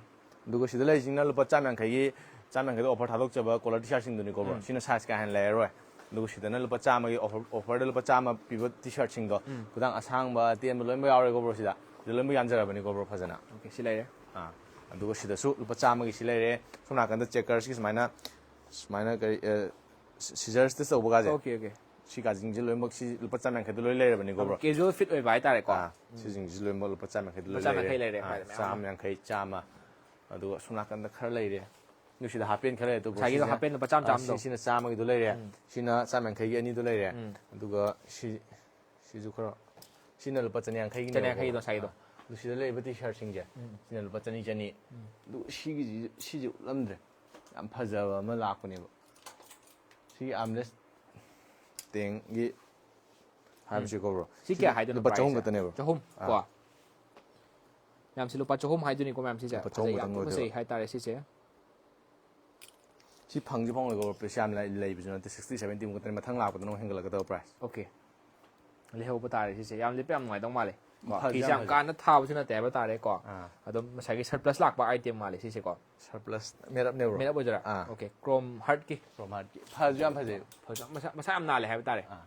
ꯑꯗꯨꯒ ꯁꯤꯗ ꯂꯩꯔꯤꯁꯤꯅ ꯂꯨꯄꯥ ꯆꯥꯝ ꯌꯥꯡꯈꯩꯒꯤ, ꯆꯥꯝ ꯌꯥꯡꯈꯩꯗ ꯑꯣꯐꯔ ꯊꯥꯗꯣꯛꯆꯕ ꯀꯣꯂꯔ ꯇꯤ ꯁꯥꯔꯠꯁꯤꯡꯗꯨꯅꯤꯀꯣ ꯕ꯭ꯔꯣ꯫ ꯎꯝ꯫ ꯁꯤꯅ ꯁꯥꯏꯖ ꯀꯥ ꯍꯦꯟꯅ ꯂꯩꯔꯔꯣꯏ꯫ ꯑꯗꯨꯒ ꯁꯤꯗꯅ ꯂꯨꯄꯥ ꯆꯥꯝꯃꯒꯤ ꯑꯣꯐꯔ, ꯑꯣꯐꯔꯗ ꯂꯨꯄꯥ ꯆꯥꯝꯃ ꯄꯤꯕ ꯇꯤ ꯁꯥꯔꯠꯁꯤꯡꯗꯣ, ꯎꯝ꯫ ꯈꯨꯗꯥꯡ ꯑꯁꯥꯡꯕ, ꯑꯇꯦꯟꯕ ꯂꯣꯏꯅꯃꯛ ꯌꯥꯎꯔꯦꯀꯣ ꯕ꯭ꯔꯣ ꯁꯤꯗ꯫ ꯁꯤꯗ ꯂꯣꯏꯅꯃꯛ ꯌꯥꯟꯖꯔꯕꯅꯤꯀꯣ ꯕ꯭ꯔꯣ ꯐꯖꯅ꯫ ꯑꯣꯀꯦ, ꯁꯤ ꯂꯩꯔꯦ꯫ ꯑꯥ꯫ ꯑꯗꯨꯒ ꯁꯤꯗꯁꯨ ꯂꯨꯄꯥ ꯆꯥꯝꯃꯒꯤ ꯁꯤ ꯂꯩꯔꯦ꯫ ꯁꯣꯝ ꯅꯥꯀꯟꯗ ꯆꯦꯀꯔꯁꯀꯤ ꯁꯨꯃꯥꯏꯅ, ꯁꯨꯃꯥꯏꯅ ꯀꯔꯤ, ꯑ, ꯁꯤ-, ꯁꯤꯖꯔꯁꯇ ꯇꯧꯕ ꯀꯥꯁꯦ꯫ Okay, okay. ꯁꯤ ꯀꯥꯁꯤꯡꯁꯦ ꯂꯣꯏꯅꯃꯛ ꯁꯤ ꯂꯨꯄꯥ ꯆꯥꯝ ꯌꯥꯡꯈꯩꯗ ꯂꯣꯏ ꯂꯩꯔꯕꯅꯤꯀꯣ ꯕ꯭ꯔꯣ꯫ ꯀꯦꯖꯨꯑꯦꯜ ꯐꯤꯠ ꯑꯣꯏꯕ ꯍꯥꯏꯇꯥꯔꯦꯀꯣ꯫ ꯑꯥ, ꯁꯤꯁꯤꯡꯁꯤꯁꯨ ꯂꯣꯏꯅꯃꯛ ꯂꯨꯄꯥ ꯆꯥꯝ ꯌꯥꯡꯈꯩꯗ ꯂꯣꯏ ꯂꯨꯄꯥ ꯆꯥꯝ ꯂꯩꯔꯦ꯫ ꯌꯥꯡꯈꯩ ꯂꯩꯔꯦ, ꯑꯥ, ꯃꯥꯅꯦ, ꯃꯌꯥꯝ꯫ ꯆꯥꯝ ꯌꯥꯡꯈꯩ, ꯆꯥꯝꯃ꯫ ꯑꯗꯨꯒ ꯁꯣꯝ ꯅꯥꯀꯟꯗ ꯈꯔ ꯂꯩꯔꯦ꯫ ꯑꯗꯨ ꯁꯤꯗ ꯍꯥꯞ ꯄꯦꯟ ꯈꯔ ꯂꯩꯔꯦ꯫ ꯑꯗꯨ ꯉꯁꯥꯏꯒꯤꯗꯣ ꯁꯤꯁꯦ-, ꯍꯥꯞ ꯄꯦꯟ ꯂꯨꯄꯥ ꯆꯥꯝ ꯑꯥ, ꯆꯥꯝꯗꯣ꯫ ꯁꯤ-, ꯁꯤꯅ ꯆꯥꯝꯃꯒꯤꯗꯣ ꯂꯩꯔꯦ꯫ ꯎꯝ꯫ ꯁꯤꯅ ꯆꯥꯝ ꯌꯥꯡꯈꯩꯒꯤ ꯑꯅꯤꯗꯣ ꯂꯩꯔꯦ꯫ ꯎꯝ꯫ ꯑꯗꯨꯒ ꯁꯤ-, ꯁꯤꯁꯨ ꯈꯔ, ꯁꯤꯅ ꯂꯨꯄꯥ ꯆꯅꯤ ꯌꯥꯡꯈꯩꯒꯤꯅꯦꯕꯀꯣ꯫ ꯆꯅꯤ ꯌꯥꯡꯈꯩꯒꯤꯗꯣ ꯉꯁꯥꯏꯒꯤꯗꯣ꯫ ꯑꯥ, ꯑꯗꯨ ꯁꯤꯗ ꯂꯩꯔꯤꯕ ꯇꯤ ꯁꯥꯔꯠꯁꯤꯡꯁꯦ, ꯎꯝ꯫ ꯁꯤꯅ ꯂꯨꯄꯥ ꯆꯅꯤ ꯆꯅꯤ꯫ ꯑꯗꯨ ꯁꯤꯒꯤꯁꯤ, ꯁꯤꯁꯦ ꯎꯠꯂꯝꯗ꯭ꯔꯦ꯫ ꯌꯥꯝ ꯐꯖꯕ ꯑꯃ ꯂꯥꯛꯄꯅꯦꯕ꯫ ꯁꯤꯒꯤ ꯑꯥꯔꯝꯔꯦꯁ ꯇꯦꯡꯒꯤ ꯍꯥꯏꯕꯁꯤꯀꯣ ꯕ꯭ꯔꯣ꯫ ꯁꯤ ꯀꯌꯥ ꯍꯥꯏꯗꯣꯏꯅꯣ ꯂꯨꯄꯥ ꯆꯍꯨꯝ price ꯁꯦ? ꯈꯛꯇꯅꯦꯕ꯫ ꯆꯍꯨꯝ ꯑꯥ꯫ ꯀꯣ? ꯌꯥꯝꯁꯤ ꯂꯨꯄꯥ ꯆꯍꯨꯝ ꯍꯥꯏꯗꯣꯏꯅꯤꯀꯣ ꯃꯌꯥꯝ ꯁꯤꯁꯦ꯫ ꯂꯨꯄꯥ ꯆꯍꯨꯝ ꯐꯖꯩ, ꯌꯥꯝ ꯈꯛꯇꯪ ꯐꯖꯩ ꯑꯣꯏꯗꯣꯏꯕ꯫ ꯍꯥꯏꯇꯥꯔꯦ ꯁꯤꯁꯦ꯫ ꯁꯤ ꯐꯪꯁꯨ ꯐꯪꯂꯣꯏꯀꯣ ꯕ꯭ꯔꯣ, ꯄꯩꯁꯥ ꯌꯥꯝ ꯂꯩ-, ꯂꯩꯕꯁꯨ ꯅꯠꯇꯦ, sixty seventy ꯃꯨꯛ ꯈꯛꯇꯅꯤ, ꯃꯊꯪ ꯂꯥꯛꯄꯗꯅ ꯑꯃꯨꯛ ꯍꯦꯟꯒꯠꯂꯛꯀꯗꯕ price꯫ ꯑꯣꯀꯦ꯫ ꯂꯩꯍꯧꯕ ꯇꯥꯔꯦ ꯁꯤꯁꯦ꯫ ꯌꯥꯝ ꯂꯤꯠꯄ ꯌꯥꯝ ꯅꯨꯡꯉꯥꯏꯗꯧ ꯃꯥꯜꯂꯦ꯫ ꯀꯣ, ꯐꯁꯨ ꯐꯤꯁꯦ ꯌꯥꯝ ꯌꯥꯝ ꯐꯖꯩ꯫ ꯀꯥꯟꯅ ꯊꯥꯕꯁꯨ ꯅꯠꯇꯦ ꯍꯥꯏꯕ ꯇꯥꯔꯦꯀꯣ꯫ ꯑꯥ꯫ ꯑꯗꯨꯝ ꯉꯁꯥꯏꯒꯤ ꯁꯔꯄ꯭ꯂꯁ ꯂꯥꯛꯄ ꯑꯥꯏꯇꯦꯝ ꯃꯥꯜꯂꯦ ꯁꯤꯁꯦꯀꯣ꯫ ꯁꯔꯄ꯭ꯂꯁ ꯃꯦꯗꯞꯅꯦꯕ꯭ꯔꯣ? ꯃꯦꯗꯞ ꯑꯣꯏꯗꯣꯏꯔꯥ? ꯑꯥ꯫ ꯑꯣꯀꯦ, ꯀ꯭ꯔꯣꯝ ꯍꯥꯔꯠꯀꯤ꯫ ꯀ꯭ꯔꯣꯝ ꯍꯥꯔꯠꯀꯤ ꯐꯁꯨ ꯌꯥꯝ ꯐꯖꯩ꯫ ꯐꯁꯨ ꯌꯥꯝ, ꯃꯁꯥ, ꯃꯁꯥ ꯌꯥꯝ ꯅꯥꯜꯂꯦ ꯍꯥꯏꯕ ꯇꯥꯔꯦ꯫ ꯑꯥ꯫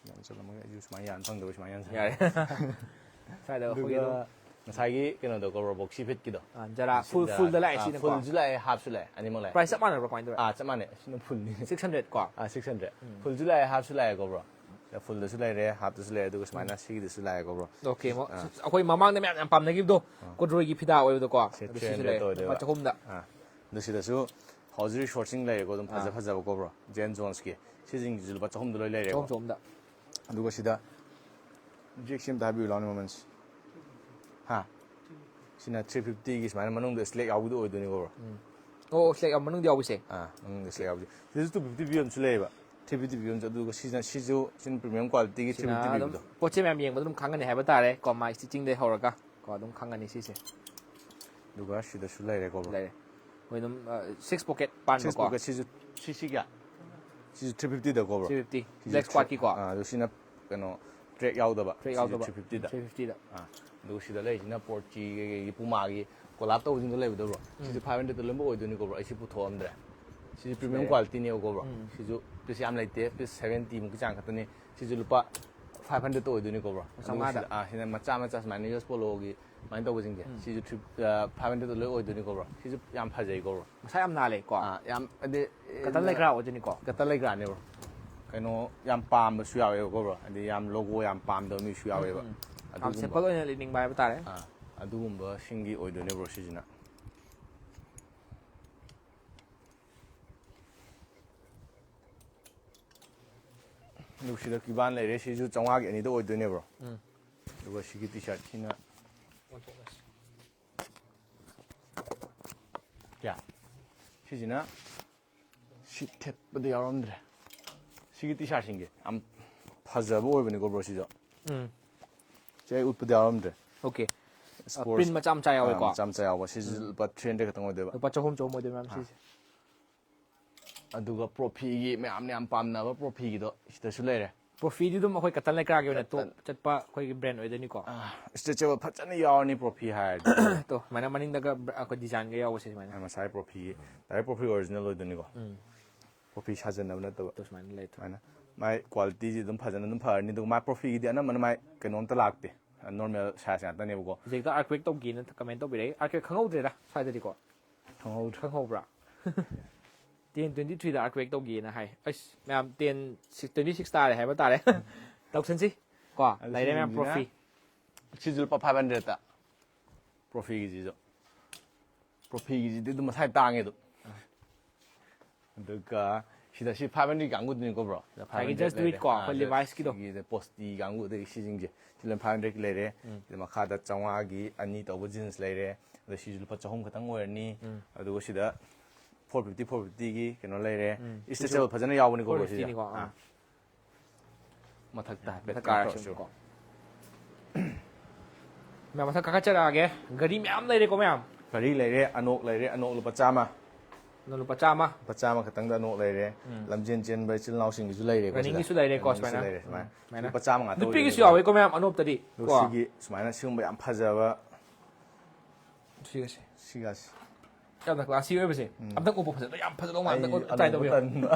ꯌꯥꯝ ꯆꯠꯂꯝꯃꯒ ꯑꯩꯁꯨ ꯁꯨꯃꯥꯏꯅ ꯌꯥꯟ ꯐꯪꯗꯕ ꯁꯨꯃꯥꯏꯅ ꯌꯥꯟ ꯌꯥꯔꯦ꯫ ꯁ꯭ꯋꯥꯏꯗ ꯑꯩꯈꯣꯏꯒꯤ ꯑꯗꯨꯒ ꯑꯗꯨꯝ ꯉꯁꯥꯏꯒꯤ ꯀꯩꯅꯣꯗꯣ ꯀꯣꯕ꯭ꯔꯣ, ꯕꯣꯛꯁꯤ ꯐꯤꯠꯀꯤꯗꯣ꯫ ꯑꯥ, ꯖꯔꯥ ꯐꯨꯜ, ꯁꯤꯗ, ꯐꯨꯜꯗ ꯂꯥꯛꯑꯦ ꯑꯥ, ꯁꯤꯅꯀꯣ꯫ ꯐꯨꯜꯁꯨ ꯂꯥꯛꯑꯦ, ꯍꯥꯐꯁꯨ ꯂꯥꯛꯑꯦ, ꯑꯅꯤꯃꯛ ꯂꯥꯛꯑꯦ꯫ ꯄ꯭ꯔꯥꯏꯁ ꯆꯞ ꯃꯥꯟꯅꯕ꯭ꯔꯥ ꯀꯃꯥꯏꯅ ꯇꯧꯋꯦ? ꯑꯥ, ꯆꯞ ꯃꯥꯟꯅꯩ꯫ ꯁꯤꯅ ꯐꯨꯜꯅꯤ꯫ ꯁꯤꯛꯁ ꯍꯟꯗ꯭ꯔꯦꯠ ꯀꯣ? ꯑꯥ, ꯁꯤꯛꯁ ꯍꯟꯗ꯭ꯔꯦꯠ꯫ ꯎꯝ꯫ ꯐꯨꯜꯁꯨ ꯂꯥꯛꯑꯦ, ꯍꯥꯐꯁꯨ ꯂꯥꯛꯑꯦꯀꯣ, ꯕ꯭ꯔꯣ? ꯐꯨꯜꯗꯁꯨ ꯂꯩꯔꯦ, ꯍꯥꯐꯇꯁꯨ ꯂꯩꯔꯦ, ꯑꯗꯨꯒ ꯁꯨꯃꯥꯏꯅ ꯁꯤꯒꯤꯗꯁꯨ ꯂꯥꯛꯑꯦꯀꯣ, ꯕ꯭ꯔꯣ? ꯑꯣꯀꯦ, ꯁꯤ-, ꯃꯣ-, ꯑꯥ꯫ ꯑꯩꯈꯣꯏ ꯃꯃꯥꯡꯗ ꯃꯌꯥꯝ ꯌꯥꯝ ꯄꯥꯝꯅꯈꯤꯕꯗꯣ, ꯑꯥ꯫ ꯀꯣꯗ꯭ꯔꯣꯏꯒꯤ ꯐꯤꯗꯥ ꯑꯣꯏꯕꯗꯣꯀꯣ, ꯁꯤ ꯑꯗꯨ ꯁꯤꯁꯨ ꯊ꯭ꯔꯤ ꯍꯟꯗ꯭ꯔꯦꯠ ꯂꯩꯔꯦ, ꯂꯨꯄꯥ ꯑꯣꯏꯗꯣꯏꯕ꯫ ꯆꯍꯨꯝꯗ꯫ ꯑꯥ꯫ ꯑꯗꯨ ꯁꯤꯗꯁꯨ ꯍꯧꯖꯤꯛ ꯁꯣꯔꯠꯁꯤꯡ ꯂꯩꯔꯦꯀꯣ, ꯑꯗꯨꯝ ꯑꯥ꯫ ꯐꯖ ꯐꯖꯕꯀꯣ, ꯕ꯭ꯔꯣ, ꯖꯦꯟ ꯖꯣꯟꯁꯀꯤ꯫ ꯁꯤꯁꯤꯡꯁꯤꯁꯨ ꯂꯨꯄꯥ ꯆꯍꯨꯝꯗ ꯂꯣꯏ ꯂꯩꯔꯦꯀꯣ꯫ ꯆꯍꯨꯝ, ꯆꯍꯨꯝꯗ꯫ ꯑꯗꯨꯒ ꯁꯤꯗ ꯖꯦꯛꯁꯤ ꯑꯝꯇ ꯍꯥꯏꯕꯤꯌꯨ ꯂꯥꯎꯅꯦ, ꯃꯃꯜꯁꯦ꯫ ꯍꯥ? ꯁꯤꯅ ꯊ꯭ꯔꯤ ꯐꯤꯐꯇꯤꯒꯤ ꯁꯨꯃꯥꯏꯅ ꯃꯅꯨꯡꯗ ꯁ꯭ꯂꯦꯛ ꯌꯥꯎꯕꯤꯗꯣ ꯑꯣꯏꯗꯣꯏꯅꯤꯀꯣ, ꯕ꯭ꯔꯣ꯫ ꯎꯝ꯫ ꯑꯣ, ꯁ꯭ꯂꯦꯛ ꯌꯥꯎ-, ꯃꯅꯨꯡꯗ ꯌꯥꯎꯕꯁꯦ? ꯑꯥ, ꯃꯅꯨꯡꯗ ꯁ꯭ꯂꯦꯛ ꯌꯥꯎꯕꯁꯦ꯫ ꯁꯤꯗꯁꯨ ꯇꯨ ꯐꯤꯐꯇꯤ ꯄꯤꯕ ꯑꯃꯁꯨ ꯂꯩꯌꯦꯕ꯫ ꯊ꯭ꯔꯤ ꯐꯤꯐꯇꯤ ꯄꯤꯕ ꯑꯃꯁꯨ, ꯑꯗꯨꯒ ꯁꯤꯅ, ꯁꯤꯁꯨ, ꯁꯤꯅ ꯄ꯭ꯔꯤꯃꯤꯌꯝ ꯀ꯭ꯋꯥꯂꯤꯇꯤꯒꯤ ꯊ꯭ꯔꯤ ꯐꯤꯐꯇꯤ ꯁꯤꯅ ꯄꯤꯕꯗꯣ꯫ ꯑꯗꯨꯝ ꯄꯣꯠꯁꯦ ꯃꯌꯥꯝ ꯌꯦꯡꯕꯗ ꯑꯗꯨꯝ ꯈꯪꯒꯅꯤ ꯍꯥꯏꯕ ꯇꯥꯔꯦ, ꯀꯣ, ꯃꯥꯏ ꯁ꯭ꯇꯤꯆꯤꯡꯗꯩ ꯍꯧꯔꯒ, ꯀꯣ, ꯑꯗꯨꯝ ꯈꯪꯒꯅꯤ ꯁꯤꯁꯦ꯫ ꯑꯗꯨꯒ ꯁꯤꯗꯁꯨ ꯂꯩꯔꯦꯀꯣ, ꯕ꯭ꯔꯣ꯫ ꯂꯩꯔꯦ꯫ ꯑꯩꯈꯣꯏ ꯑꯗꯨꯝ, ꯑ, ꯁꯤꯛꯁ ꯄꯣꯀꯦꯠ ꯁꯤꯛꯁ ꯄꯥꯟꯕꯀꯣ꯫ ꯄꯣꯀꯦꯠ ꯁꯤꯁꯨ, ꯁꯤ, ꯁꯤ ꯀꯌꯥ? ꯁꯤꯁꯨ ꯊ꯭ꯔꯤ ꯐꯤꯐꯇꯤꯗꯀꯣ, ꯕ꯭ꯔꯣ? Three fifty. ꯁꯤꯁꯨ ꯕ꯭ꯂꯦꯛ ꯊ꯭ꯔꯤ-, ꯁ꯭ꯀ꯭ꯋꯥꯠꯀꯤꯀꯣ? ꯑꯥ, ꯑꯗꯨ ꯁꯤꯅ ꯀꯩꯅꯣ, ꯇ꯭ꯔꯦꯛ ꯌꯥꯎꯗꯕ꯫ ꯇ꯭ꯔꯦꯛ ꯁꯤꯁꯨ ꯌꯥꯎꯗꯕ꯫ ꯊ꯭ꯔꯤ ꯐꯤꯐꯇꯤꯗ꯫ ꯊ꯭ꯔꯤ ꯐꯤꯐꯇꯤꯗ꯫ ꯑꯥ, ꯑꯗꯨꯒ ꯁꯤꯗ ꯂꯩꯔꯤꯁꯤꯅ ꯄꯣꯔꯆꯤ ꯀꯩꯀꯩꯒꯤ ꯄꯨꯃꯥꯒꯤ ꯀꯣꯂꯥꯞ ꯇꯧꯕꯁꯤꯡꯗꯣ ꯂꯩꯕꯗꯣ, ꯕ꯭ꯔꯣ? ꯎꯝ꯫ ꯁꯤꯁꯨ ꯐꯥꯏꯚ ꯍꯟꯗ꯭ꯔꯦꯠꯇ ꯂꯣꯏꯅꯃꯛ ꯑꯣꯏꯗꯣꯏꯅꯤꯀꯣ, ꯕ꯭ꯔꯣ? ꯑꯩ ꯁꯤ ꯄꯨꯊꯣꯛꯑꯝꯗ꯭ꯔꯦ꯫ ꯁꯤꯁꯨ ꯄ꯭ꯔꯤꯃꯤꯌꯝ ꯂꯩꯔꯦ꯫ ꯀ꯭ꯋꯥꯂꯤꯇꯤꯅꯦꯕꯀꯣ, ꯕ꯭ꯔꯣ? ꯎꯝ꯫ ꯁꯤꯁꯨ ꯄꯤꯁ ꯌꯥꯝ ꯂꯩꯇꯦ, ꯄꯤꯁ ꯁꯚꯦꯟꯇꯤ ꯃꯨꯛꯀꯤ ꯆꯥꯡ ꯈꯛꯇꯅꯤ꯫ ꯁꯤꯁꯨ ꯂꯨꯄꯥ ꯐꯥꯏꯚ ꯍꯟꯗ꯭ꯔꯦꯠꯇ ꯑꯣꯏꯗꯣꯏꯅꯤꯀꯣ, ꯕ꯭ꯔꯣ? ꯑꯗꯨꯒ ꯆꯥꯝꯃꯉꯥꯗ? ꯁꯤꯗ, ꯑꯥ, ꯁꯤꯅ ꯃꯆꯥ ꯃꯆꯥ ꯁꯨꯃꯥꯏꯅ ꯌꯨ ꯑꯦꯁ ꯄꯣꯂꯣꯒꯤ ꯁꯨꯃꯥꯏꯅ ꯇꯧꯕꯁꯤꯡꯁꯦ, ꯎꯝ꯫ ꯁꯤꯁꯨ ꯊ꯭ꯔꯤ, ꯑꯥ, ꯐꯥꯏꯚ ꯍꯟꯗ꯭ꯔꯦꯠꯇ ꯂꯣꯏ ꯑꯣꯏꯗꯣꯏꯅꯤꯀꯣ, ꯕ꯭ꯔꯣ? ꯁꯤꯁꯨ ꯌꯥꯝ ꯐꯖꯩꯀꯣ, ꯕ꯭ꯔꯣ? ꯃꯁꯥ ꯌꯥꯝ ꯅꯥꯜꯂꯦꯀꯣ? ꯑꯥ, ꯌꯥꯝ, ꯍꯥꯏꯗꯤ, ꯀꯇꯟ ꯂꯩꯈ꯭ꯔꯥ ꯑꯣꯏꯗꯣꯏꯅꯤꯀꯣ? ꯀꯇꯟ ꯂꯩꯈ꯭ꯔꯥꯅꯦ, ꯕ꯭ꯔꯣ꯫ ꯀꯩꯅꯣ, ꯌꯥꯝ ꯄꯥꯝꯕꯁꯨ ꯌꯥꯎꯋꯦꯕꯀꯣ, ꯕ꯭ꯔꯣ, ꯍꯥꯏꯗꯤ ꯌꯥꯝ ꯂꯣꯒꯣ ꯌꯥꯝ ꯄꯥꯝꯗꯕ ꯃꯤꯁꯨ ꯌꯥꯎꯋꯦꯕ꯫ ꯎꯝ, ꯎꯝ꯫ ꯌꯥꯝ ꯑꯗꯨꯒꯨꯝꯕ, ꯁꯤꯝꯄꯜ ꯑꯣꯏꯅ ꯂꯤꯠꯅꯤꯡꯕ ꯍꯥꯏꯕ ꯇꯥꯔꯦ꯫ ꯑꯥ, ꯑꯗꯨꯒꯨꯝꯕꯁꯤꯡꯒꯤ ꯑꯣꯏꯗꯣꯏꯅꯦ, ꯕ꯭ꯔꯣ, ꯁꯤꯁꯤꯅ꯫ ꯑꯗꯨ ꯁꯤꯗ ꯀꯤꯕꯥꯟ ꯂꯩꯔꯦ, ꯁꯤꯁꯨ ꯆꯥꯝꯃꯉꯥꯒꯤ ꯑꯅꯤꯗ ꯑꯣꯏꯗꯣꯏꯅꯦ, ꯕ꯭ꯔꯣ꯫ ꯎꯝ꯫ ꯑꯗꯨꯒ ꯁꯤꯒꯤ ꯇꯤ ꯁꯥꯔꯠꯁꯤꯅ ꯀꯌꯥ? ꯁꯤꯁꯤꯅ ꯁꯤ ꯊꯦꯠꯄꯗ ꯌꯥꯎꯔꯝꯗ꯭ꯔꯦ꯫ ꯁꯤꯒꯤ ꯇꯤ ꯁꯥꯔꯠꯁꯤꯡꯁꯦ ꯌꯥꯝ ꯐꯖꯕ ꯑꯣꯏꯕꯅꯤꯀꯣ, ꯕ꯭ꯔꯣ, ꯁꯤꯁꯨ꯫ ꯎꯝ꯫ ꯁꯤ ꯑꯩ ꯎꯠꯄꯗ ꯌꯥꯎꯔꯝꯗ꯭ꯔꯦ꯫ ꯑꯣꯀꯦ꯫ ꯁ꯭ꯄꯣꯔꯠꯁ꯫ ꯄ꯭ꯔꯤꯟ ꯃꯆꯥ ꯃꯆꯥ ꯌꯥꯎꯋꯦꯀꯣ? ꯑꯥ, ꯃꯆꯥ ꯃꯆꯥ ꯌꯥꯎꯕ꯫ ꯁꯤꯁꯨ ꯎꯝ꯫ ꯂꯨꯄꯥ ꯊ꯭ꯔꯤ ꯍꯟꯗ꯭ꯔꯦꯠ ꯈꯛꯇꯪ ꯑꯣꯏꯗꯣꯏꯕ꯫ ꯂꯨꯄꯥ ꯆꯍꯨꯝ, ꯆꯍꯨꯝ ꯑꯣꯏꯗꯣꯏꯕ, ꯃꯌꯥꯝ ꯑꯥ꯫ ꯁꯤꯁꯦ꯫ ꯑꯗꯨꯒ ꯄ꯭ꯔꯣꯐꯤꯒꯤ, ꯃꯌꯥꯝꯅ ꯌꯥꯝ ꯄꯥꯝꯅꯕ ꯄ꯭ꯔꯣꯐꯤꯒꯤꯗꯣ ꯁꯤꯗꯁꯨ ꯂꯩꯔꯦ꯫ ꯄ꯭ꯔꯣꯐꯤꯗꯤ ꯑꯗꯨꯝ ꯑꯩꯈꯣꯏ ꯀꯇꯟ ꯂꯩꯀ꯭ꯔꯥꯒꯤ ꯑꯣꯏꯅ ꯇꯣꯞ ꯆꯠꯄ ꯑꯩꯈꯣꯏꯒꯤ ꯕ꯭ꯔꯦꯟ ꯑꯣꯏꯗꯣꯏꯅꯤꯀꯣ꯫ ꯏꯁꯇ꯭ꯔꯦꯆꯦꯕꯜ ꯐꯖꯅ ꯌꯥꯎꯔꯅꯤ ꯄ꯭ꯔꯣꯐꯤ ꯍꯥꯏꯔꯗꯤ꯫ ꯇꯣ ꯁꯨꯃꯥꯏꯅ ꯃꯅꯤꯡꯗꯒ ꯕ꯭ꯔ- ꯑꯩꯈꯣꯏ ꯗꯤꯖꯥꯏꯟꯒ ꯌꯥꯎꯕꯁꯦ ꯁꯨꯃꯥꯏꯅ꯫ ꯃꯁꯥꯏ ꯄ꯭ꯔꯣꯐꯤ, ꯗꯥꯏꯔꯦꯛ ꯄ꯭ꯔꯣꯐꯤ ꯑꯣꯔꯤꯖꯤꯅꯦꯜ ꯑꯣꯏꯗꯣꯏꯅꯤꯀꯣ꯫ ꯄ꯭ꯔꯣꯐꯤ ꯁꯥꯖꯟꯅꯕ ꯅꯠꯇꯕ꯫ ꯇꯣ ꯁꯨꯃꯥꯏꯅ ꯂꯩ꯫ ꯁꯨꯃꯥꯏꯅ ꯃꯥꯏ ꯀ꯭ꯋꯥꯂꯤꯇꯤꯁꯤ ꯑꯗꯨꯝ ꯐꯖꯅ ꯑꯗꯨꯝ ꯐꯔꯅꯤ꯫ ꯑꯗꯨꯒ ꯃꯥꯏ ꯄ꯭ꯔꯣꯐꯤꯒꯤꯗꯤ ꯑꯅꯝꯕꯅ ꯃꯥꯏ ꯀꯩꯅꯣꯝꯇ ꯂꯥꯛꯇꯦ, ꯅꯣꯔꯃꯦꯜ ꯁꯥꯏꯖ ꯉꯥꯛꯇꯅꯦꯕꯀꯣ꯫ ꯍꯧꯖꯤꯛꯇ ꯑꯥꯔꯀ꯭ꯋꯦꯛ ꯇꯧꯒꯦꯅ ꯀꯃꯦꯟ ꯇꯧꯕꯤꯔꯛꯏ꯫ ꯑꯥꯔꯀ꯭ꯋꯦꯛ ꯈꯪꯍꯧꯗ꯭ꯔꯦꯗ ꯁ꯭ꯋꯥꯏꯗꯗꯤꯀꯣ꯫ ꯈꯪꯍꯧꯗ꯭ꯔꯦ꯫ ꯈꯪꯍꯧꯕ꯭ꯔꯥ? ꯇꯦꯟ ꯇ꯭ꯋꯦꯟꯇꯤ ꯊ꯭ꯔꯤꯗ ꯑꯥꯔꯀ꯭ꯋꯦꯛ ꯇꯧꯒꯦꯅ ꯍꯥꯏ꯫ ꯑꯁ ꯃꯌꯥꯝ ꯇꯦꯟ ꯁꯤꯛꯁ ꯇ꯭ꯋꯦꯟꯇꯤ ꯁꯤꯛꯁ ꯇꯥꯔꯦ ꯍꯥꯏꯕ ꯇꯥꯔꯦ꯫ ꯇꯧꯁꯟꯁꯤ ꯀꯣ꯫ ꯑꯗꯨ ꯂꯩꯔꯦ ꯃꯌꯥꯝ ꯁꯤꯁꯤꯅ ꯄ꯭ꯔꯣꯐꯤ꯫ ꯁꯤꯁꯨ ꯂꯨꯄꯥ ꯐꯥꯏꯚ ꯍꯟꯗ꯭ꯔꯦꯗꯇ꯫ ꯄ꯭ꯔꯣꯐꯤꯒꯤꯁꯤꯁꯨ, ꯄ꯭ꯔꯣꯐꯤꯒꯤꯁꯤꯗꯤ ꯑꯗꯨꯝ ꯃꯁꯥꯏ ꯇꯥꯡꯉꯦ ꯑꯗꯨꯝ꯫ ꯑꯗꯨꯒ ꯁꯤꯗ ꯁꯤ ꯐꯥꯏꯚ ꯍꯟꯗ꯭ꯔꯦꯗ ꯀꯥꯡꯕꯨꯗꯨꯅꯤꯀꯣ ꯕ꯭ꯔꯣ? ꯁꯤꯗ ꯉꯁꯥꯏꯒꯤ five hundred Just Do It ꯀꯣ, ꯂꯩꯔꯦ꯫ ꯑꯩꯈꯣꯏ ꯑꯥ, Levi's ꯀꯤꯗꯣ꯫ ꯁꯤꯒꯤꯗ ꯄꯣꯁꯇꯤ ꯀꯥꯡꯕꯨ ꯑꯗꯒꯤ ꯁꯤꯁꯤꯡꯁꯦ ꯁꯤ ꯂꯣꯏ ꯐꯥꯏꯚ ꯍꯟꯗ꯭ꯔꯦꯗꯀꯤ ꯂꯩꯔꯦ꯫ ꯁꯤꯗ ꯃꯈꯥꯗ ꯆꯥꯝꯃꯉꯥꯒꯤ ꯑꯅꯤ ꯇꯧꯕ ꯖꯤꯟꯁ ꯂꯩꯔꯦ꯫ ꯑꯗ ꯁꯤꯁꯨ ꯂꯨꯄꯥ ꯆꯍꯨꯝ ꯈꯛꯇꯪ ꯑꯣꯏꯔꯅꯤ꯫ ꯑꯗꯨꯒ ꯁꯤꯗ ꯐꯣꯔ ꯐꯤꯐꯇꯤ, ꯐꯣꯔ ꯐꯤꯐꯇꯤꯒꯤ ꯀꯩꯅꯣ ꯂꯩꯔꯦ꯫ ꯏꯁꯇ꯭ꯔꯦꯆꯦꯕꯜ ꯐꯖꯅ ꯌꯥꯎꯕꯅꯤꯀꯣ ꯕ꯭ꯔꯣ ꯁꯤꯁꯦ꯫ ꯐꯤꯐꯇꯤꯅꯤꯀꯣ꯫ ꯑꯥ꯫ ꯃꯊꯛꯇ ꯍꯥꯏꯐꯦꯠ ꯃꯊꯛ ꯀꯩꯅꯣ ꯀꯥꯔꯁꯤ ꯇꯧꯔꯁꯤ꯫ ꯑꯃꯨꯛꯀꯣ꯫ ꯃꯌꯥꯝ ꯃꯊꯛ ꯀꯥꯈꯠꯆꯔꯛꯑꯒꯦ꯫ ꯒꯥꯔꯤ ꯃꯌꯥꯝ ꯂꯩꯔꯦꯀꯣ ꯃꯌꯥꯝ꯫ ꯒꯥꯔꯤ ꯂꯩꯔꯦ, ꯑꯅꯣꯛ ꯂꯩꯔꯦ, ꯑꯅꯣꯛ ꯂꯨꯄꯥ ꯆꯥꯝꯃ꯫ ꯑꯗꯣ ꯂꯨꯄꯥ ꯆꯥꯝꯃ꯫ ꯂꯨꯄꯥ ꯆꯥꯝꯃ ꯈꯛꯇꯪꯗ ꯑꯅꯣꯛ ꯂꯩꯔꯦ꯫ ꯂꯝꯖꯦꯟ ꯆꯦꯟꯕ ꯏꯆꯤꯜ ꯏꯅꯥꯎꯁꯤꯡꯒꯤꯁꯨ ꯂꯩꯔꯦꯀꯣ ꯁꯤꯗ꯫ Runningꯒꯤꯁꯨ ꯂꯩꯔꯦꯀꯣ Runningꯒꯤꯁꯨ ꯁꯨꯃꯥꯏꯅ꯫ ꯂꯩꯔꯦ ꯁꯨꯃꯥꯏꯅ꯫ ꯁꯨꯃꯥꯏꯅ꯫ ꯂꯨꯄꯥ ꯆꯥꯝꯃ ꯉꯥꯛꯇ ꯅꯨꯄꯤꯒꯤꯁꯨ ꯑꯣꯏꯗꯣꯏꯅꯦꯕ꯫ ꯌꯥꯎꯋꯦꯀꯣ ꯃꯌꯥꯝ ꯑꯅꯣꯞꯇꯗꯤ ꯑꯗꯣ ꯀꯣ꯫ ꯁꯤꯒꯤ ꯁꯨꯃꯥꯏꯅ ꯁꯤꯒꯨꯝꯕ ꯌꯥꯝ ꯐꯖꯕ ꯁꯤꯒꯁꯦ꯫ ꯁꯤꯒꯁꯤ꯫ ꯌꯥꯝꯅ ꯀ꯭ꯂꯥꯁꯤ ꯑꯣꯏꯕꯁꯦ꯫ ꯑꯝꯇꯪ ꯎꯞꯄꯣ ꯐꯖꯅ, ꯌꯥꯝ ꯐꯖꯗꯧ ꯃꯥꯟꯕ꯫ ꯑꯝꯇꯪ ꯎꯞꯄꯣ, try ꯑꯩ ꯇꯧꯕꯤꯌꯣ꯫ ꯑꯗꯨꯝ ꯇꯟꯕ꯫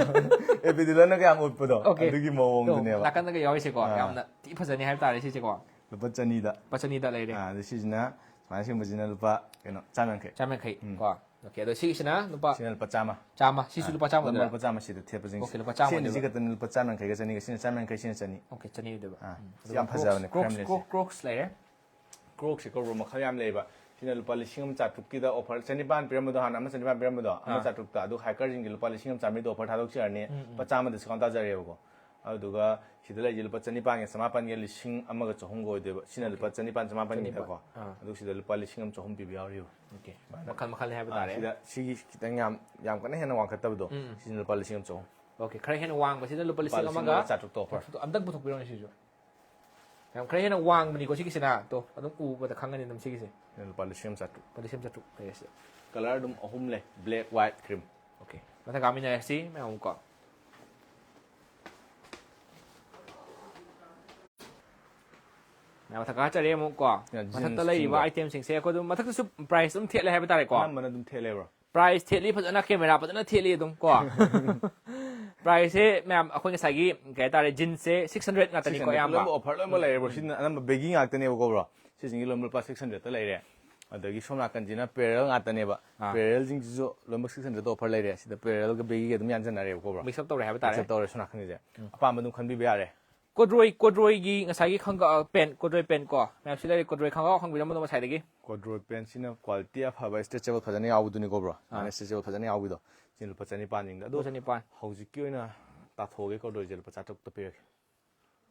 ꯑꯦ ꯕꯤ ꯗꯤꯂꯔꯅ ꯀꯌꯥꯝ ꯎꯠꯄꯗꯣ Okay꯫ ꯑꯗꯨꯒꯤ ꯃꯑꯣꯡꯗꯨꯅꯦꯕ꯫ ꯅꯥꯀꯟꯗꯒ ꯌꯥꯎꯔꯤꯁꯦꯀꯣ꯫ ꯑꯥ꯫ ꯌꯥꯝꯅ ꯊꯤ ꯐꯖꯅꯤ ꯍꯥꯏꯕ ꯇꯥꯔꯦ ꯁꯤꯁꯦꯀꯣ꯫ ꯂꯨꯄꯥ ꯆꯅꯤꯗ꯫ ꯂꯨꯄꯥ ꯆꯅꯤꯗ ꯂꯩꯔꯦ꯫ ꯑꯥ, ꯑꯗꯣ ꯁꯤꯁꯤꯅ ꯁꯨꯃꯥꯏꯅ ꯁꯤꯒꯨꯝꯕꯁꯤꯅ ꯂꯨꯄꯥ ꯀꯩꯅꯣ ꯆꯥꯝ ꯌꯥꯡꯈꯩ꯫ ꯆꯥꯝ ꯌꯥꯡꯈꯩ ꯀꯣ꯫ Okay, ꯑꯗꯣ ꯁꯤꯒꯤꯁꯤꯅ ꯂꯨꯄꯥ ꯁꯤꯅ ꯂꯨꯄꯥ ꯆꯥꯝꯃ꯫ ꯆꯥꯝꯃ꯫ ꯁꯤꯁꯨ ꯂꯨꯄꯥ ꯆꯥꯝꯃ ꯂꯨꯄꯥ ꯑꯣꯏꯗꯣꯏꯔꯥ? ꯂꯨꯄꯥ ꯆꯥꯝꯃ ꯁꯤꯗ ꯊꯦꯠꯄꯁꯤꯡꯁꯦ꯫ Okay, ꯂꯨꯄꯥ ꯆꯥꯝꯃ ꯁꯤ ꯑꯅꯤꯁꯤ ꯑꯣꯏꯗꯣꯏꯕ꯫ ꯈꯛꯇꯅꯤ ꯂꯨꯄꯥ ꯆꯥꯝ ꯌꯥꯡꯈꯩꯒ ꯆꯅꯤꯒ, ꯁꯤꯅ ꯆꯥꯝ ꯌꯥꯡꯈꯩ, ꯁꯤꯅ ꯆꯅꯤ꯫ Okay, ꯆꯅꯤ ꯑꯣꯏꯗꯣꯏꯕ꯫ ꯑꯥ, ꯎꯝ꯫ ꯁꯤ ꯌꯥꯝ ꯑꯗꯨꯒ ꯐꯖꯕꯅꯦ, Crocs, frameless Crocs, ꯁꯦ꯫ Crocs ꯂꯩꯔꯦ꯫ Crocs ꯁꯦ ꯀꯣ ꯕ꯭ꯔꯣ ꯃꯈꯜ ꯌꯥꯝ ꯂꯩꯕ꯫ ꯁꯤꯅ ꯂꯨꯄꯥ ꯂꯤꯁꯤꯡ ꯑꯃ ꯆꯥꯇ꯭ꯔꯨꯛꯀꯤꯗ offer, ꯆꯅꯤꯄꯥꯟ ꯄꯤꯔꯝꯕꯗꯣ ꯍꯥꯟꯅ, ꯑꯃ ꯆꯅꯤꯄꯥꯟ ꯄꯤꯔꯝꯕꯗꯣ, ꯑꯃ ꯑꯥ꯫ ꯆꯥꯇ꯭ꯔꯨꯛꯇ, ꯑꯗꯨ hikerꯁꯤꯡꯒꯤ ꯂꯨꯄꯥ ꯂꯤꯁꯤꯡ ꯑꯃ ꯆꯥꯝꯃꯔꯤꯗ offer ꯊꯥꯗꯣꯛꯆꯔꯅꯤ꯫ ꯎꯝ, ꯎꯝ꯫ ꯂꯨꯄꯥ ꯆꯥꯝꯃ discount ꯇꯥꯖꯔꯦꯕꯀꯣ꯫ ꯑꯗꯨꯗꯨꯒ ꯁꯤꯗ ꯂꯩꯔꯤꯁꯦ ꯂꯨꯄꯥ ꯆꯅꯤꯄꯥꯟꯒ ꯆꯃꯥꯄꯟꯒ ꯂꯤꯁꯤꯡ ꯑꯃꯒ ꯆꯍꯨꯝꯒ ꯑꯣꯏꯗꯣꯏꯕ꯫ ꯁꯤꯅ ꯂꯨꯄꯥ ꯆꯅꯤꯄꯥꯟ ꯆꯃꯥꯄꯟꯒꯤꯗꯀꯣ꯫ ꯑꯥ꯫ ꯑꯗꯨ ꯁꯤꯗ ꯂꯨꯄꯥ ꯂꯤꯁꯤꯡ ꯑꯃ ꯆꯍꯨꯝ ꯄꯤꯕ ꯌꯥꯎꯔꯤꯕ꯫ Okay꯫ ꯃꯈꯜ ꯃꯈꯜ ꯍꯥꯏꯕ ꯑꯥ, ꯇꯥꯔꯦ꯫ ꯁꯤꯗ ꯁꯤꯒꯤ ꯈꯤꯇꯪ ꯌꯥꯝ, ꯌꯥꯝ ꯀꯟꯅ ꯍꯦꯟꯅ ꯋꯥꯡꯈꯠꯇꯕꯗꯣ, ꯎꯝ, ꯎꯝ꯫ ꯁꯤꯅ ꯂꯨꯄꯥ ꯂꯤꯁꯤꯡ ꯑꯃ ꯆꯍꯨꯝ꯫ Okay, ꯈꯔ ꯍꯦꯟꯅ ꯋꯥꯡꯕꯁꯤꯅ ꯂꯨꯄꯥ ꯂꯨꯄꯥ ꯂꯤꯁꯤꯡ ꯂꯤꯁꯤꯡ ꯑꯃꯒ ꯑꯃꯒ ꯆꯥꯇ꯭ꯔꯨꯛꯇ offer꯫ ꯑꯝꯇꯪ ꯄꯨꯊꯣꯛꯄꯤꯔꯣꯅꯦ ꯁꯤꯁꯨ꯫ ꯌꯥꯝ ꯈꯔ ꯍꯦꯟꯅ ꯋꯥꯡꯕꯅꯤꯀꯣ ꯁꯤꯒꯤꯁꯤꯅ꯫ ꯇꯣ, ꯑꯗꯨꯝ ꯎꯕꯗ ꯈꯪꯒꯅꯤ ꯑꯗꯨꯝ ꯁꯤꯒꯤꯁꯦ꯫ ꯂꯨꯄꯥ ꯂꯤꯁꯤꯡ ꯑꯃ ꯆꯥꯇ꯭ꯔꯨꯛ꯫ ꯂꯨꯄꯥ ꯂꯤꯁꯤꯡ ꯑꯃ ꯆꯥꯇ꯭ꯔꯨꯛ ꯂꯩꯔꯦ ꯁꯤꯗ꯫ Colour ꯑꯗꯨꯝ ꯑꯍꯨꯝ ꯂꯩ, black, white, cream꯫ Okay꯫ ꯃꯊꯪ ꯀꯥꯃꯤꯟꯅꯔꯁꯤ ꯃꯌꯥꯝ ꯑꯃꯨꯛꯀꯣ꯫ ꯃꯌꯥꯝ ꯃꯊꯛ ꯀꯥꯈꯠꯆꯔꯦ ꯑꯃꯨꯛ ꯀꯣ꯫ ꯌꯥꯝ ꯃꯊꯛꯇ jeans ꯂꯩꯔꯤꯕ ꯆꯤꯡꯕ꯫ Itemꯁꯤꯡꯁꯦ ꯑꯩꯈꯣꯏ ꯑꯗꯨꯝ ꯃꯊꯛꯇꯁꯨ price ꯑꯗꯨꯝ ꯊꯦꯠꯂꯦ ꯍꯥꯏꯕ ꯇꯥꯔꯦꯀꯣ꯫ ꯑꯅꯝꯕꯅ ꯑꯗꯨꯝ ꯊꯦꯠꯂꯦꯕ꯭ꯔꯣ? Price ꯊꯦꯠꯂꯤ ꯐꯖꯅ, camera ꯐꯖꯅ ꯊꯦꯠꯂꯤ ꯑꯗꯨꯝ ꯀꯣ꯫ Priceꯁꯦ ꯃꯌꯥꯝ ꯑꯩꯈꯣꯏ ꯉꯁꯥꯏꯒꯤ ꯀꯩ ꯍꯥꯏꯇꯥꯔꯦ, jeansꯁꯦ six hundred ꯉꯥꯛꯇꯅꯤꯀꯣ ꯑꯌꯥꯝꯕ꯫ ꯂꯣꯏꯅꯃꯛ offer ꯂꯣꯏꯅꯃꯛ ꯂꯩꯔꯦꯕ꯭ꯔꯣ? ꯁꯤꯅ ꯑꯅꯝꯕ baggy ꯉꯥꯛꯇꯅꯦꯕꯀꯣ ꯕ꯭ꯔꯣ꯫ ꯁꯤꯁꯤꯡꯒꯤ ꯂꯣꯏꯅꯃꯛ ꯂꯨꯄꯥ six hundredꯇ ꯂꯩꯔꯦ꯫ ꯑꯗꯒꯤ ꯁꯣꯝ ꯅꯥꯀꯟꯁꯤꯅ parallel ꯉꯥꯛꯇꯅꯦꯕ꯫ ꯑꯥ꯫ Parallelꯁꯤꯡꯁꯤꯁꯨ ꯂꯣꯏꯅꯃꯛ six hundredꯇ offer ꯂꯩꯔꯦ꯫ ꯁꯤꯗ parallelꯒ baggyꯒ ꯑꯗꯨꯝ ꯌꯥꯟꯁꯤꯟꯅꯔꯦꯕꯀꯣ ꯕ꯭ꯔꯣ꯫ Mix up ꯇꯧꯔꯦ ꯍꯥꯏꯕ ꯇꯥꯔꯦ꯫ Mix up ꯇꯧꯔꯦ ꯁꯣꯝ ꯅꯥꯀꯟꯒꯤꯁꯦ꯫ ꯑꯄꯥꯝꯕ ꯑꯗꯨꯝ ꯈꯟꯕꯤꯕ ꯌꯥꯔꯦ꯫ Corduroy, Corduroyꯒꯤ ꯉꯁꯥꯏꯒꯤ ꯈꯪꯒ pant, Corduroy pant ꯀꯣ ꯃꯌꯥꯝ ꯁꯤ ꯂꯩꯔꯦ꯫ Corduroy ꯈꯪꯒꯥꯎ ꯈꯪꯕꯤꯔꯝꯕꯗꯣ ꯉꯁꯥꯏꯗꯒꯤ꯫ Corduroy pantꯁꯤꯅ quality ꯑꯐꯕ, stretchable ꯐꯖꯅ ꯌꯥꯎꯕꯗꯨꯅꯤꯀꯣ ꯕ꯭ꯔꯣ꯫ ꯑꯥ꯫ Stretchable ꯐꯖꯅ ꯌꯥꯎꯕꯤꯗꯣ꯫ ꯁꯤꯅ ꯂꯨꯄꯥ ꯆꯅꯤꯄꯥꯟꯁꯤꯡꯗ꯫ ꯑꯗꯣ ꯂꯨꯄꯥ ꯆꯅꯤꯄꯥꯟ꯫ ꯍꯧꯖꯤꯛꯀꯤ ꯑꯣꯏꯅ ꯇꯥꯊꯣꯛꯑꯒꯦ Corduroyꯁꯦ ꯂꯨꯄꯥ ꯆꯥꯇ꯭ꯔꯨꯛꯇ ꯄꯤꯔꯒꯦ꯫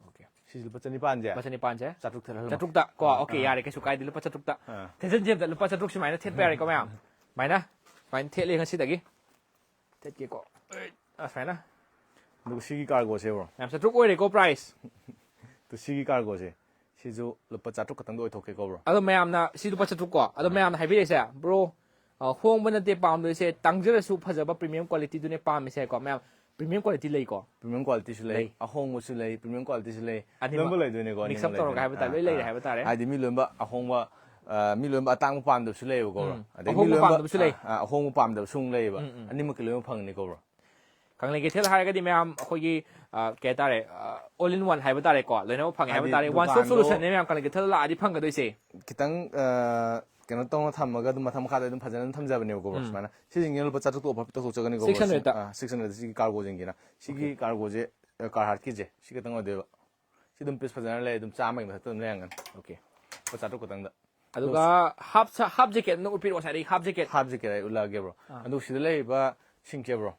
Okay꯫ ꯁꯤꯁꯦ ꯂꯨꯄꯥ ꯆꯅꯤꯄꯥꯟꯁꯦ꯫ ꯂꯨꯄꯥ ꯆꯅꯤꯄꯥꯟꯁꯦ꯫ ꯆꯥꯇ꯭ꯔꯨꯛ ꯊꯠꯍꯜꯂꯣ꯫ ꯆꯥꯇ꯭ꯔꯨꯛꯇ ꯀꯣ꯫ ꯑꯥ, Okay, ꯑꯥ꯫ ꯌꯥꯔꯦ, ꯀꯩꯁꯨ ꯀꯥꯏꯗꯦ꯫ ꯂꯨꯄꯥ ꯆꯥꯇ꯭ꯔꯨꯛꯇ꯫ ꯑꯥ꯫ ꯊꯦꯠꯆꯟꯁꯦ ꯑꯝꯇ, ꯂꯨꯄꯥ ꯆꯥꯇ꯭ꯔꯨꯛ ꯁꯨꯃꯥꯏꯅ ꯊꯦꯠꯄ ꯌꯥꯔꯦꯀꯣ ꯃꯌꯥꯝ꯫ ꯁꯨꯃꯥꯏꯅ, ꯁꯨꯃꯥꯏꯅ ꯊꯦꯠꯂꯦ ꯉꯁꯤꯗꯒꯤ꯫ ꯊꯦꯠꯀꯦꯀꯣ꯫ ꯑꯩ, ꯑ, ꯁꯨꯃꯥꯏꯅ꯫ ꯑꯗꯨꯒ ꯁꯤꯒꯤ cargoꯁꯦ ꯕ꯭ꯔꯣ꯫ ꯃꯌꯥꯝ ꯆꯥꯇ꯭ꯔꯨꯛ ꯑꯣꯏꯔꯦꯀꯣ price꯫ ꯑꯗꯨ ꯁꯤꯒꯤ cargoꯁꯦ꯫ ꯁꯤꯁꯨ ꯂꯨꯄꯥ ꯆꯥꯇ꯭ꯔꯨꯛ ꯈꯛꯇꯪꯗ ꯑꯣꯏꯊꯣꯛꯀꯦꯀꯣ ꯕ꯭ꯔꯣ꯫ ꯑꯗꯣ ꯃꯌꯥꯝꯅ ꯁꯤ ꯂꯨꯄꯥ ꯆꯥꯇ꯭ꯔꯨꯛ ꯀꯣ꯫ ꯑꯗꯣ ꯃꯌꯥꯝꯅ ꯍꯥꯏꯕꯤꯔꯛꯏꯁꯦ, "Bro, ꯑ, ꯍꯣꯡꯕ ꯅꯠꯇꯦ ꯄꯥꯝꯗꯣꯏꯁꯦ, ꯇꯥꯡꯖꯔꯁꯨ ꯐꯖꯕ premium qualityꯗꯨꯅꯦ ꯄꯥꯝꯃꯤꯁꯦ" ꯀꯣ꯫ ꯃꯌꯥꯝ premium quality ꯂꯩꯀꯣ꯫ Premium qualityꯁꯨ ꯂꯩ, ꯂꯩ꯫ ꯑꯍꯣꯡꯕꯁꯨ ꯂꯩ, premium qualityꯁꯨ ꯂꯩ꯫ ꯑꯅꯤꯃꯛ ꯂꯣꯏꯅꯃꯛ ꯂꯩꯗꯣꯏꯅꯦꯀꯣ, mix up ꯑꯅꯤꯃꯛ ꯇꯧꯔꯒ ꯂꯩꯗꯣꯏꯅꯦ꯫ ꯍꯥꯏꯕ ꯇꯥꯔꯦ, ꯑꯥ, ꯂꯣꯏ ꯂꯩꯔꯦ ꯑꯥ꯫ ꯍꯥꯏꯕ ꯇꯥꯔꯦ꯫ ꯍꯥꯏꯗꯤ ꯃꯤ ꯂꯣꯏꯅꯃꯛ ꯑꯍꯣꯡꯕ, ꯑ, ꯃꯤ ꯂꯣꯏꯅꯃꯛ ꯑꯇꯥꯡꯕ ꯄꯥꯝꯗꯕꯁꯨ ꯂꯩꯌꯦꯕꯀꯣ ꯕ꯭ꯔꯣ꯫ ꯎꯝ꯫ ꯑꯗꯩ ꯃꯤ ꯑꯍꯣꯡꯕ ꯂꯣꯏꯅꯃꯛ, ꯄꯥꯝꯗꯕꯁꯨ ꯂꯩ꯫ ꯑ, ꯑ, ꯑꯍꯣꯡꯕ ꯄꯥꯝꯗꯕꯁꯨ ꯑꯃꯨꯛ ꯂꯩꯌꯦꯕ꯫ ꯎꯝ, ꯎꯝ꯫ ꯑꯅꯤꯃꯛꯀꯤ ꯂꯣꯏꯅꯃꯛ ꯐꯪꯅꯤꯀꯣ ꯕ꯭ꯔꯣ꯫ ꯀꯪꯂꯩ ꯀꯩꯊꯦꯜ ꯍꯥꯏꯔꯒꯗꯤ ꯃꯌꯥꯝ ꯑꯩꯈꯣꯏꯒꯤ, ꯑ, ꯀꯩ ꯍꯥꯏꯇꯥꯔꯦ, ꯑ, all in one ꯍꯥꯏꯕ ꯇꯥꯔꯦꯀꯣ, ꯂꯣꯏꯅꯃꯛ ꯐꯪꯉꯦ ꯍꯥꯏꯕ ꯍꯥꯏꯗꯤ ꯇꯥꯔꯦ, one stop ꯗꯨꯀꯥꯟꯗꯣ, solutionꯅꯦ ꯃꯌꯥꯝ ꯀꯪꯂꯩ ꯀꯩꯊꯦꯜꯗ ꯂꯥꯛꯑꯗꯤ ꯐꯪꯒꯗꯣꯏꯁꯦ꯫ ꯈꯤꯇꯪ, ꯑ, ꯀꯩꯅꯣ ꯇꯧꯅ ꯊꯝꯃꯒ ꯑꯗꯨꯝ ꯃꯊꯛ ꯃꯈꯥꯗ ꯑꯗꯨꯝ ꯐꯖꯅ ꯑꯗꯨꯝ ꯊꯝꯖꯕꯅꯦꯕꯀꯣ ꯕ꯭ꯔꯣ꯫ ꯎꯝ꯫ ꯁꯨꯃꯥꯏꯅ ꯁꯤꯁꯤꯡꯁꯤꯅ ꯂꯨꯄꯥ ꯆꯥꯇ꯭ꯔꯨꯛꯇ offer ꯇꯧꯊꯣꯛꯆꯒꯅꯤꯀꯣ ꯕ꯭ꯔꯣ꯫ Six hundredꯇ? ꯑ, six hundred ꯁꯤꯒꯤ cargoꯁꯤꯡꯁꯤꯅ꯫ ꯁꯤꯒꯤ cargoꯁꯦ, ꯑ, Carharttꯀꯤꯁꯦ ꯁꯤ ꯈꯛꯇꯪ ꯑꯣꯏꯗꯣꯏꯕ꯫ ꯁꯤ ꯑꯗꯨꯝ piece ꯐꯖꯅ ꯂꯩ, ꯑꯗꯨꯝ ꯆꯥꯝꯃꯒꯤ ꯃꯊꯛꯇ ꯑꯗꯨꯝ ꯂꯩꯔꯝꯒꯅꯤ꯫ Okay꯫ ꯂꯨꯄꯥ ꯆꯥꯇ꯭ꯔꯨꯛ ꯈꯛꯇꯪꯗ꯫ ꯑꯗꯨꯒ half, half jacket ꯑꯝꯇ ꯎꯠꯄꯤꯔꯛꯑꯣ ꯉꯁꯥꯏꯗꯒꯤ, half jacket꯫ Half jacket ꯑꯩ ꯎꯠꯂꯛꯑꯒꯦ ꯕ꯭ꯔꯣ꯫ ꯑꯥ꯫ ꯑꯗꯨ ꯁꯤꯗ ꯂꯩꯔꯤꯕ ꯁꯤꯡꯁꯦ ꯕ꯭ꯔꯣ,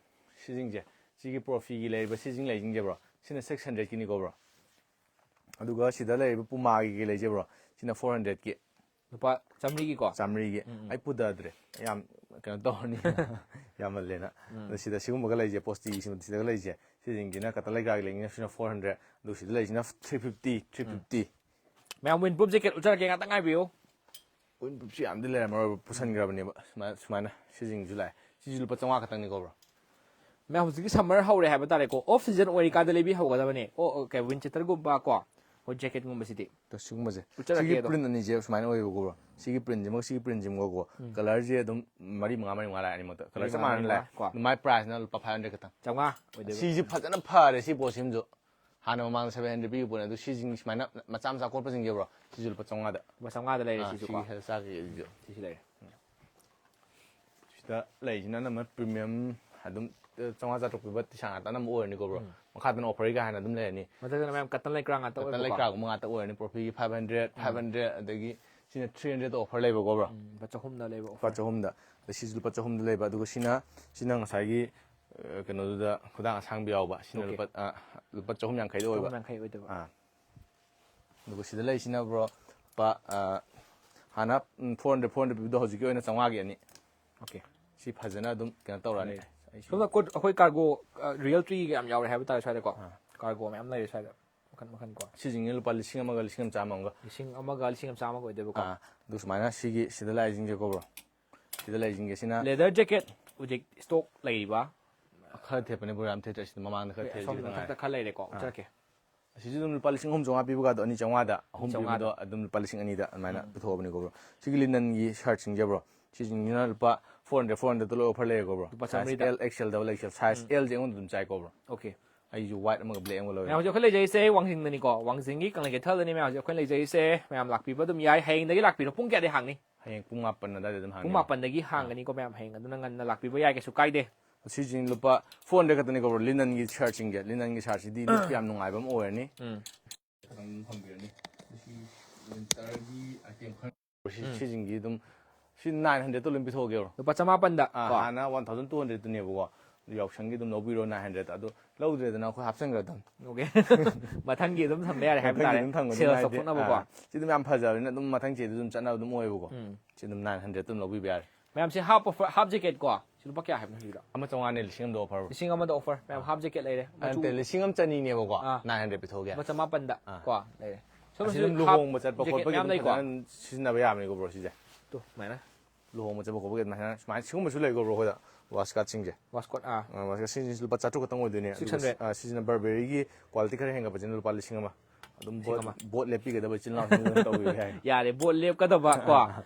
ꯁꯤꯁꯤꯡꯁꯦ, ꯁꯤꯒꯤ Profiꯒꯤ ꯂꯩꯔꯤꯕ ꯁꯤꯁꯤꯡ ꯂꯩꯁꯤꯡꯁꯦ ꯕ꯭ꯔꯣ, ꯁꯤꯅ six hundredꯀꯤꯅꯤꯀꯣ ꯕ꯭ꯔꯣ꯫ ꯑꯗꯨꯒ ꯁꯤꯗ ꯂꯩꯔꯤꯕ Pumaꯒꯤ ꯂꯩꯁꯦ ꯕ꯭ꯔꯣ, ꯁꯤꯅ four hundredꯀꯤ꯫ ꯂꯨꯄꯥ ꯆꯥꯝꯃꯔꯤꯒꯤꯀꯣ꯫ ꯆꯥꯝꯃꯔꯤꯒꯤ꯫ ꯎꯝ, ꯎꯝ꯫ ꯑꯩ ꯄꯨꯗꯗ꯭ꯔꯦ, ꯌꯥꯝ ꯀꯩꯅꯣ ꯇꯧꯔꯅꯤ꯫ ꯌꯥꯝꯃꯜꯂꯦꯅ꯫ ꯎꯝ꯫ ꯑꯗꯣ ꯁꯤꯗ ꯁꯤꯒꯨꯝꯕꯒ ꯂꯩꯁꯦ, Profiꯒꯤ ꯁꯤꯗꯒ ꯂꯩꯁꯦ, ꯁꯤꯁꯤꯡꯁꯤꯅ ꯀꯇꯟ ꯂꯩꯀ꯭ꯔꯥꯒꯤ ꯂꯩꯁꯤꯅ four hundred, ꯑꯗꯨꯒ ꯁꯤꯗ ꯂꯩꯁꯤꯅ three fifty, three fifty꯫ ꯃꯌꯥꯝ windproof jacket ꯎꯠꯆꯔꯛꯀꯦ, ꯉꯥꯛꯇꯪ ꯉꯥꯏꯕꯤꯌꯨ꯫ Windproofꯁꯤ ꯌꯥꯝꯗꯤ ꯂꯩꯔꯝꯃꯔꯣꯏ, ꯄꯨꯁꯟꯈ꯭ꯔꯕꯅꯦꯕ꯫ ꯁꯨꯃꯥꯏꯅ, ꯁꯨꯃꯥꯏꯅ ꯁꯤꯁꯤꯡꯁꯨ ꯂꯥꯛꯑꯦ꯫ ꯁꯤꯁꯨ ꯂꯨꯄꯥ ꯆꯥꯝꯃꯉꯥ ꯈꯛꯇꯪꯅꯤꯀꯣ ꯕ꯭ꯔꯣ꯫ ꯃꯌꯥꯝ ꯍꯧꯖꯤꯛꯇꯤ summer ꯍꯧꯔꯦ ꯍꯥꯏꯕ ꯇꯥꯔꯦꯀꯣ, off season ꯑꯣꯏꯔꯤꯀꯥꯟꯗ ꯂꯩꯕꯤꯍꯧꯒꯗꯕꯅꯦ꯫ ꯑꯣ, ꯑꯣ, ꯀꯩ, winterꯒꯨꯝꯕ ꯀꯣ, ꯑꯩꯈꯣꯏ ꯖꯦꯀꯦꯠꯀꯨꯝꯕꯁꯤꯗꯤ꯫ ꯑꯗꯣ ꯁꯤꯒꯨꯝꯕꯁꯦ ꯎꯠꯆꯔꯛꯀꯦ ꯁꯤꯒꯤ ꯑꯗꯣ꯫ ꯄ꯭ꯔꯤꯟ ꯑꯅꯤꯁꯦ ꯁꯨꯃꯥꯏꯅ ꯑꯣꯏꯌꯦꯕꯀꯣ ꯕ꯭ꯔꯣ꯫ ꯁꯤꯒꯤ ꯄ꯭ꯔꯤꯟꯁꯤꯃꯒ ꯁꯤꯒꯤ ꯄ꯭ꯔꯤꯟꯁꯤꯃꯒꯀꯣ ꯎꯝ꯫ ꯀꯂꯔꯁꯦ ꯑꯗꯨꯝ ꯃꯔꯤ ꯃꯉꯥ ꯃꯔꯤ ꯃꯉꯥ ꯂꯥꯛꯑꯦ ꯑꯅꯤꯃꯛꯇ꯫ ꯀꯂꯔ ꯃꯔꯤ ꯆꯞ ꯃꯉꯥ ꯃꯥꯟꯅꯅ ꯃꯔꯤ ꯂꯥꯛꯑꯦ꯫ ꯃꯉꯥ ꯀꯣ꯫ ꯑꯗꯨ ꯃꯥꯏ ꯄ꯭ꯔꯥꯏꯁꯅ ꯂꯨꯄꯥ ꯐꯥꯏꯚ ꯍꯟꯗ꯭ꯔꯦꯠ ꯈꯛꯇꯪ꯫ ꯆꯥꯝꯃꯉꯥ ꯑꯣꯏꯗꯣꯏꯕ꯫ ꯁꯤꯁꯦ ꯐꯖꯅ ꯐꯔꯦ ꯁꯤ ꯄꯣꯠꯁꯤꯃꯁꯨ꯫ ꯍꯥꯟꯅ ꯃꯃꯥꯡꯗ ꯁꯚꯦꯟ ꯍꯟꯗ꯭ꯔꯦꯠ ꯄꯤꯕ ꯄꯣꯠꯅꯦ ꯑꯗꯨ ꯁꯤꯁꯤꯡ ꯁꯨꯃꯥꯏꯅ ꯃꯆꯥ ꯃꯆꯥ ꯀꯣꯠꯄꯁꯤꯡꯁꯦ ꯕ꯭ꯔꯣ ꯁꯤꯁꯨ ꯂꯨꯄꯥ ꯆꯥꯝꯃꯉꯥꯗ꯫ ꯂꯨꯄꯥ ꯆꯥꯝꯃꯉꯥꯗ ꯂꯩꯔꯦ ꯑꯥ, ꯁꯤꯁꯨ ꯁꯤꯒꯤ ꯀꯣ꯫ ꯈꯔ ꯆꯥꯈꯤꯒꯦ ꯑꯗꯨꯁꯨ꯫ ꯁꯤꯁꯨ ꯂꯩꯔꯦ꯫ ꯁꯤꯗ ꯂꯩꯁꯤꯅ ꯑꯅꯝꯕ ꯄ꯭ꯔꯤꯃꯤꯌꯝ ꯑꯗꯨꯝ ꯆꯥꯝꯃꯉꯥ ꯆꯥꯇ꯭ꯔꯨꯛ ꯄꯤꯕ ꯇꯤ ꯁꯥꯔꯠ ꯉꯥꯛꯇ ꯑꯅꯝꯕ ꯑꯣꯏꯔꯅꯤꯀꯣ ꯕ꯭ꯔꯣ꯫ ꯎꯝ꯫ ꯃꯈꯥꯗꯅ ꯑꯣꯐꯔꯒ ꯍꯥꯏꯅ ꯑꯗꯨꯝ ꯂꯩꯔꯅꯤ꯫ ꯃꯊꯛꯇꯅ ꯃꯌꯥꯝ ꯀꯇꯟ ꯂꯩꯀ꯭ꯔꯥ ꯉꯥꯛꯇ ꯀꯇꯟ ꯑꯣꯏꯕꯀꯣ꯫ ꯂꯩꯀ꯭ꯔꯥꯒꯨꯝꯕ ꯉꯥꯛꯇ ꯑꯣꯏꯔꯅꯤ ꯄ꯭ꯔꯣꯐꯤꯒꯤ ꯐꯥꯏꯚ ꯍꯟꯗ꯭ꯔꯦꯠ ꯐꯥꯏꯚ ꯍꯟꯗ꯭ꯔꯦꯠ ꯑꯗꯒꯤ ꯁꯤꯅ ꯊ꯭ꯔꯤ ꯍꯟꯗ꯭ꯔꯦꯠꯇ ꯑꯣꯐꯔ ꯂꯩꯕꯀꯣ ꯕ꯭ꯔꯣ꯫ ꯎꯝ, ꯂꯨꯄꯥ ꯆꯍꯨꯝꯗ ꯂꯩꯕ ꯂꯨꯄꯥ ꯑꯣꯐꯔ꯫ ꯆꯍꯨꯝꯗ꯫ ꯑꯗ ꯁꯤꯁꯨ ꯂꯨꯄꯥ ꯆꯍꯨꯝꯗ ꯂꯩꯕ ꯑꯗꯨꯒ ꯁꯤꯅ ꯁꯤꯅ ꯉꯁꯥꯏꯒꯤ ꯑ, ꯀꯩꯅꯣꯗꯨꯗ ꯈꯨꯗꯥꯡ ꯑꯁꯥꯡꯕ ꯌꯥꯎꯕ ꯁꯤꯅ Okay. ꯂꯨꯄꯥ ꯑ, ꯂꯨꯄꯥ ꯆꯍꯨꯝ ꯌꯥꯡꯈꯩꯗ ꯆꯍꯨꯝ ꯑꯣꯏꯕ꯫ ꯌꯥꯡꯈꯩ ꯑꯣꯏꯗꯕ꯫ ꯑꯥ꯫ ꯑꯗꯨꯒ ꯁꯤꯗ ꯂꯩꯁꯤꯅ ꯕ꯭ꯔꯣ ꯂꯨꯄꯥ ꯑ, ꯍꯥꯟꯅ ꯐꯣꯔ ꯍꯟꯗ꯭ꯔꯦꯠ ꯐꯣꯔ ꯍꯟꯗ꯭ꯔꯦꯠ ꯄꯤꯕꯗꯣ ꯍꯧꯖꯤꯛꯀꯤ ꯑꯣꯏꯅ ꯆꯥꯝꯃꯉꯥꯒꯤ ꯑꯅꯤ꯫ Okay. ꯁꯤ ꯐꯖꯅ ꯑꯗꯨꯝ ꯀꯩꯅꯣ ꯇꯧꯔꯛꯑꯅꯤ꯫ ꯁꯣꯝꯗ ꯀꯣꯠ ꯑꯩꯈꯣꯏ ꯀꯥꯔꯒꯣ ꯔꯤꯌꯦꯜ ꯇ꯭ꯔꯤꯒ ꯌꯥꯝ ꯌꯥꯎꯔꯦ ꯍꯥꯏꯕ ꯇꯥꯔꯦ ꯁ꯭ꯋꯥꯏꯗꯀꯣ꯫ ꯑꯥ꯫ ꯀꯥꯔꯒꯣ ꯃꯌꯥꯝ ꯂꯩꯔꯦ ꯁ꯭ꯋꯥꯏꯗ꯫ ꯃꯈꯟ ꯃꯈꯟ ꯀꯣ꯫ ꯁꯤꯁꯤꯡꯁꯦ ꯂꯨꯄꯥ ꯂꯤꯁꯤꯡ ꯑꯃꯒ ꯂꯤꯁꯤꯡ ꯑꯃ ꯆꯥꯝꯃ ꯑꯃꯒ꯫ ꯂꯤꯁꯤꯡ ꯑꯃꯒ ꯂꯤꯁꯤꯡ ꯑꯃ ꯆꯥꯝꯃꯒ ꯑꯣꯏꯗꯣꯏꯕꯀꯣ꯫ ꯑꯥ, ꯑꯗꯨ ꯁꯨꯃꯥꯏꯅ ꯁꯤꯒꯤ ꯁꯤꯗ ꯂꯥꯛꯏꯁꯤꯡꯁꯦꯀꯣ ꯕ꯭ꯔꯣ ꯁꯤꯗ ꯂꯩꯁꯤꯡꯁꯦ ꯁꯤꯅ ꯂꯦꯗꯔ ꯖꯦꯀꯦꯠ ꯍꯧꯖꯤꯛ ꯁ꯭ꯇꯣꯛ ꯂꯩꯔꯤꯕ꯫ ꯈꯔ ꯊꯦꯠꯄꯅꯦ ꯕ꯭ꯔꯣ ꯌꯥꯝ ꯊꯦꯠꯇ꯭ꯔꯦ ꯁꯤꯗ ꯃꯃꯥꯡꯗ ꯈꯔ ꯑꯩꯈꯣꯏ ꯊꯦꯠ ꯑꯁꯣꯝ ꯁꯤꯗ ꯉꯥꯏꯔꯦ꯫ ꯃꯊꯛꯇ ꯈꯔ ꯂꯩꯔꯦꯀꯣ ꯎꯠꯆꯔꯛꯀꯦ꯫ ꯑꯁꯤꯁꯨ ꯑꯗꯨꯝ ꯂꯨꯄꯥ ꯂꯤꯁꯤꯡ ꯑꯍꯨꯝ ꯆꯥꯝꯃꯉꯥ ꯄꯤꯕꯒꯗꯣ ꯑꯅꯤ ꯆꯥꯝꯃꯉꯥꯗ ꯑꯍꯨꯝ ꯑꯅꯤ ꯆꯥꯝꯃꯉꯥꯗ꯫ ꯄꯤꯕꯗꯣ ꯑꯗꯨꯝ ꯂꯨꯄꯥ ꯂꯤꯁꯤꯡ ꯑꯅꯤꯗ ꯑꯗꯨꯃꯥꯏꯅ ꯄꯨꯊꯣꯛꯑꯕꯅꯤꯀꯣ ꯕ꯭ꯔꯣ꯫ ꯁꯤꯒꯤ ꯂꯤꯅꯟꯒꯤ ꯁꯔꯠꯁꯤꯡꯁꯦ ꯕ꯭ꯔꯣ ꯁꯤꯁꯤꯡꯁꯤꯅ ꯂꯨꯄꯥ ꯐꯣꯔ ꯍꯟꯗ꯭ꯔꯦꯠ ꯐꯣꯔ ꯍꯟꯗ꯭ꯔꯦꯠꯇ ꯂꯣꯏ ꯑꯣꯐꯔ ꯂꯩꯔꯦꯀꯣ ꯕ꯭ꯔꯣ꯫ ꯂꯨꯄꯥ ꯁꯥꯏꯖ ꯆꯥꯝꯃꯔꯤꯗ꯫ L X L double X L size ꯑꯦꯜꯁꯦ ꯑꯩꯉꯣꯟꯗ ꯑꯗꯨꯝ ꯆꯥꯏꯀꯣ ꯕ꯭ꯔꯣ꯫ Okay. ꯑꯩꯁꯨ ꯋꯥꯏꯠ ꯑꯃꯒ ꯕ꯭ꯂꯦꯛ ꯑꯃꯒ ꯃꯌꯥꯝ ꯂꯧꯋꯦ꯫ ꯍꯧꯖꯤꯛ ꯑꯩꯈꯣꯏ ꯂꯩꯖꯔꯤꯁꯦ ꯋꯥꯡꯖꯤꯡꯗꯅꯤꯀꯣ꯫ ꯋꯥꯡꯖꯤꯡꯒꯤ ꯀꯪꯂꯩ ꯀꯩꯊꯦꯜꯗꯅꯤ ꯃꯌꯥꯝ ꯍꯧꯖꯤꯛ ꯑꯩꯈꯣꯏ ꯂꯩꯖꯔꯤꯁꯦ꯫ ꯃꯌꯥꯝ ꯂꯥꯛꯄꯤꯕ ꯑꯗꯨꯝ ꯌꯥꯏ꯫ ꯍꯌꯦꯡꯗꯒꯤ ꯂꯥꯛꯄꯤꯔꯣ꯫ ꯄꯨꯡ ꯀꯌꯥꯗꯒꯤ ꯍꯥꯡꯅꯤ? ꯍꯌꯦꯡ ꯄꯨꯡ ꯃꯥꯄꯟ ꯑꯗꯨꯋꯥꯏꯗ ꯑꯗꯨꯝ ꯄꯨꯡ ꯍꯥꯡꯉꯦ꯫ ꯃꯥꯄꯟꯗꯒꯤ ꯍꯥꯡꯒꯅꯤꯀꯣ ꯃꯌꯥꯝ꯫ ꯍꯌꯦꯡ ꯑꯗꯨꯅ ꯉꯟꯅ ꯂꯥꯛꯄꯤꯕ ꯌꯥꯏ, ꯀꯩꯁꯨ ꯀꯥꯏꯗꯦ꯫ ꯁꯤꯁꯤꯡ ꯂꯨꯄꯥ ꯐꯣꯔ ꯍꯟꯗ꯭ꯔꯦꯠ ꯈꯛꯇꯅꯤꯀꯣ ꯕ꯭ꯔꯣ꯫ ꯂꯤꯅꯟꯒꯤ ꯁꯔꯠꯁꯤꯡꯁꯦ ꯂꯤꯅꯟꯒꯤ ꯁꯔꯠꯁꯤꯗꯤ ꯂꯤꯠꯄ ꯌꯥꯝ ꯅꯨꯡꯉꯥꯏꯕ ꯑꯃ ꯑꯣꯏꯔꯅꯤ꯫ ꯎꯝ꯫ ꯑꯗꯨꯝ ꯐꯪꯕꯤꯔꯅꯤ꯫ ꯁꯤ ꯋꯤꯟꯇꯔꯒꯤ ꯑꯥꯏꯇꯦꯝ ꯈꯔ ꯁꯤ- ꯁꯤꯁꯤꯡꯒꯤ ꯑꯗꯨꯝ ꯁꯤ ꯅꯥꯏꯟ ꯍꯟꯗ꯭ꯔꯦꯠꯇ ꯂꯣꯏ ꯄꯤꯊꯣꯛꯑꯒꯦ ꯕ꯭ꯔꯣ꯫ ꯂꯨꯄꯥ ꯆꯃꯥꯄꯟꯗ ꯑꯥ, ꯀꯣ꯫ ꯍꯥꯟꯅ ꯋꯥꯟ ꯊꯥꯎꯖꯟ ꯇꯨ ꯍꯟꯗ꯭ꯔꯦꯠꯇꯨꯅꯦꯕꯀꯣ꯫ ꯑꯗꯨ ꯌꯥꯎꯁꯪꯒꯤ ꯑꯗꯨꯝ ꯂꯧꯕꯤꯔꯣ ꯅꯥꯏꯟ ꯍꯟꯗ꯭ꯔꯦꯠꯇ꯫ ꯑꯗꯨ ꯂꯧꯗ꯭ꯔꯦꯗꯅ ꯑꯩꯈꯣꯏ ꯍꯥꯞꯆꯟꯈ꯭ꯔꯗꯝꯅꯤ꯫ Okay. ꯃꯊꯪꯒꯤ ꯑꯗꯨꯝ ꯊꯝꯕ ꯌꯥꯔꯦ ꯍꯥꯏꯕ ꯃꯊꯪꯒꯤ ꯇꯥꯔꯦ꯫ ꯑꯗꯨꯝ ꯊꯝꯒꯗꯣꯏꯅꯦ Sales ꯍꯥꯏꯗꯤ꯫ ꯇꯧꯊꯣꯛꯅꯕꯀꯣ꯫ ꯑꯥ, ꯁꯤ ꯑꯗꯨꯝ ꯌꯥꯝ ꯐꯖꯕꯅꯤꯅ ꯑꯗꯨꯝ ꯃꯊꯪ ꯆꯦꯗ ꯑꯗꯨꯝ ꯆꯠꯅꯕ ꯑꯗꯨꯝ ꯑꯣꯏꯌꯦꯕꯀꯣ꯫ ꯎꯝ꯫ ꯁꯤ ꯑꯗꯨꯝ ꯅꯥꯏꯟ ꯍꯟꯗ꯭ꯔꯦꯠꯇ ꯑꯗꯨꯝ ꯂꯧꯕꯤꯕ ꯌꯥꯔꯦ꯫ ꯃꯌꯥꯝꯁꯦ ꯍꯥꯞ ꯑꯣꯐꯔ, ꯍꯥꯞ ꯖꯦꯀꯦꯠ ꯀꯣ꯫ ꯁꯤ ꯂꯨꯄꯥ ꯀꯌꯥ ꯍꯥꯏꯕꯅꯣ ꯍꯧꯖꯤꯛꯀꯤꯗꯣ? ꯑꯃ ꯆꯥꯝꯃꯉꯥꯅꯦ ꯂꯤꯁꯤꯡ ꯑꯃꯗ ꯑꯣꯐꯔ꯫ ꯂꯤꯁꯤꯡ ꯑꯃꯗ ꯑꯣꯐꯔ꯫ ꯃꯌꯥꯝ ꯍꯥꯞ ꯖꯦꯀꯦꯠ ꯂꯩꯔꯦ꯫ ꯃꯆꯨ ꯅꯠꯇꯦ, ꯂꯤꯁꯤꯡ ꯑꯃ ꯆꯅꯤꯅꯦꯕꯀꯣ꯫ ꯑꯥ꯫ Nine hundred ꯄꯤꯊꯣꯛꯑꯒꯦ꯫ ꯂꯨꯄꯥ ꯆꯃꯥꯄꯟꯗ ꯑꯥ꯫ ꯀꯣ ꯂꯩꯔꯦ꯫ ꯁꯣꯝꯗꯁꯨ ꯑꯁꯤ ꯑꯗꯨꯝ ꯍꯥꯞ ꯂꯨꯍꯣꯡꯕ ꯆꯠꯄ ꯖꯦꯀꯦꯠ ꯈꯣꯠꯄ ꯃꯌꯥꯝ ꯑꯗꯨꯝ ꯂꯩꯀꯣ꯫ ꯐꯖꯅ ꯁꯤꯖꯤꯟꯅꯕ ꯌꯥꯕꯅꯤꯀꯣ ꯕ꯭ꯔꯣ ꯁꯤꯁꯦ꯫ ꯇꯨ ꯁꯨꯃꯥꯏꯅ꯫ ꯂꯨꯍꯣꯡꯕ ꯆꯠꯄ ꯈꯣꯠꯄꯒꯤ ꯑꯗꯨꯃꯥꯏꯅ ꯁꯨꯃꯥꯏꯅ ꯁꯤꯒꯨꯝꯕꯁꯨ ꯂꯩꯀꯣ ꯕ꯭ꯔꯣ ꯑꯩꯈꯣꯏꯗ ꯋꯥꯁꯀꯠꯁꯤꯡꯁꯦ꯫ ꯋꯥꯁꯀꯣꯠ ꯑꯥ꯫ ꯑ, ꯋꯥꯁꯀꯠ ꯁꯤꯁꯤꯅ ꯂꯨꯄꯥ ꯆꯥꯇ꯭ꯔꯨꯛ ꯈꯛꯇꯪ ꯑꯣꯏꯗꯣꯏꯅꯦ꯫ Six ꯑꯗꯨꯒ hundred꯫ ꯑ, ꯁꯤꯁꯤꯅ ꯕꯔꯕꯦꯔꯤꯒꯤ ꯀ꯭ꯋꯥꯂꯤꯇꯤ ꯈꯔ ꯍꯦꯟꯒꯠꯄꯁꯤꯅ ꯂꯨꯄꯥ ꯂꯤꯁꯤꯡ ꯑꯃ꯫ ꯑꯗꯨꯝ ꯂꯤꯁꯤꯡ ꯕꯣꯠ ꯑꯃ꯫ ꯕꯣꯠ ꯂꯦꯞꯄꯤꯒꯗꯕ ꯏꯆꯤꯜ ꯏꯅꯥꯎꯁꯤꯡ ꯑꯗꯨꯝ ꯇꯧꯕꯤꯕ ꯌꯥꯏ꯫ ꯌꯥꯔꯦ, ꯕꯣꯠ ꯂꯦꯞꯀꯗꯕ ꯀꯣ,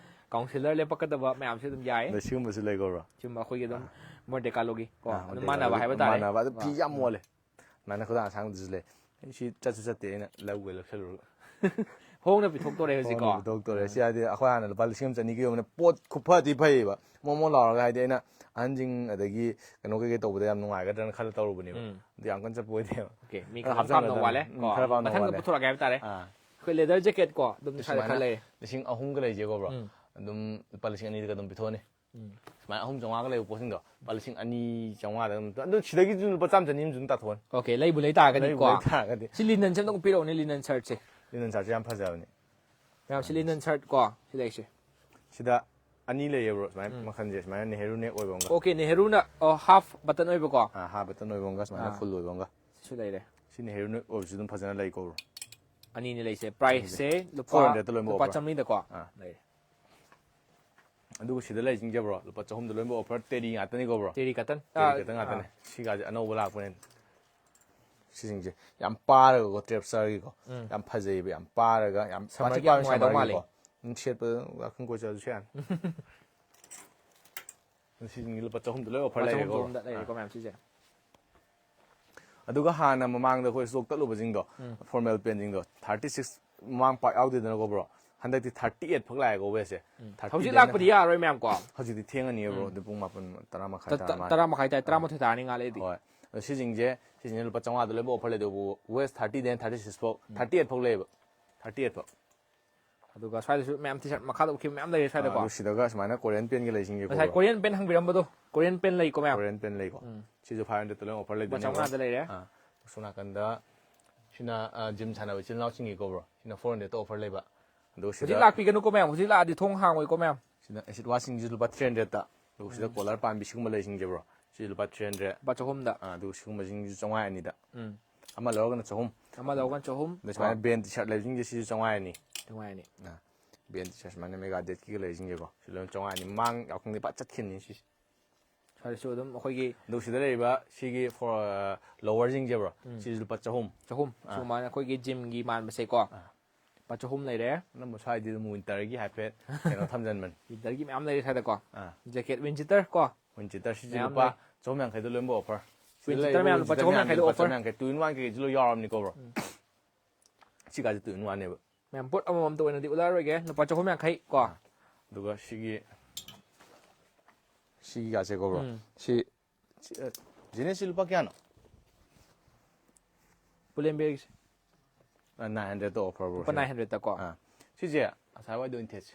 ꯀꯥꯎꯟꯁꯤꯂꯔ ꯂꯦꯞꯄꯛꯀꯗꯕ ꯃꯌꯥꯝꯁꯦ ꯑꯗꯨꯝ ꯌꯥꯏ꯫ ꯑꯗ ꯁꯤꯒꯨꯝꯕꯁꯨ ꯂꯩꯀꯣ ꯕ꯭ꯔꯣ꯫ ꯆꯨꯝꯕ, ꯑꯩꯈꯣꯏꯒꯤ ꯑꯗꯨꯝ ꯃꯣꯟꯇꯦ ꯀꯥꯔꯂꯣꯒꯤ ꯀꯣ, ꯑꯥ, ꯑꯗꯨꯝ ꯃꯣꯟꯇꯦ ꯃꯥꯟꯅꯕ ꯀꯥꯔꯂꯣ ꯍꯥꯏꯕ ꯇꯥꯔꯦ꯫ ꯃꯥꯟꯅꯕ ꯑꯗ ꯐꯤ ꯑꯥ꯫ ꯌꯥꯝ ꯃꯣꯜꯂꯦ꯫ ꯑꯗꯨꯃꯥꯏꯅ ꯈꯨꯗꯥꯡ ꯑꯁꯥꯡꯕꯗꯨꯁꯨ ꯂꯩ꯫ ꯑꯩ ꯁꯤ ꯆꯠꯁꯨ ꯆꯠꯇꯦ, ꯑꯩꯅ ꯂꯧꯒꯦ ꯂꯧꯁꯜꯂꯨꯔꯒ꯫ ꯍꯣꯡꯅ ꯄꯤꯊꯣꯛꯇꯣꯔꯦ ꯍꯧꯖꯤꯛꯀꯣ꯫ ꯍꯣꯡꯅ ꯄꯤꯊꯣꯛꯇꯣꯔꯦ꯫ ꯁꯤ ꯍꯥꯏꯗꯤ ꯑꯩꯈꯣꯏ ꯍꯥꯟꯅ ꯂꯨꯄꯥ ꯂꯤꯁꯤꯡ ꯑꯃ ꯆꯅꯤꯒꯤ ꯌꯣꯟꯕꯅ ꯄꯣꯠ ꯈꯨꯐꯗꯤ ꯐꯩꯌꯦꯕ꯫ ꯃꯣꯃꯣ ꯂꯥꯎꯔꯒ ꯍꯥꯏꯗꯤ ꯑꯩꯅ ꯑꯍꯟꯁꯤꯡ ꯑꯗꯒꯤ ꯀꯩꯅꯣ ꯀꯩꯀꯩ ꯇꯧꯕꯗ ꯌꯥꯝ ꯅꯨꯡꯉꯥꯏꯒꯗ꯭ꯔꯅ ꯈꯜꯂ ꯇꯧꯔꯨꯕꯅꯦꯕ꯫ ꯎꯝ꯫ ꯑꯗꯨ ꯌꯥꯝ ꯀꯟꯅ ꯆꯠꯄ ꯑꯣꯏꯗꯦꯕ꯫ ꯑꯣꯀꯦ, ꯃꯤ ꯈꯔ ꯈꯔ ꯄꯥꯝꯅ ꯍꯥꯞꯆꯟꯒꯗꯕꯅꯤ꯫ ꯋꯥꯠꯂꯦ ꯎꯝ, ꯀꯣ꯫ ꯈꯔ ꯄꯥꯝꯅ ꯃꯊꯪꯗ ꯋꯥꯠꯂꯦ꯫ ꯄꯨꯊꯣꯔꯛꯀꯦ ꯍꯥꯏꯕ ꯇꯥꯔꯦ꯫ ꯑꯥ꯫ ꯑꯩꯈꯣꯏ ꯂꯦꯗꯔ ꯖꯦꯀꯦꯠ ꯀꯣ, ꯑꯗꯨꯝ ꯁ꯭ꯋꯥꯏꯗ ꯁꯨꯃꯥꯏꯅ ꯈꯔ ꯂꯩ꯫ ꯂꯤꯁꯤꯡ ꯑꯍꯨꯝꯒ ꯂꯩꯖꯦꯀꯣ ꯕ꯭ꯔꯣ꯫ ꯎꯝ꯫ ꯑꯗꯨꯝ ꯂꯨꯄꯥ ꯂꯤꯁꯤꯡ ꯑꯅꯤꯗꯒ ꯑꯗꯨꯝ ꯄꯤꯊꯣꯛꯑꯅꯤ꯫ ꯎꯝ꯫ ꯁꯨꯃꯥꯏꯅ ꯑꯍꯨꯝ ꯆꯥꯝꯃꯉꯥꯒ ꯂꯩꯕ ꯄꯣꯠꯁꯤꯡꯗꯣ ꯂꯨꯄꯥ ꯂꯤꯁꯤꯡ ꯑꯅꯤ ꯆꯥꯝꯃꯉꯥꯗ ꯑꯗꯨꯝ, ꯑꯗꯨ ꯁꯤꯗꯒꯤꯁꯨ ꯂꯨꯄꯥ ꯆꯥꯝꯃ ꯆꯅꯤ ꯑꯃ ꯑꯗꯨꯝ ꯇꯥꯊꯣꯛꯑꯅꯤ꯫ ꯑꯣꯀꯦ, ꯂꯩꯕꯨ ꯂꯩ ꯇꯥꯔꯒꯗꯤ ꯂꯩꯕꯨ ꯀꯣ꯫ ꯂꯩ ꯇꯥꯔꯒꯗꯤ꯫ ꯁꯤ ꯂꯤꯅꯟꯁꯦ ꯑꯝꯇ ꯄꯤꯔꯛꯎꯅꯦ, ꯂꯤꯅꯟ ꯁꯔꯠꯁꯦ꯫ ꯂꯤꯅꯟ ꯁꯔꯠꯁꯦ ꯌꯥꯝ ꯐꯖꯕꯅꯤ꯫ ꯃꯌꯥꯝ ꯁꯤ ꯂꯤꯅꯟ ꯁꯔꯠ ꯀꯣ, ꯁꯤ ꯂꯩꯁꯦ꯫ ꯁꯤꯗ ꯑꯅꯤ ꯂꯩꯌꯦ ꯕ꯭ꯔꯣ, ꯁꯨꯃꯥꯏꯅ ꯎꯝ꯫ ꯃꯈꯜꯁꯦ, ꯁꯨꯃꯥꯏꯅ ꯅꯦꯍꯔꯨ ꯅꯦꯛ ꯑꯣꯏꯕ ꯑꯃꯒ꯫ ꯑꯣꯀꯦ, ꯅꯦꯍꯔꯨꯅ, ꯑꯣ, ꯍꯥꯐ ꯕꯇꯟ ꯑꯣꯏꯕꯀꯣ꯫ ꯑꯥ, ꯍꯥꯐ ꯕꯇꯟ ꯑꯣꯏꯕ ꯑꯃꯒ, ꯁꯨꯃꯥꯏꯅ ꯑꯥ꯫ ꯐꯨꯜ ꯑꯣꯏꯕ ꯑꯃꯒ꯫ ꯁꯤꯁꯨ ꯂꯩꯔꯦ꯫ ꯁꯤ ꯅꯦꯍꯔꯨ ꯅꯦꯛ ꯑꯣꯏꯕꯁꯨ ꯑꯗꯨꯝ ꯐꯖꯅ ꯂꯩꯀꯣ ꯕ꯭ꯔꯣ꯫ ꯑꯅꯤꯅꯦ ꯂꯩꯁꯦ꯫ ꯄ꯭ꯔꯥꯏꯁꯁꯦ ꯂꯨꯄꯥ, Four hundred ꯇ ꯂꯣꯏꯅꯃꯛ ꯂꯨꯄꯥ offer꯫ ꯆꯥꯝꯃꯔꯤꯗꯀꯣ ꯑꯥ꯫ ꯂꯩꯔꯦ꯫ ꯑꯗꯨꯒ ꯁꯤꯗ ꯂꯩꯁꯤꯡꯁꯦ ꯕ꯭ꯔꯣ, ꯂꯨꯄꯥ ꯆꯍꯨꯝꯗ ꯂꯣꯏꯅꯃꯛ offer, ꯇꯦꯔꯤ ꯉꯥꯛꯇꯅꯤꯀꯣ ꯕ꯭ꯔꯣ꯫ ꯇꯦꯔꯤ ꯀꯇꯟ꯫ ꯇꯦꯔꯤ ꯑꯥ, ꯀꯇꯟ ꯉꯥꯛꯇꯅꯦ꯫ ꯑꯥ꯫ ꯁꯤꯒꯥꯁꯦ ꯑꯅꯧꯕ ꯂꯥꯛꯄꯅꯦ꯫ ꯁꯤꯁꯤꯡꯁꯦ ꯌꯥꯝ ꯄꯥꯔꯒꯀꯣ, ꯇ꯭ꯔꯦꯞꯁꯇꯔꯒꯤꯀꯣ꯫ ꯎꯝ꯫ ꯌꯥꯝ ꯐꯖꯩꯌꯦꯕ, ꯌꯥꯝ ꯄꯥꯔꯒ, ꯌꯥꯝ Summer ꯄꯥꯊꯤ ꯒꯤ ꯌꯥꯝ ꯄꯥꯔ ꯅꯨꯡꯉꯥꯏꯗꯧ ꯃꯥꯜꯂꯦ꯫ summer ꯒꯤꯀꯣ꯫ ꯎꯝ, ꯁꯦꯠꯄꯗ ꯋꯥꯛꯀꯤꯡ ꯀꯣꯏ ꯆꯠꯂꯁꯨ ꯌꯥꯅꯤ꯫ ꯁꯤꯁꯤꯡꯁꯦ ꯂꯨꯄꯥ ꯆꯍꯨꯝꯗ ꯂꯣꯏ offer ꯂꯨꯄꯥ ꯂꯩꯔꯦꯀꯣ ꯆꯍꯨꯝ ꯕ꯭ꯔꯣ꯫ ꯆꯍꯨꯝꯗ ꯂꯩꯔꯦꯀꯣ ꯑꯥ꯫ ꯃꯌꯥꯝ ꯁꯤꯁꯦ꯫ ꯑꯗꯨꯒ ꯍꯥꯟꯅ ꯃꯃꯥꯡꯗ ꯑꯩꯈꯣꯏ ꯁ꯭ꯇꯣꯛ ꯇꯠꯂꯨꯕꯁꯤꯡꯗꯣ, ꯎꯝ꯫ ꯐꯣꯔꯃꯦꯜ ꯄꯦꯟꯁꯤꯡꯗꯣ, ꯊꯥꯔꯇꯤ ꯁꯤꯛꯁ ꯃꯃꯥꯡ ꯄꯥꯛ ꯌꯥꯎꯗꯦꯗꯅꯀꯣ ꯕ꯭ꯔꯣ꯫ ꯍꯟꯗꯛꯇꯤ ꯊꯥꯔꯇꯤ ꯑꯩꯠ ꯐꯛ ꯂꯥꯛꯑꯦꯀꯣ ꯋꯦꯁꯁꯦ꯫ ꯎꯝ꯫ ꯊꯥꯔꯇꯤ ꯗꯦꯟ ꯂꯥꯛꯄꯗꯤ ꯌꯥꯔꯔꯣꯏ ꯃꯌꯥꯝ ꯀꯣ꯫ ꯍꯧꯖꯤꯛꯇꯤ ꯊꯦꯡꯉꯅꯤꯕ ꯕ꯭ꯔꯣ, ꯎꯝ꯫ ꯑꯗꯨ ꯄꯨꯡ ꯃꯥꯄꯟ, ꯇꯔꯥ ꯃꯈꯥꯏ, ꯇ-, ꯇ-, ꯇꯔꯥꯃꯉꯥ꯫ ꯇꯔꯥ ꯃꯈꯥꯏ ꯇꯥꯔꯦ, ꯇꯔꯥꯃꯥꯊꯣꯏ ꯇꯥꯔꯅꯤ ꯉꯥꯏꯍꯥꯛ ꯂꯩꯔꯗꯤ꯫ ꯍꯣꯏ꯫ ꯑꯗꯣ ꯁꯤꯁꯤꯡꯁꯦ, ꯁꯤꯁꯤꯡꯁꯦ ꯂꯨꯄꯥ ꯆꯥꯝꯃꯉꯥꯗ ꯂꯣꯏꯅꯃꯛ offer ꯂꯩ, ꯑꯗꯨꯕꯨ was thirty then thirty six ꯐꯥꯎ, ꯎꯝ꯫ ꯊꯥꯔꯇꯤ ꯑꯩꯠ ꯐꯥꯎ ꯂꯩꯌꯦꯕ꯫ ꯊꯥꯔꯇꯤ ꯑꯩꯠ ꯐꯥꯎ꯫ ꯑꯗꯨꯒ ꯁ꯭ꯋꯥꯏꯗꯁꯨ ꯃꯌꯥꯝ ꯇꯤ ꯁꯥꯔꯠ ꯃꯈꯥꯗ ꯎꯈꯤꯕ ꯃꯌꯥꯝ ꯂꯩꯔꯦ ꯁ꯭ꯋꯥꯏꯗꯀꯣ꯫ ꯑꯗꯨ ꯁꯤꯗꯒ ꯁꯨꯃꯥꯏꯅ ꯀꯣꯔꯤꯌꯟ ꯄꯦꯟꯒ ꯂꯩꯁꯤꯡꯒꯦꯀꯣ ꯉꯁꯥꯏ ꯕ꯭ꯔꯣ꯫ ꯀꯣꯔꯤꯌꯟ ꯄꯦꯟ ꯍꯪꯕꯤꯔꯝꯕꯗꯣ, ꯀꯣꯔꯤꯌꯟ ꯄꯦꯟ ꯂꯩꯀꯣ ꯃꯌꯥꯝ꯫ ꯀꯣꯔꯤꯌꯟ ꯄꯦꯟ ꯂꯩꯀꯣ꯫ ꯎꯝ꯫ ꯁꯤꯁꯨ ꯐꯥꯏꯚ ꯍꯟꯗ꯭ꯔꯦꯗꯇ ꯂꯣꯏ offer ꯂꯨꯄꯥ ꯂꯩꯗꯣꯏꯅꯦꯕ꯫ ꯆꯥꯝꯃꯉꯥꯗ ꯂꯩꯔꯦ꯫ ꯑꯥ꯫ ꯁꯣꯝ ꯅꯥꯀꯟꯗ ꯁꯤꯅ, ꯑ, ꯖꯤꯝ ꯁꯥꯟꯅꯕ ꯏꯆꯤꯜ ꯏꯅꯥꯎꯁꯤꯡꯒꯤꯀꯣ ꯕ꯭ꯔꯣ꯫ ꯁꯤꯅ ꯐꯣꯔ ꯍꯟꯗ꯭ꯔꯦꯗꯇ offer ꯂꯩꯕ꯫ ꯑꯗꯨꯒ ꯍꯧꯖꯤꯛ ꯁꯤꯗ ꯂꯥꯛꯄꯤꯒꯅꯨꯀꯣ ꯃꯌꯥꯝ, ꯍꯧꯖꯤꯛ ꯂꯥꯛꯑꯗꯤ ꯊꯣꯡ ꯍꯥꯡꯉꯣꯏꯀꯣ ꯃꯌꯥꯝ꯫ ꯁꯤꯅ ꯑꯦꯁꯤꯠ ꯋꯥꯁꯁꯤꯡꯁꯤꯁꯨ ꯂꯨꯄꯥ ꯊ꯭ꯔꯤ ꯍꯟꯗ꯭ꯔꯦꯗꯇ꯫ ꯑꯗꯨꯒ ꯁꯤꯗ ꯎꯝ꯫ ꯀꯣꯂꯔ ꯄꯥꯟꯕꯤ ꯁꯤꯒꯨꯝꯕ ꯂꯩꯁꯤꯡꯁꯦ ꯕ꯭ꯔꯣ꯫ ꯁꯤ ꯂꯨꯄꯥ ꯊ꯭ꯔꯤ ꯍꯟꯗ꯭ꯔꯦꯗ꯫ ꯂꯨꯄꯥ ꯆꯍꯨꯝꯗ꯫ ꯑꯥ, ꯑꯗꯨꯒ ꯁꯤꯒꯨꯝꯕꯁꯤꯡꯁꯤꯁꯨ ꯆꯥꯝꯃꯉꯥ ꯑꯅꯤꯗ꯫ ꯎꯝ꯫ ꯑꯃ ꯂꯧꯔꯒꯅ ꯆꯍꯨꯝ꯫ ꯑꯃ ꯂꯧꯔꯒꯅ ꯆꯍꯨꯝ꯫ ꯑꯗ ꯁꯨꯃꯥꯏꯅ ꯕꯦꯟ ꯇꯤ ꯁꯥꯔꯠ ꯂꯩꯕꯁꯤꯡꯁꯦ ꯁꯤꯁꯨ ꯆꯥꯝꯃꯉꯥ ꯑꯅꯤ꯫ ꯆꯥꯝꯃꯉꯥ ꯑꯅꯤ꯫ ꯑꯥ, ꯕꯦꯟ ꯇꯤ ꯁꯥꯔꯠ ꯁꯨꯃꯥꯏꯅ ꯃꯦꯒꯥ ꯗꯦꯠꯀꯤꯒ ꯂꯩꯁꯤꯡꯁꯦꯀꯣ꯫ ꯁꯤ ꯂꯣꯏꯅ ꯆꯥꯝꯃꯉꯥ ꯑꯅꯤ꯫ ꯃꯥꯡ ꯌꯥꯎꯈꯪꯗꯤ ꯐꯖ ꯆꯠꯈꯤꯕꯅꯤ ꯁꯤꯁꯦ꯫ ꯐꯔꯁꯨ ꯑꯗꯨꯝ ꯑꯩꯈꯣꯏꯒꯤ ꯑꯗꯨ ꯁꯤꯗ ꯂꯩꯔꯤꯕ ꯁꯤꯒꯤ ꯐꯣꯔ ꯂꯣꯋꯔꯁꯤꯡꯁꯦ ꯕ꯭ꯔꯣ, ꯁꯤꯁꯨ ꯂꯨꯄꯥ ꯆꯍꯨꯝ꯫ ꯆꯍꯨꯝ ꯁꯨꯃꯥꯏꯅ ꯑꯩꯈꯣꯏꯒꯤ ꯖꯤꯝꯒꯤ ꯃꯥꯟꯕꯁꯦꯀꯣ, ꯂꯨꯄꯥ ꯆꯍꯨꯝ ꯂꯩꯔꯦ꯫ ꯑꯅꯝꯕ ꯁ꯭ꯋꯥꯏꯗꯤ ꯑꯗꯨꯝ ꯋꯤꯟꯇꯔꯒꯤ ꯍꯥꯏꯐꯦꯠ ꯀꯩꯅꯣ ꯊꯝꯖꯟꯕꯅꯤ꯫ ꯋꯤꯟꯇꯔꯒꯤ ꯃꯌꯥꯝ ꯂꯩꯔꯦ ꯁ꯭ꯋꯥꯏꯗꯀꯣ꯫ ꯑꯥ꯫ ꯖꯦꯀꯦꯠ ꯋꯤꯟ ꯆꯤꯇꯔ ꯀꯣ꯫ ꯋꯤꯟ ꯆꯤꯇꯔ ꯁꯤꯁꯦ ꯃꯌꯥꯝ ꯂꯨꯄꯥ ꯂꯩ꯫ ꯆꯍꯨꯝ ꯌꯥꯡꯈꯩꯗ ꯂꯣꯏꯅꯃꯛ ꯑꯣꯐꯔ꯫ ꯋꯤꯟ ꯆꯤꯇꯔ ꯃꯌꯥꯝ ꯂꯨꯄꯥ ꯆꯍꯨꯝ ꯌꯥꯡꯈꯩꯗ ꯑꯣꯐꯔ꯫ ꯇꯨ ꯏꯟ ꯋꯥꯟ ꯀꯩꯀꯩꯁꯨ ꯂꯣꯏ ꯌꯥꯎꯔꯕꯅꯤꯀꯣ ꯕ꯭ꯔꯣ꯫ ꯁꯤꯒꯥꯁꯦ two in ꯋꯥꯟꯅꯦꯕ꯫ ꯃꯌꯥꯝ ꯄꯣꯠ ꯑꯃꯃꯝꯇ ꯑꯣꯏꯅꯗꯤ ꯎꯠꯂꯛꯑꯔꯣꯏꯒꯦ, ꯂꯨꯄꯥ ꯆꯍꯨꯝ ꯌꯥꯡꯈꯩ ꯀꯣ꯫ ꯑꯗꯨꯒ ꯁꯤꯒꯤ ꯁꯤꯒꯤꯒꯥꯁꯦꯀꯣ ꯕ꯭ꯔꯣ꯫ ꯎꯝ꯫ ꯁꯤ ꯖꯤꯅꯦꯁ ꯁꯤ ꯂꯨꯄꯥ ꯀꯌꯥꯅꯣ? ꯄꯨꯂꯦꯝꯕꯦꯒꯤꯁꯦ ꯅꯥꯏꯟ ꯍꯟꯗ꯭ꯔꯦꯗꯇ ꯑꯣꯐꯔ ꯕ꯭ꯔꯣ꯫ ꯂꯨꯄꯥ ꯅꯥꯏꯟ ꯍꯟꯗ꯭ꯔꯦꯗꯇꯀꯣ꯫ ꯑꯥ꯫ ꯁꯤꯁꯦ ꯉꯁꯥꯏ ꯋꯥꯏꯗ ꯑꯣꯏꯅ ꯊꯦꯠꯁꯦ꯫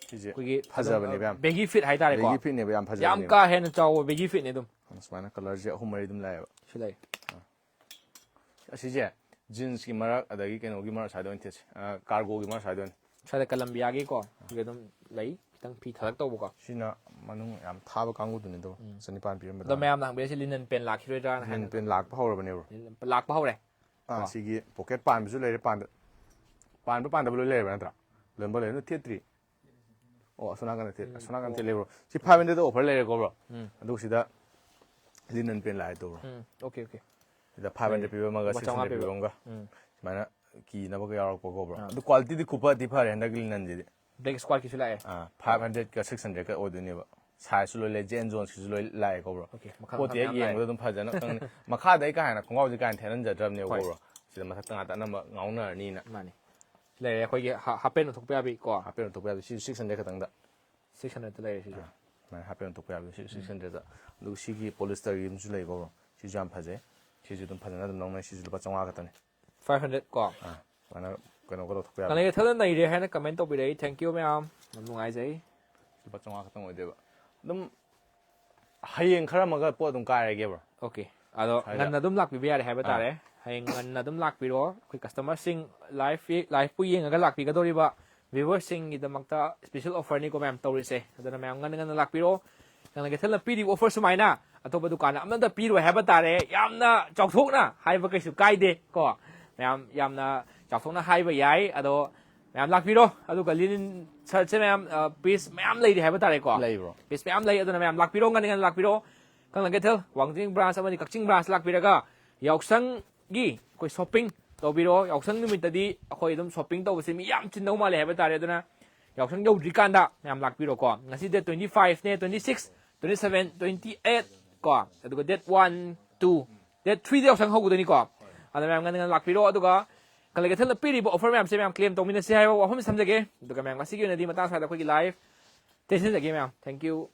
ꯁꯤꯁꯦ ꯑꯩꯈꯣꯏꯒꯤ ꯐꯖꯕꯅꯦꯕ ꯌꯥꯝ꯫ ꯕꯦꯒꯤ ꯐꯤꯠ ꯍꯥꯏꯇꯥꯔꯦꯀꯣ꯫ ꯕꯦꯒꯤ ꯐꯤꯠꯅꯦꯕ ꯌꯥꯝ ꯌꯥꯝ ꯐꯖꯕꯅꯦꯕ꯫ ꯀꯥ ꯍꯦꯟꯅ ꯆꯥꯎꯕ ꯕꯦꯒꯤ ꯐꯤꯠꯅꯦ ꯑꯗꯨꯝ꯫ ꯁꯨꯃꯥꯏꯅ ꯀꯂꯔꯁꯦ ꯑꯍꯨꯝ ꯃꯔꯤ ꯑꯗꯨꯝ ꯂꯥꯛꯑꯦꯕ꯫ ꯁꯤ ꯂꯩ꯫ ꯑꯁꯤꯁꯦ ꯖꯤꯟꯁꯀꯤ ꯃꯔꯛ ꯑꯗꯒꯤ ꯀꯩꯅꯣꯒꯤ ꯃꯔꯛ ꯁ꯭ꯋꯥꯏꯗ ꯑꯣꯏꯅ ꯊꯦꯠꯁꯦ꯫ ꯑ, ꯀꯥꯔꯒꯣꯒꯤ ꯃꯔꯛ ꯁ꯭ꯋꯥꯏꯗ ꯑꯣꯏꯅ꯫ ꯁ꯭ꯋꯥꯏꯗ ꯀꯂꯝꯕꯤꯌꯥꯒꯤꯀꯣ꯫ ꯁꯤꯗ ꯑꯗꯨꯝ ꯂꯩ꯫ ꯈꯤꯇꯪ ꯐꯤ ꯊꯥꯔꯛ ꯇꯧꯕꯀꯣ꯫ ꯁꯤꯅ ꯃꯅꯨꯡ ꯌꯥꯝ ꯊꯥꯕ ꯀꯥꯡꯕꯨꯗꯨꯅꯤꯗꯣ꯫ ꯆꯅꯤꯄꯥꯟ ꯄꯤꯔꯝꯕꯗꯣ꯫ ꯑꯗꯣ ꯃꯌꯥꯝꯅ ꯍꯪꯕꯤꯔꯤꯁꯦ ꯂꯤꯅꯟ ꯄꯦꯟ ꯂꯥꯛꯈꯤꯔꯣꯏꯗ꯭ꯔꯥꯅ ꯂꯤꯅꯟ ꯍꯥꯏꯅ꯫ ꯄꯦꯟ ꯂꯥꯛꯄ ꯍꯧꯔꯕꯅꯦꯕ꯫ ꯂꯤꯅꯟ ꯂꯥꯛꯄ ꯍꯧꯔꯦ꯫ ꯑꯥ, ꯀꯣ꯫ ꯁꯤꯒꯤ ꯄꯣꯀꯦꯠ ꯄꯥꯟꯕꯁꯨ ꯂꯩꯔꯦ, ꯄꯥꯟꯗ-, ꯄꯥꯟꯕ ꯄꯥꯟꯗꯕ ꯂꯣꯏ ꯂꯩꯔꯕ ꯅꯠꯇ꯭ꯔꯥ? ꯂꯣꯟꯕ ꯂꯩꯔꯦ, ꯑꯗꯨ ꯊꯦꯠꯇ꯭ꯔꯤ꯫ ꯑꯣ, ꯑꯁꯣꯝ ꯅꯥꯀꯟꯗ ꯊꯦꯠ-, ꯑꯁꯣꯝ ꯅꯥꯀꯟꯗ ꯊꯦꯠꯂꯦꯕ꯭ꯔꯣ꯫ ꯁꯤ ꯐꯥꯏꯚ ꯍꯟꯗ꯭ꯔꯦꯗꯇ ꯑꯣꯐꯔ ꯂꯩꯔꯦꯀꯣ ꯕ꯭ꯔꯣ꯫ ꯎꯝ꯫ ꯑꯗꯨꯒ ꯁꯤꯗ ꯂꯤꯅꯟ ꯄꯦꯟ ꯂꯥꯛꯑꯦ ꯇꯧꯕ꯭ꯔꯣ꯫ ꯎꯝ, ꯑꯣꯀꯦ, ꯑꯣꯀꯦ꯫ ꯁꯤꯗ ꯐꯥꯏꯚ ꯍꯟꯗ꯭ꯔꯦꯗ ꯄꯤꯕ ꯑꯃꯒ ꯂꯨꯄꯥ ꯁꯤꯛꯁ ꯍꯟꯗ꯭ꯔꯦꯗ ꯆꯥꯝꯃꯉꯥ ꯄꯤꯕ ꯑꯃꯒ ꯎꯝ꯫ ꯁꯨꯃꯥꯏꯅ ꯀꯤꯅꯕꯒ ꯌꯥꯎꯔꯛꯄꯀꯣ ꯕ꯭ꯔꯣ꯫ ꯑꯥ꯫ ꯑꯗꯨ ꯀ꯭ꯋꯥꯂꯤꯇꯤꯗꯤ ꯈꯨꯐꯗꯤ ꯐꯔꯦ ꯍꯟꯗꯛꯀꯤ ꯂꯤꯅꯟꯁꯤꯗꯤ꯫ ꯕ꯭ꯂꯦꯛ ꯁ꯭ꯀ꯭ꯋꯥꯠꯀꯤꯁꯨ ꯂꯥꯛꯑꯦ꯫ ꯑꯥ, ꯐꯥꯏꯚ ꯍꯟꯗ꯭ꯔꯦꯗꯀ ꯁꯤꯛꯁ ꯍꯟꯗ꯭ꯔꯦꯗꯀ ꯑꯣꯏꯗꯣꯏꯅꯦꯕ꯫ ꯁꯥꯏꯖꯁꯨ ꯂꯣꯏ ꯂꯩ, ꯖꯦꯟ ꯖꯣꯟꯁꯀꯤꯁꯨ ꯂꯣꯏ ꯂꯥꯛꯑꯦꯀꯣ ꯕ꯭ꯔꯣ꯫ ꯑꯣꯀꯦ, ꯃꯈꯜ ꯄꯣꯠꯇꯤ ꯃꯈꯜ ꯍꯦꯛ ꯃꯌꯥꯝ ꯂꯥꯛꯑꯦ꯫ ꯌꯦꯡꯕꯗ ꯑꯗꯨꯝ ꯐꯖꯅ ꯈꯪꯅꯤ꯫ ꯃꯈꯥꯗ ꯑꯩ ꯀꯥ ꯍꯦꯟꯅ ꯈꯣꯡꯒ꯭ꯔꯥꯎꯁꯦ ꯀꯥ ꯍꯦꯟꯅ ꯊꯦꯠꯍꯟꯖꯗ꯭ꯔꯕꯅꯦꯕꯀꯣ ꯍꯣꯏ꯫ ꯕ꯭ꯔꯣ꯫ ꯁꯤꯗ ꯃꯊꯛꯇ ꯉꯥꯛꯇ ꯑꯅꯝꯕ ꯉꯥꯎꯅꯔꯅꯤꯅ꯫ ꯃꯥꯅꯤ꯫ ꯁꯤ ꯂꯩꯔꯦ ꯑꯩꯈꯣꯏꯒꯤ ꯍꯥ-, ꯍꯥꯐ ꯄꯦꯟ ꯑꯣꯟꯊꯣꯛꯄ ꯌꯥꯕꯤ ꯀꯣ꯫ ꯍꯥꯐ ꯄꯦꯟ ꯑꯣꯟꯊꯣꯛꯄ ꯌꯥꯕꯤ꯫ ꯁꯤꯁꯨ ꯁꯤꯛꯁ ꯍꯟꯗ꯭ꯔꯦꯗ ꯈꯛꯇꯪꯗ꯫ ꯁꯤꯛꯁ ꯍꯟꯗ꯭ꯔꯦꯗꯇ ꯂꯩꯔꯦ ꯁꯤꯁꯨ꯫ ꯑꯥ, ꯁꯨꯃꯥꯏꯅ ꯍꯥꯐ ꯄꯦꯟ ꯑꯣꯟꯊꯣꯛꯄ ꯌꯥꯕꯤ꯫ ꯁꯤ ꯁꯤꯛꯁ ꯍꯟꯗ꯭ꯔꯦꯗꯇ꯫ ꯑꯗꯨꯒ ꯁꯤꯒꯤ ꯄꯣꯂꯤꯁꯇꯔꯒꯤ ꯑꯃꯁꯨ ꯂꯩꯀꯣ ꯕ꯭ꯔꯣ꯫ ꯁꯤꯁꯨ ꯌꯥꯝ ꯐꯖꯩ꯫ ꯁꯤꯁꯨ ꯑꯗꯨꯝ ꯐꯖꯅ ꯑꯗꯨꯝ ꯂꯧꯅꯩ꯫ ꯁꯤꯁꯨ ꯂꯨꯄꯥ ꯆꯥꯝꯃꯉꯥ ꯈꯛꯇꯅꯤ꯫ ꯐꯥꯏꯚ ꯍꯟꯗ꯭ꯔꯦꯗ ꯀꯣ꯫ ꯑꯥ, ꯁꯨꯃꯥꯏꯅ ꯀꯩꯅꯣꯒ ꯂꯧꯊꯣꯛꯄ ꯌꯥꯕꯤ꯫ ꯀꯪꯂꯩ ꯀꯩꯊꯦꯜꯗ ꯅꯩꯔꯦ ꯍꯥꯏꯅ ꯀꯃꯦꯟ ꯇꯧꯕꯤꯔꯛꯏ, ꯊꯦꯡꯀ꯭ꯌꯨ ꯃꯌꯥꯝ, ꯌꯥꯝ ꯅꯨꯡꯉꯥꯏꯖꯩ꯫ ꯂꯨꯄꯥ ꯆꯥꯝꯃꯉꯥ ꯈꯛꯇꯪ ꯑꯣꯏꯗꯣꯏꯕ꯫ ꯑꯗꯨꯝ ꯍꯌꯦꯡ ꯈꯔ ꯑꯃꯒ ꯄꯣꯠ ꯑꯗꯨꯝ ꯀꯥꯏꯔꯒꯦ ꯕ꯭ꯔꯣ꯫ ꯑꯣꯀꯦ꯫ ꯑꯗꯣ ꯁ꯭ꯋꯥꯏꯗ꯫ ꯉꯟꯅ ꯑꯗꯨꯝ ꯂꯥꯛꯄꯤꯕ ꯌꯥꯔꯦ ꯍꯥꯏꯕ ꯑꯥ꯫ ꯇꯥꯔꯦ꯫ ꯍꯌꯦꯡ ꯉꯟꯅ ꯑꯗꯨꯝ ꯂꯥꯛꯄꯤꯔꯣ꯫ ꯑꯩꯈꯣꯏ ꯀꯁꯇꯃꯔꯁꯤꯡ ꯂꯥꯏꯐ, ꯂꯥꯏꯐꯄꯨ ꯌꯦꯡꯉꯒ ꯂꯥꯛꯄꯤꯒꯗꯧꯔꯤꯕ ꯚ꯭ꯌꯨꯋꯔꯁꯤꯡꯒꯤꯗꯃꯛꯇ ꯁ꯭ꯄꯦꯁꯦꯜ ꯑꯣꯐꯔꯅꯤꯀꯣ ꯃꯌꯥꯝ ꯇꯧꯔꯤꯁꯦ꯫ ꯑꯗꯨꯅ ꯃꯌꯥꯝ ꯉꯟꯅ ꯉꯟꯅ ꯂꯥꯛꯄꯤꯔꯣ꯫ ꯀꯪꯂꯩ ꯀꯩꯊꯦꯜꯅ ꯄꯤꯔꯤꯕ ꯑꯣꯐꯔ ꯁꯨꯃꯥꯏꯅ ꯑꯇꯣꯞꯄ ꯗꯨꯀꯥꯟ ꯑꯃꯗ ꯄꯤꯔꯣꯏ ꯍꯥꯏꯕ ꯇꯥꯔꯦ꯫ ꯌꯥꯝꯅ ꯆꯥꯎꯊꯣꯛꯅ ꯍꯥꯏꯕ ꯀꯩꯁꯨ ꯀꯥꯏꯗꯦ ꯀꯣ꯫ ꯃꯌꯥꯝ ꯌꯥꯝꯅ ꯆꯥꯎꯊꯣꯛꯅ ꯍꯥꯏꯕ ꯌꯥꯏ꯫ ꯑꯗꯣ ꯃꯌꯥꯝ ꯂꯥꯛꯄꯤꯔꯣ꯫ ꯑꯗꯨꯒ ꯂꯤꯅꯤꯟ ꯁꯔꯠꯁꯦ ꯃꯌꯥꯝ ꯄꯤꯁ ꯃꯌꯥꯝ ꯂꯩꯔꯤ ꯍꯥꯏꯕ ꯇꯥꯔꯦꯀꯣ꯫ ꯂꯩꯕ꯭ꯔꯣ? ꯄꯤꯁ ꯃꯌꯥꯝ ꯂꯩ꯫ ꯑꯗꯨꯅ ꯃꯌꯥꯝ ꯂꯥꯛꯄꯤꯔꯣ, ꯉꯟꯅ ꯉꯟꯅ ꯂꯥꯛꯄꯤꯔꯣ꯫ ꯀꯪꯂꯩ ꯀꯩꯊꯦꯜ, ꯋꯥꯡꯖꯤꯡ ꯕ꯭ꯔꯥꯟꯁ ꯑꯃꯗꯤ ꯀꯛꯆꯤꯡ ꯕ꯭ꯔꯥꯟꯁ ꯂꯥꯛꯄꯤꯔꯒ ꯌꯥꯎꯁꯪꯒꯤ ꯑꯩꯈꯣꯏ ꯁꯣꯞꯄꯤꯡ ꯇꯧꯕꯤꯔꯣ꯫ ꯌꯥꯎꯁꯪ ꯅꯨꯃꯤꯠꯇꯗꯤ ꯑꯩꯈꯣꯏ ꯑꯗꯨꯝ ꯁꯣꯞꯄꯤꯡ ꯇꯧꯕꯁꯦ ꯃꯤ ꯌꯥꯝ ꯆꯤꯟꯗꯧ ꯃꯥꯜꯂꯦ ꯍꯥꯏꯕ ꯇꯥꯔꯦ꯫ ꯑꯗꯨꯅ ꯌꯥꯎꯁꯪ ꯌꯧꯗ꯭ꯔꯤꯀꯥꯟꯗ ꯃꯌꯥꯝ ꯂꯥꯛꯄꯤꯔꯣꯀꯣ꯫ ꯉꯁꯤ ꯗꯦꯠ ꯇ꯭ꯋꯦꯟꯇꯤ ꯐꯥꯏꯚꯅꯦ, twenty six, twenty seven, twenty eight ꯀꯣ, ꯑꯗꯨꯒ ꯗꯦꯠ ꯋꯥꯟ, ꯇꯨ, ꯗꯦꯠ ꯊ꯭ꯔꯤꯗ ꯌꯥꯎꯁꯪ ꯍꯧꯒꯗꯣꯏꯅꯤꯀꯣ꯫ ꯑꯗ ꯃꯌꯥꯝ ꯉꯟꯅ ꯉꯟꯅ ꯂꯥꯛꯄꯤꯔꯣ꯫ ꯑꯗꯨꯒ ꯀꯪꯂꯩ ꯀꯩꯊꯦꯜꯅ ꯄꯤꯔꯤꯕ ꯑꯣꯐꯔ ꯃꯌꯥꯝꯁꯦ ꯃꯌꯥꯝ ꯀ꯭ꯂꯦꯝ ꯇꯧꯃꯤꯟꯅꯁꯤ ꯍꯥꯏꯕ ꯋꯥꯐꯝꯁꯤ ꯊꯝꯖꯒꯦ꯫ ꯑꯗꯨꯒ ꯃꯌꯥꯝ ꯉꯁꯤꯒꯤ ꯑꯣꯏꯅꯗꯤ ꯃꯇꯥꯡ ꯁ꯭ꯋꯥꯏꯗ ꯑꯩꯈꯣꯏꯒꯤ ꯂꯥꯏꯐ ꯇꯦꯟꯁꯤꯟꯖꯒꯦ ꯃꯌꯥꯝ꯫ Thank you꯫